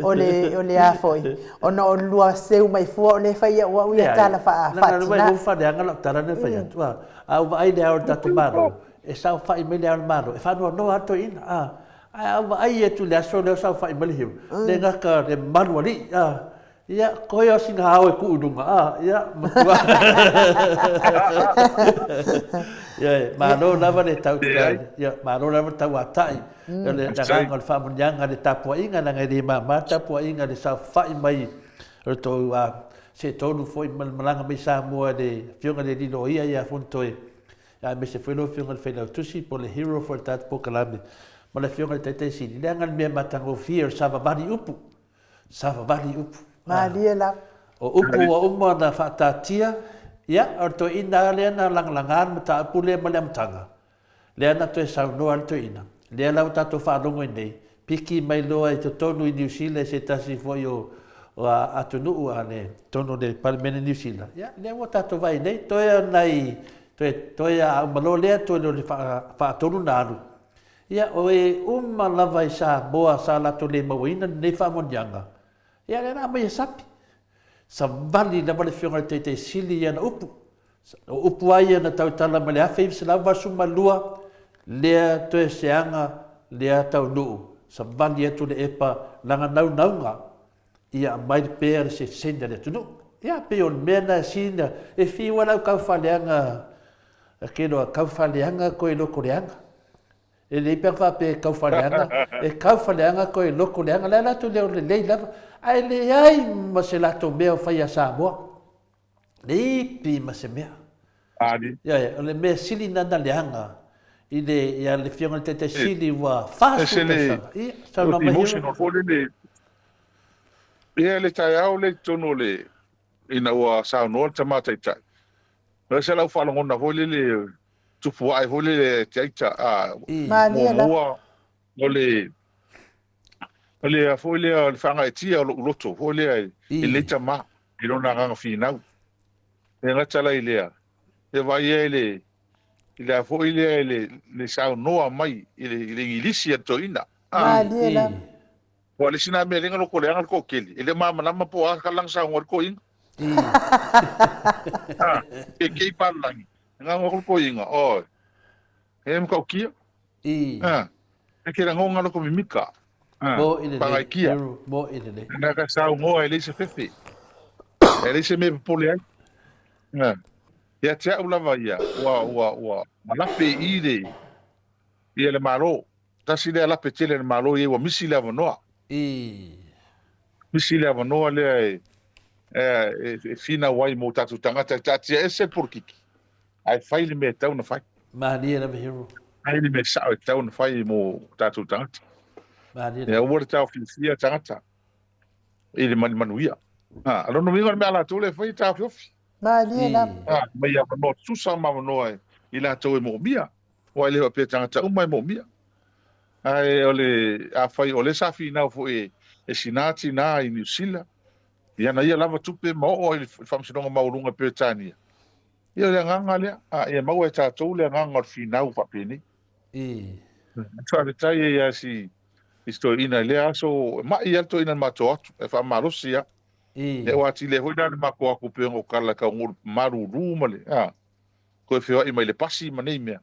o le, o le a foi. Ona o lua seu mai fua o le whai ia ua uia tala wha whaatina. Nā rua whare anga lau tala ne whai atu. A ua ai le ao le tatou Malo, e saofai mai le ao le Malo, e whaanoanoa atu ina. A, a ua ai atu le aso lea o saofai mai le hiu. Le ngaka le malu alii. A, Ia, koe o sina ao e kuu i lunga, a, ia, matua. Ia, e, malo lava le tau, ia, malo lava le tauatai, o le agaga o le faamanuiaga, le tapuaiga, leaga e le mama le tapuaiga, le saofai mai o le tou, a, se tonu foi ma le malaga mai Samoa i le Afioga i le Alii Loia ia Fonotoe, ia, aemaise foi lau Afioga i le Failautusi po o le hero foi o le tatou polokalame, ma le Afioga i le Taitai Sili, leaga le mea matagofie o le savavali upu. Savavali upu. Malie lava. O upu ua uma ona faataatia, ia, o le toeaina lava lea na lagalaga le mataupu lea mai le amataga, lea na toe saunoa ai le toeaina. Lea la ua tatou faalogo ai nei, piki mai loa i totonu i Niu Sila i se tasi foi o atunuu a le totonu o le Palemene Niu Sila, ia, lea ua tatou vaai nei, toe o nai, toe, toe a uma loa lea, toe o le faatolu na alu, Ia, o e uma lava i Samoa sa latou le mauaina lenei faamanuiaga, ia lea la aumai e sapi. Savali lava le Afioga i le Taitai Sili i ana upu. O upu lava ia na tautala mai le 1982, lea toe seaga, lea taunuu, savali atu le epa lana naunauga ia aumai pea le seleseni a le atunuu. Ia, pei o le mea lena e sili ona, e fiu lava le au kaufaaleaga Kelo a kauwhaleanga koe loko leanga. E lelei pe ana faapea e kauwhaleanga, e kauwhaleanga koe loko leanga. Le a latou leo lelei lava, ae leai ma se latou mea o fai ia Samoa. Leipi ma se mea. Ali. Ia, ia, o le mea sili na na leaga i le, ia le Afioga i le Taitai Sili ua 40 tausaga. Ia, saunoa mai Hero. Emotional foi lele. Ia, le taeao lea i totonu o le, ina ua saunoa le Tama Taitai. O se lau faalogona foi lele tupu ae foi lele te aita, a, Malie lava. muamua o le, o le a foi lea o le faagaeetia o lou loto foi lea i lenei tama, i lona agaga finau. E gata la i lea, e vaai ai i le, i le a foi lea i le, le saunoa mai i le, i le Igilisi a le toeaina. A. Malie lava. Aua o le isi lena mea e le loko leaga le toatele, e le o malamalama po o a lana saunoa i le toeaina. A, e kei palagi, e gago atu le toeaina, oi, e matautia. A, e ke lagoga loko mimika. A, pagaikia. Na ka saunoa e leai se fefe. E leai se mea e popole ai. A, ia te au lava ia, ua, ua, ua malape i i le, ia le Malo. Tasi lea lape tele a le Malo ia ua misi le avanoa. Misi le avanoa lea e, e, e finau ai mo tatou tagata e taatia ese le polokiki, ae fai le mea e tatau ona fai. Malie lava Hero. Fai le mea sao e tatau ona fai mo tatou tagata. Malie lava. Aua le taofiofia tagata i le manuia. Ha, lona uiga o le mea a latou lea e fai e taofiofi. Malie lava. Ha, mai avanoa tutusa ma avanoa i latou e moomia. Aua e le faapea tagata uma e moomia. Ae o le, afai o lea sa finau foi e sina tina i Niu Sila, i ana ia lava tupe ma oo ai i le Faamasinoga Maualuga i Peretania, ia o le agaga lea, a ia maua e tatou le agaga o le finau faapenei. Faafetai ai lava si i si toeaina i lea aso, e mai lava le toeaina i le matou atu, e faamalosi lava. Ia ua atili ai foi la le matou atu pei ona ou tala e taunuu i le malulu ma le, a. toe feoai mai le pasi ma nei mea.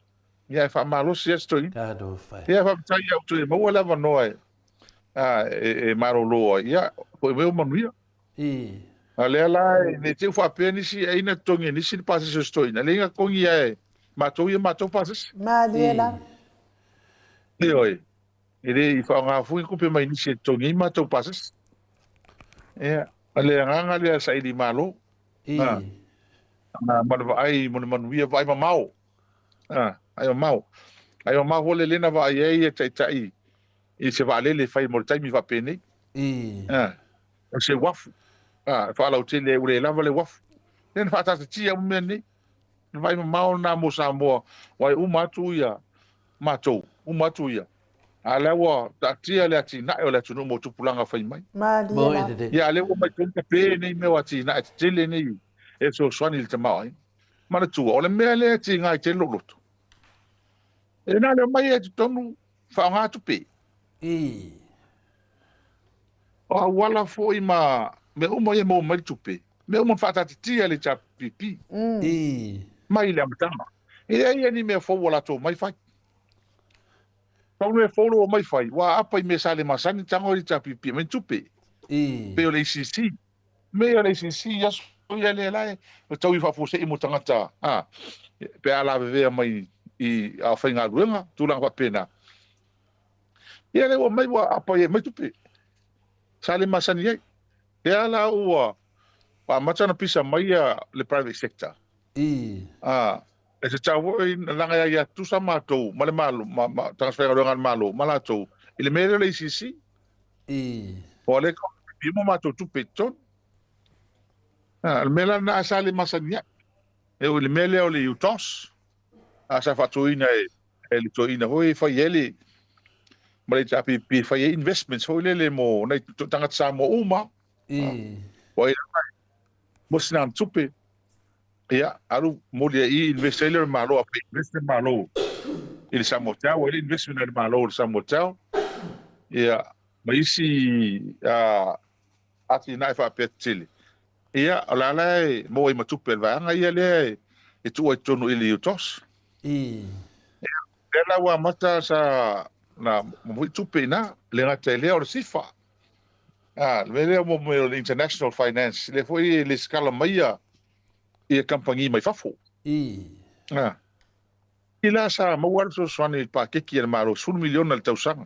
Ia e faamalosi lava si toeaina. Talofa e. Ia faafetai ia outou e maua le avanoa e, a, e, e malolo ai. Ia, foi mai o manuia. A lea la, e ne i te i ua faapea nisi, ai na totogi e nisi le pasese o si toeaina. Leai na totogi lava e matou ia matou pasese. Malie lava. Ioe. E le i faaaoga foi ni tupe mai nisi e totogi ai matou pasese. Ia, o le agaga lea saili malo. Ma le vaai mo le manuia, vaai mamao. Vaai mamao. Vaai mamao foi le lena vaai ai e taitai i se vaalele e fai mo le taimi faapenei. O se uafu. E faalautele ai ua le lava le uafu. Lea na faataatitia uma mea nei. Le vaai mamao lena mo Samoa, aua e uma atu ia matou, uma atu ia. A o lea ua taatia le atinae o le atunuu mo tupulaga fai mai. Malie lava. Ia, a lea ua omai tonu tape nei mea o atinae tetele nei e fesoasoani i le tamaoaiga. Manatua, o le mea lea e tiga ai tele lou loto, e na o le omai i totonu faaaoga tupe. O auala foi ma mea uma ia e maua mai le tupe, mea uma na faataatitia e le HRPP mai le amataga. E leai lava ni mea fou ua latou omai fai. Pau le mea fou lea ua omai fai, ua aapa i mea sa le masani tago e le HRPP e aumai ni tupe. Pei o le ACC. Mea ia o le ACC i aso ia lea la e tau i faafuasei mo tagata a, pe a lavevea mai i a faigaluega, tulaga faapena. Ia lea ua aumai ua aapa ai e aumai tupe. Sa le masani ai. Lea la ua amata ona pisa mai ia le private sector. A, e tatau foi leaga e aia tutusa matou ma le Malo, ma, ma tagata faigaluega a le Malo ma latou i le mea lea o le ACC. Ua le tau uma matou tupe i totonu. A, o le mea la lena sa le masani ai. E oo i le mea lea o le UTOS, a sa faatuina e, e le toeaina foi e fai ai le ma le HRPP e fai ai investments foi lele mo nai tagata Samoa uma. Ua ai mo sina tupe. Ia, alu moli ai i invest ai le Malo, a invest le Malo i le Samoa Tower, ai le investment a le Malo i le Samoa Tower. Ia, ma isi atinae faapea tetele. Ia, o le a la e maua ai ma tupe a le vaega ia lea e tuu ai totonu i le UTOS. Ia, lea la ua amata sa na mamui tupe i ina, le gata i lea o le SIFA. A, le mea lea mo mea o le International Finance, lea foi e lesitala mai ia ia kamupani mai fafo. A, i la sa maua le fesoasoani i le paketi a le Malo, $10 miliona i le tausaga,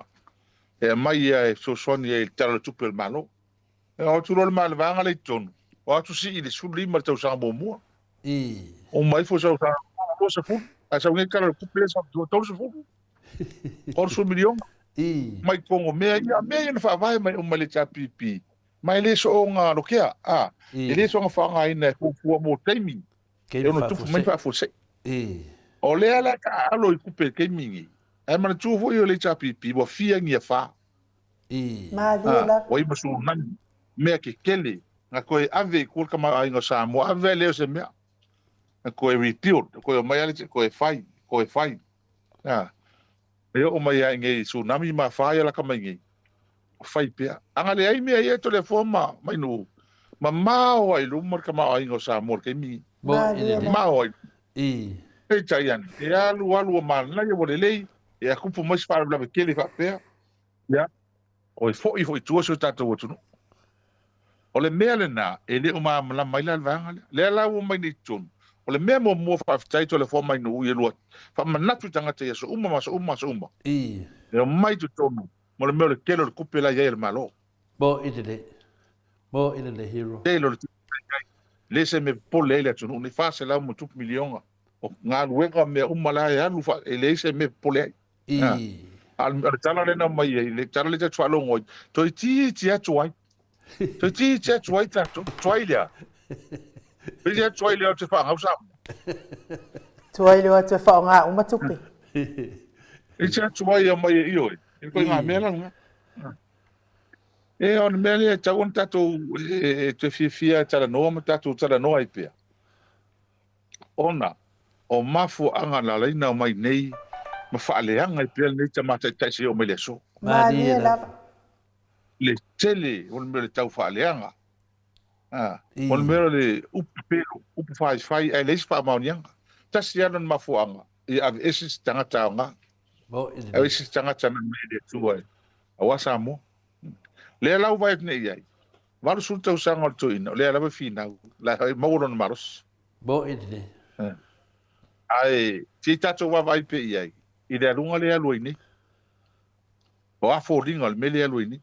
e aumai ia e fesoasoani ai i le Tala o le Tupe a le Malo. E o atu loa le vaega lea i totonu, o atu sii i le 15 i le tausaga muamua. Uma ifo le tausaga 20, ae sau nei le Tala o le Tupe lea sau 30. 30 miliona. Mai totonu o mea ia, mea ia na faavae mai uma i le HRPP, ma e le soona lokea, a, e le soona faaaogaina e fuafua mo taimi e ono tupu mai faafuasei. O lea la e taaalo i tupe i le taimi lenei, ae manatua foi o le HRPP ua fia ni afa. Malie lava. Ua i ma tsunami, mea tetele, na toe ave i tua le tamaoaiga o Samoa, ave a lea o se mea, na toe rebuild, na toe omai lava le toe fai, toe fai. E oo mai lava i nei tsunami ma afa ia laka mai nei, fai pea. A na leai mea ia e Toleafoa ma Mainuu, mamao lava i luma le tamaoaiga o Samoa i le taimi lenei. Mamao lava i luma. Peitai ane, e alu alu ua manaia ua lelei, ia tupu mai se faalavelave tele faapea, ia, toe foi foi i tua si o tatou atunuu. O le mea lena e le o malamalama ai la le vaega lea. Lea la ua omai nei i totonu. O le mea muamua faafetai Toleafoa Mainuu i lua faamanatu i tagata i aso uma ma aso uma aso uma. E omai i totonu mo le mea o le tele o le tupe la e i ai a le Malo. Mo i lelei. Mo i lelei hero. Tele o le tupe la e i ai. Le se mea popole ai le atunuu nei, 400 ma tupu miliona o galuega mea uma la e alu e leai se mea popole ai. A o le tala lea na aumai ai, le tala lea tatou faalogo ai, toeitiiti lava tuai. Toeitiiti lava tuai tatou. Tuai lea. Toeitiiti lava tuai lea o te faagau Samoa. Tuai lea o te faaaoga uma tupe. Toeitiiti lava tuai e aumai e ioe. E koe ngā mea la lena. E, o le mea lea e tatau ona tatou e toe fiafia e talanoa ma tatou talanoa ai pea. Ona o mafuaaga na ala ai ona omai nei ma faaleaga ai pea lenei tama taitai seia oo mai le aso. Malie lava. Le tele o le mea o le tau faaleaga. A, o le mea o le upu pelo, upu faifai ae leai se faamaoniaga. Tasi lava lona mafuaaga, ia aveese se tagata aoga. Aveese se tagata na aumai e le Atua aua Samoa. Lea la ua vaai atu nei i ai, 80 tausaga o le toeaina, o lea lava e finau, la e maua lona malosi. Ae se i tatou vaavaai pea i ai i le aluga lea e alu ai nei. O a foliga o le mea lea e alu ai nei.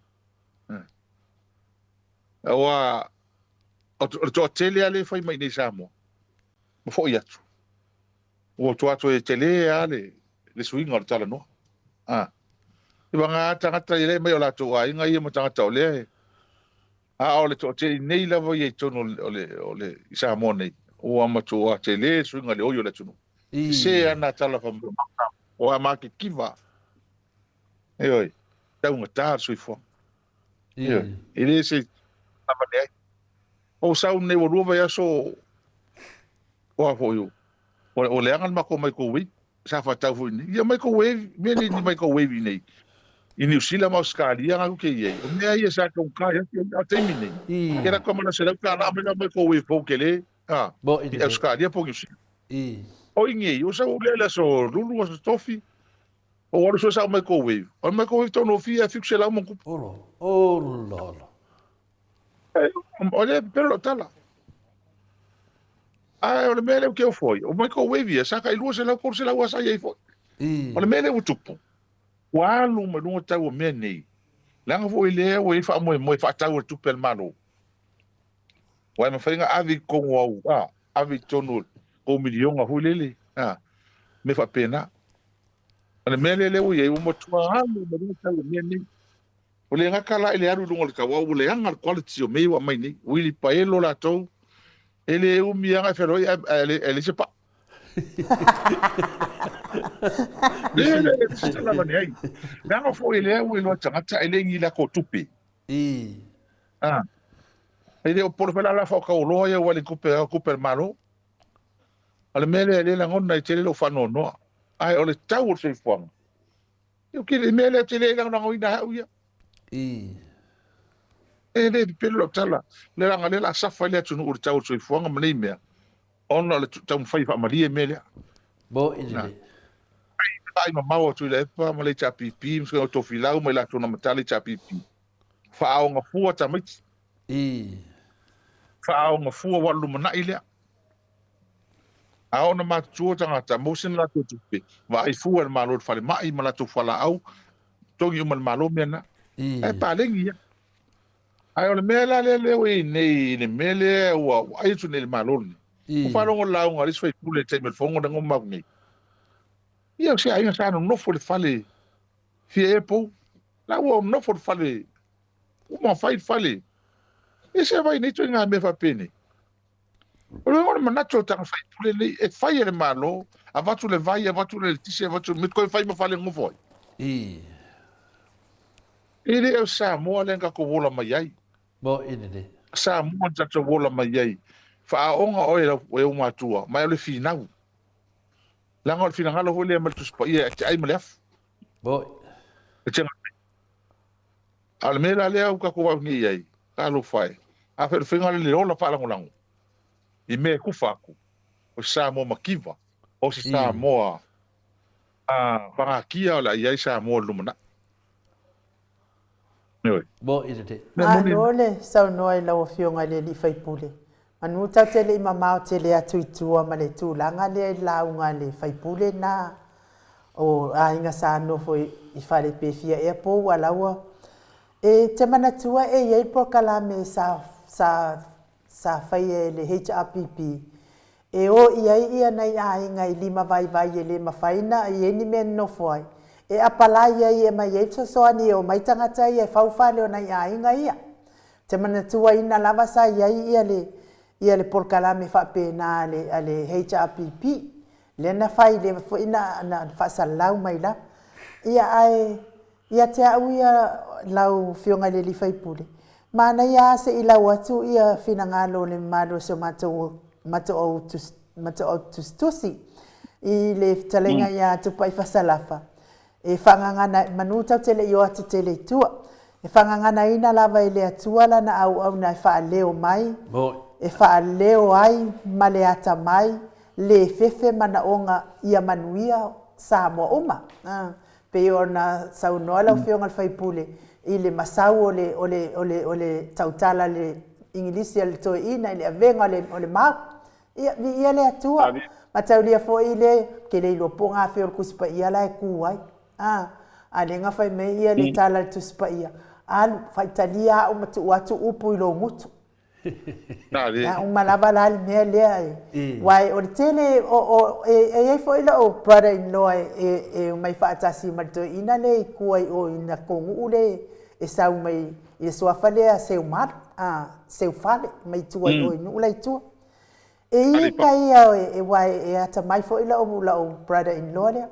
Aua o le toatele lava lea e fai mai nei i Samoa, ma foi atu. Ua tua toe tele lava le suiga o le talanoa. I vagana tagata ia lea e aumai o latou aiga ia ma tagata o lea e A o le toatele nei lava ia i totonu o le, o le, i Samoa nei, ua matua tele le suiga i le oi o le atunuu. Sese ana tala faamoemoe, o a makikiva. Ioe, taugata le soifuaga. Ioe, e le se avane ai. O sau nei ua lua vaiaso o a foi o, o leaga le matou microwave sa faatau foi nei. Ia microwave, mea nei ni microwave i nei. I Niu Sila ma Ausetalia na ke i ai. O mea ia sa taugata ai atu a taimi nei. Ke la ka mana $100 mai la microwave fou tele, a, i Ausetalia po o Niu Sila. O i nei, o sau lea le aso Lulu, aso Tofi, o alu sue sau microwave. O le microwave taugofie a 700 ma tupu. Olo, olo, olo. O lea e pepelo lau tala. Ae o le mea lea ou te ofo ai, o microwave ia, sa tai 200, 300 lava sa i ai foi. O le mea lea ua tupu, ua alu mai luga tau o mea nei, leaga foi lea ua i ai faamoemoe faatau e le tupe a le Malo. Aua e mafai ona ave i totonu o au, a, ave i totonu o kou miliona foi lele, a, mea faapena. O le mea lea lea ua i ai, ua matua alu mai luga tau o mea nei. Ua le gata la i le alu i luga o le tau, a ua leaga le quality o mea ia ua aumai nei. Uilipaelo latou, e le umi lava ona e feloai ae leai se paa. Le, le, le, se tala avane ai. Leaga foi lea ua iloa e tagata e le ni latou tupe. Ah. E le o pole foi la la faatauoloa ia ua le tupe, tupe a le Malo. O le mea lea e le lagona ai tele lou faanoanoa. Ae o le tau o le soifuaga, Ou te le mea lea ou te le lagolagoina ai au ia. E le pepelo lau tala. Le leaga lea o le a safa ai le atunuu i le tau o le soifuaga ma nei mea, ona o le taumafai e faamalie mea lea. Na. Ai mamao atu i le EPA ma le HRPP, ma suiga o Tofilau ma i latou na amata le HRPP. Faaoga fua tamaiti. Faaoga fua aua o le lumanai lea. A oo ina matutua tagata, maua sina latou tupe, vaai fua e le Malo i le falemai ma latou fualaau, totogi uma e le Malo mea na. Ae paleni ia. Ae o le mea la lea lea ua i ai nei i le mea lea ua ai atu nei i le Malo lenei. Ua faalogo le lauga a le isi faipule i le taimi o le fono lea na uma atu nei. Ia o se aiga sa nonofo i le fale fia ea pou. La ua nonofo i le fale, uma fai le fale. E se vai nei ituaiga mea faapenei. O le o le manatu o le tagata faipule lenei, e fai e le Malo, avatu le vai, avatu le eletise, avatu le toe fai ma fale nofo ai. I. E le o Samoa lea na tatou ola mai ai. Mo i lelei. Samoa na tatou ola mai ai. Faaoga oe e ou matua, ma o le finau. Leaga o le finagalo foi lea mai le Tusi Paia e te ai ma le afu. Mo. E te A o le mea la lea ua tatou vaai nei i ai, talofa e, a fai o le faiga lea le ola faalagolago i mea e kufa atu, o se Samoa mativa, o se Samoa pagatia o le a i ai Samoa i le lumanai. Ioe. Mo i lelei. Malo le saunoa i lau Afioga i le Alii Faipule. Manu tatou te le i mamao tele atu i tua ma le tulaga lea i le lauga a le faipule lena o aiga sa nofo i fale pe fia ea pou a laua. E te manatua e i ai le polokalame sa sa sa faia e le HRPP e o i ai ia nai aiga i lima vaivai e le mafai na i ai ni mea e nonofo ai, e apalai ai e aumai ai fesoasoani e omai tagata ia e fau fale o nai aiga ia. Te manatuaina lava sa i ai ia le ia le polokalame faapena a le a le HRPP lea na fai lea foi na na faasalalau mai lava. Ia ae ia te au ia lau Afioga i le alii faipule, manaia lava se i lau atu ia finagalo o le mamalu o si o matou matoau tusitusi i le fetalaiga ia Tupai Fasalafa E faagagana, manu tatou te le i o atu tele i tua. E faagaganaina lava e le Atua lana auauna e faaleo mai, e faaleo ai ma le atamai, le fefe manaoga ia manuia Samoa uma. A, pei ona saunoa lau Afioga i le sui usufono i le masau o le, o le, o le, o le tautala i le Igilisi a le toeaina i le avega o le, o le mau. Ia, viia le Atua. Mataulia foi le, ou te le iloa po o gafea o le Tusi Paia la e tu ai. A, a lea na fai mai ia le tala a le Tusi Paia, Alu, faitalia au ma tuu atu upu i lou gutu. A uma lava la le mea lea e, aua o le tele, o, o, e, e i ai foi lou brother in law e, e, e omai faatasi ma le toeaina lea i tua i o i na Konuu lea e sau mai i le suafa lea Seumalu, a, Seufale, mai tua i o i Nuu la i tua. E ita ia e aua e atamai foi la'u la'u brother in law lea.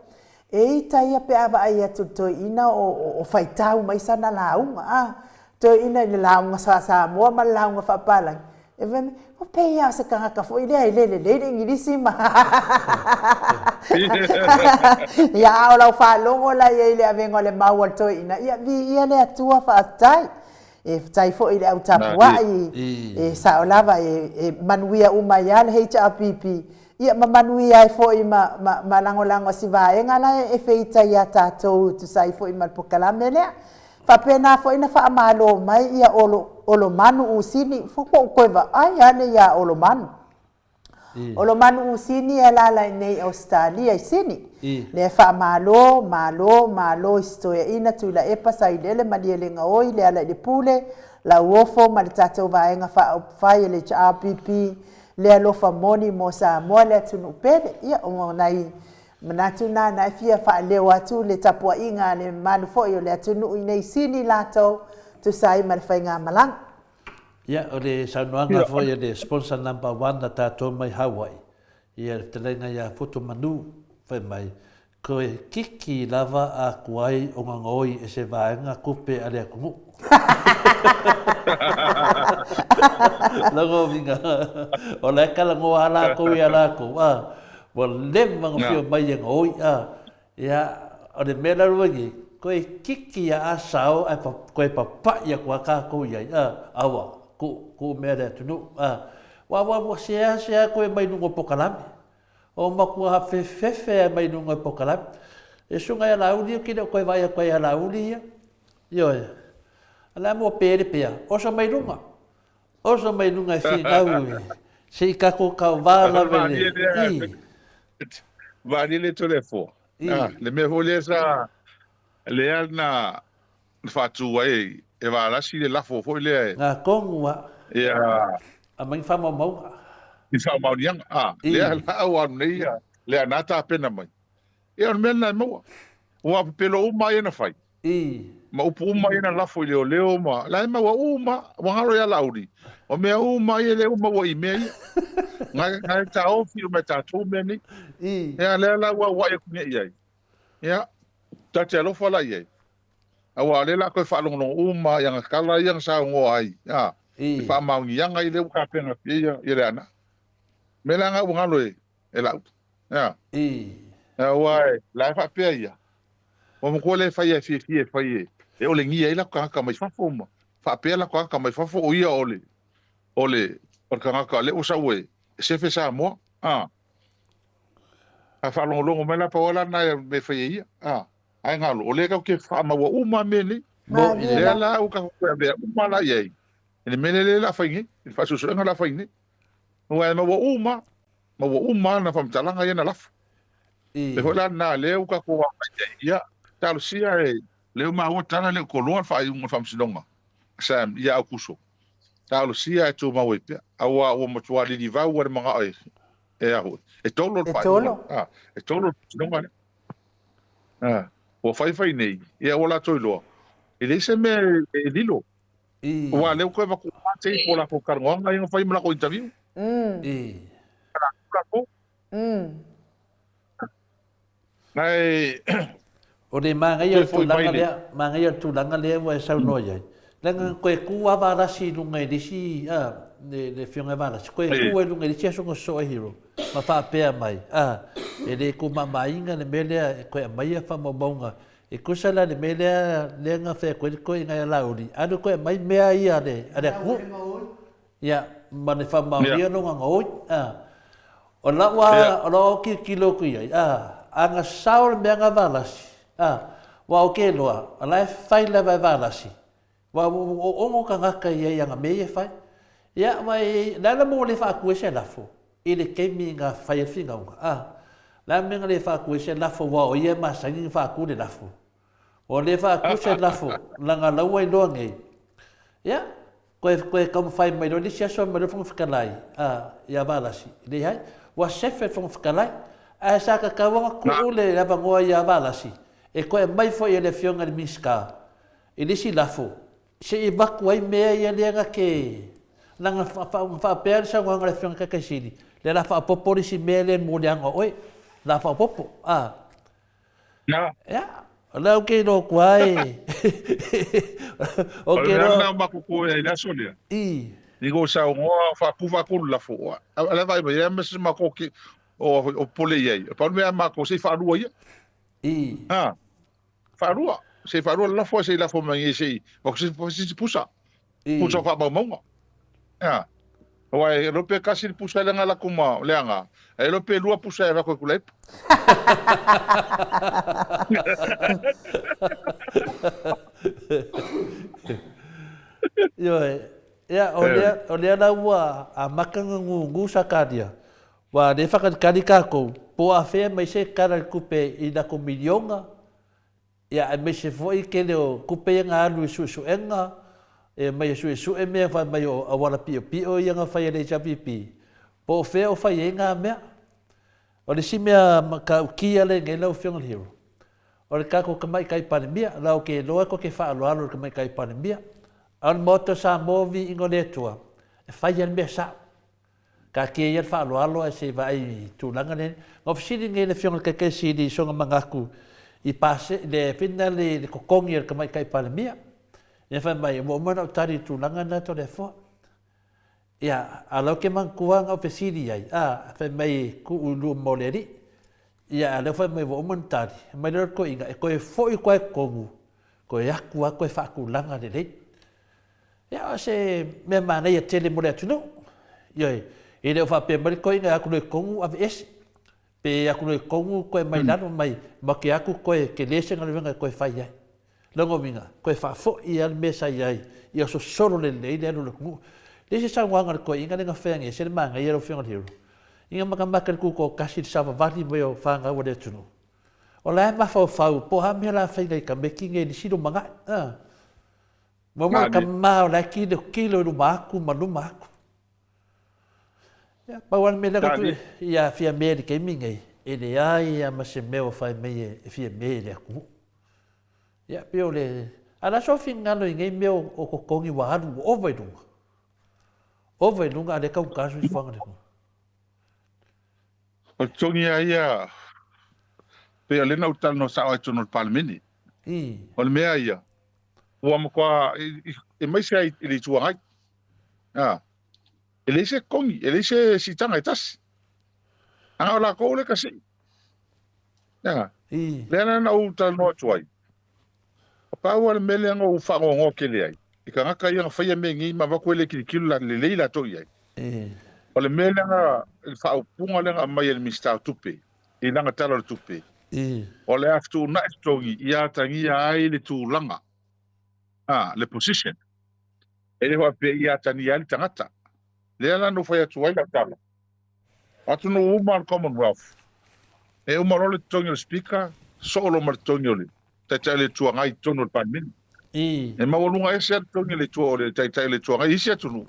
E ita ia pe a vaai atu i le toeaina o faitau mai sana lauga a. Toeaina i le lauga faa-Samoa ma le lauga faa-Papalagi, e fai mai, ua pei lava o se tagata foi lea e le lelei le Igilisi ma Ia a o lau faalogo la i ai i le avega o le mau a le toeaina, ia viia le Atua faafetai. E faafetai foi i le au tapuai, e sao lava e manuia uma ai lava le HRPP, ia ma manuia ai foi ma, ma, ma lagolago a si vaega la e feita ia tatou e tusa ai foi ma le polokalame lea. Faapena foi na faamalo mai ia Olo, Olomanu Usini, ua ou toe vaai ane ia Olomanu. Olomanu Usini e alaala i nei Ausetalia i Sini. Lea e faamalo, malo, malo i si toeaina Tuilaepa Sailele Malielegaoi Lealailepule, Lauofo ma le tatou Vaega Faaupufai e le HRPP le alofa moni mo Samoa le atunuu pele. Ia, o nai manatu na na e fia faaleo atu le tapuaiga a le mamalu foi o le atunuu i nei Sini latou tusa ai ma le faigamalaga. Ia, o le saunoaga foi a le sponsor number one a tatou mai Hawaii, ia le fetalaiga ia Foto Manu, fai mai, Toe kiki lava a kuai o gagaoi e se vaega tupe a le atunuu. Lona uiga, o la e talanoa lava latou ia latou, a, ua leva ona fia omai e gaoi, a. Ia, o le mea la ua i ai, toe kiki a sao ae toe papai atu lava tatou i ai, a, aua, tuu, tuu mea a le atunuu, a. Aua ua seasea toe mai luga o polokalame. O matua fefefe mai luga o polokalame. E susuga ia Laauli, ou te le o toe vaai atu ai ia Laauli ia. Ioe. A le a mua pe le pea, oso mai luga. Oso mai luga e finau se i tatou tauva lava i le... I. Malie le Toleafoa. I. Le mea foi lea sa lea na faatu ai e Valasi le lafo foi lea e. Na tonu a. Ia. Aumai ni faamaumauga. Ni faamaoniaga. A, lea la ua alu nei ia Leaana tapena mai. Ia o le mea lena e maua. Ua pepelo uma ia na fai. I. Ma upu uma ia na lafo i leoleo ma la e maua uma, ua galo ia Laauli. O mea uma ia lea ua maua i mea ia. Ngai taofi uma e tatou mea nei. Ia, lea la ua auai atu nei i ai. Ia, ta te alofa la i ai. Aua o lea la toe faalogologo uma i ana tala ia na saunoa ai, a, i faamaoniaga ia lea ua tapena atu i ai ia Leaana. Mea la na ua galo e, e lau. Ia. Aua e, la e faapea ia, ua matua le fai e fiafia e fai e, e olegia ai latou tagata mai fafo ma faapea latou tagata mai fafo o ia o le, o le, o le tagata lea ua sau e sefe Samoa. A. A faalogologo mai la pau lava la lena mea e fai e ia. A. Ae galo, o lea tatou te faamaua uma mea nei. Lea la ua tatou toe avea uma la i ai i le mea lea o le a fai nei, i le faasuesuega o le a fai nei. Aua e maua uma, maua uma ana faamatalaga ia na lafo. E foi la lena lea ua tatou agai i ai, ia, talosia e, lea ua maua tala lea ua toloa le faaiuga o le Faamasinoga, Sam, ia Aukuso. Talosia e tumau ai pea, aua ua matua lilivau lava le manao e, e a foi, e tolo le faaiuga, a, e tolo le Faamasinoga lea. A, ua fai fai nei, ia ua latou iloa, e leai se mea e lilo. Aua o lea ua toe avatu uma tape o latou talanoaga ia na fai ma latou interview. Latou. Ae O le manaia o le tulaga lea, manaia o le tulaga lea ua e saunoa i ai, leaga na toe tu lava Valasi i luga i le isi, a, le Afioga ia Valasi, toe tu ai i luga i le isi aso na sosoo ai Hero, ma faapea mai, a, e le tumamaina le mea lea e toe aumaia faamaumauga, e tusa la i le mea lea, lea na fai atu ai le toeaina ia Laauli, alu toe aumai mea ia a le, a le atunuu. Ia, ma le faamaonia lona gaoi, a. O lau a, o lau tilotilo atu i ai, a, a na sao le mea na Valasi, a, aua ou te iloa, o la e fai lava e Valasi, aua ua ono tagata i ai i ana mea ia e fai. Ia, aua e, o le a le mea ua le faatu ai se lafo i le taimi na fai ai le finauga, a? O le a le mea na le faatu ai se lafo aua o ia e masani ona faatu le lafo. Ua le faatu se lafo, leaga la ua iloa nei. Ia, Toe, toe taumafai mai loa le isi aso mai loa le Fofoga Fetalai, a, ia Valasi, leai, ua sefe le Fofoga Fetalai, ae sa tatau ona tuu le avanoa ia Valasi e toe aumai foi e le Afioga i le Minisita i le isi lafo, se i avatu ai mea ia lea na te, leaga na faapea le saunoaga a le Afioga i le Taitai Sili, lea o le a faaopoopo le isi mea lea mo le ana o oe, o le a faaopoopo, a. Na. Ia, o lea ou te iloa atu ai. O le mea lena o matou koe ai i le aso lea. I. Ni ko saunoa faapu faatolu lafo. A le vaai mai, e ma se matou ke o pole i ai. Pau le mea a matou se i faalua ia. I. Ha. Faalua. Se i faalua le lafo se i lafo mai nei se i se se pusa. Pusa o faamaumauga. Ia. Aua e iloa pe tasi le pusa lea na alu atu ma Leaga, ae iloa pe lua pusa e avatu e Tuilaepa. Ioe. Ia, o lea, o lea la ua amata ona gugu Sakaria, ua le faatalitali tatou, po o afea mai se Tala o le Tupe i latou miliona, Ia, aemaise foi tele o tupe ia na alu i suesuega, e omai e suesue mea fai mai o auala piopio ia na fai e le HRPP, po o fea o fai ai na mea. O le isi mea matautia lenei lau Afioga i le Hero, o le tatou Tamaitai Palemia, la ou te iloa tou te faaaloalo i le Tamaitai Palemia, a o le Maota o Samoa viiga o le Atua, e fai lava le mea sao. Taatia ia le faaaloalo ae se i vaai i tulaga nei. Na ou fesili nei i le Afioga i le Taitai Sili i sona manatu i pase, le fina le, le totogi o le Tamaitai Palemia. Ia fai mai, ua uma ona ou tali i le tulaga lena Toleafoa. Ia, a o lea ou te manatua na ou fesili i ai, a, fai mai e tuu i luma o le alii. Ia, a o lea fai mai ua uma ona tali, fai mai lea o le toeaina, e toe foi atu lava i totonu, toe atu lava toe faatulaga lelei. Ia, o se mea manaia tele mo le atunuu. Ioe, e le o faapea mai le toeaina e atu loa i totonu aveese, pe atu loa i totonu toe mai lalo mai make atu toe tele se galuega e toe fai ai. Lona uiga, toe faafoi lava le mea sa i ai ia sosolo lelei le alu o le atunuu. Le isi saunoaga a le toeaina lea na fai ane, e ese le manaia lau Afioga i le Hero, ina matamata i le tutoatasi i le savavali mai o fanau a le atunuu. O la e mafaufau po o a mea la fai nai tamaiti nei i le isi lumanai. Muamua le tama o la e tilotilo i luma atu ma luma atu. Ia, pau lava le mea lea na tu ia Fiame i le taimi nei, e leai lava ma se mea ua fai mai e Fiame i le atunuu. Ia, pei o le... A o le a sou finagalo i nei mea o totogi ua alu ua ova i luga? Ova i luga a o lea e taugata le soifuaga i le atunuu. O le totogi lava ia, pei o lea na ou talanoa sao ai i totonu o le Palemene. O le mea ia, ua matua, aemaise lava i le Itu Agai, a, e leai se totogi, e leai se siitaga e tasi. A o latou lea e kasii. A, lea la na ou talanoa atu ai, pau lava le mea lea na ou faanoanoa tele ai, i tagata ia na faia mea nei ma avatu ai le tilotilo la lelei latou i ai. O le mea lea na, le faaupuga lea na aumai e le Minisita o Tupe i lana Tala o le Tupe, o le a fetuunai totogi ia atagia ai le tulaga, a, le position. E le faapea ia atagia ai le tagata. Lea la na ou fai atu ai lau tala, o atunuu uma o le Commonwealth, e uma loa le totogi o le Speaker, soo loa ma le totogi o le Taitai o le Itu Agai i totonu o le Palemene. E maualuga ese lava le totogi o le Itu o le Taitai o le Itu Agai i isi atunuu.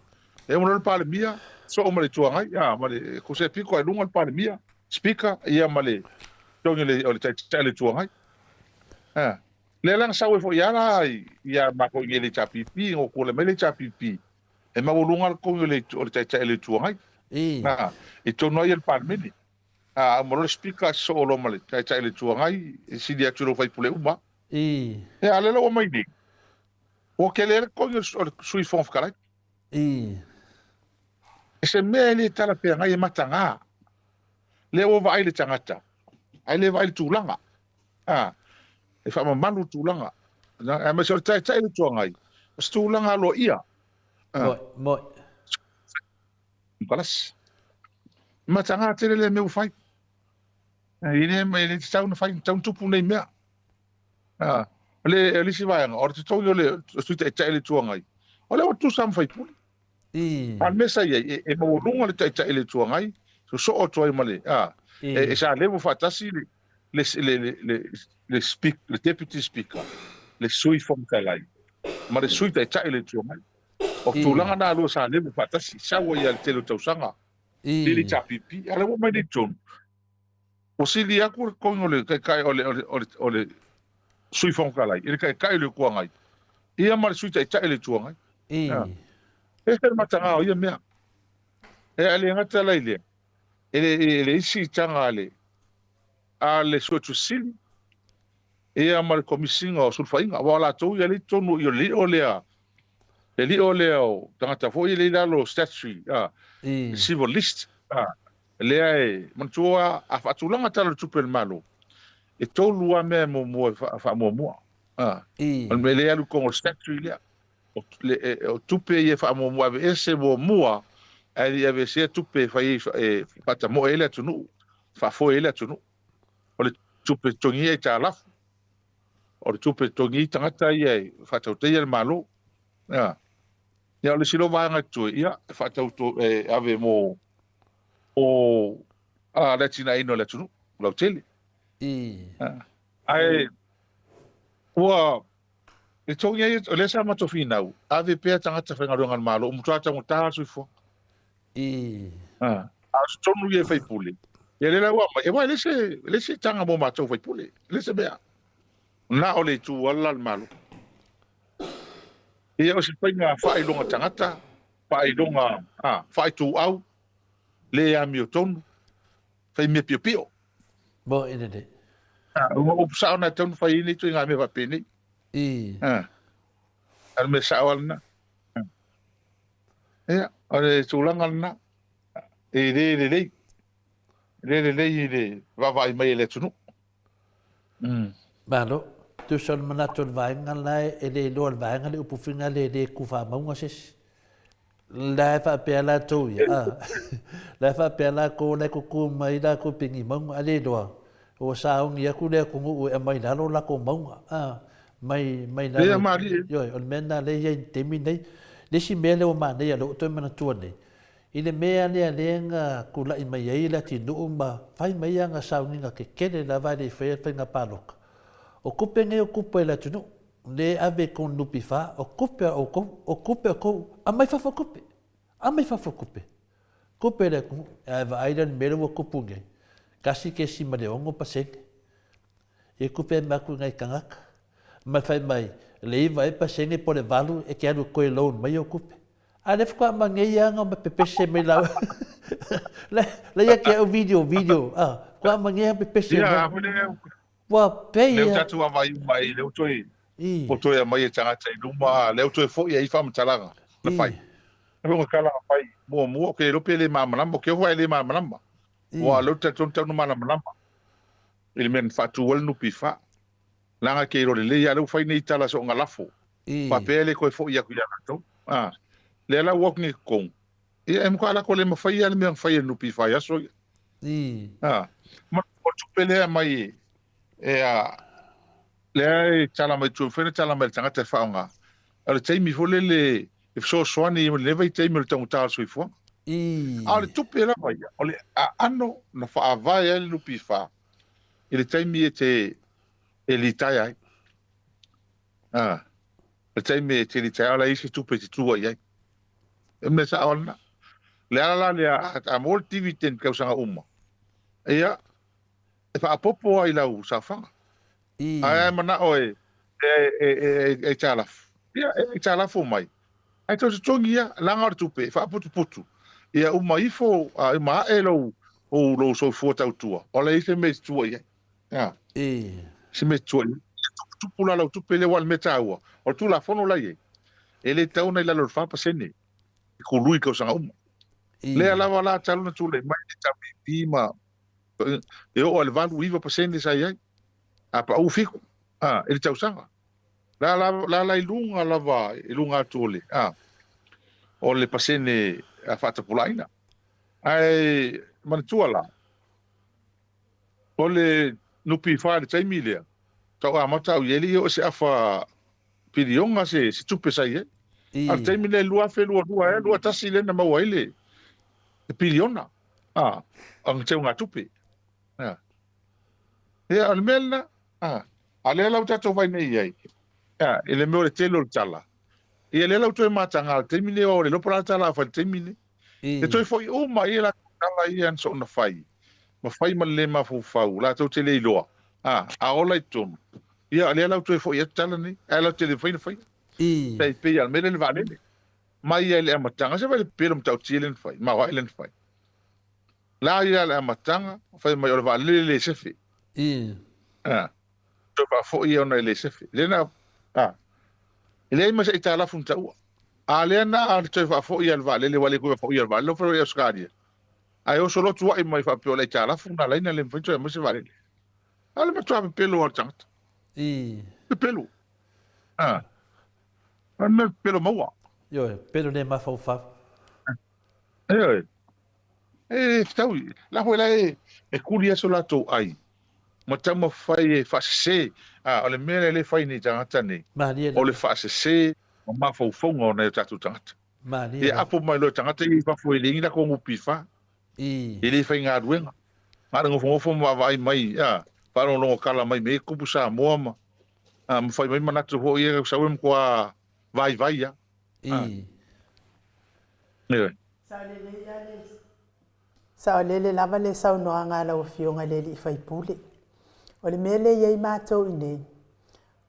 E uma loa le Palemia, soo ma le Itu Agai, a, ma le kuse piko ai luga le Palemia, Speaker, ia ma le totogi o le, o le Taitai o le Itu Agai. A, lea la na sau ai foi lava la ia matou i inei i le HRPP, na ou tulai mai le HRPP, e maualuga le totogi o le, o le Taitai o le Itu Agai. A, i totonu lava ia o le Palemene. A uma loa le Speaker, soo loa ma le Taitai o le Itu Agai, e sili atu i lou faipule uma. Ia, a o lea la ua aumai nei, ua tele ai le totogi o le Sui Fofoga Fetalai. E se mea e le talafeagai e mataga. Lea ua vaai le tagata, ae le vaai le tulaga. A, e faamamalu le tulaga. Aemaise o le Taitai o le Itu Agai, o se tulaga aloaia. Moi, moi. Palasi. Mataga tele lea mea ua fai. E le, e le tatau ona fai, tatau ona tupu nei mea. Ah, o le, o le isi vaega, o le totogi o le Sui Taitai o le Itu Agai, o lea ua tutusa ma faipule. A o le mea sa i ai, e, e maualuga le Taitai o le Itu Agai, sosoo atu ai ma le, ah, e, e sa level faatasi le, le, le, le, le, le, speak, le Deputy Speaker, le Sui Fofoga Fetalai, ma le Sui Taitai o le Itu Agai. O tulaga na lua sa level faatasi, sau ai lava i le tele o tausaga, i le HRPP, a o lea ua aumai nei i totonu, ua sili atu le totogi o le taitai o le, o le, o le, o le Sui Fofoga Fetalai i le Taitai o le Itu Agai, ia ma le Sui Taitai o le Itu Agai. E ese le mataga o ia mea. E a le gata la i lea, e le, e le isi taga a le, a le Suetusi Sili, ia ma le Komisiga o Sulufaiga, aua o latou ia lea i totonu i o le lio lea, le lio lea o tagata foi lea i lalo o statutory, a, civil list, a, lea e manatua a faatulaga Tala o le Tupe a le Malo, e tolu lava mea e muamua e faamuamua, a, o le mea lea e alu i totonu o le statutory lea, o, le, e, o tupe ia e faamuamua aveese muamua, ae le i aveesea tupe e fai ai, e faatamoe ai le atunuu, faafoe ai le atunuu. O le tupe totogi aitalafu, o le tupe totogi tagata ia e faatautaia le Malo. Ia, ia o le isi loa vaega e totoe, ia, e faatau e ave mo o a le atinaeina o le atunuu lautele. Ae ua e totogi ai, o lea sa matou finau, ave pea tagata faigaluega a le Malo, ua matua taugata le soifuaga. A o totonu ia e faipule, ia lea la ua aumai, aua e leai se, e leai se taga mo matou faipule, e leai se mea. Na o le itu ala le Malo. Ia o se faiga faailoga tagata, faailoga, a, faaituau, le amiotonu, fai mea piopio. Mo e lelei. A, ua upu sao na e tatau ona fai ai nei ituaiga mea faapenei. A, o le mea sao lava lena. Ia, o le tulaga lena, e le lelei, e le lelei i le vaavaai mai e le atunuu. Mm. Malo, tusa o le manatu o le vaega la e le iloa e le vaega le upu fina le le ku faamauga se isi. La e faapea latou ia, a, la e faapea lakou la e kuku mai lakou pigi mauga, a le iloa, ua sauni atu le atunuu e aumai i lalo lakou mauga, a, mai, mai lalo. Ia, malie. Ioe, o le mea lena lea e i ai i le taimi lenei. Le isi mea lea ua manaia lea ua ou toe manatua nei, i le mea lea lea na tulai mai ai le atinuu ma fai mai ana sauniga tetele lava e le i faia le faiga palota, o tupe nei o tupe a le atunuu, lea e ave i totonu NPF, o tupe a outou, o tupe a outou, aumai fafo tupe, aumai fafo tupe, tupe a le atunuu. Ae vaai la i le mea lea ua tupu nei, 1.6%, e tupe mai atu i nai tagata, ma fai mai, le 9 ea pasene po o le 8 e te alu e toe loan mai au tupe. A lea faatoa aumai nei lava na pepese mai la la ia te au video video a faatoa aumai nei lava pepese Ia, mai. a foi lea Ua pei lea ua a tatou vaavaai uma ai, lea ua toe i ua toe aumai e tagata i luma, lea ua toe foi ai faamatalaga na i fai. Na foi tala na fai muamua, ou te le iloa pe le malamalama, ou te ofo lava e le malamalama. Aua o i lea ou te talitonu tatau ona malamalama i le mea na faatu ai le NPF. Leaga e te iloa lelei lava, o lea ua fai nei tala soona lafo, i faapea e le toe foi atu ia latou. A, lea la ua o atu nei i totonu, ia e matua latou le mafaia le mea na fai e le NPF i aso ia. I A, ma o le tupe lea e aumai e a, lea e tala mai, toe mafai ona tala mai e le tagata e faaaoga. O le taimi foi lele e fesoasoani i lenei vaitaimi o le taugata o le soifuaga. I A o le tupe lava ia, o le aano na faavae ai le NPF i le taimi e te e litaea ai. A, le taimi e te litaea ai, o la e i ai se tupe e te tua i ai. E mea sao lena. O le ala la lea, a maua le dividend i tausaga uma, ia, e faaopoopo lava i lau saofaga. I Ae a e manao e, e, e, e, e aitalafu, ia, e aitalafu mai. Ae toe totogi ia, leaga o le tupe e faaputuputu. Ia uma ifo, a uma ae lou, lou, lou soifua tautua, o la e i ai se mea e te tua i ai. A, I se mea e te tua i ai. Ia tuputupu la lau tupe lea, aua o le mea taua, o le Tulafono la e i ai, e le tatau ona i lalo o le 4% e kului i tausaga uma. I Lea lava la talu ona tulai mai le WP ma e oo lava i le 8, 9% sa i ai, a pau 7 a, i le tausaga. La la la la i luga lava, i luga atu o le, a, o le pasene faatapulaaina. Ae manatua la, o le NPF i le taimi lea, tau amata au i ai, e le i oo i se afa piliona se, se tupe sa i ai. A o le I taimi lea i 2022 ea, 21 lea na maua ai le, le piliona, a, o le teugatupe. A. Ia, o le mea lena, a, a o lea la ua tatou vaai nei i ai, a, i le mea o le tele o le tala. Ia, lea la ua toe mataga i le taimi lenei, aua ua le iloa po o le a le tala a fai i le taimi lenei. E toe I foi uma i ai latou tala ia na soona fai, ma fai ma le le mafaufau, latou te le iloa, a, a ola i totonu. Ia, o lea la ua toe foi atu tala nei, ae latou te le mafai ona faia. I Tai pei lava o le mea lea i le vaalele. Mai lava i le amataga, se vaai i le pepelo matautia lea na fai, maoae lea na fai. La ia le amataga, fai mai o le vaalele le sefe. I. A, toe faafoi ia ona e le sefe. Lea na, a, e leai ma se aitalafu na taua. A lea na a toe faafoi ia le vaalele, ua le toe faafoi ia le vaalele, fai mai i Ausetalia. Ae oso loa tuai mai faapea o le aitalafu na alaina le mafai ona toe aumai se vaalele. A o le matua pepelo lava o le tagata. I. Pepelo. A, o le mea pepelo maua. Ioe, pepelo le mafaufau. Ioe. E fetaui, la foi la e, e kuli ai so latou ai, ma taumafai e faasese. A, o le mea lea lea e fai nei tagata nei, Malie o le lava. faasese ma mafaufauga o nai o tatou tagata. Malie E lava. apo mai loa e tagata ia i fafo e leai ni latou NPF, I. e le faigaluega. Na o le nofonofo ma vaavaai mai, a, faalogologo tala mai mea ia tupu Samoa ma, a, ma fai mai manatu foi ia, sau e matua vaivai lava. A. I. Ioe. Saolele lava le saunoaga a lau Afioga i le alii faipule. O le mea lea e i ai matou i inei,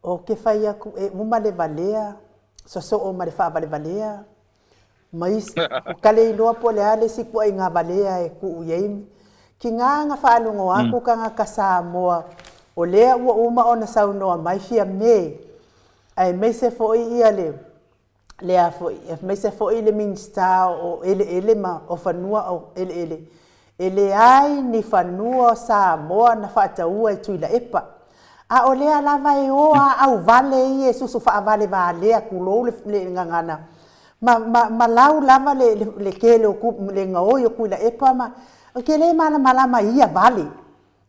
o ke fai atu e uma le valea, sosoo ma le faavalevalea, ma isi, ua ka le iloa po o le a le isi ituaiga valea e tuu i ai. Tiga na faalogo atu tagata Samoa, o lea ua uma ona saunoa mai Fiame, aemaise foi ia le lea foi, aemaise foi le Minisita o Eleele ma o Fanua o Eleele, e leai ni fanua o Samoa na faataua e Tuilaepa. A o lea lava e o a auvale ia e susu faavale valea, tulou le, le gagana, ma, ma, ma lau lava le, le, le tele o tu, le gaoi o Tuilaepa ma, ou te le malamalama i ia vale.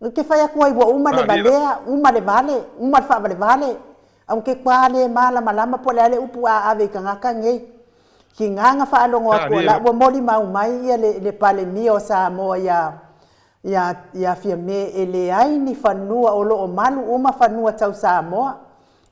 Ou te fai atu ai ua uma le valea, uma le vale, uma le faavalevale, a ou te toa le malamalama po o le a le upu a ave i tagata nei. Tiga na faalogo atu o la ua molimau mai ia le, le Palemia o Samoa ia, ia, ia Fiame e leai ni fanua o lo o malu uma fanua tau Samoa.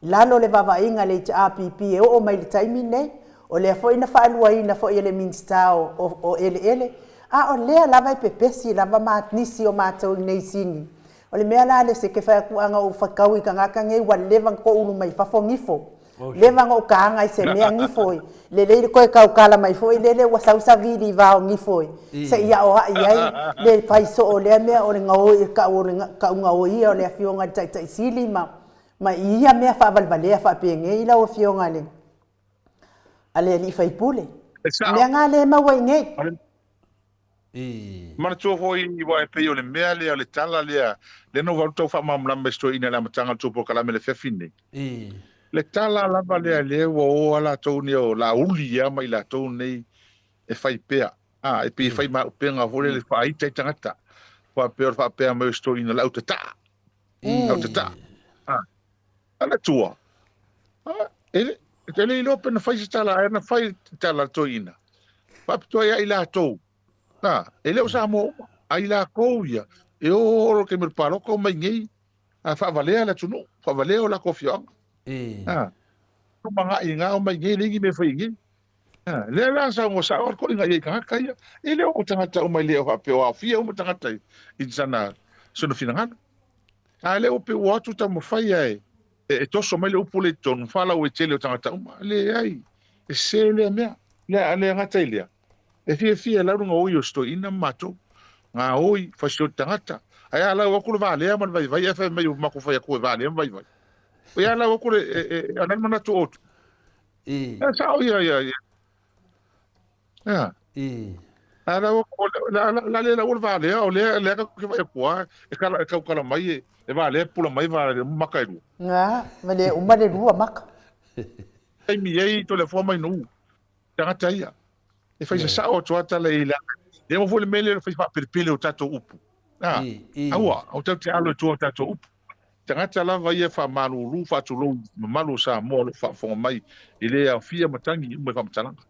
I lalo o le vaavaaiga a le HRPP e oo mai i le taimi lenei, o lea foi na faaluaina foi e le Minisita o, o, o Eleele, a o lea lava e pepesi lava ma nisi o matou i nei sini. O le mea la le se ke fai atu ana ou whakau i tagata nei ua leva na toulu mai fafo gifo. Leva na ou taga i se mea gifo i lelei le toe tautala mai foi lele ua sau savili i va o gifo i se i aoai ai le fai soo o lea mea o le gaoi tau o le taugaoia o le afioga i le Taitai Sili ma ma i ia mea faavalevalea faapenei lau afioga i le a le alii faipule. E sao. Mea na le maua i nei. I. Manatua foi aua e pei o le mea lea o le tala lea, lea na ou valu tau faamalamalama i si toeaina i le amataga o le tou polokalame i le afiafi lenei. I. Le tala lava lea lea ua o a latou nei o Laauli ia ma i latou nei e fai pea. A, e pei e fai maupega foi lele e faaita ai tagata. Faapea o le faapea mai o si toeaina, le au tataa. Au tataa. A, a le tua. A, e le, e le iloa pe na fai se tala, ae na fai le tala a le toeaina. Faapitoa ia i latou. A, e le o Samoa uma. A i latou ia, e o o le taimi o le palota omai nei, a faavalea le atunuu, faavalea o latou afioaga. A, lumanai na omai nei, leai ni mea e fai nei. A, lea la saunoa sao le toeaina i ai i tagata ia. E le o tagata uma e le o faapea o aofia uma tagata i sana, sona finagalo. A lea ua pei ua o atu taumafai ae e toso mai le upu lea i totonu, faalauaitele o tagata uma. Leai, e sese lea mea. Lea, le gata i lea, e fiafia e lau le gaoi o si toeaina ma matou. Gaoi, fasioti tagata. Ae a lau atu le valea ma le vaivai ae fai mai ua matou fai atu e valea ma vaivai. Oi a lau atu le, e, e, e, ana le manatu o outou. I. E sao ia, ia, ia. Ia. I. A lau atu, la, la, la le lau le valea, o lea, lea ka ke vai atu a, e kala, e taukala mai, e, e valea, pula mai valea, maka e lua. Nga, ma le uma le lua maka. Taimi ai Toleafoa mai nuu, tagata ia. E fai sasao atu lava tala i le E uma foi le mea lea o le fai faapelepele o tatou upu. A, aua, aua tatou te alo i tua o tatou upu. Tagata lava ia faamalulu, faatulou i mamalu o Samoa o lo o faafofoga mai i le aofia matagi uma i faamatalaga.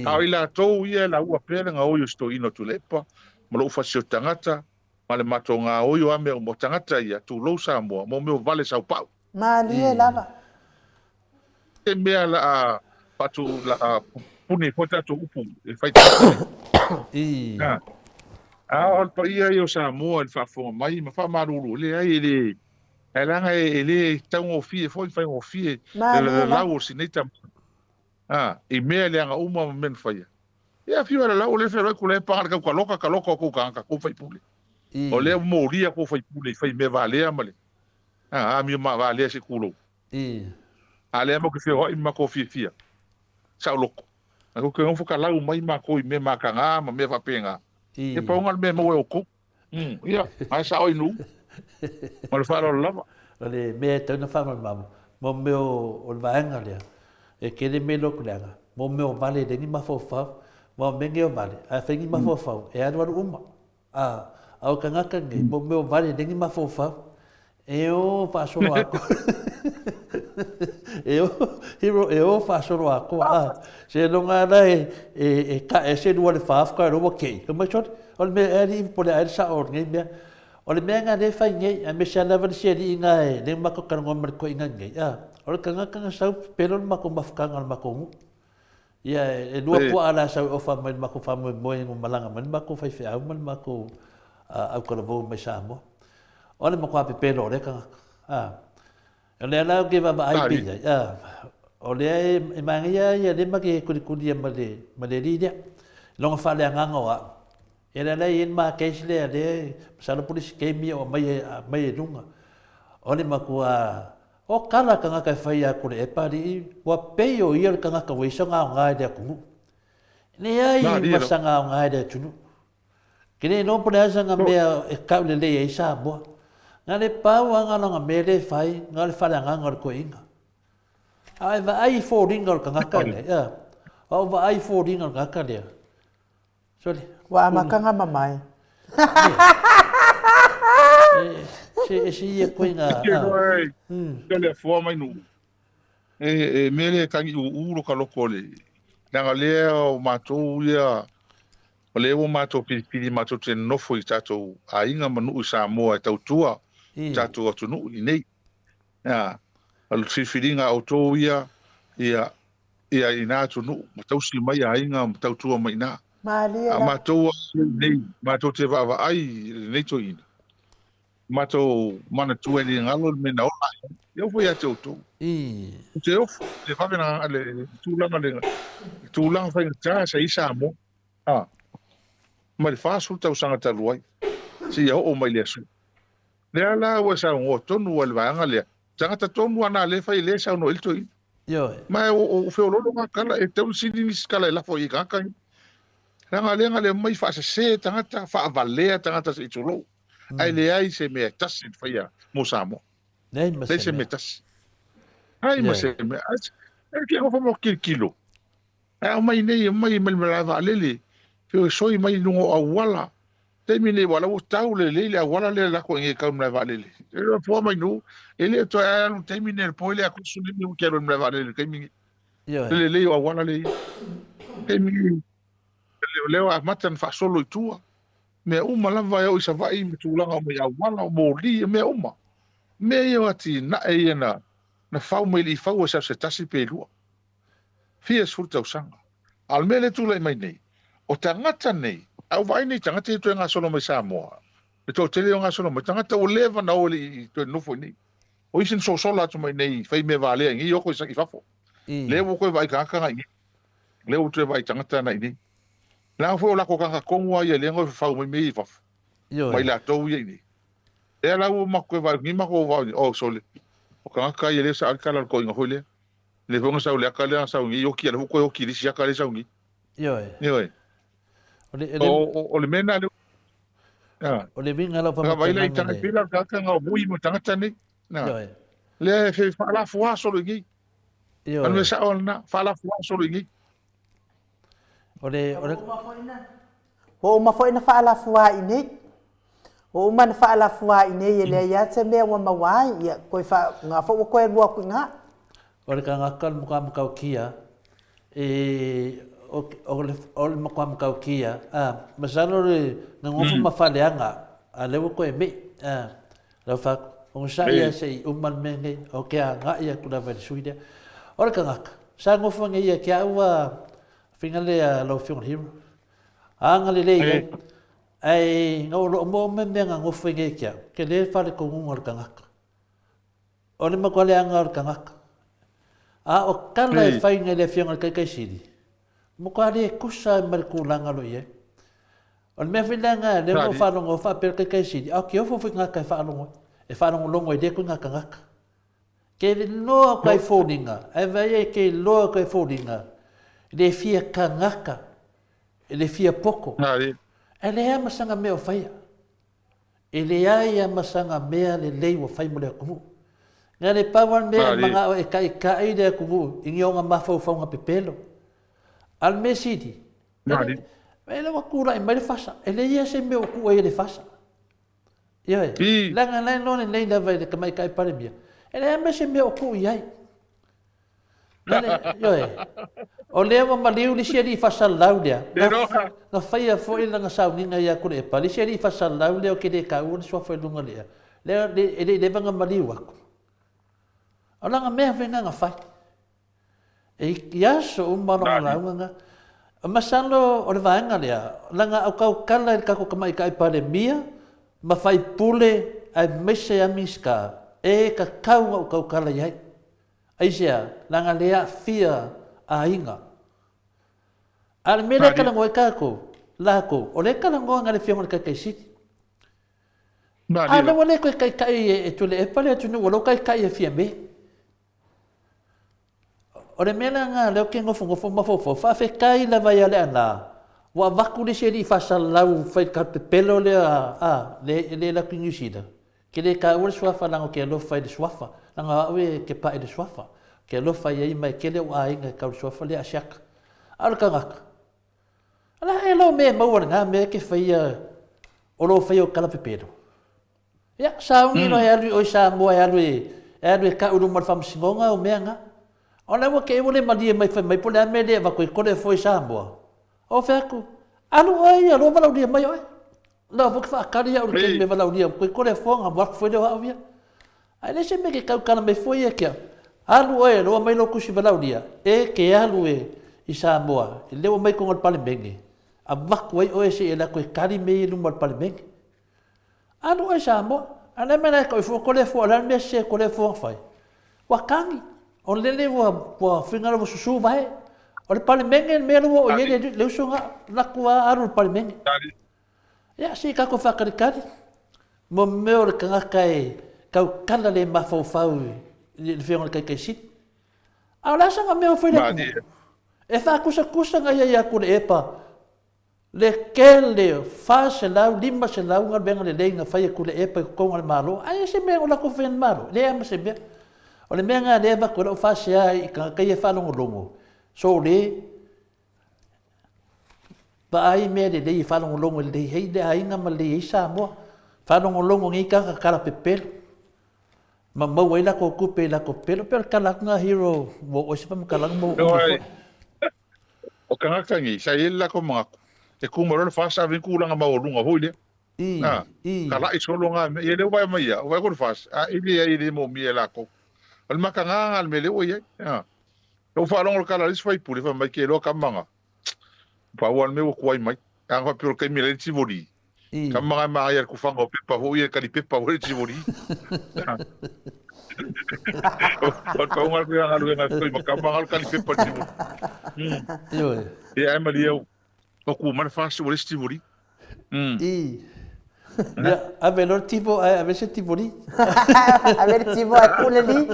A o i latou ia e laua pea le gaoi o si toeaina o Tuilaepa ma lou fasi o tagata ma le matou gaoi o a mea uma, o tagata ia, tulou Samoa, mo mea o vale saupau. Malie lava. Se mea la a faatu la a puni foi tatou upu e fai tagata nei. I. A o le paia ia o Samoa i le faafofoga mai ma faamalulu, leai e le, ae leaga e le taugofie foi ma faigofie le lalau o si nei tama a i mea leaga uma ma mea na faia. Ia afio e lalau o lea e feiloai Tuilaepa na o le tau taloka taloka o tou tagata tou faipule. O lea ua molia tou faipule i fai mea valea ma le a amio ma valea se tulou. A lea matou te feoai ma matou fiafia saoloto. Ae tou te nofo talau mai matou i mea mataga ma mea faapena. Ia pau lena o le mea e maua e outou. Ia, ae sao i nuu. Ma le faaaloalo lava. O le mea e tatau ona faamalamalama, mo mea o le vaega lea, e tele mea iloa kuleaga, mo mea o vale e leai ni mafaufau, ma o mea nei o vale, a fai ni mafaufau, e alualu uma. A, a o tagata nei, mo mea o vale leai ni mafaufau, e o faasolo atoa. E o, hero, e o faasolo atoa. A, seiloga lava la e, e, e tae ese lua le fa faatoa iloa ua kei. Fai mai, sole, o le mea ea alii po o le a ea le sao o lenei mea. O le mea lena lea e fai nei, aemaise lava le isi alii na e lea matou talanoa ma le toeaina nei, a, o le tagata na sau pepelo le matou mafutaga o le matou nuu. Ia, e lua puaa la sau e ofa mai le matou faamoemoe ina malaga mai le matou faifeau ma le matou autalavou mai Samoa. O le matua pepelo o lea tagata. A, o lea la ou te vaavaai pea i ai, a, o lea e manaia ia lea ma te kulikulia ma le, ma le alii lea, lona faaleagaga o au. Ia lea la e i ai le ma case lea, lea masalo po o le isi taimi o aumai e luga. O le matua O kala tagata e fai ia Tuilaepa alii, ua pei o ia le tagata ua i ai sona aoga i le atunuu. Leai ma sana aoga i le atunuu. Ke le iloa po o le a sana mea e kau lelei ai Samoa. Na le pau lava lana mea lea e fai, na o le faleagaga o le toeaina. A e vaai i foliga o le tagata lea, a o vaai i foliga o le tagata lea, Sole. Ua amataga mamae. Se e se ia koinga. Ke le foa mai nu. E e mea le tangi u u lo ka loko le. Leaga lea o matou ia o lea ua matou filifili matou te nonofo i tatou aiga ma nuu i Samoa e tautua tatou atunuu i nei. Ea, o le filifiliga a outou ia ia ia i ina atunuu ma tausi mai aiga ma tautua mai ina. Malie A lava. matou lava nei, matou te vaavaai i lenei toeaina. Matou manatua e le galo le mea na ola ai. E oo foi ia te outou. Ou te ofo i le vave na le tulaga le tulaga faigata sa i ai Samoa. A, mai le 40 tausaga talu ai seia oo mai le aso. Lea la ua saunoa tonu ai le vaega lea. Tagata tonu ana lea fai lea saunoa i le toeaina. Ioe. Ma o feololo nga kala e tau sili nisi kala e lafo i tagata ia. Leaga lea na le mai faasese tagata, faavalea tagata se i tulou. Ae leai se mea e tasi na faia mo Samoa. Leai ma se mea tasi. Leai ma se mea. E ke nofo mo kilokilo. Ae aumai nei, aumai mai le malae vaalele, feosoi mai i luga o auala. Taimi nei, ua la ua tau lelei le auala lea lako i nei tau malae vaalele. E le poa mai nuu, e le o toe ae alu taimi nei le poe le akusu nei ua ke alu i le malae vaalele taimi nei. Ioe. Le lelei o auala lea i ai. Taimi nei, lea ua amata ona faasolo i tua. Mea uma lava e oo i Savaii ma tulaga uma i auala, o moli, o mea uma. Mea ia o atinae ia na, na fau mai le i faua i se tasi pe lua. Fia sefulu tausaga. A o le mea lea e tulai mai nei, o tagata nei, a ou vaai nei i tagata ia toe gasolo mai Samoa, le toatele ia o gasolo mai, tagata ua leva ona o e le i toe nonofo i inei. O isi na sosola atu mai i inei, fai mea valea i inei, oko i fafo. Lea ua toe vaai tagata na i inei. Lea ua toe vaai tagata na i inei. Leaga foi o latou tagata tonu lava ia lea na fafau mai mea ia i fafo. Ioe. Mai latou ia i inei. Lea la ua matou toe vaai, ni matou vaai, oh sole, o tagata ia lea sa ai le tala o le toeaina foi lea. Lea foi na sau i le ata lea na sau nei oti, a o lea foi ua toe oti i le isi ata lea e sau nei. Ioe. Ioe. O le, o, o, o le mea lena lea. Ah. O le uiga o lau Ka vai la i faamatalaga tanga le. pela le tagata na o mui ma tagata nei. Na. Ioe. Lea e fe faalafua solo i nei. Ioe. O le mea sao lena, faalafua solo i nei. O le, o le... Ua uma foi na faalafua i nei. Ua uma na faalafua i nei e leai lava se mea ua maua ai, ia koe wha, ngā fo ua koe rua ku ngā. O le kangaka o le makuamakaukia, e, o, o le, o le makuamakaukia, a, masalo le gagofo ma faaleaga, a lea ua koe me'i, a, lau wha, onosai ia se i uma le mea nei, o ke agai atu lava i le sui lea. O le kangaka, sa gofo nei ia ke au a, whinga lea lau Afioga i le Hero, agalelei ai, ae na o loo moa me mea gagofo i nei ke au, ke le falekonuga o le kangaka. O le matua leaga o le tagata. A o tala e fai nei le Afioga i le Taitaisili, matua le tusa ai ma le tulaga o lo o i ai. O le mea foi lea na lea ua ou faalogo faapea le Taitaisili, a o ke ofo foi tagata e faalogo ai, e faalogologo ai lea koina tagata. Ke loa atu ai foliga, ae vaai ai ke loa atu ai foliga, le fia tagata, le fia poto, ae leai ma sana mea o faia. E leai a ma sana mea lelei ua fai mo le atunuu. Na le pau a le mea e manao e taʻitaʻi le atunuu i ni ona mafaufauga pepelo. A o le mea sili, e le ua tulai mai le fasa, e leai a se mea ua tuu ai e le fasa. Ioe, leaga la e iloa lelei lava e le Tamaitai Palemia, e leai ma se mea o tuu i ai. Ioe, o lea ua maliu le isi alii faasalalau lea, na faia foi lana sauniga ia Tuilaepa, le isi alii faasalalau lea ou te le taua le suafa i luga o le ea, lea e le i leva ona maliu atu. O lana mea foi lena na fai. E i aso uma lona lauga na. Masalo o le vaega lea, leaga au tautala i le tatou Tamaitai Palemia ma faipule aemaise a Minisita, e tatau ona ou tautala i ai. Aisea? Leaga le aafia aiga. A o le mea lea e talanoa ai tatou, latou, o lea e talanoa na le Afioga i le Taitai Sili. A o lea ua le toe taitai e Tuilaepa le atunuu, o lea ua taitai e Fiame. O le mea lena lea ou te nofonofo ma mafaufau, faafetai lava ia Leaana ua avatu le isi alii faasalalau fai pepelo lea a le le alu atu i Niu Sila. Ke le taua le suafa leaga ou te alofa i le suafa, leaga o au e te paʻi i le suafa. Ou te alofa i ai ma e tele ou aiga e tau i le suafa lea Asiata. A o le tagata, o le a ea lau mea e maua i lena mea e te faia o lou faia o tala pepelo? Ia, sauni loa e alu i o i Samoa e alu e, e alu e kau i luma o le faamasinoga au mea na. O lea ua te i ua le malie mai fai mai po o le a mea lea e avatu ai kole foi i Samoa. Ou fai atu, alu oe ia loa valaaulia mai oe. Lau foi ke faakali au i le taimi e valaaulia koe kole foga mo aku foi lea o au ia. Ae leai se mea ke tautala mai foi ia kia alu oe loa mai lou tusi valaaulia e ke alu e i Samoa e lea ua mai totonu o le Palemene avatu ai oe se i e alu atu e tali mea ia i luma o le Palemene. Alu oe Samoa. A le mea la e tau ifua ko le fua, o le a le mea sese ko le fua na fai? Ua tagi, o lele ua, ua finagalo ua susu vae. O le Palemene le mea lea ua oo i ai le, le uso na, latou a alu i le Palemene. Ia, se i tatou faatalitali, mo mea o le tagata e tautala le mafaufau i le Afioga i le Taitai Sili. A o le a sana mea o fai le atunuu? E faatusatusa na ia ia Tuilaepa le tele o 400, 500 galuega lelei na fai e Tuilaepa i totonu o le Malo. Ae i se mea o latou faia i le Malo? Leai ma se mea. O le mea lena lea e avatu ai lau faasea i tagata ia e faalogologo, sole, vaai mea lelei e faalogologo e lelei ai le aiga ma lelei ai Samoa. Faalogologo nei tagata tala pepelo ma maua ai latou tupe i latou pepelo. Pei o le tala atu lena Hero ua oo ai se faamatalaga ma ua umi foi. O tagata nei, sa i ai le latou manatu, e tu mai loa le FAST ave i tulaga maualuga foi lea. A, talai solo na mea. Ia lea ua vaai mai ia, ua vaai atu le FAST, a e leai e le moomia e latou. O le matagaga lena o le mea lea ua i ai. A, ua faalogo i le tala a le isi faipule, fai mai ke iloa tama na, pau lava le mea ua tuai mai. A na faapea o le taimi e leai le Tivoli, tama na e manaia le tufaga o pepa foi ia, le kali pepa foi le Tivoli. O le pauga le galuega e fai ma tama na o le kali pepa le Tivoli. Ioe. Ia ae malie ua tu mai le FAST ua leai se Tivoli. I. Ia, ave loa le tivo ae ave se Tivoli. Ave le tivo ae pule li.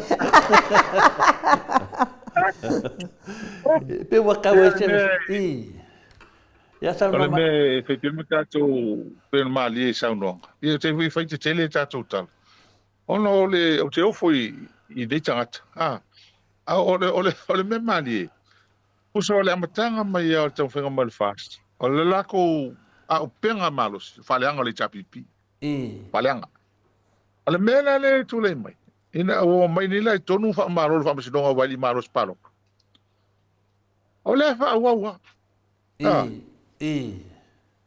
Pe ua tau ai se... I. Ia, O saunoa le mai. mea e fai pea ma tatou pei ona malie i saunoaga, ia te i fai tetele tatou tala. Ona o le, ou te ofo i, i nei tagata. A, a o le, o le, o le mea malie, tusa o le amataga mai lava o le taumafaiga mai o le FAST, o le latou auupega malosi, faaleaga o le HRPP. Faaleaga. O le mea la lea e tulai mai, ina ua omai nei la i totonu faamalo le Faamasinoga aua e le i malosi palota. O lea e faaauau lava.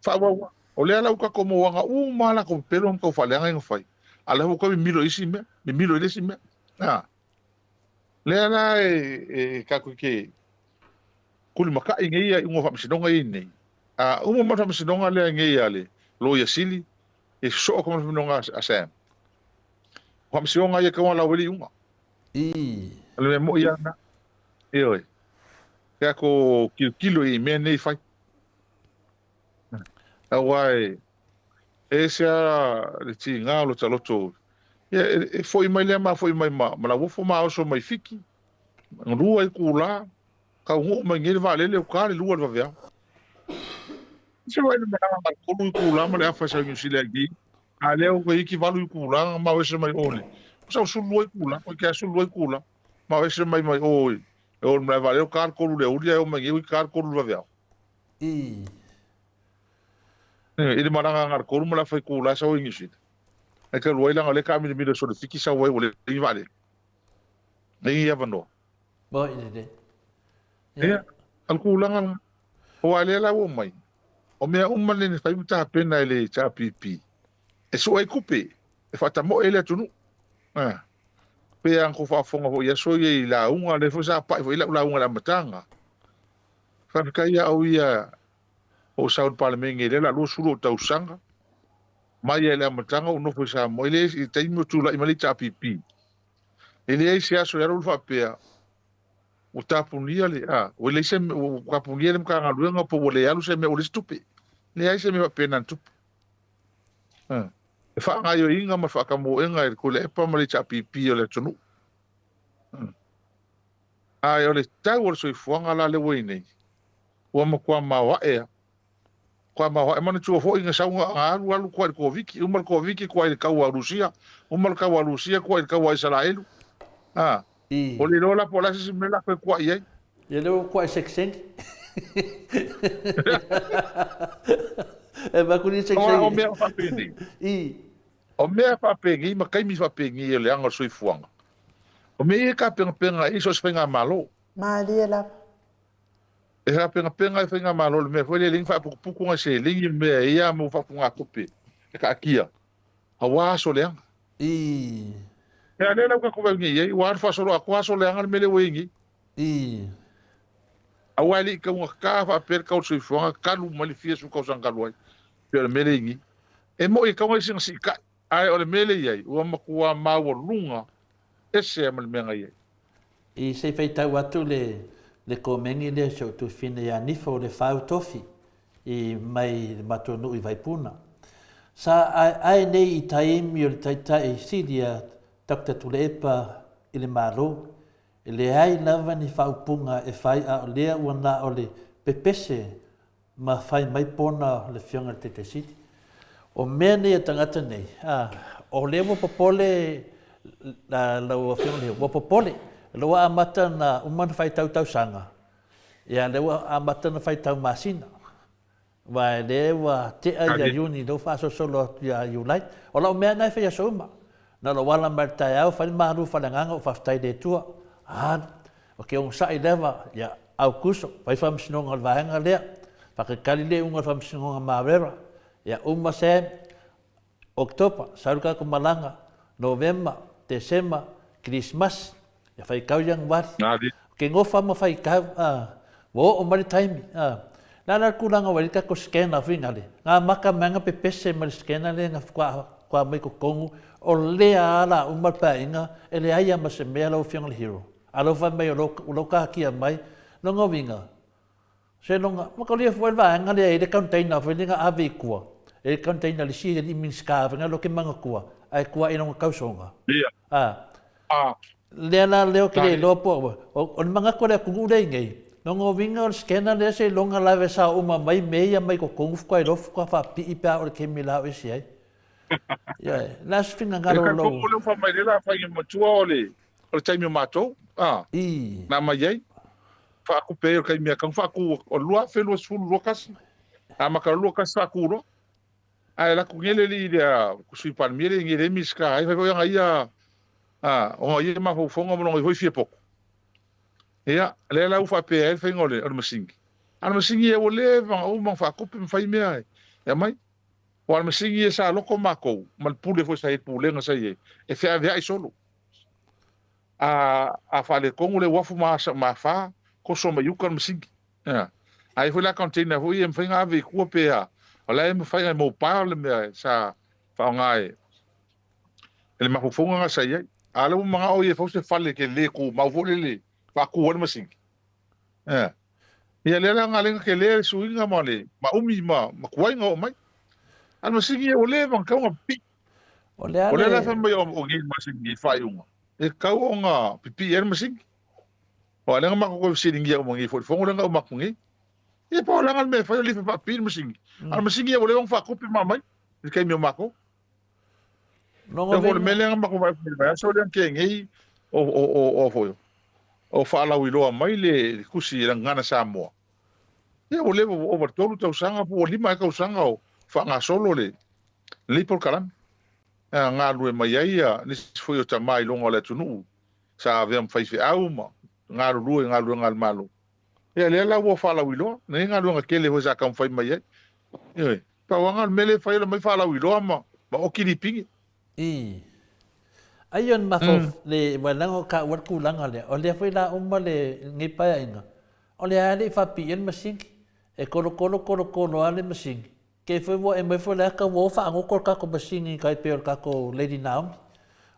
Faaauau lava. O lea la ua tatou mauaga uma lava latou pepelo ma tau faaleaga ia na fai. A o lea foi ua toe mimilo i isi mea, mimilo i le isi mea. Lea la e tatou te tulimatai nei ia iuga o faamasinoga ia nei. A uma mai le faamasinoga lea nei a le Loia Sili, e sosoo atu ma le faamasinoga a Sam. O faamasinoga ia e tatau ona lau ai le iuga. O le mea moi lava lena. Ioe. Tatou tilotilo i mea nei fai. Aua e ese lava le tiga o lota loto. Ia, e foi mai lea ma foi mai ma, ma Lauofo ma oso mai Fiti, lua itula, taunuu mai nei le vaalele o ta le 2 i le vaveao. Se vaai le malaga ma le 3 itula ma le afa e sau i Niu Sila i a lea ua toeitiiti 8 itula ma o ese mai o le, ua sau 12 itula, toeitiiti lava 12 itula ma o ese mai mai o i e o i le malae vaalele o ta le 3 i le aoauli ae o mai nei ua ta le 3 i le vaveao. I le malaga na le 3 ma le afa itula e sau ai i Niu Sila. Ae talu ai leaga o lea e taamilomilo i Solefiti sau ai ua leai ni vaalele. Leai ni avanoa. Moi lelei. Ia, o le tulaga lena. Aua lea la ua omai, o mea uma nei na fai ma tapena e le HRPP, e sue ai tupe, e faatamoe ai le atunuu. A, pei lava ona outou faafofoga foi i aso ia i lauga, lea foi sa pai foi i lau lauga i le amataga. Faafetai ia au ia o ou sau i le Palemene i lea la 20 ou tausaga, mai lava i le amataga ou nofo i Samoa, e leai i le taimi o tulai mai le HRPP, e leai se aso e alu alu faapea ua tapunia le, a, ua leai se, ua tapunia le Matagaluega po ua le alu se mea, ua leai se tupe. Leai se mea faapena na tupu. A, e faagaoioiga ma le faatamoega e le Tuilaepa ma le HRPP o le atunuu. A, o le tau o le soifuaga la lea ua i nei, ua matua maoae lava. Matua maoae. Manatua foi na sau na alu alu tuai i le Koviti, uma le Koviti tuai i le taua a Rusia, uma le taua a Rusia tuai i le taua a Isaraelu. A, ua le iloa la po o le a se isi mea la toe tuai ai. Ia lea ua tuai sekeseni. E avatu ni sekeseni. O mea faapenei. O mea faapenei ma taimi faapenei o le aga o le soifuaga. O mea ia e tapenapena ai so o se faigamalo. Malie lava. E tapenapena ai faigamalo i le mea foi lea e leai ni faaputuputu nai seleni ma mea e i ai mo faapugatupe e taatia aua aso leaga. Ea lea la ua tatou vaai nei i ai, ua alu faasoloatoa aso leaga le mea lea ua i ai nei. Aua e le i taugata faapea le tau o le soifuaga talu mai le fia sefulu tausaga talu ai, pei o le mea lea e i ai nei. E moni e tatau ona i ai sina siitai. Ae o le mea lea e i ai, ua matua maualuga ese ma le mea na i ai. I se i faitau atu le le komeni lea si ou tuafafine ia Nifo le Fau Tofi i mai le matou nuu i Vaipuna. Sa aeae nei i taimi o le Taitai Sili ia Doctor Tuilaepa i le Malo, e leai lava ni faaupuga e fai a o lea ua na o le pepese ma fai mai pona le Afioga i le Taitai Sili. O mea nei a tagata nei, a, o lea ua popole lau Afioga i le, ua popole, o lea ua amata ona uma ona faitau tausaga, ia lea ua amata ona faitau masina. Aua o lea ua tea ia Iuni, lea ua faasolosolo atu ia Iulai. O lau mea lena e fai aso uma. Na o lou ala mai i le taeao, fai le malu faaleagaga ou faafetai i le Atua. Alu. Ou te onosai lava ia Aukuso, fai faamasinoga o le vaega lea, faatalitali le iuga o le faamasinoga Marera, ia uma Sam, Oketopa, sau le tatou malaga, Novema, Tesema, Kerisimasi, ia faitau Ianuari. Ou te nofo lava ma faitau, a, ua oo mai le taimi, a. O le a la le tulaga ua i ai le tatou scanner foi nale, na amata mai lava ona pepese mai le scanner lea na faatoa aumai i totonu, o lea lava o le a uma le paeaiga, e leai lava ma se mea lau Afioga i le Hero. A lou fai mai o lou taatia mai, lona uiga, seiloga, mataulia foi le vaega lea e i ai le container foi lea na ave i tua, e i ai le container a le isi alii Minisita foi lea ou te manatua, ae tuai lona tausoga. Ia. A. Lea la lea ou te le iloa po o, o le manatu o le atunuu lea i nei, lona uiga o le scanner lea seiloga lave sao uma mai mea ia mai totonu faatoa iloa faatoa faapipii pe a oo i le taimi o le a oo ese ai. Ioe. O le a se finagalo o lou. E talitonu o lea ua fai mai lea o le a fai matua o le o le taimi o matou, a, na aumai ai, faatupe ai o le taimi a tau faatu o le 2020, 21, amata o le 21 faatu loa. Ae alu atu nei le alii lea, Sui Palemia lea nei lea e Minisita ai, fai foi ana ia, a, ona ia mafaufauga ma lona ia foi fia poto. Ia, lea la ua faapea ai le faiga o le, o le masini. A o le masini ia ua leva ona uma ona faatupe ma fai mea e aumai. Aua o le masini ia sa loto matou ma le pule foi sa i ai, le pulega sa i ai, e feaveai solo. A, a faaletonu le uafu ma asa ma afa, toso mai uka le masini. Ea. A i ai foi la container foi ia e mafai ona ave i tua pe a, o la e mafai ona mobile le mea sa faaaoga e le mafaufauga na sa i ai. A o lea ua manao ia e fau se fale tele tumau foi lele faatu ai le masini. Ea. Ia lea la galega tele le suiga ma le ma umi ma ma tuai ona oo mai. A o le masini ia ua leva ona tatau ona pipii. O le a O lea la fai mai o nei masini i faaiuga, e tatau ona pipii ai le masini. Aua o lea na matou toe fesiligia uma nei foi i le fono lea na uma atu nei. Ia po o le a le mea e fai o le faapipii le masini. A o le masini ia ua leva ona faatupe ma aumai i le taimi o matou. Logo Ia foi o le mea lea na matou vaai i le vaiaso lea na tea nei o o o o foi o faalauiloa mai le tusi i le Gagana Samoa. Ia ua leva ua ova i le 3 tausaga po ua 5 ea tausaga o faagasolo le lenei polokalame. E galulue mai ai nisi foi o tama i luga o le atunuu sa avea ma faifeau ma galulue i galuega a le Malo. Ia lea la ua faalauiloa lenei galuega tele foi sa taumafai mai ai. Ioe, pau lava o le mea lea e fai o le aumai faalauiloa ma ma oki lipini. I. Ai o le mafau le aua leaga o taua le tulaga lea, o lea foi la uma le lenei paeaiga, o lea lava e le i faapiia le masini. E tolotolo tolotolo lava le masini, Kei foi ua e mai foi le ata ua o faagoto le tatou masini tai pei o le tatou Lady Naomi.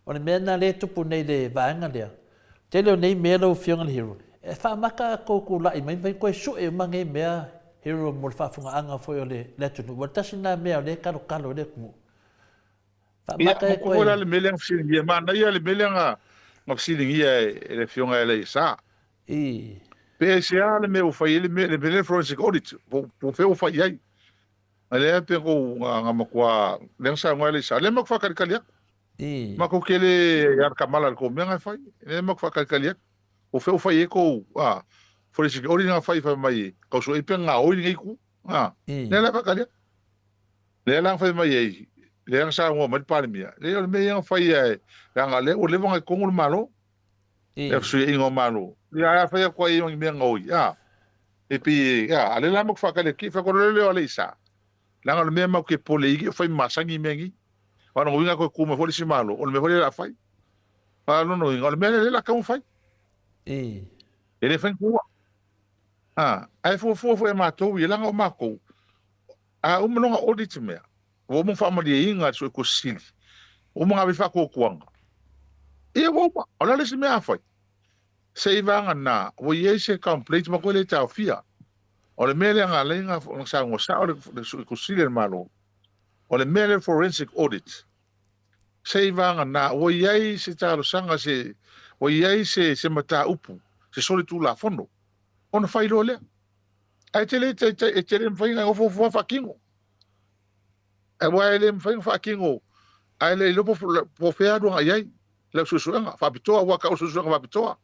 O le mea lena lea e tupu nei i le vaega lea. Tele o nei mea lau Afioga i le Hero, e faamata a tou tulai mai mafai ona toe sue uma nei mea Hero mo le faafofogaaga foi o le atunuu. Ua tasi lena mea o lea e talotalo ai le atunuu. Ia, Faamata e matou foi la toe. le mea lea na fesiligia, manaia le mea lea na fesiligia e le Afioga ia Leisa. I. Pe aisea le mea ua fai ai le mea, le mea lea forensic audit, po o fea ua fai i ai. A lea pe kou na matua, lea na saunoa ai Leisa, lea matou faatalitali atu. I. Matou te le alatamala i le tou mea na e fai, lea matou faatalitali atu. Po o fea ua fai i ai tou forensic audit na fai fai mai tau sue ai pe gaoi lenei itu. I. Lea la faatali atu. Lea la na fai mai ai, lea na saunoa mai le Palemia, leai o le mea ia na fai e, leaga o lea ua leva ona i totonu le Malo. I. Le fesuiaiga o Malo. Ia, ae a fai atu ai i mea gaoi, a, e pei e, a, a lea la matou faatali atu, fai atu, o le leo a Leisa, leaga o le mea matou te pole i, o fai masani mea nei. Aua o lona uiga a toe tu mai foi le isi Malo, o le mea foi lea o le a fai. A o lona uiga, o le mea lea o le a tatau ona fai. I. E le fai ni tua. A, ae fuafua foi e matou ia, leaga o matou, a uma loa ona audit mea, ua uma ona faamalieina e le Suetusi Sili. Ua uma ona ave i faatuatuaga. Ia ua uma. O le a le isi mea a fai? Seivaga ua i ai se complaint ma koe le taofia. O le mea lea na ala ai ona saunoa sao le Suetusi Sili a le Malo, o le mea lea o le forensic audit, seivaga ua i ai se talosaga, se, ua i ai se, se mataupu, se solitulafono, ona fai loa lea. Ae e te le taitai, e te le mafai ona nofo lava faatino. Aua e le mafai ona faatino ae le iloa po o fea alu agai i ai lau suesuega faapitoa, aua tau o suesuega faapitoa.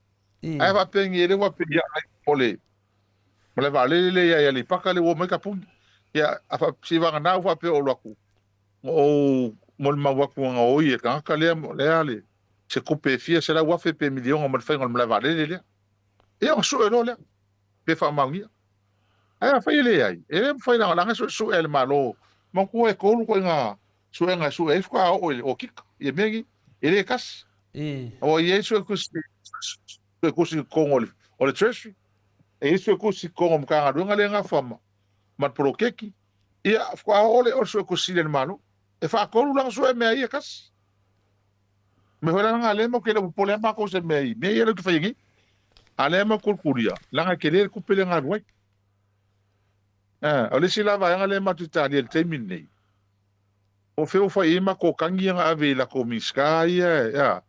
Ae faapea e le faapea ia ai o le malae vaalele lea i Aleipata lea ua omai kapuni. Ia seivagana ua faapea o alu atu na ou molimau atu na oi e le tagata lea lea le se tupe e fia 100,000 pe miliona mo le faiga o le malae vaalele lea. Ia ona sue loa lea pe faamaonia. Ae afai e leai, e le mafai leaga e suesue a le Malo. Manatua e tolu ituaiga suega e sue ai faatoa oo i le okika ia mea nei. E le tasi. Aua e i ai suetusi suetusi i totonu o le Treasury, e i ai suetusi i totonu o le Matagaluega lea e nafa ma le poloketi, ia faatoa oo lea o le suetusi sili a le Malo. E faatolu la ona sue mea ia e tasi. O le mea foi la lena lea matou te le o popole lava matou i se mea i mea ia lea ou te faia nei. A o lea matou te tulitulia, leaga e tele le tupe lea na alu ai. O le isi la vaega lea matou te talia i le taimi lenei, po o fea ua fai i ai matou tagi ia na ave i latou Minisita ia, a,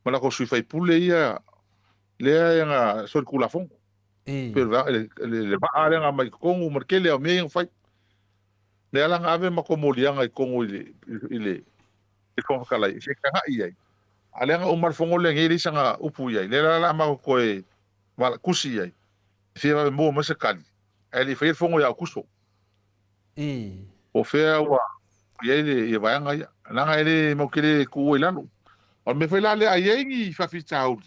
ma latou sui usufono ia lea na solitulafono. Pei o le vaa lea na aumai i totonu ma le tele o mea ia na fai. Lea la na ave matou moliaga i totonu i le Fofoga Fetalai, se i tagai i ai. A o lea na uma le fono lenei e leai sana upu i ai. Lea la o le a matou toe tusi i ai, e fia vave maua mai se tali, ae le i faia le fono ia Aokuso. Po o fea ua i ai le vaega ia, leaga e le matou te le tuua i lalo. O le mea foi la lea, a i ai ni faafitauli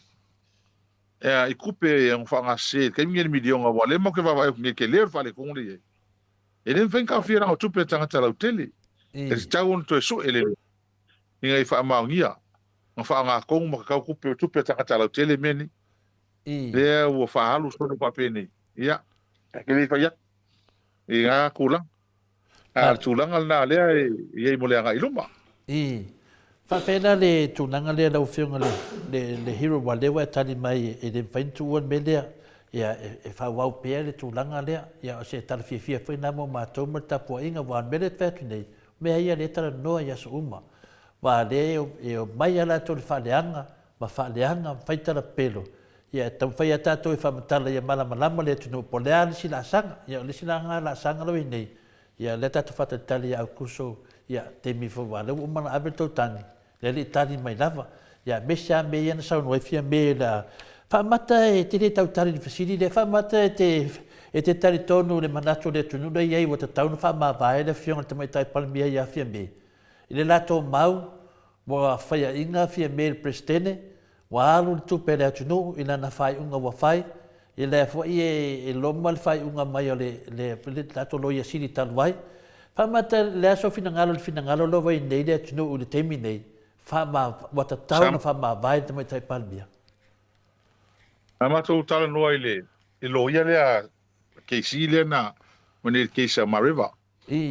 i tupe e ono faaaogasese i le taimi lenei i le miliona, aua o lea matou te vaavaai atu nei i le tele o le faaletonu lea e i ai. E le mafai ona taofia leaga o tupe a tagata lautele. E tatau ona toe sue lelei ina ia faamaonia ma faaaoga tonu ma tatau tupe, o tupe a tagata lautele mea nei. Lea ua faaalu solo faapenei. Ia, e te le fai atu i na tulaga. A o le tulaga lena lea e i ai mo le agai i luma. Faafetai la le tulaga lea lau Afioga le, le, le Hero aua lea ua e tali mai e le mafai ona tuua le mea lea. Ia, e faaauau pea le tulaga lea. Ia, o se tala fiafia foi lena mo matou ma le tapuaiga aua o le mea lea e fai atu nei, o mea ia lea e talanoa i aso uma. Aua o lea e omai lava latou i le faaleaga ma faaleaga ma fai tala pepelo. Ia, e taumafai lava tatou e faamatala ia malamalama le atunuu po o le a le isi laasaga. Ia, o le isi la lena laasaga la ua i ai nei, Ia, lea tatou faatalitali ia Aukuso, ia, taimi foi aua o lea ua uma ona ave le tou tagi, lea e le i tali mai lava. Ia, aemaise lava mea ia na saunoa ai Fiame o le a faamata e te le tau tali i le fesili lea, faamata e te, e te talitonu i le manatu o le atunuu lea e i ai ua tatau ona faamavae le Afioga i le Tamaitai Palemia ia Fiame i le latou mau ua faiaina Fiame i le Peresetene, Ua alu le tupe a le atunuu i lana faaiuga ua fai, i lea foi e loma le faaiuga mai o le, le, le tatou Loia Sili talu ai. Faamata le aso finagalo i le finagalo lea ua i nei le atunuu i le taimi nei, faama, ua tatau ona faamavae le Tamaitai Palemia. Sa matou talanoa i le loia lea KC lea na ma nei le case a Mareva.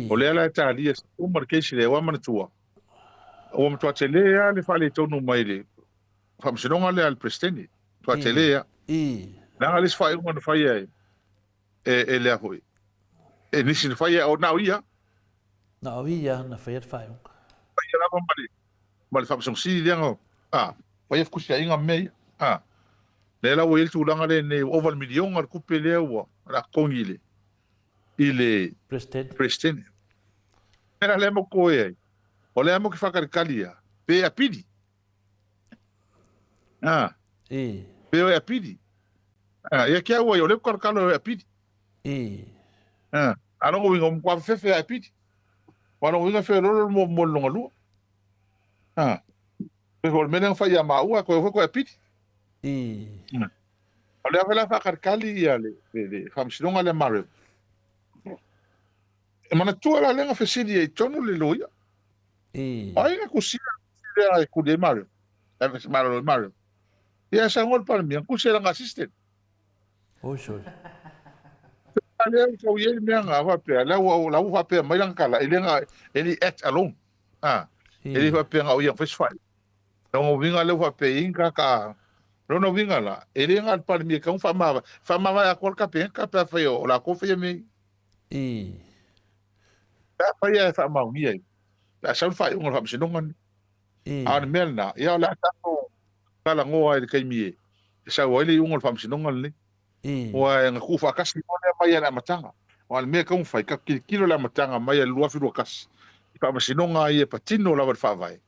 O lea la e talia uma le case lea, ua manatua, ua matua tele lava le faaletonu mai le faamasinoga lea a le Peresetene, matua tele lava. Leaga le isi faaiuga na faia e, e lea foi, e nisi na faia, o na o ia. Na o ia na faia le faaiuga. Faia lava ma le, ma le Faamasinoga Sili lea na, a, faia fetusiaiga ma mea ia. A, lea la ua i ai le tulaga lea nei, ua ova i le miliona le tupe lea ua, o le a totogi i le, i le Peresetene. O le mea lea matou te o ai, o lea matou te faatalitali lava, pe apili. A, pe o e apili. A, ia ke au ai, o lea ou te talotalo e o e apili. A, a lona uiga, ua matua fefefe lava e apili. Aua o lona uiga e feoloolo le muamua i le lona lua. A, pei foi o le mea lea na fai ia maua, toe o foi toe apili. O lea foi la faatalitali ia le, le, le faamasinoga lea Mareva. E manatua la lea na fesili ai tonu le loia. O ai na tusia lea e tuli ai Mareva? E malolo ai Mareva. Ia saunoa le Palemia, na tusi e lana assistant. Oi sole. A lea ua tau i ai le mea na faapea, lea ua, la ua faapea mai lana tala, e le na, e le act alone. Ah. E le faapea na o ia na fai se faaiuga. Lona uiga lea ua faapea i ai ni tagata, lona uiga la, e le na o le Palemia e tatau ona faamavae, faamavae atoa le Kapeneta pe afai o latou e faia mea ia. Pe afai lava e faamaonia ai, o le a sau le faaiuga o le Faamasinoga lenei. A o le mea lena, ia o le a tatou talanoa ai i le taimi e sau ai le iuga o le Faamasinoga lenei. Aua na tuufaatasi loa lea mai lava i le amataga. Aua o le mea e tatau ona fai, tatou tilotilo i le amataga mai lava i le 2021, i Faamasinoga ia e patino lava i le Faavae,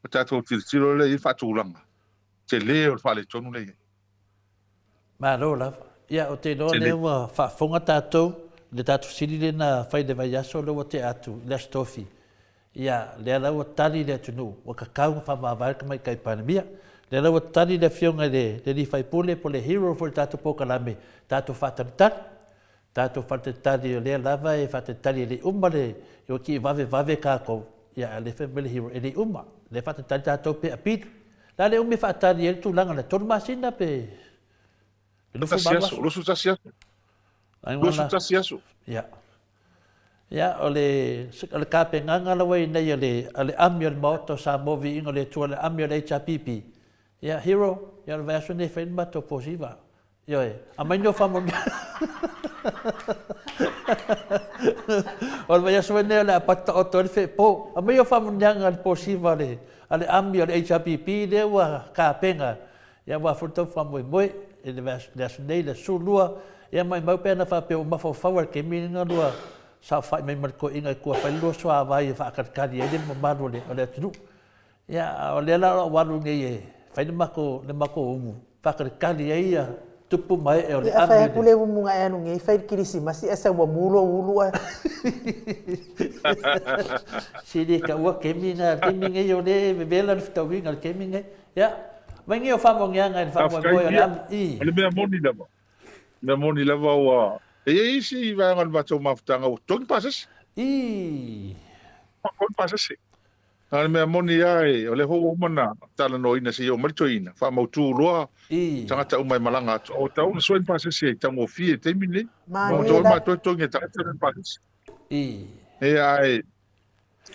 ona tatou tilotilo lea i ai faatulaga tele o le faaletonu lea e i ai. Malo lava. Ia, ou te iloa o lea ua faafofoga tatou i le tatou fesili lea na fai i le vaiaso lea ua tea atu i le Aso Tofi. Ia, lea la ua tali le atunuu, ua tatau ona faamavae le Tamaitai Palemia. Lea la ua tali le Afioga i le Alii Faipule po o le hero foi i le tatou polokalame, tatou faatalitali. Tatou faatalitali o lea lava e faatalitali e le i uma le, ua tii vavevave tatou, ia a o lea e fai mai le hero e le i uma. O lea e faatalitali tatou pe apili. O le a le umi e faatali ai le tulaga lea, 3 masina pe 28 aso? 21 aso. 21 aso. Ia. Ia, o le, o le tapenaga la ua i nei a le, a le ami o le Maota o Samoa Viiga o le Atua, le ami o le HRPP, ia, Hero, ia o le vaiaso lenei e fai le matou posiva. Ioe, aumai ni o faamanuiaga. O le vaiaso lenei o le a pati taoto ai le feepo. Aumai o faamanuiaga i le posiva a le, a le ami o le HRPP lea ua tapena Ia aua foi le tau faamoemoe i le aso nei, le aso 12, ia maimau pe ana faapea ua mafaufau lava i le taimi lena lua saofai mai ma le toeaina i tua e fai le lua suavai e faatalitali ai le mamalu o le atunuu. Ia, a o lea la o lau alu nei e fai le matou, le matou umu, faatalitali ai ia tupu ma ee o le Ia, a fai ami atu le umu na e alu nei fai le kerisimasi ae sau ua mu lou ulu ae. Sili e taua kemi na kemi nei o lea e vevela le fetauiga i le kemi nei. Ia, mai nei o faamaoniaga i le faamoemoe o le ami i. O le mea moni lava, mea moni lava ua, e i ai isi vaega o le matou mafutaga ua totogi pasese. I. Ua totogi pasese. A o le mea moni lava, o lea foi ua uma ona talanoaina se i oo mai le toeaina, faamautu loa tagata uma e malaga atu. Ua tatau ona sue ni pasese e taugofie i le taimi lenei. Ua tatau matou e totogi e tagata ni pasese. I. Ia, ae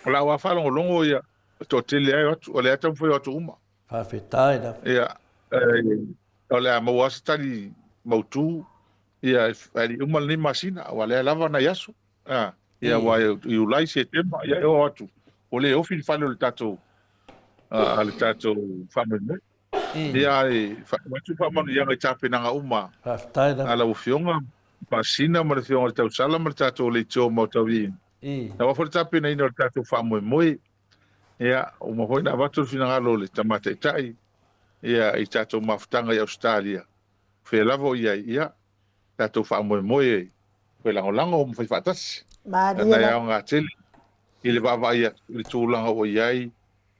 o lau lava faalogologo ia, e toatele lava e o atu, o lea e taumafai e o atu uma. Faafetai lava. Ia, o le a maua lava se tali mautu, ia, ae le i uma lenei masina, aua o lea lava nai aso. Ia, aua o Iulai, Setema, ia e oo atu, ua le ofi le fale o le tatou, a le tatou faamoemoe. Ia, ae avatu faamanuiaga i tapenaga uma Faafetai lava. a lau Afioga Faasina ma le Afioga i le Tausala ma le tatou Leitio ma Tauiina. Aua foi le tapenaina o le tatou faamoemoe. Ia, uma foi ona avatu le finagalo o le Tama Taitai ia, i tatou mafutaga i Ausetalia, fea lava o i ai, ia, tatou faamoemoe e lagolago ma fai faatasi. Malie Lana e lava. aoga tele i le vaavaai atu i le tulaga ua i ai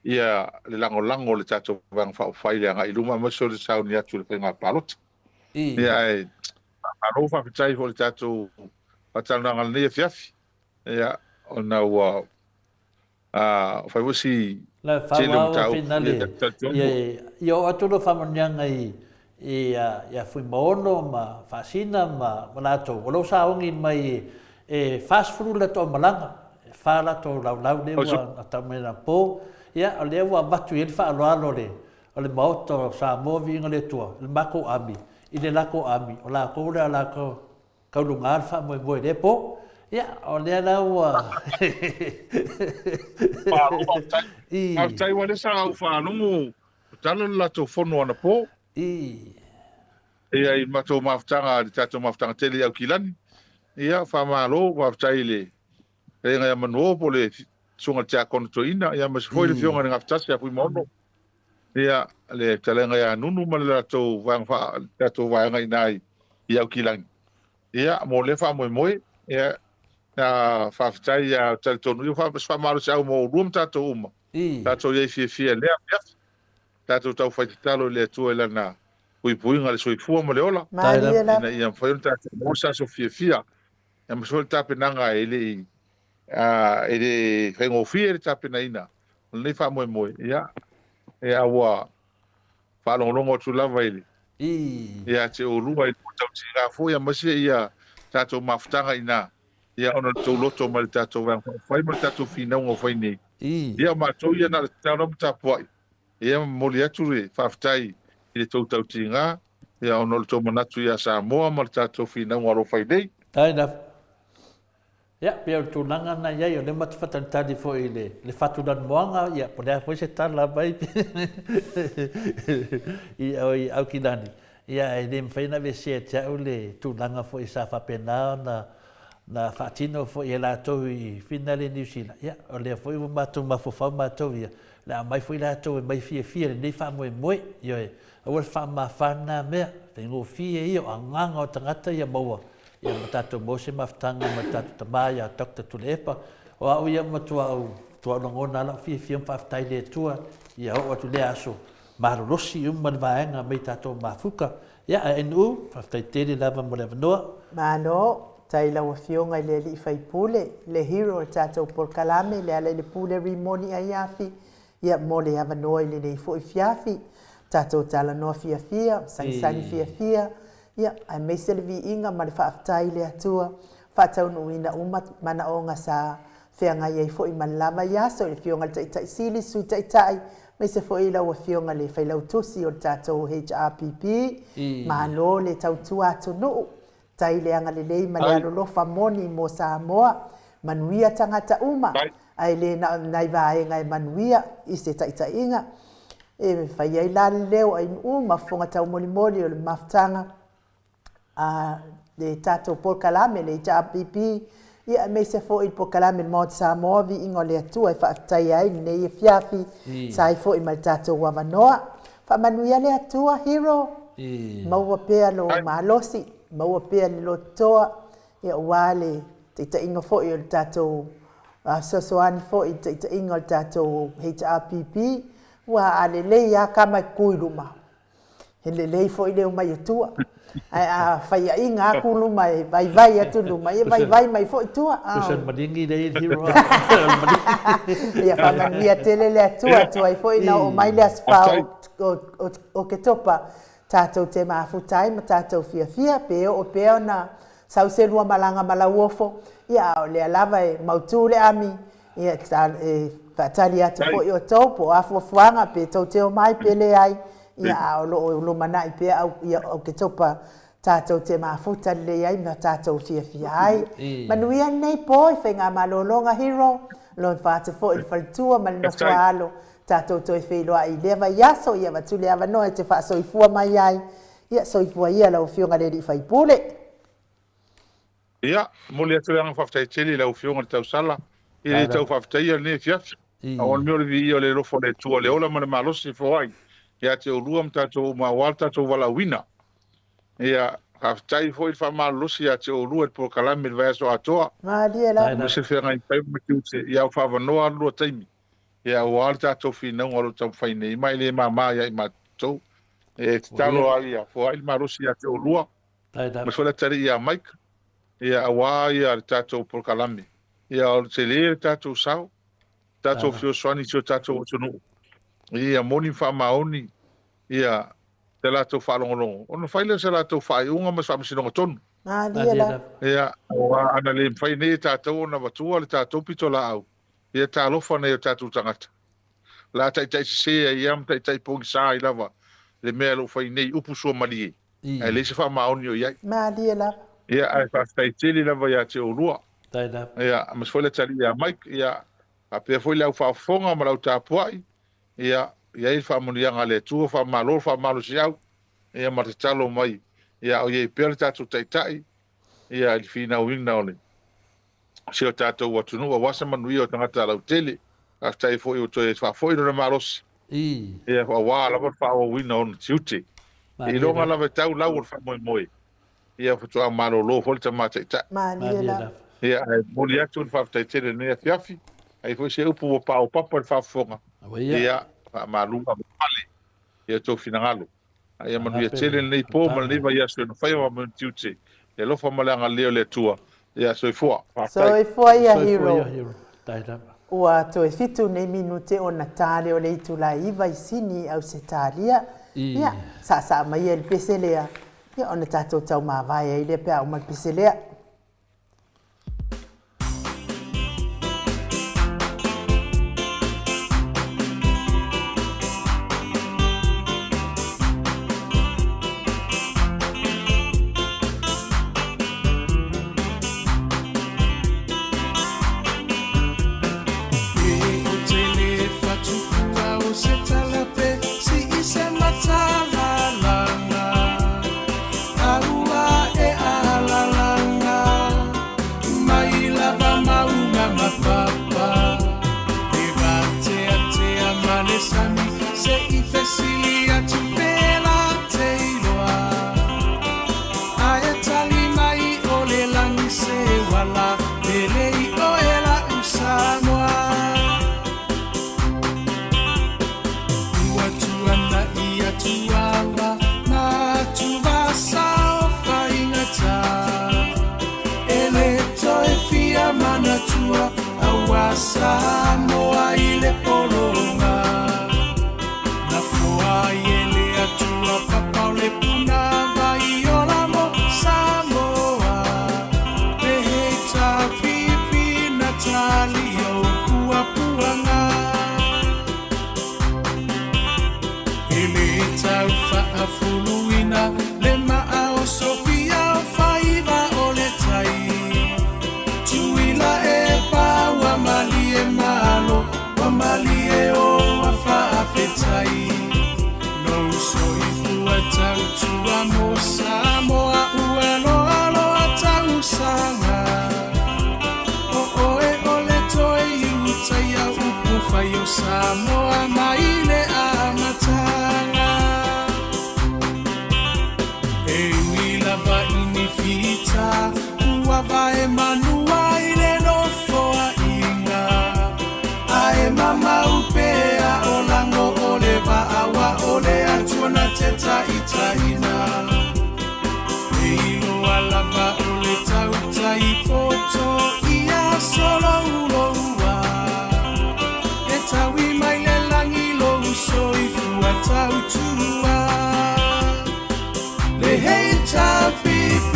ia le lagolago o le tatou Vaega Faaupufai i le agai i luma aemaise o le sauni atu i le faiga palota. Ia ae faamalo faafetai foi i le tatou faatalanoaga i lenei afiafi. Ia ona ua a fai foi si La tele o faaauau mataupu finale ia talitonu. Ia ia oo atu lou faamanuiaga i i ia Fuimaono ma Faasina ma ma latou o lo o saogi mai e 40 le toamalaga e fa latou laulau lea ua tau mai anapo ia o lea ua avatu i ai le faaaloalo o le o le Maota o Samoa Viiga o le Atua i le matou ami i le latou ami o latou lea o latou Tauluga le faamoemoe i lea po. Ia, o lea la ua... Malo faafetai. I. Faafetai ua lea sa ou faalogo tala le latou fono anapo. I. Ia i matou mafutaga le tatou mafutaga tele i Aukilani. Ia faamalo faafetai i le Fetalaiga ia Manuo po o le Susuga i le Tiakono Toeaina, ia aemaise foi le Afioga i le Gafatasi ia Fuimaono. Ia, le fetalaiga ia Nunu ma le latou vaega faa, le tatou vaega i ina i, i Aukilani. Ia, mo lea faamoemoe, ia, a, faafetai ia talitonu, ia se faamalosiau mo oulua ma tatou uma. Tatou i ai fiafia i lea afiafi. Tatou tau fai tatalo i le Atua i Lana puipuiga i le soifua ma le ola, Malie lava. ina ia mafai ona tatou maua se aso fiafia aemaise foi le tapenaga e le i e le faigofie le tapenaina o lenei faamoemoe, ia, a ua faalogologo atu lava i le ia te oulua i le tautiga foi, aemaise ia tatou mafutaga i ina, ia ona o le tou loto mai le tatou Vaega Faaupufai ma le tatou finauga o fai nei. Ia, o matou ia na o le tatalo ma tapuai, ia momoli atu le faafetai i le tou tautiga, ia ona o le tou manatu ia Samoa ma le tatou finauga o lo o fai nei. Fair enough. Ia, pei o le tulaga lena i ai, o lea ma te faatalitali foi i le, le fatu lanumoaga, ia, po o le a foi se tala mai i, i Aukilani, ia, e le mafai ona aveesea ia te au le tulaga foi sa faapena ona na faatino foi e latou i Finale i Niu Sila, ia, o lea foi ua matou mafaufau matou ia, le a omai foi latou e mai fiafia i lenei faamoemoe, ioe, aua le faamamafa lena mea, faigofie ia o agaga o tagata ia maua, ia ma tatou maua se mafutaga ma le tatou tama ia Doctor Tuilaepa. O au ia matua ou, matua ou lagona lava lou fiafia ma faafetai i le Atua ia oo atu i lea aso, malolosi uma le vaega mai tatou mafuta. Ia, ae NU, faafetai tele lava mo le avanoa. Malo, tai lau Afioga i le Alii Faipule, le hero o le tatou polokalame, le ala i le pule Rimoni Aiafi, ia mo le avanoa i lenei foi fiafi, tatou talanoa fiafia, sagisagi fiafia, ia aemaise le viiga ma le faafetai i le Atua, faataunuuina uma manaoga sa feagai ai foi ma le lava i aso i le Afioga i le Taitai Sili, Sui Taitai, aemaise foi i lau Afioga i le Failautusi o le tatou HRPP. Malo le tautua atunuu, tai le agalelei ma le alolofa moni mo Samoa. Manuia tagata uma, ae le na o ni nai vaega e manuia i se taitaiga. E fai ai la le leo a Inuu ma fofoga taumolimoli o le mafutaga a le tatou polokalame le HRPP, ia aemaise foi le polokalame le Maota Samoa, viiga o le Atua e faafetaia ai lenei afiafi, sa ai foi ma le tatou avanoa. Faamanuia le Atua, Hero, maua pea lou malosi, maua pea le lototoa, ia aua le taitaiga foi o le tatou fesoasoani foi i le taitaiga o le tatou HRPP, aua a lelei lava tama e tutu i luma, He lelei foi le omai o tua. Ae a faiaina atu luma e vaivai atu luma, ia vaivai mai foi tua. Tusa le maligi lea i le hero. Ia faamanuia tele le Atua, tuai foi na oo mai le aso 4 o Oketopa, tatou te mafuta ai ma tatou fiafia, pe oo pea ona sau se lua malaga ma Lauofo, ia a o lea lava e mautu le ami, Ia, e faatali atu foi outou po o a fuafuaga, pe tou te omai pe leai, ia, a o lo o lumanai pea au, ia, Oketopa tatou te mafuta lelei ai ma tatou fiafia ai. Manuia lenei po i faigamalologa Hero, lofa atu foi i le faletua ma le nofoaalo, tatou toe feiloai i lea vaiaso, ia avatu le avanoa e te faasoifua mai ai. Ia, soifua ia lau Afioga i le Alii Faipule. Ia, momoli atu le agaga faafetai tele i lau Afioga i le Tausala i le tau faafetaia lenei afiafi. Aua o le mea o le viia o le alofa o le Atua, le ola ma le malosi e foai ia te oulua ma tatou uma aua le tatou valaauina. Ia, faafetai foi le faamalolosi ia te oulua i le polokalame i le vaiaso atoa. Malie lava. Aemaise le feagai faiva ma tiute ia o faavanoa lua taimi. Ia, aua le tatou finauga o lo o taumafai nei, ma e le mama ia i matou. E tatalo lava ia foai le malosi ia te oulua. Aemaise foi le atalii ia Mike, ia aua ia le tatou polokalame. Ia o le tele le tatou sao, tatou fesoasoani i si o tatou atunuu. Ia moni ma faamaoni ia se latou faalogologo, ona fai lea o se latou faaiuga ma se faamasinoga tonu. Malie lava. Ia, aua ana le mafai nei e tatou ona avatua le tatou pitolaau, ia talofa nai o tatou tagata. O le a taitai sese ai lava ma taitai pogisa ai lava le mea o lo o fai nei, upu suamalie. Ae leai se faamaoni o i ai. Malie lava. Ia, ae faafetai tele lava ia te oulua. Ia, aemaise foi le atalii ia Mike, ia, faapea foi le au faafofoga ma le au tapuai, ia, i ai le faamanuiaga a le Atua, faamalo le faamalosiau, ia, ma le tatalo mai, ia, o i ai pea le tatou Taitai, ia, i le finauina o le si o tatou atunuu aua se manuia o tagata lautele. Faafetai foi ua toe faafoi lona malosi, ia, aua lava le faaauauina o ona tiute. Seiloga lava e tau lau o le faamoemoe, ia faatoa malolo foi le tama taitai. Malie lava. Ia, ae momoli atu le faafetai tele i lenei afiafi. A i ai foi se upu ua paopapa i le faafofoga, ia, faamalu ma pale i outou finagalo. A ia manuia tele lenei po ma lenei vaiaso i ona faiva ma ona tiute, le alofa ma le agalelei o le Atua. Ia, soifua. Faafetai. Soifua ia Hero. Ua toe fitu nei minute ona ta lea o le itula e iva i Sini i Ausetalia. Ia, saasaa mai ia i le pese lea, ia ona tatou taumavae ai lea pe a uma le pese lea. mai le amataga. E ui lava i ni fita, ua vae manua i le nofoaiga. Ae mamau pea o lago o le vaa wa o le Atua na te taitaiina. E iloa lava o le tautai poto ia solouloua. E taui mai le lagi lou soifua tautua. Le HRPP,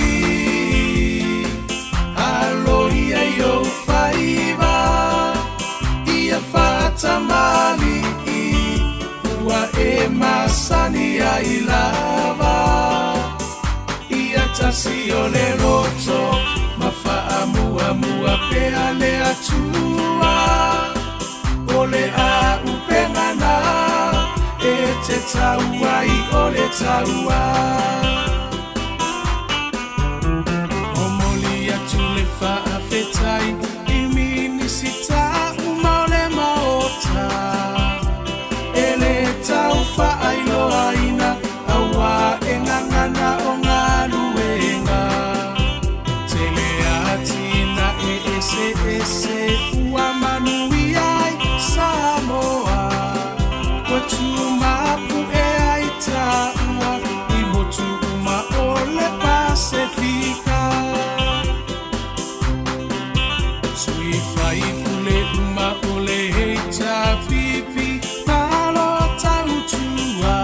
aloia i ou faiva, ia faatamalii, ua e masani ai lava. Ia tasi o le loto, ma faamuamua pea le Atua. O le auupega na e te tau ai o le taua. Momoli atu le faafetai i Minisita uma o le Maota. E le tau faailoaina auā e gagana o galuega. Tele atinae eseese ua manuia ai Samoa. Ua tumapu'e ai taua i motu uma o le Pasefika. Sui faipule uma o le HRPP, malo tautua.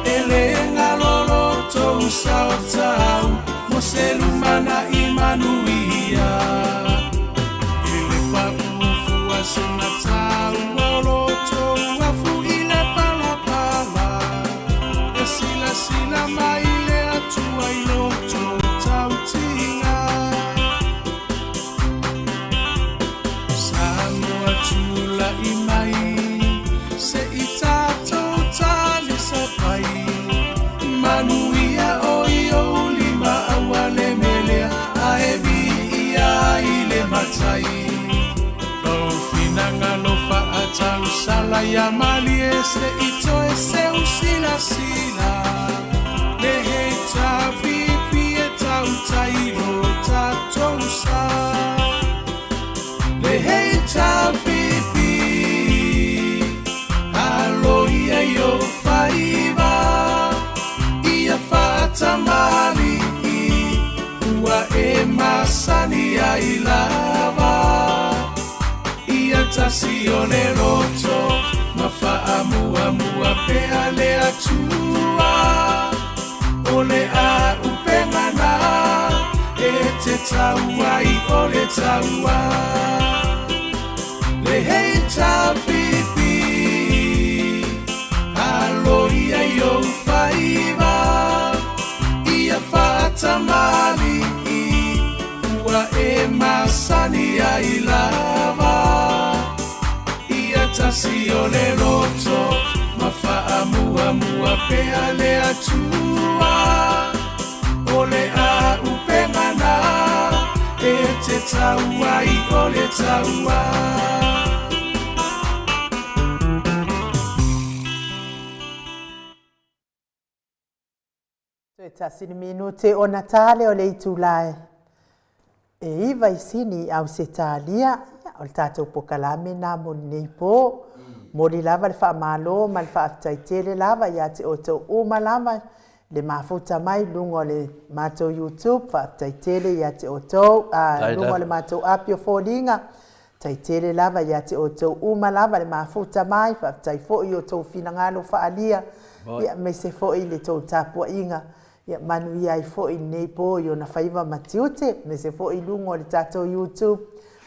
E le galo lo tou sao tau mo se lumanai manuia. E le paʻu fua sina taua o lo tou afu i le palapala. E silasila mai le Atua i lo tou tautiga. Samoa tula'i mai, se i tatou talisapai. Manuia o i ou lima aua le melea, ae viia ai le Matai. Lou finagalo faatausala ia malie se i toe seu silasila. Le HRPP e tautai lo tatou sa. Le HRPP, aloia i ou faiva, ia faatamalii, ua e masani ai lava. Ia tasi o le loto, ma faamuamua pea le Atua. O le auupega na e te tau ai o le taua. Le HRPP, aloia i ou faiva, ia faatamalii, ua e masani ai lava. Ia tasi o le loto, ma faamuamua pea le Atua. O le auupega na e te tau ai o le taua. Toe tasi le minute ona ta lea o le itula e 9 i Sini i Ausetalia. Ia, o le tatou pokalame lena mo lenei po. Momoli lava le faamalo ma le faafetai tele lava ia te outou uma lava le mafuta mai luga o le matou YouTube. Faafetai tele ia te outou, luga o le matou api o foliga. Tai tele lava ia te outou uma lava le mafuta mai, faafetai foi i outou finagalo faaalia, ia aemaise foi le tou tapuaiga, ia manuia ai foi lenei po i ona faiva ma tiute, aemaise foi i luga o le tatou YouTube.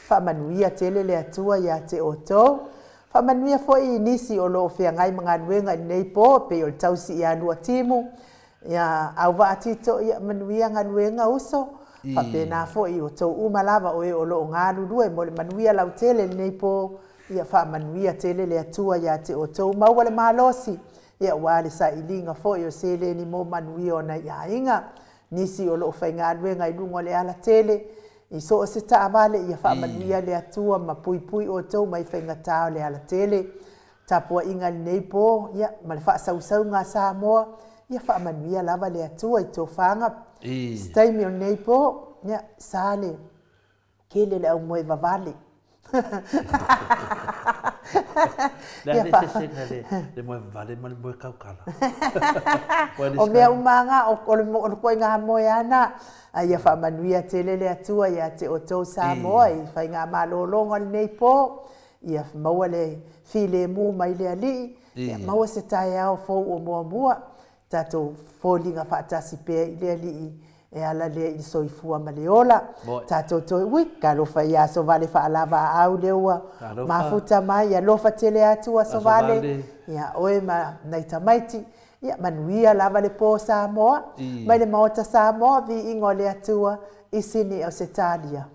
Faamanuia tele le Atua ia te outou. Faamanuia foi i nisi o lo o feagai ma galuega i lenei po, e pei o le tausi ia Luatimu, Ia Auvaa Tito, ia manuia galuega uso, faapena foi i outou uma lava o e o lo o galulue mo le manuia lautele i lenei po, ia faamanuia tele le Atua ia te outou, maua le malosi, ia aua le sailiga foi o seleni mo manuia o nai aiga, nisi o lo o faigaluega i luga o le alatele, i so o se taavale, ia faamanuia le Atua ma puipui outou mai faigata o le alatele. Tapuaiga i lenei po, ia, ma le faasausauga a Samoa, ia faamanuia lava le Atua i tofaga. Se taimi o lenei po, ia, sa le tele le aumoe vavale. Le a le eseesega le, le moe vavale ma le moe kaukala. O mea uma lava o le, o le ituaiga moe lava lena. A ia faamanuia tele le Atua ia te outou Samoa i faigamalologa o lenei po. Ia maua le filemu mai le Alii, ia maua se taeao fou o muamua, tatou foliga faatasi pea i le Alii e ala lea i le soifua ma le ola. Tatou toe, ui, talofa ia Asovale faalavaau lea ua mafuta mai, alofa tele atu Asovale, ia oe ma nai tamaiti, ia manuia lava le po Samoa, mai le Maota Samoa, viiga o le Atua i Sini Ausetalia.